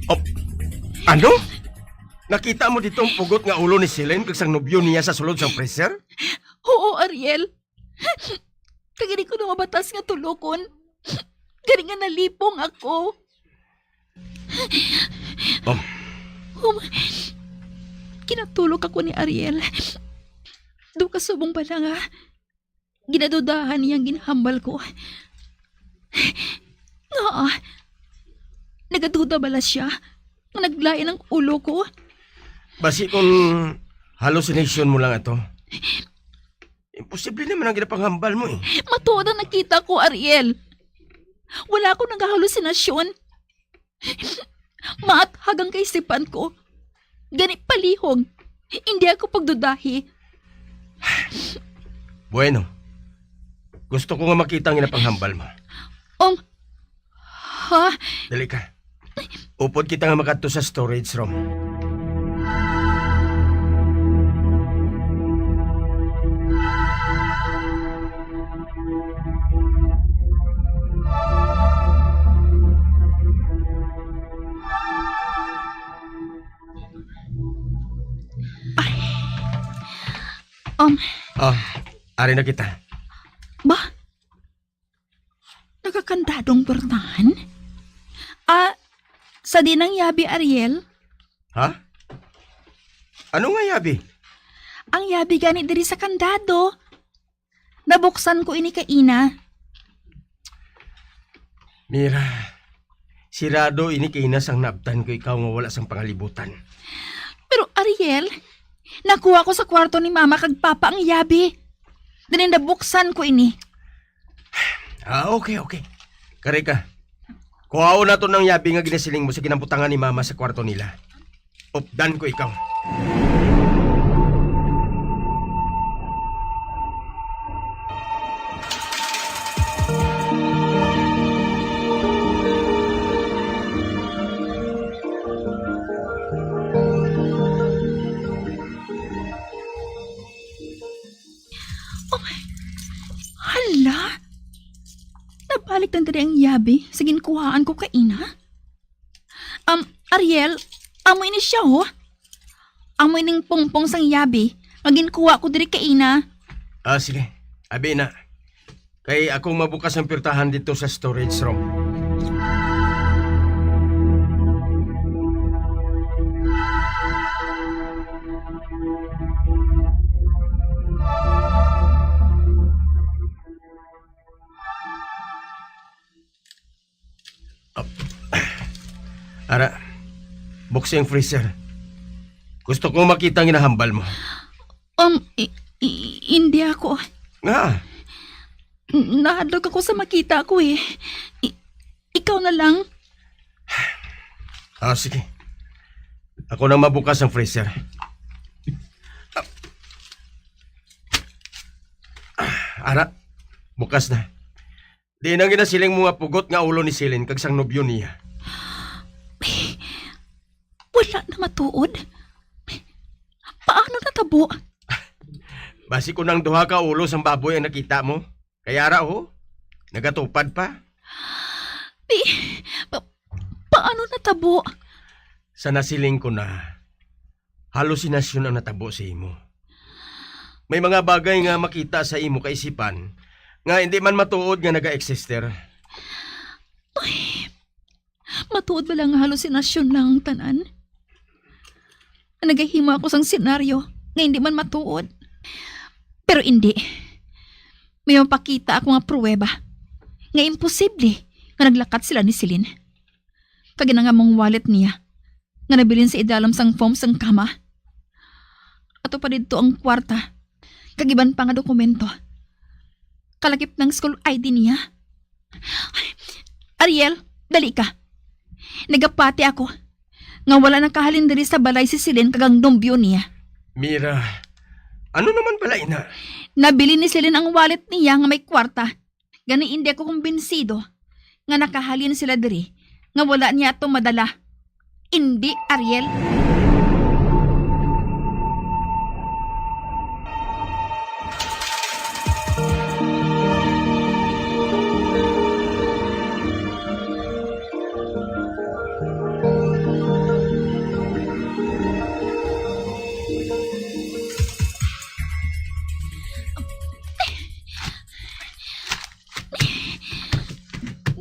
Oh, ano? Nakita mo dito ang pugot nga ulo ni Celine kag sang nobyo niya sa sulod sang freezer? Oo, Ariel. Kag hindi ko na mabatas nga tulokon. Gani nga nalipong ako. Oh. Um, kinatulok ako ni Ariel. Daw kasubong bala nga ginadudahan niya ang ginhambal ko. Ngaa, nagaduda bala siya nga naglain ang ulo ko? Basi kung hallucination mo lang ato. Imposible naman ang ginapanghambal mo eh. Matuod ang nakita ko, Ariel. Wala ako nagahalusinasyon. Maathag ang kaisipan ko. Gani palihog. Hindi ako pagdudahi. Bueno, gusto ko nga makita ang ginapanghambal mo. Um, ha? Dali ka. Upod kita nga makadto sa storage room. Ay. Um. Ah, ari na kita. Ba? Nagakandado ang portahan? Ah, sa di nang yabi, Ariel? Ha? Ano nga yabi? Ang yabi gani diri sa kandado. Nabuksan ko ini kaina. Mira, sirado ini kaina sang naabtan ko ikaw nga wala sang pangalibutan. Pero, Ariel, nakuha ko sa kwarto ni Mama kag Papa ang yabi. Danin nabuksan ko ini. Ah, okay, okay. Kari ka. Kuhaon naton ang yabi nga ginasiling mo sa ginambutangan ni Mama sa kwarto nila. Updan ko ikaw. Oh, hala! Nabalik na diri ang yabi sa ginkuhaan ko kaina. Um, Ariel, amo ini siya, oh. Amo ining pungpong sang yabi nga ginkuha ko diri kaina. Ah, sige. Abi na. Kay akong mabukas ang pirtahan dito sa storage room. Ara, buksi ang freezer. Gusto ko makita ang ginahambal mo. Um, i-, i-, hindi ako. Nga? N-, nahadlok ako sa makita ko eh. I-, ikaw na lang. Ah, sige. Ako nang mabukas ang freezer. Ara, bukas na. Di na ginasiling mo nga pugot nga ulo ni Celine kag sang nobyo niya. Wala na matuod. Paano natabo? Basi ko nang duha ka ulo sang baboy ang nakita mo. Kaya ra, oh, nagatupad pa. Di, pa-, paano natabo? Sa nasiling ko na, halusinasyon ang natabo sa imo. May mga bagay nga makita sa imo kaisipan nga hindi man matuod nga naga-existe. Ay, matuod bala nga halusinasyon lang ang tanan? Nagahimo ako sang senaryo nga hindi man matuod. Pero hindi. May mapakita ako nga pruweba nga imposible nga naglakat sila ni Celine. Kag ina nga mong wallet niya nga nabilin sa idalom sang foam sang kama. Ato pa didto ang kwarta kag iban pa nga dokumento. Kalakip ng school I D niya. Ariel, dali ka. Nagapati ako nga wala nakahalin diri sa balay si Celine kag ang nobyo niya. Mira, ano naman bala ina? Nabilin ni Celine ang wallet niya nga may kwarta. Gani, indi ako kumbinsido nga nakahalin sila diri nga wala niya ato madala. Indi, Ariel.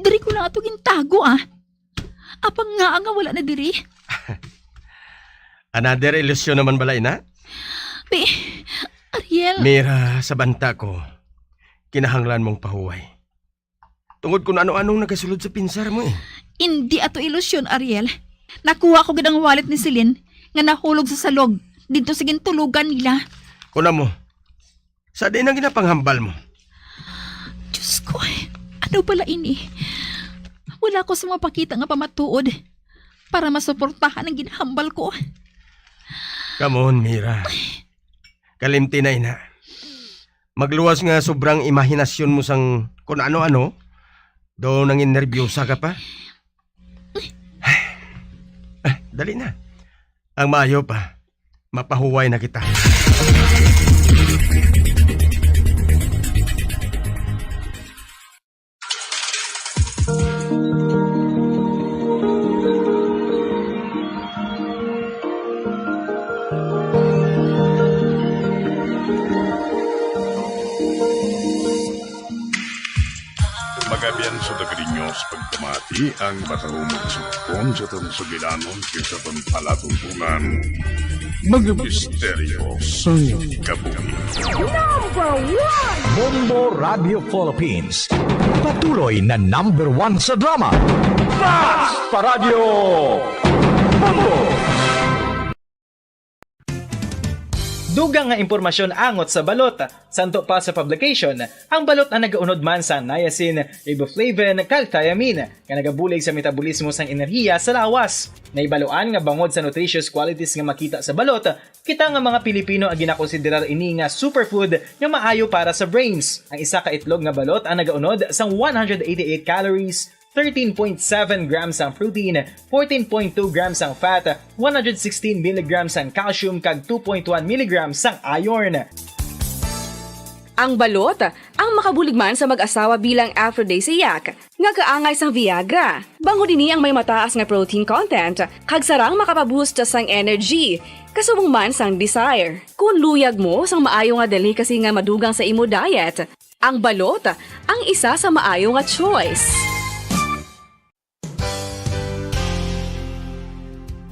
Diri ko lang ato gintago, ah. Apang ngaa nga wala na diri? Another ilusyon naman bala ina? Bi-, Ariel. Mira, sa banta ko, kinahanglan mong pahuway. Tungod kung ano-anong nagasulod sa pinsar mo eh. Indi ato ilusyon, Ariel. Nakuha ko gid ang wallet ni Celine nga nahulog sa salog didto sa gintulogan nila. Kuna mo, Sa diin ang ginapanghambal mo? Diyos ko, ano bala ini? Wala ko sa mapakita nga pamatuod para masuportahan ang ginahambal ko. Come on, Mira. Kalimti na ina. Magluwas nga sobrang imahinasyon mo sang kun ano-ano, do nangin nerbiyosa ka pa. Ah, dali na. Ang maayo pa, mapahuway na kita. Magabian sa Dagriños, pagpamati ang matahumong sugpon sa atong sugilanon kag sa atong palatuntunan, mga misteryo sang kabuhi. Number one! Bombo Radio Philippines, patuloy na number one sa drama. Basta Radyo Bombo! Dugang nga impormasyon angot sa balot. Santo pa sa publication, ang balot ang nagaunod man sang niacin, riboflavin, kag thiamine, nga nagabulig sa metabolismo sang enerhiya sa lawas. Nahibaloan nga bangod sa nutritious qualities nga makita sa balot, kita nga mga Pilipino ang ginakonsiderar ini nga superfood nga maayo para sa brains. Ang isa ka itlog nga balot ang nagaunod sang one hundred eighty-eight calories, thirteen point seven grams ang protein, fourteen point two grams ang fat, one hundred sixteen milligrams ang calcium, kag two point one milligrams ang iron. Ang balot ang makabulig man sa mag-asawa bilang aphrodisiac, nga kaangay sang Viagra. Bangod ini ang may mataas nga protein content, kag sarang makapaboost sang energy, kasubong man sang desire. Kung luyag mo sang maayo nga delicacy nga madugang sa imo diet, ang balot ang isa sa maayo nga choice.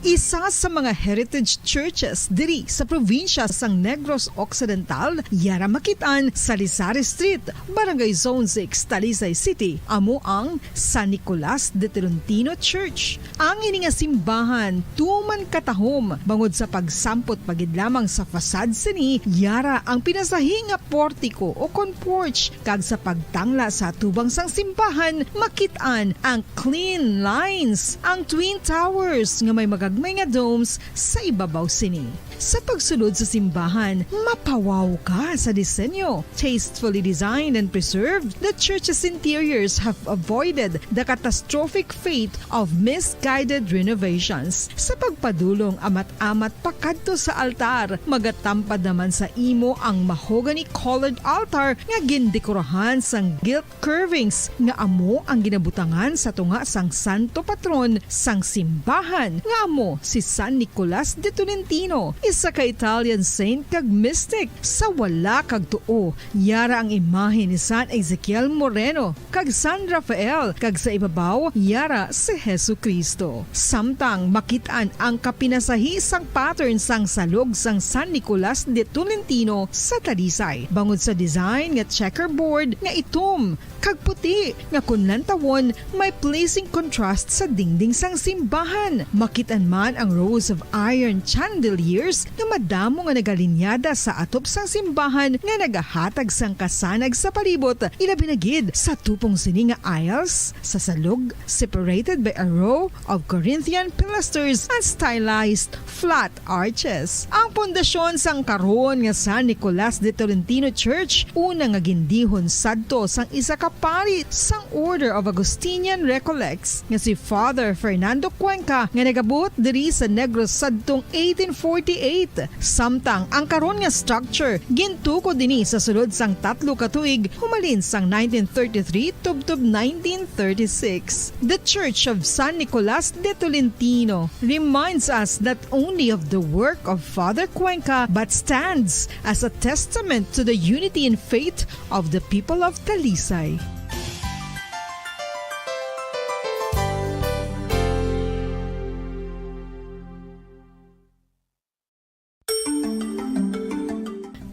Isa sa mga heritage churches diri sa probinsya sang Negros Occidental, yara makit-an sa Lisari Street, Barangay Zone six, Talisay City, amo ang San Nicolas de Tolentino Church. Ang ini nga simbahan tuman katahom bangod sa pagsampot pa gid lamang sa facade sini, yara ang pinasahi nga portico o kon porch, kag sa pagtangla sa atubang sang simbahan, makit-an ang clean lines, ang twin towers nga may magagmay nga domes sa ibabaw sini. Sa pagsulod sa simbahan, mapawaw ka sa disenyo. Tastefully designed and preserved, the church's interiors have avoided the catastrophic fate of misguided renovations. Sa pagpadulong amat-amat pakadto sa altar, magatampad naman sa imo ang mahogany-colored altar nga gindekorahan sang gilt curvings nga amo ang ginabutangan sa tunga sang santo patron sang simbahan, nga amo si San Nicolas de Tolentino, isa ka Italian saint kag mystic. Sa wala kag tuo, yara ang imahe ni San Ezekiel Moreno kag San Rafael, kag sa ibabaw yara si Jesu-Cristo. Samtang makit-an ang kapinasahi sang pattern sang salog sang San Nicolas de Tolentino sa Talisay, bangod sa design nga checkerboard nga itom kag puti, nga kon lantawon, may pleasing contrast sa dingding sang simbahan. Makit-an man ang rows of iron chandeliers nga madamo nga nagalinyada sa atop sang simbahan nga nagahatag sang kasanag sa palibot, ilabi na gid sa tupong sini nga aisles sa salog, separated by a row of Corinthian pilasters and stylized flat arches. Ang pundasyon sang karon nga San Nicolas de Tolentino Church, una nga gindihon sadto sang isa ka pari sang Order of Augustinian Recollects nga si Father Fernando Cuenca, nga nagabuot diri sa Negros sadtong eighteen forty-eight. Samtang ang karon nga structure gintukod ini sa sulod sang tatlo ka tuig, humalin sang nineteen thirty-three tubtob nineteen thirty-six. The Church of San Nicolas de Tolentino reminds us not only of the work of Father Cuenca, but stands as a testament to the unity in faith of the people of Talisay.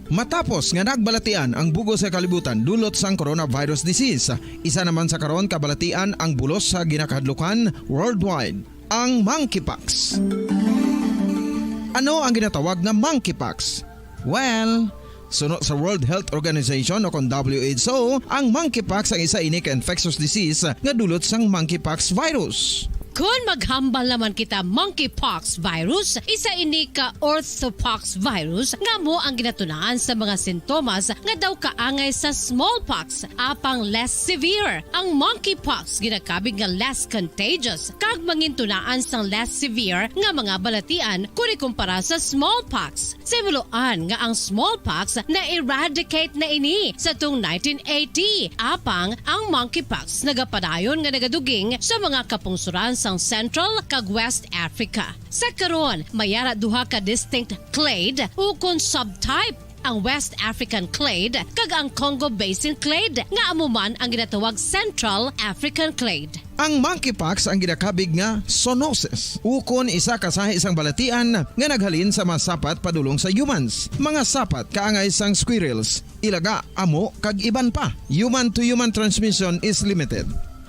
Matapos nga nagbalatian ang bug-os nga kalibutan dulot sang coronavirus disease, isa naman sa karon kabalatian ang bulos sa ginakahadlukan worldwide, ang monkeypox. Ano ang ginatawag nga monkeypox? Well, Suno sa World Health Organization o kon W H O, ang monkeypox ang isa ini ka infectious disease nga dulot sang monkeypox virus. Kon maghambal naman kita monkeypox virus, isa ini ka orthopox virus nga amo ang ginatunaan sa mga sintomas nga daw kaangay sa smallpox, apang less severe. Ang monkeypox ginakabig nga less contagious kag mangintunaan sang less severe nga mga balatian kon ikumpara sa smallpox. Sa himuloan nga ang smallpox na-eradicate na ini sa tung nineteen eighty, apang ang monkeypox nagapadayon nga nagaduging sa mga kapungsoran sang Central kag West Africa. Sa karon, may ara duha ka distinct clade ukon subtype, ang West African clade kag ang Congo Basin clade, nga amo man ang ginatawag Central African clade. Ang monkeypox ang ginakabig nga zoonosis, ukon isa ka sahi sang balatian nga naghalin sa mga sapat padulong sa humans. Mga sapat kaangay sang squirrels, ilaga, amo, kag iban pa. Human-to-human transmission is limited.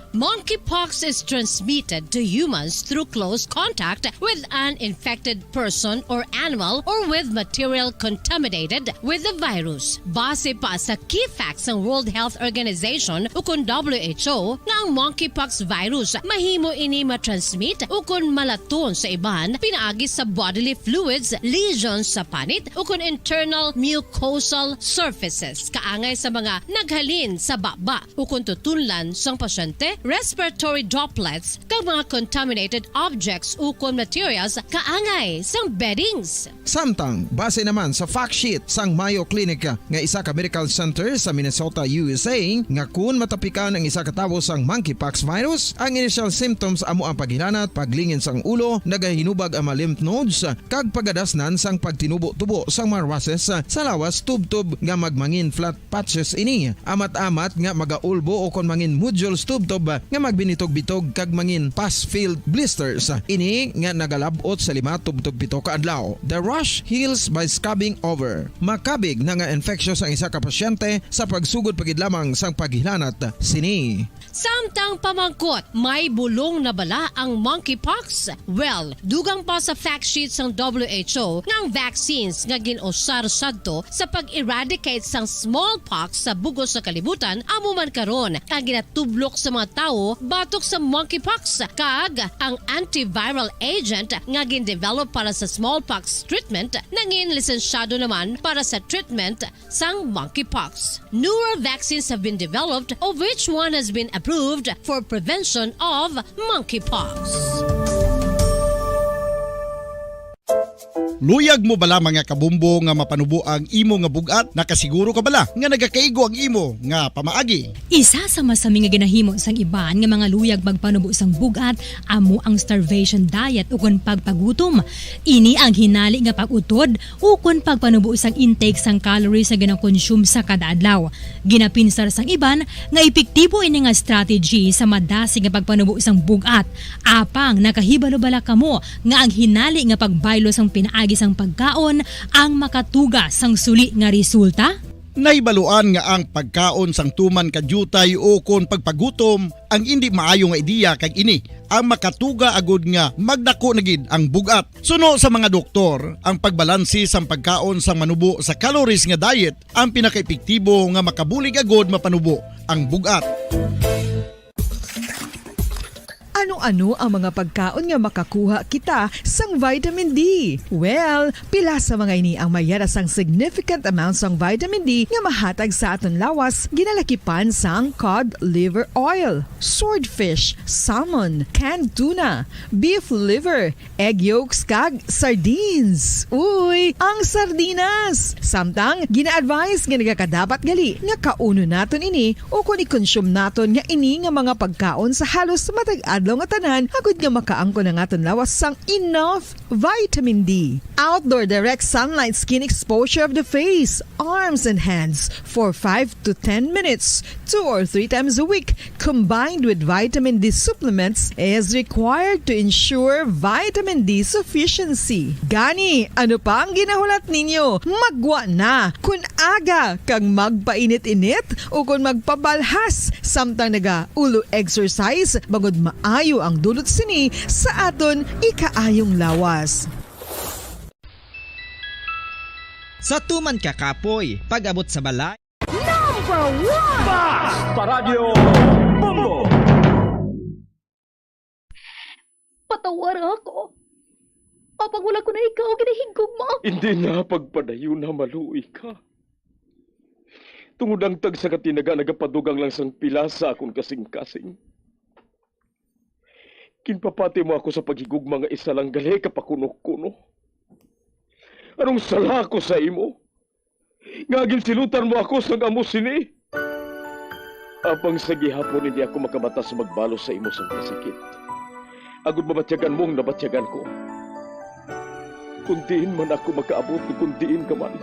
Monkeypox is transmitted to humans through close contact with an infected person or animal or with material contaminated with the virus. Base pa sa key facts sang World Health Organization ukon W H O nga ang monkeypox virus mahimo ini matransmit ukon malaton sa iban pinaagi sa bodily fluids, lesions sa panit, ukon internal mucosal surfaces kaangay sa mga naghalin sa baba ukon tutunlan sang pasyente, respiratory droplets, kag mga contaminated objects ukon materials kaangay sang beddings. Samtang, base naman sa fact sheet sang Mayo Clinic nga isa ka medical center sa Minnesota, U S A, nga kun matapikan ang isa ka tawo sang monkeypox virus, ang initial symptoms amo ang paghilanat, paglingin sang ulo, nagahinubag ang mga lymph nodes, kag pagadasnan sang pagtinubo-tubo sang mga rushes sa lawas tubtob nga magmangin flat patches ini, amat-amat nga magaulbo ukon mangin nodules tubtob nga magbinitog-bitog kag mangin pus-filled blisters. Ini nga nagalab-ot sa lima tubtob pito ka adlaw. The rash heals by scabbing over. Makabig na nga infectious ang isa ka pasyente sa pagsugod pa gid lamang sang paghilanat sini. Samtang pamangkot, may bulong na bala ang monkeypox? Well, dugang pa sa fact sheet sang W H O nga ang vaccines nga gin-usar sadto sa pag-eradicate sang smallpox sa bug-os nga kalibutan amo man karon ang ginatublok sa mga tawo batok sa monkeypox, kag ang antiviral agent nga gin-develop para sa smallpox treatment nangin lisensyado naman para sa treatment sang monkeypox. Newer vaccines have been developed, of which one has been approved for prevention of monkeypox. Luyag mo bala, mga kabumbo, nga mapanubo ang imo nga bug-at? Nakasiguro ka bala nga nagakaigo ang imo nga pamaagi? Isa sa masami nga ginahimo sang iban nga mga luyag magpanubo sang bug-at amo ang starvation diet ukon pagpagutom. Ini ang hinali nga pag-utod ukon pagpanubo sang intake sang calories nga ginakonsume sa kada adlaw. Ginapinsar sang iban nga epektibo ini nga strategy sa madasig nga pagpanubo sang bug-at. Apang nakahibalo bala kamo nga ang hinali nga pagbaylo sang pinaagi sang pagkaon ang makatuga sang suli nga resulta? Nahibaluan nga ang pagkaon sang tuman ka diutay ukon pagpagutom ang indi maayo nga ideya, kag ini ang makatuga agud nga magdako na gid ang bug-at. Suno sa mga doktor, ang pagbalanse sang pagkaon sang manubo sa calories nga diet ang pinakaepektibo nga makabulig agud mapanubo ang bug-at. Ano-ano ang mga pagkaon nga makakuha kita sang vitamin D? Well, pila sa mga ini ang may ara sang significant amount sang vitamin D nga mahatag sa aton lawas, ginalakipan sang cod liver oil, swordfish, salmon, canned tuna, beef liver, egg yolks, kag sardines. Uy, ang sardinas! Samtang, gina-advise nga nagakadapat gali nga kaunon naton ini ukon i-consume naton nga ini nga mga pagkaon sa halos matag adlaw nga tanan, agud nga makaangkon ang aton lawas sang enough vitamin D. Outdoor direct sunlight skin exposure of the face, arms, and hands for five to ten minutes, two or three times a week, combined with vitamin D supplements, is required to ensure vitamin D sufficiency. Gani, ano pa ang ginahulat ninyo? Maggwa na! Kun aga kag magpainit-init ukon magpabalhas samtang naga-ulo exercise, bangod maayo ang dulot sini sa aton ikaayong lawas. Sa tuman ka kapoy, pag-abot sa balay. Number one! Basta Radyo Bombo! Patawara ako. Apang wala ko na ikaw ginahigugma. Hindi na pagpadayon na maluoy ka. Tungod ang tagsa ka tinaga nagapadugang lang sang pila sa akon kasing-kasing. Ginpapati mo ako sa paghigugma nga isa lang gali ka pakuno-kuno. Anong sala ko sa imo? Nga ginsilutan mo ako sang amo sini? Apang sa gihapon hindi ako makabatas magbalos sa imo sang kasakit. Agod mabatyagan mo ang nabatyagan ko. Kung diin man ako makaabot o kung diin ka man,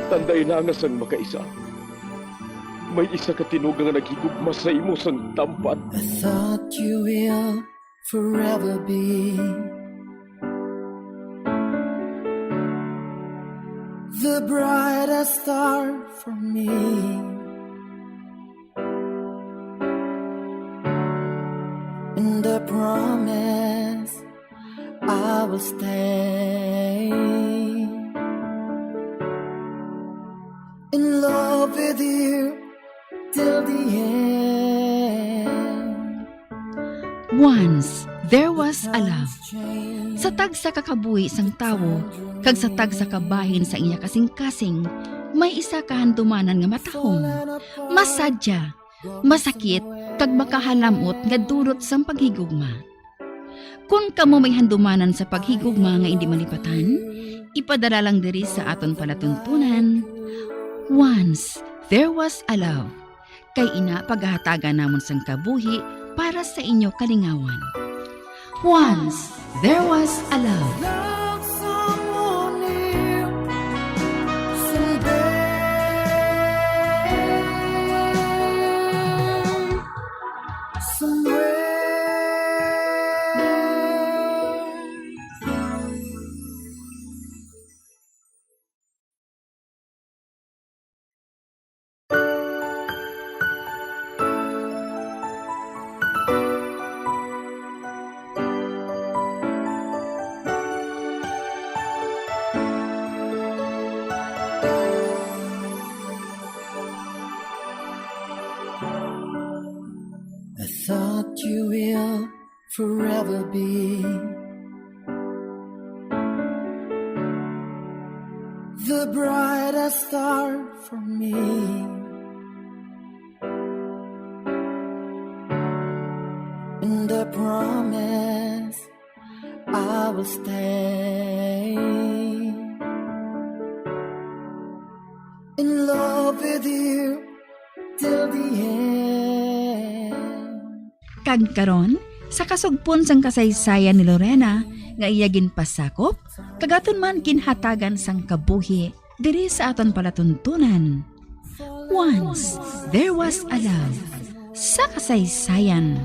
tandai na nga sang makaisa, may isa ka tinuga nga naghigugma sa imo sang tampad. I thought you will forever be the brightest star for me. And I promise I will stay in love with you till the end. Once there was a love. Sa tagsa ka kabuhi sang tawo kag sa tagsa ka bahin sa iya kasing-kasing, may isa ka handumanan nga matahom, masadya, masakit, kag makahalam-ot nga dulot sang paghigugma. Kon kamo may handumanan sa paghigugma nga indi malipatan, ipadala lang diri sa aton palatuntunan, Once There Was a Love, kay ina pagahatagan namon sang kabuhi para sa inyo kalingawan. Once There Was a Love. Love someone new someday, somewhere. I thought you will forever be the brightest star for me. And I promise I will stay in love with you till the end. Kag karon, sa kasugpon sang kasaysayan ni Lorena nga iya ginpasakop, kag aton man ginhatagan sang kabuhi diri sa aton palatuntunan. Once There Was a Love, sa kasaysayan.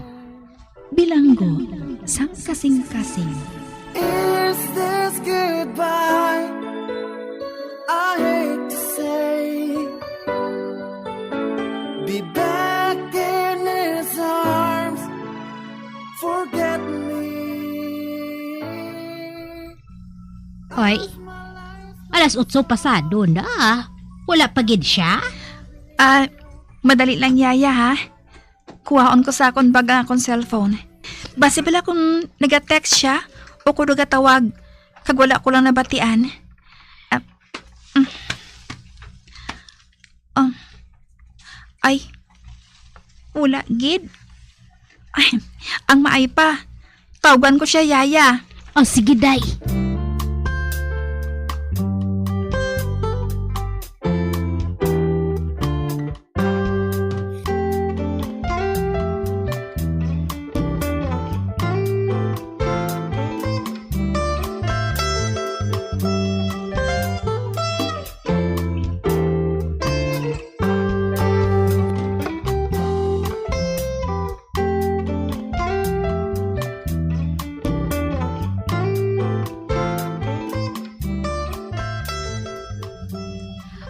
Bilanggo sang kasing-kasing. Is this goodbye? I hate to say, be back in his arms, forget me. Hoy, alas otso pasado na. Wala pa gid siya? Ah, madali lang, Yaya, ha? Kuhaon ko sa akon bag ang akon cellphone. Basi bala kung naga-text siya o kung nagatawag, kag wala ko lang nabatian. Ah, mm. Ah. Ay, wala gid. Ay, ang maay pa, tawgan ko siya, Yaya. Oh, sige, day.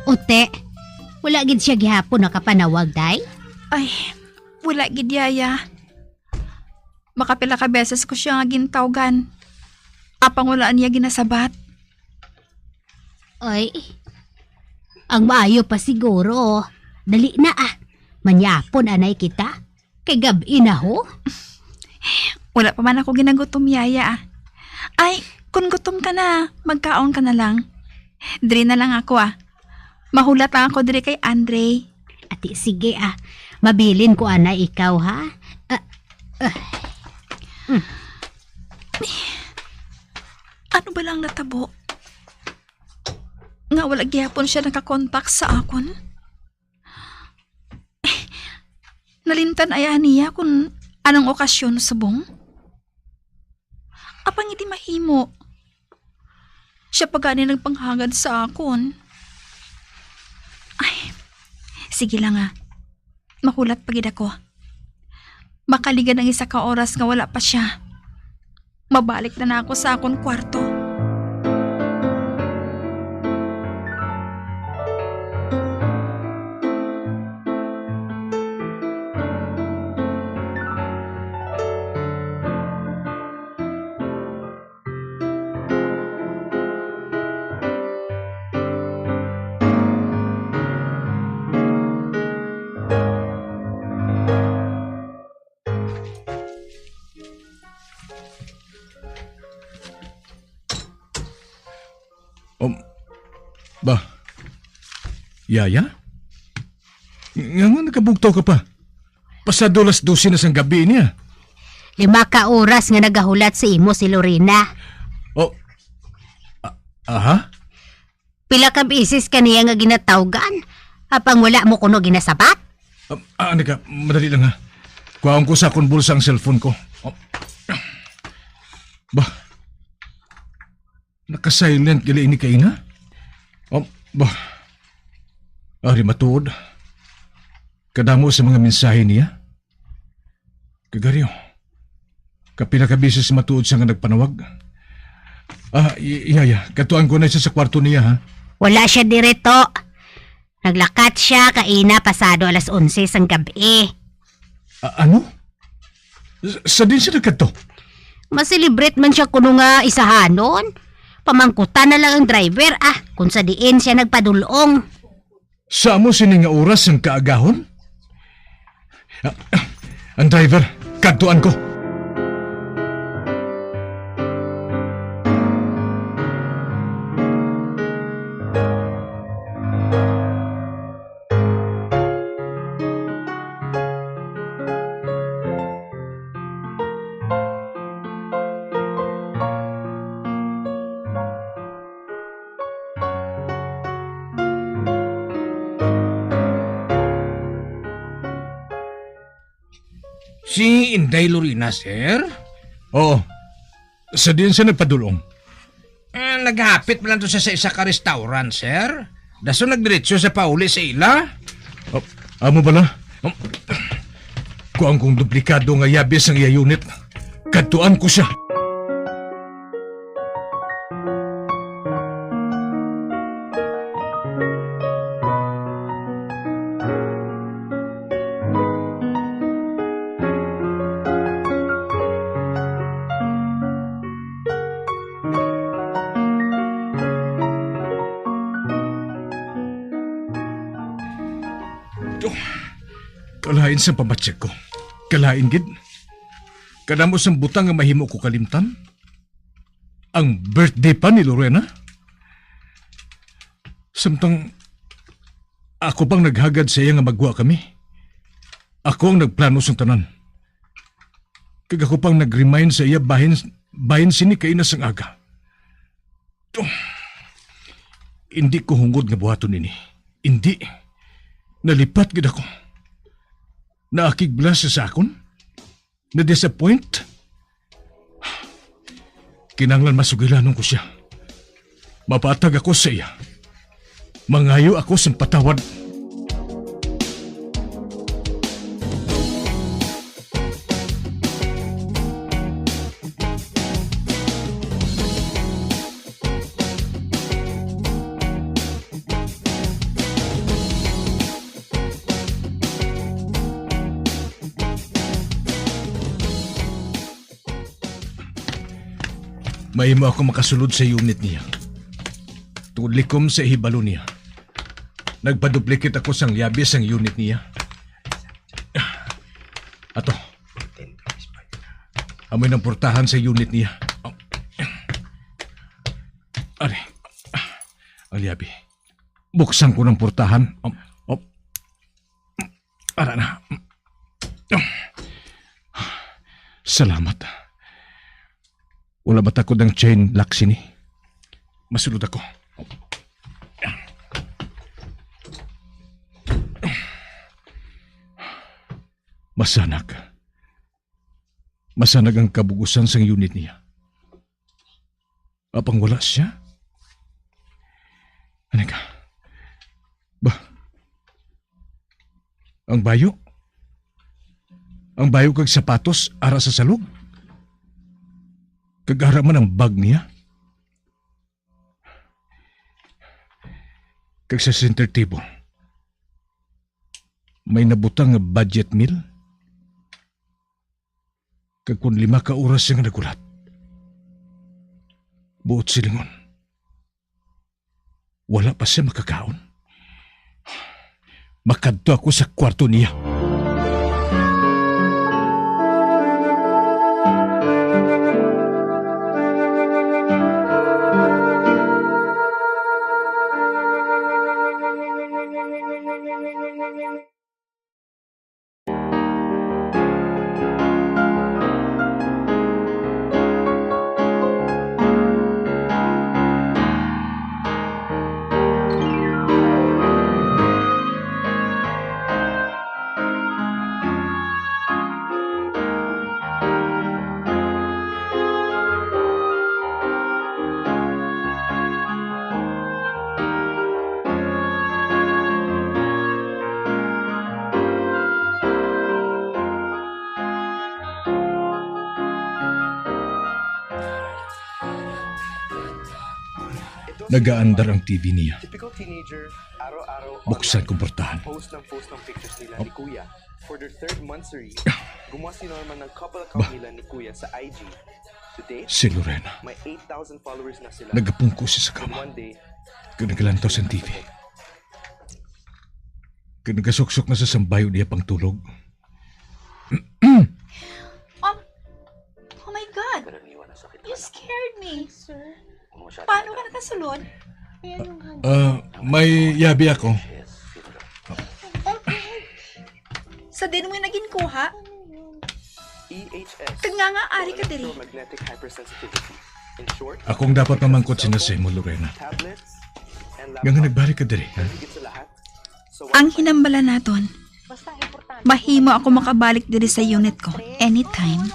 Ute, wala gid siya gihapon nakapanawag, day? Ay, wala gid, Yaya. Makapila ka beses ko siya nga gintawgan. Apang wala niya ginasabat. Ay, ang maayo pa siguro, dali na, ah. Manyapon anay kita. Kay gab-i na, ho. Wala pa man ako ginagutom, yaya, ah. Ay, kung gutom ka na, magkaon ka na lang. Diri na lang ako, ah. Mahulat lang ako diri kay Andre. Ati, sige, ah. Mabilin ko anay ikaw, ha? Ah, ah. Hmm. Ano ba lang natabo? Nga wala gyapon siya nakakontak sa akon? Nalimtan aya niya kung anong okasyon subong? Apang hindi mahimo. Siya pa gani nagpanghagad sa akon. Ay, sige lang, ah. Mahulat pa gid ako. Makaligan ang isa ka oras nga wala pa siya. Mabalik na na ako sa akon kwarto. Um, ba? Yaya? Nga nga nakabugtaw ka pa? Pasado las dose na sang gabi niya. Lima ka oras nga nagahulat sa imo si Lorena. Oh, a- aha? Pila ka beses ka niya nga ginatawgan, apang wala mo kuno ginasabat? Ah, ah, ano ka? Madali lang, ha. Kuhaon ko sa akong bulsa ang cellphone ko. Oh. Ba? Naka-silent gali ini kaina? Oh, ba? Ari matuod. Kadamo sa mga mensahe niya. Kagaryo. Kapila ka beses matuod siya nga nagpanawag. Ah, y- iya, iya. Katuan ko na siya sa kwarto niya, ha? Wala siya diri, To. Naglakat siya kaina pasado alas onse sang gab-i. A- ano? S- sa din siya nagkadto? Maselebrate man siya kuno nga isahanon. Pamangkutan na lang ang driver, ah, kung sa diin siya nagpadulong. Sa amo sini nga oras ang kaagahon? Ah, ang driver, kadtuan ko. Si Inday Lorena, sir? Oo. Sa diin siya nagpadulong? Eh, naghapit man lang to siya sa isa ka restaurant, sir. Dason nagdiretso sa pauli sa ila. Oh, amo bala? Oh. Kuan kong duplikado nga yabi sang iya unit. Kadtuan ko siya. Oh, kalain sa pamatsik ko. Kalain gid. Kadamo sang butang nga mahimo ko kalimtan. Ang birthday pa ni Lorena. Samtang ako pang naghagad sa iya nga magwa kami. Ako ang nagplano sang tanan. Kag ako pang nag-remind sa iya bahin, bahin sini kaina sang aga. Indi ko hungod nga buhaton ini. Indi. Nalipat gid ako. Naakig bala siya sa akon? Na-disappoint? Kinahanglan masugilanon ko siya. Mapatag ako sa iya. Mangayo ako sing patawad. Mahimo ako makasulod sa unit niya. Tungod likom sa hibalo niya, nagpaduplicate ako sang yabi sang unit niya. Ato. Amoy nang portahan sa unit niya. Ari. Ang yabi. Buksan ko ng portahan. Ara na. Salamat. Wala matakod ang chain lock sini. Masulod ako. Masanag. Masanag ang kabugusan sang unit niya. Apang wala siya? Ano ka? Ba? Ang bayo? Ang bayo kag sapatos ara sa salog? Kag ara man ang bag niya? Kag sa center table, may nabutang nga budget meal? Kag kon lima ka oras siya nga naghulat, buot silingon, wala pa siya makakaon. Makadto ako sa kwarto niya. Nagaandar ang T V niya. Buksan ko portahan. For their third monthsary, gumawa si Norma ng couple account nila ni Kuya sa I G. To date, si Lorena. May eight thousand followers na sila. Nagapungko siya sa kama. Kag nagalantaw sa T V. Kag nagasuksok na sa sambayo niya pangtulog. Um, oh my God! You scared me! Paano ka nakasulod? Ah, may yabi ako. Sa din mo yung naging kuha? Kag nga nga ari ka diri. Akong dapat mamangkot sina sa imo, Lorena. Nga nga nagbalik ka diri, ha? Ang hinambala naton, mahimo ako makabalik diri sa unit ko anytime.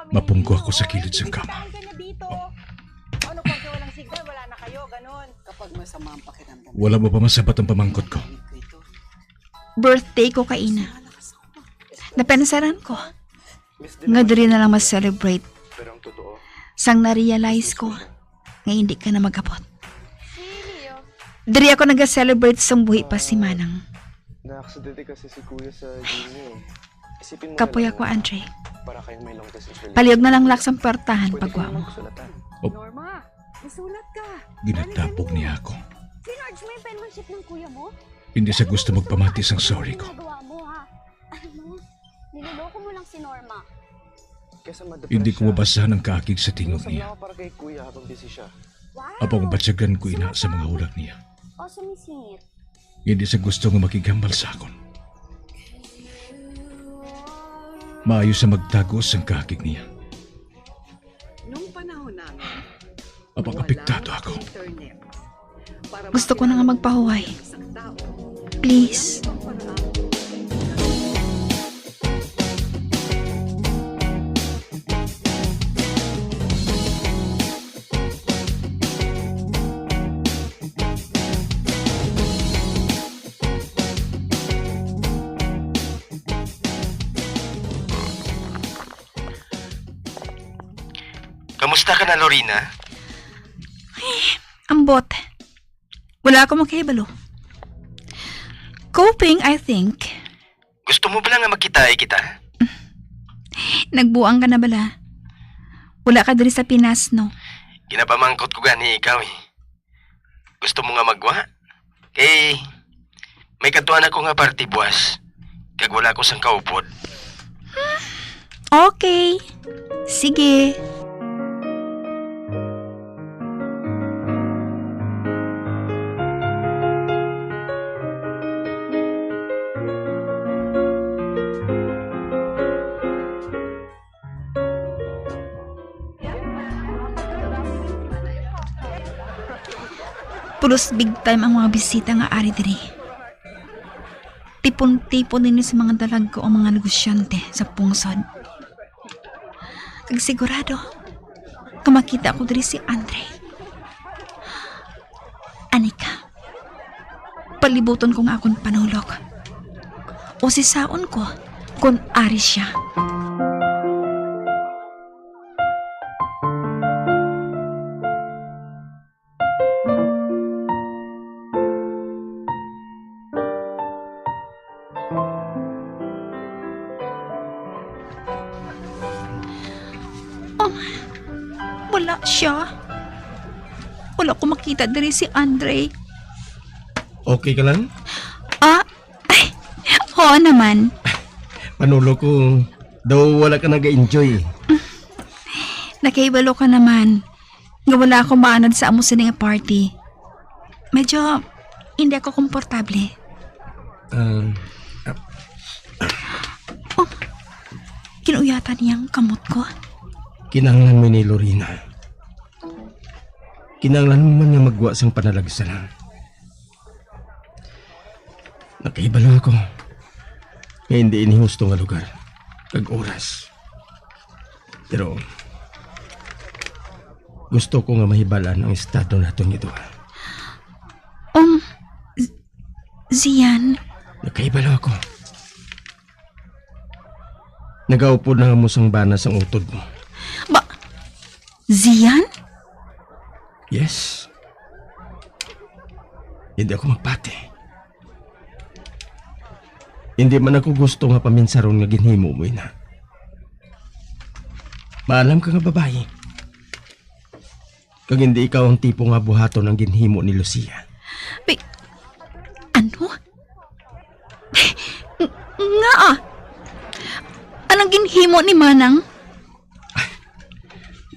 Mapungko ako sa kilid sang kama. Ano pag walang signal, wala na kayo, ganun. Kapag masama ang pakiramdam. Wala mo pa masabat ang pamangkot ko. Birthday ko kaina. Napensaran ko nga diri na lang ma-celebrate. Sang na-realize ko nga hindi ka na mag-abot. Diri ako naga-celebrate sang buhi pa si Manang. Nakasadali kasi si Kuya sa game niya eh. Isipin mo Kapoy na lang ako, Andre. Para kayong may long distance relationship. Palihog na lang lak sang portahan pagwa mo. Sulatan. Norma, may sulat ka. Ginatabog niya ako. Sinarge mo yung penmanship ng kuya mo? Hindi siya gusto magpamati sang sorry ko. Ginagawa mo, ha? Alam mo, niloloko mo lang si Norma. Kesa madepress Hindi ko siya, mabasahan ang kaakig sa tingog sumasablay niya. Ako para kay Kuya habang busy siya. Wow! Apang batyagan ko ina sa mga hulat niya. O sumisingit. Hindi siya gusto nga makighambal sa akon. Maayo sa magtago sang kaakig niya. Nung panahon namin, Apang apektado ako. internet. Para Gusto ko na nga magpahuway. isang tao, Please. ang paraan Kamusta ka na, Lorena? Ambot. Wala ako makahibalo. Coping, I think. Gusto mo bala nga magkitaay kita? Nagbuang ka na bala? Wala ka diri sa Pinas, no? Ginapamangkot ko gani ikaw, eh. Gusto mo nga magwa? Kay may kadtuan ako nga party buwas, kag wala ko sang kaupod. Okay. Sige. Pulos big time ang mga bisita nga ari diri. Tipon-tipon ini sa mga dalagko ang mga negosyante sa pungsod. Kag sigurado, nga makita ko diri si Andre. Anika, palibuton ko nga akon panulok. O sisaon ko kon ari siya. Oh, wala siya. Wala ko makita diri si Andre. Okay ka lang? Ah, ay, oo naman. Panulo ko, daw wala ka nag-enjoy. Nakahibalo ka naman nga wala ako maanad sa amo sini nga party. Medyo hindi ako komportable. Ah, ah, Oh, kinuyatan niya ang kamot ko. Kinahanglan mo ni Lorena. Kinahanglan mo man nga magwa sang panalagsa lang. Nakahibalo ako nga hindi ini husto nga lugar kag oras. Pero gusto ko nga mahibal-an ang estado naton nga duha. Um, Z-, Zian? Nakahibalo ako. Nagaupod na nga mo sang bana sang utod mo. Ba, Zian? Yes. Hindi ako magpati. Hindi man ako gusto nga paminsaron nga ginhimo mo ina. Maalam ka nga babayi. Kag hindi ikaw ang tipo nga buhaton ang ginhimo ni Lucia. Pi-, ano? Ng-, ngaa? Anong ginhimo ni Manang?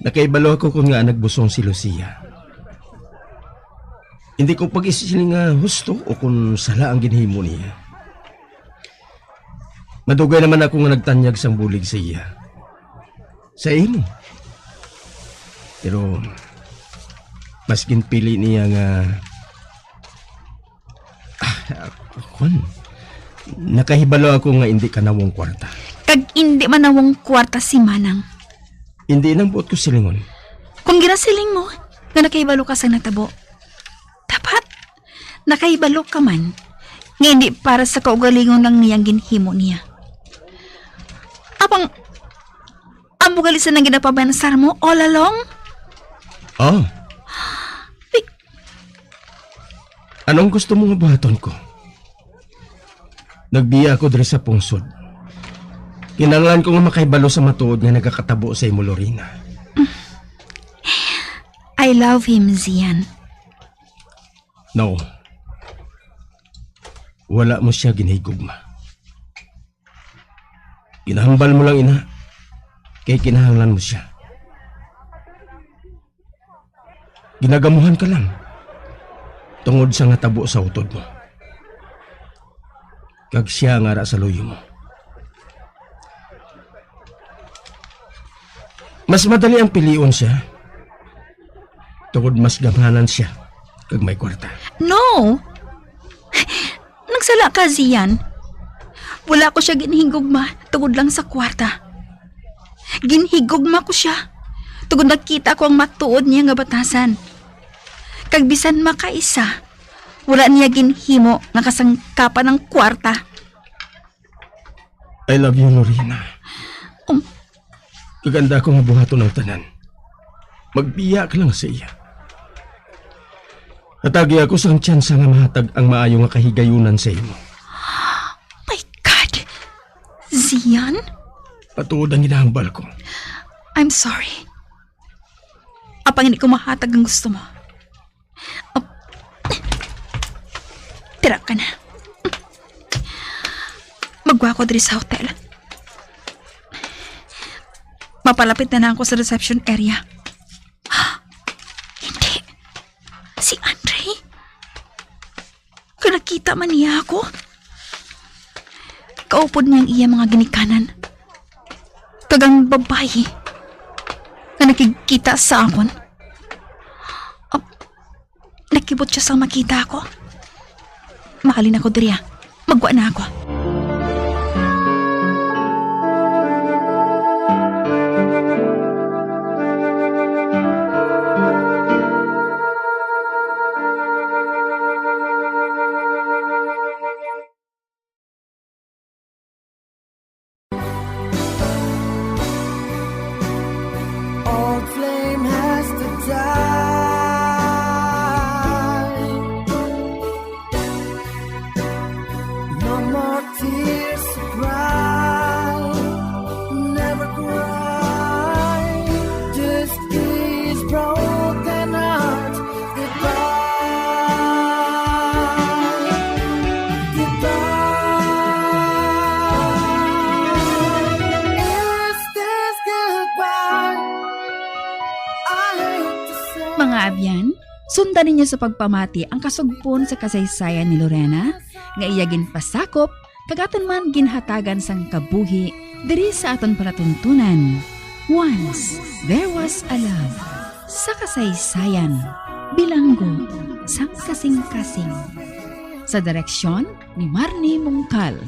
Nakahibalo ako kung nga nagbusong si Lucia. Hindi ko pag-isiling nga husto o kung sala ang ginhimo niya. Madugay naman ako nga nagtanyag sang bulig sa iya. Sa imo. Pero mas ginpili niya nga, ah, kwan, nakahibalo ako nga indi ka nawong kwarta. Kag indi man nawong kwarta si Manang. Indi nang buot ko silingon. Kung ginasiling mo nga nakahibalo ka sa natabo, dapat nakahibalo ka man nga hindi para sa kaugalingon lang niyang ginhimo niya. Apang, amo gali sa nang ginapabansar mo all along? Oh. Pi- Anong gusto mo nga buhaton ko? Nagbiya ako diri sa pungsod. Kinahanglan ko nga makahibalo sa matuod nga nagakatabo sa imo, Lorena. I love him, Zian. No. Wala mo siya ginhigugma. Ginahambal mo lang, ina, kay kinahanglan mo siya. Ginagamuhan ka lang tungod sa natabo sa utod mo. Kag siya nga ara sa luyo mo. Mas madali ang pilion siya. Tungod mas gamhanan siya kag may kwarta. No! Nagsala ka, Zian. Wala ko siya ginhigugma tungod lang sa kwarta. Ginhigugma ko siya tungod nakita ko ang matuod niya nga batasan. Kag bisan makaisa, wala niya ginhimo nga kasangkapan ang kwarta. I love you, Lorena. Um. Kag handa ko nga buhaton ang tanan. Magbiya ka lang sa iya. Hatagi ako sang tsansa nga mahatag ang maayo nga kahigayunan sa imo. My God! Zian? Matuod ang ginahambal ko. I'm sorry. pa nga hindi ko mahatag ang gusto mo. Ap-, tira ka na. Magwa ko diri sa hotel. Mapalapit na lang ako sa reception area. Hindi. Si Andre? Kung nakita man niya ako, kaupod niya ang iya mga ginikanan. Kag ang babayi nga nakigkita sa akon. Ap-, nakibot siya sa makita ako. Mahalin ako diri, ah. Magwa na ako. Old flame has to die. No more tears of pride. Never cry. Just kiss broken heart. Goodbye, goodbye. Is this goodbye? I hate to say. Mga abyan, sundan ninyo sa pagpamati ang kasugpon sa kasaysayan ni Lorena nga iya ginpasakop kag aton man ginhatagan sang kabuhi diri sa aton palatuntunan. Once There Was a Love, sa kasaysayan, bilanggo sang kasing-kasing. Sa direksyon ni Marnie Mungkal.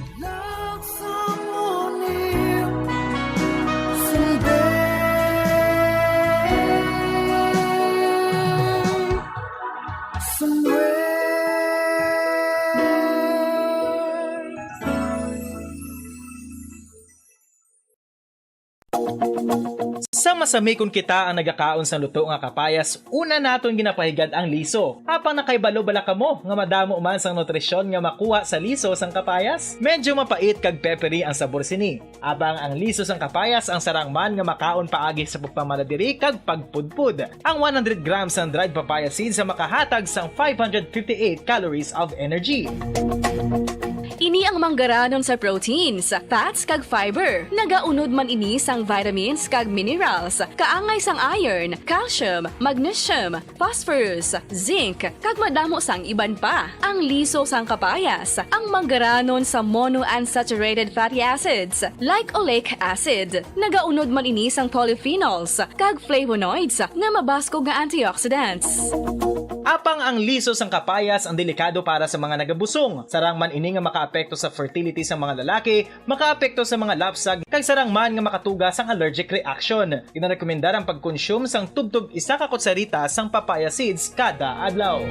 Sa masami kon kita ang nagakaon sang luto nga kapayas, una naton ginapahigad ang liso. Apang nakahibalo bala kamo nga madamo man sang nutrisyon nga makuha sa liso sang kapayas? Medyo mapait kag peppery ang sabor sini. Apang ang liso sang kapayas ang sarang man nga makaon paagi sa pagpamala diri kag pagpudpod. Ang one hundred grams sang dried papaya seeds ang makahatag sang five hundred fifty-eight calories of energy. Ini ang manggaranon sa proteins, fats, kag fiber. Nagaunod man ini sang vitamins kag minerals, kaangay sang iron, calcium, magnesium, phosphorus, zinc, kag madamo sang iban pa. Ang liso sang kapayas, ang manggaranon sa monounsaturated fatty acids, like oleic acid. Nagaunod man ini sang polyphenols kag flavonoids nga mabaskog nga antioxidants. Apang ang liso sang kapayas ang delikado para sa mga nagabusong. Sarang man ini nga makaapekto sa fertility sa mga lalaki, makaapekto sa mga lapsag, kag sarang man nga makatuga sang allergic reaction. Ginarekomendar ang pagkonsume sang tubtob isa ka kutsarita sang papaya seeds kada adlaw.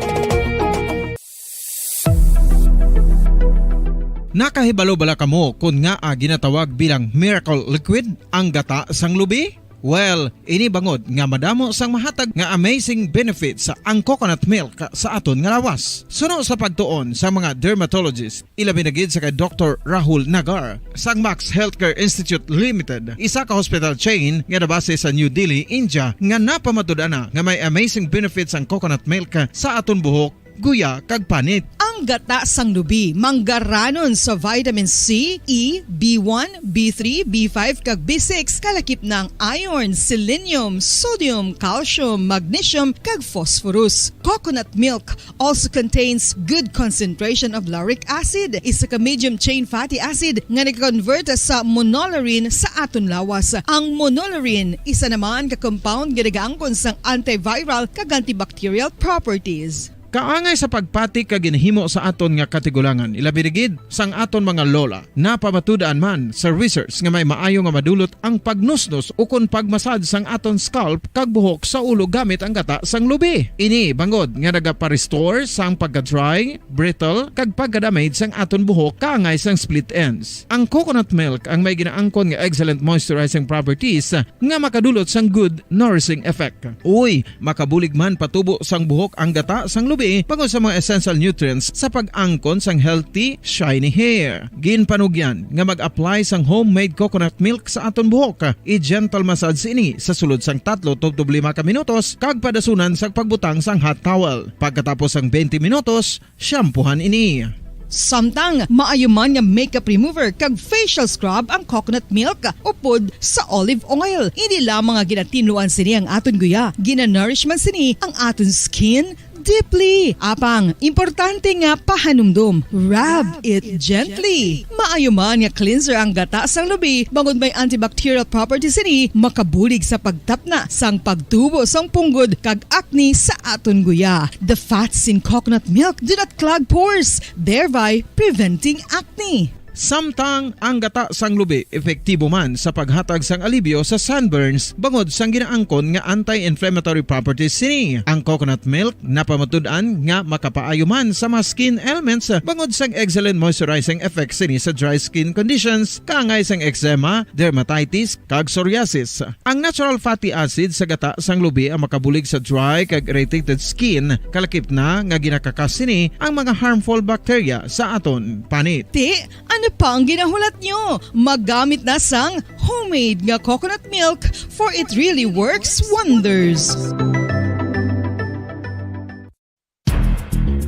Nakahibalo bala kamo kon ngaa ginatawag bilang miracle liquid ang gata sang lubi? Well, ini bangod nga madamo sang mahatag nga amazing benefits ang coconut milk sa aton nga lawas. Suno sa pagtuon sa mga dermatologist, ilabi na gid sa kay Doktor Rahul Nagar sang Max Healthcare Institute Limited, isa ka hospital chain nga nabase sa New Delhi, India, nga napamatud-an na nga may amazing benefits ang coconut milk sa aton buhok, guya, kag panit. Ang gata sang lubi manggaranon sa vitamin C, E, B one, B three, B five, kag B six, kalakip na ang iron, selenium, sodium, calcium, magnesium, kag phosphorus. Coconut milk also contains good concentration of lauric acid, isa ka medium chain fatty acid nga nag-convert sa monolaurin sa aton lawas. Ang monolaurin isa naman ka compound nga nagaangkon sang antiviral kag antibacterial properties. Kaangay sa pagpati kag ginahimo sa aton nga katigulangan, ilabi na gid sang aton mga lola. Napamatud-an man sa research nga may maayo nga madulot ang pagnusnos ukon pagmasad sang aton scalp kag buhok sa ulo gamit ang gata sang lubi. Ini bangod nga nagapa-restore sang pagka-dry, brittle, kag pagka-damage sang aton buhok kaangay sang split ends. Ang coconut milk ang may ginaangkon nga excellent moisturizing properties nga makadulot sang good nourishing effect. Uy, makabulig man patubo sang buhok ang gata sang lubi. bangod sa mga essential nutrients sa pag-angkon sang healthy, shiny hair. Ginpanugyan nga mag-apply sang homemade coconut milk sa aton buhok. I-gentle massage ini sa sulod sang tatlo tubtob lima ka minutos kag padasunan sang pagbutang sang hot towel. Pagkatapos sang twenty minutos, shampoohan ini. Samtang maayo man nga makeup remover kag facial scrub ang coconut milk upod sa olive oil. Hindi lamang nga ginatinluan sini ang aton guya, ginanourish man sini ang aton skin deeply. Apang, importante nga pahanumdom, rub it gently. Maayo man nga cleanser ang gata sang lubi bangod may antibacterial properties sini, makabulig sa pagtapna sang pagtubo sang punggod kag acne sa aton guya. The fats in coconut milk do not clog pores, thereby preventing acne. Samtang ang gata sang lubi epektibo man sa paghatag sang alibyo sa sunburns bangod sang ginaangkon nga anti-inflammatory properties sini. Ang coconut milk napamatud-an nga makapaayo man sa mga skin ailments bangod sang excellent moisturizing effect sini sa dry skin conditions, kaangay sang eczema, dermatitis, kag psoriasis. Ang natural fatty acid sa gata sang lubi ang makabulig sa dry kag irritated skin, kalakip na nga ginakakas sini ang mga harmful bacteria sa aton panit. Ti, ano pa ang ginahulat nyo? Magamit na sang homemade nga coconut milk, for it really works wonders.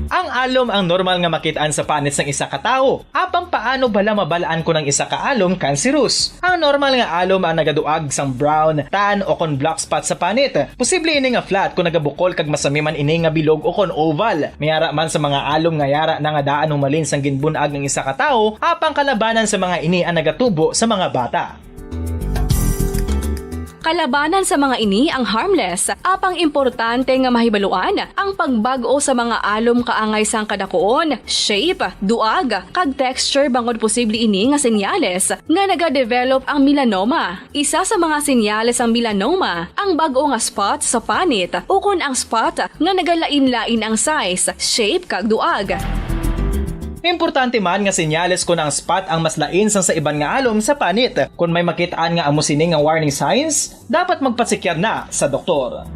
Ang alom ang normal nga makit-an sa panit sang isa ka tawo. Apang paano bala mabal-an kon ang isa ka alom cancerous? Ang normal nga alom ang nagaduag sang brown, tan, o kon black spot sa panit. Posible ini nga flat kon nagabukol kag masami man ini nga bilog o kon oval. May ara man sa mga alom nga yara na nga daan humalin sang ginbun-ag ang isa ka tawo, apang kalabanan sa mga ini ang nagatubo sa mga bata. Kalabanan sa mga ini ang harmless, apang importante nga mahibaluan ang pagbag-o sa mga alom kaangay sang kadakuon, shape, duag, kag texture bangod posible ini nga senyales nga nagadevelop ang melanoma. Isa sa mga senyales sang melanoma ang bag-o nga spot sa panit ukon ang spot nga nagalain-lain ang size, shape, kag duag. Importante man nga senyales kon ang spot ang mas lain sang sa iban nga alom sa panit. Kon may makit-an nga amo sini nga warning signs, dapat magpasikyar na sa doktor.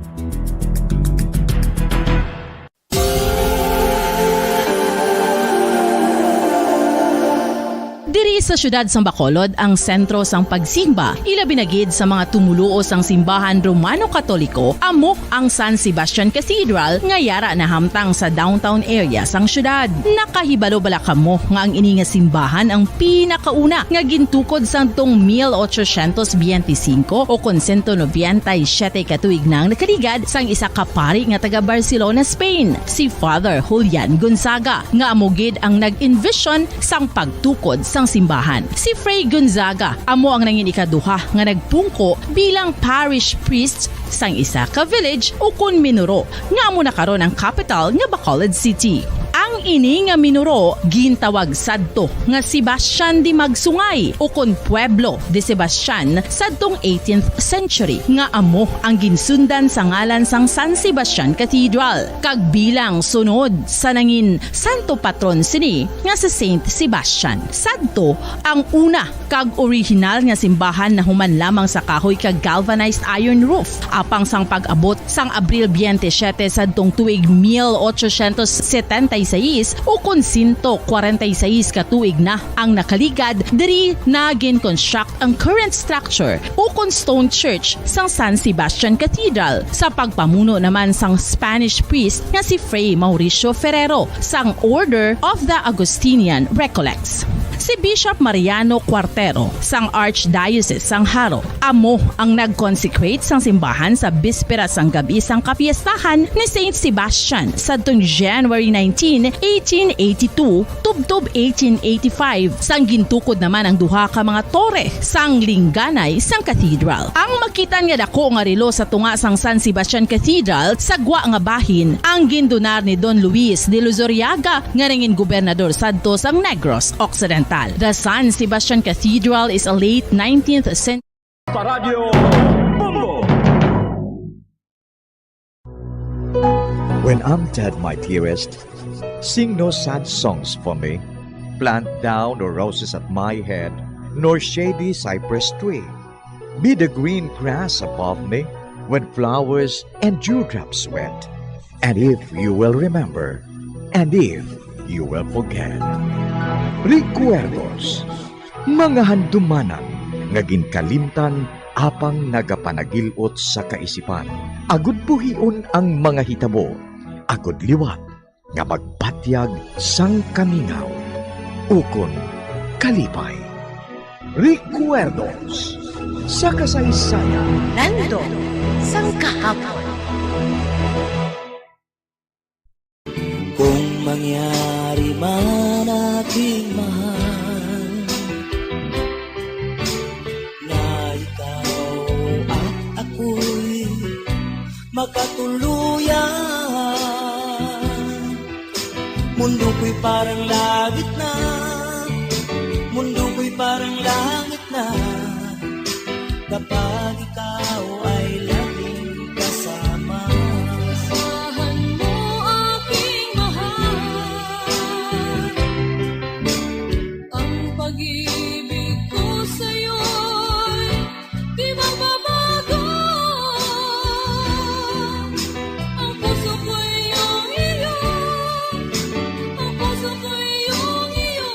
Diri sa siyudad sang Bacolod ang sentro sang pagsimba, ilabi na gid sa mga tumoluo sang simbahan Romano-Katoliko, amo ang San Sebastian Cathedral nga yara nahamtang sa downtown area sang siyudad. Nakahibalo bala kamo nga ang ini nga simbahan ang pinakauna nga gintukod sadtong mil ochocientos biyente singko o kon sento nobenta y siyete ka tuig na ang nakaligad sang isa ka pari nga taga Barcelona, Spain, si Father Julian Gonzaga, nga amo gid ang nag-envision sang pagtukod sang simbahan. Si Fray Gonzaga amo ang nangin ikaduha nga nagpungko bilang parish priest sang isa ka village ukon minuro nga amo na karon ang kapital nga Bacolod City. Ang ini nga minuro gintawag sadto nga Sebastian de Magsungay ukon Pueblo de Sebastian sadtong eighteenth century, nga amo ang ginsundan sa ngalan sang San Sebastian Cathedral, kag bilang sunod sa nangin santo patron sini nga si Saint Sebastian. Sadto ang una kag orihinal nga simbahan nahuman lamang sa kahoy kag galvanized iron roof. Apang sang pag-abot sang Abril biyente siyete sadtong tuig mil ochocientos setenta y seis, ukon sento kwarenta y seis ka tuig na ang nakaligad, diri na gin-construct ang current structure ukon stone church sang San Sebastian Cathedral sa pagpamuno naman sang Spanish priest nga si Fray Mauricio Ferrero sang Order of the Augustinian Recollects. Si Bishop Mariano Cuartero sang Archdiocese sang Jaro amo ang nag-consecrate sang simbahan sa bispera sang gab-i sang kapiestahan ni Saint Sebastian sadtong January nineteen, eighteen eighty-two, tubtob eighteen eighty-five, sang gintukod naman ang duha ka mga tore sang lingganay sang cathedral. Ang makit-an nga dako nga relo sa tunga sang San Sebastian Cathedral sa gwa nga bahin ang gindonar ni Don Luis de Luzuriaga nga nangin gobernador sadto sang Negros Occidental. The San Sebastian Cathedral is a late nineteenth century Paradyo Bombo. When I'm dead, my dearest, sing no sad songs for me. Plant thou no roses at my head, nor shady cypress tree. Be the green grass above me when flowers and dewdrops wet. And if you will remember, and if you will forget. Recuerdos, mga handumanan nga ginkalimtan apang nagapanagil-ot sa kaisipan. Agud buhion ang mga hitabo, agud liwat nga magpatyag sang kamingaw ukon kalipay. Recuerdos sa kasaysayan. Nando sang kahapon. Kung mangyari man, aking mahal, na ikaw at ako'y makatuluyan, mundo ko'y parang langit na, mundo ko'y parang langit na, kapag ikaw ay laging kasama. Asahan mo, aking mahal, ang pag-ibig ko sa'yo'y di magbabago. Ang puso ko'y iyong iyo, ang puso ko'y iyong iyo,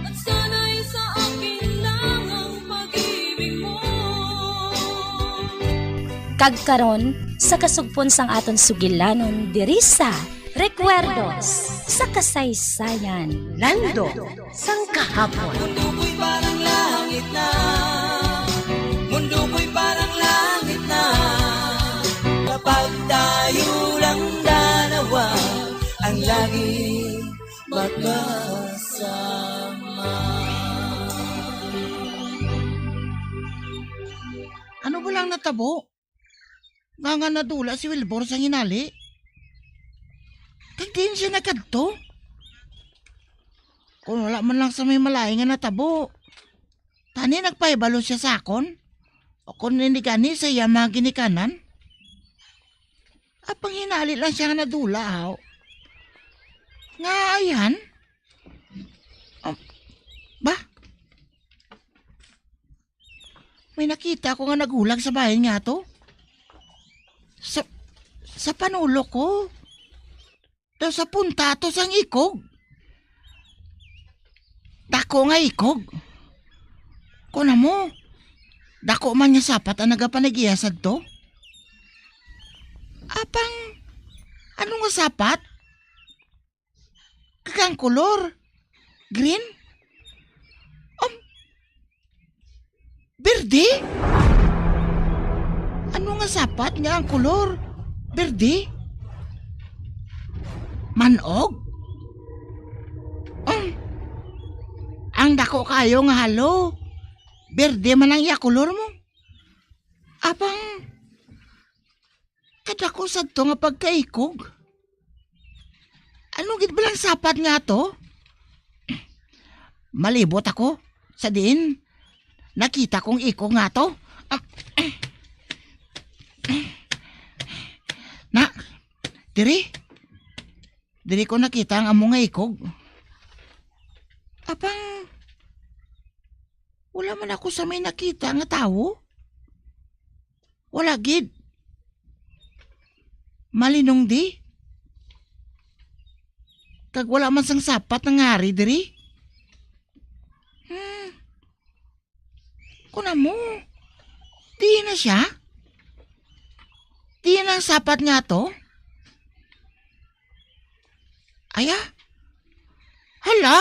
at sana'y sa akin lang ang pag-ibig mo. Kag karon, sa kasugpon sang aton sugilanon diri sa Recuerdos sa Kasaysayan, Nando sang Kahapon. Mundo ko'y parang langit na, mundo ko'y parang langit na, kapag tayo lang dalawa ang laging magkasama. Ano ba lang natabo? Nga, nga nadula si Wilbur sa hinali? Kag diin siya nagkadto? Kung wala man lang sa may malain nga natabo, tani nagpahibalo siya sa akon? O kung hindi gani sa iya mga ginikanan? Apang hinali lang siya nga nadula, haw. Nga ayan? Um, ba? May nakita ko nga naghulag sa bahin nga to. Sa, sa panulok ko. Daw sa punta to sang ikog. Dako nga ikog. Kuna mo, dako man nga sapat ang nagapanag-iya sadto. Apang, ano nga sapat? Kag ang kolor? Green? Um, berde? Ano nga sapat nga ang kolor berde? Manog? Um, ang dako kayo nga halo. Berde man ang iya kolor mo. Apang, kadako sadto nga pagkaikog. Ano gid ba lang sapat nga to? Malibot ako sa diin nakita kong ikog nga to. Ah, na, diri. Diri ko nakita ang amo nga ikog. Apang, wala man ako sa may nakita nga tawo. Wala gid. Malinong di. Kag wala man sang sapat nangari diri. Hmm. Kuna mo, di na siya? Di na ang sapat nga to? Aya? Hala?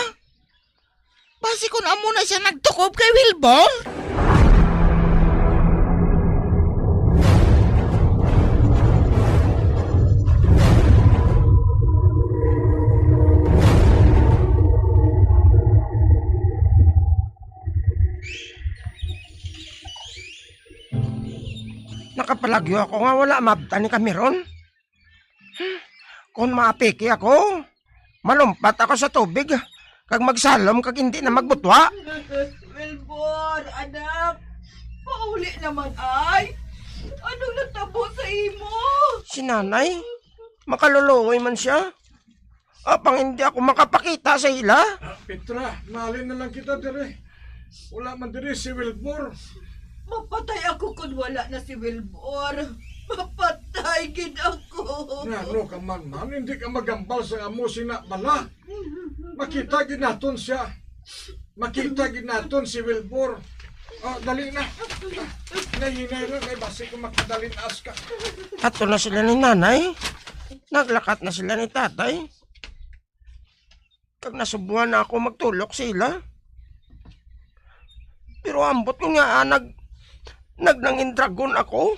Basi kun amo na siya nagtukob kay Wilbur? Nakapalagyo ako nga wala maabtan ni Cameron. Kon maapiki ako, malumpat ako sa tubig, kag magsalom kag indi na magbutwa. Wilbur, anak, pauli naman ay. Anong natabo sa imo? Si nanay, makaluluoy man siya. Apang hindi ako makapakita sa ila. Ah, Petra, mali na lang kita diri. Wala man diri si Wilbur. Mapatay ako kung wala na si Wilbur. Mapatay. Ay, gid ako. Ngano ka man, man, hindi ka magambal sa amo sina bala. Makita gid naton siya. Makita gid naton si Wilbur. Oh, dali na. Nahinay lang, may basi ko makadali na aska. Ato na sila ni nanay. Naglakat na sila ni tatay. Kag nasubuhan na ako magtulok sila. Pero ambot ko nga ah, nag nagnangin dragon ako.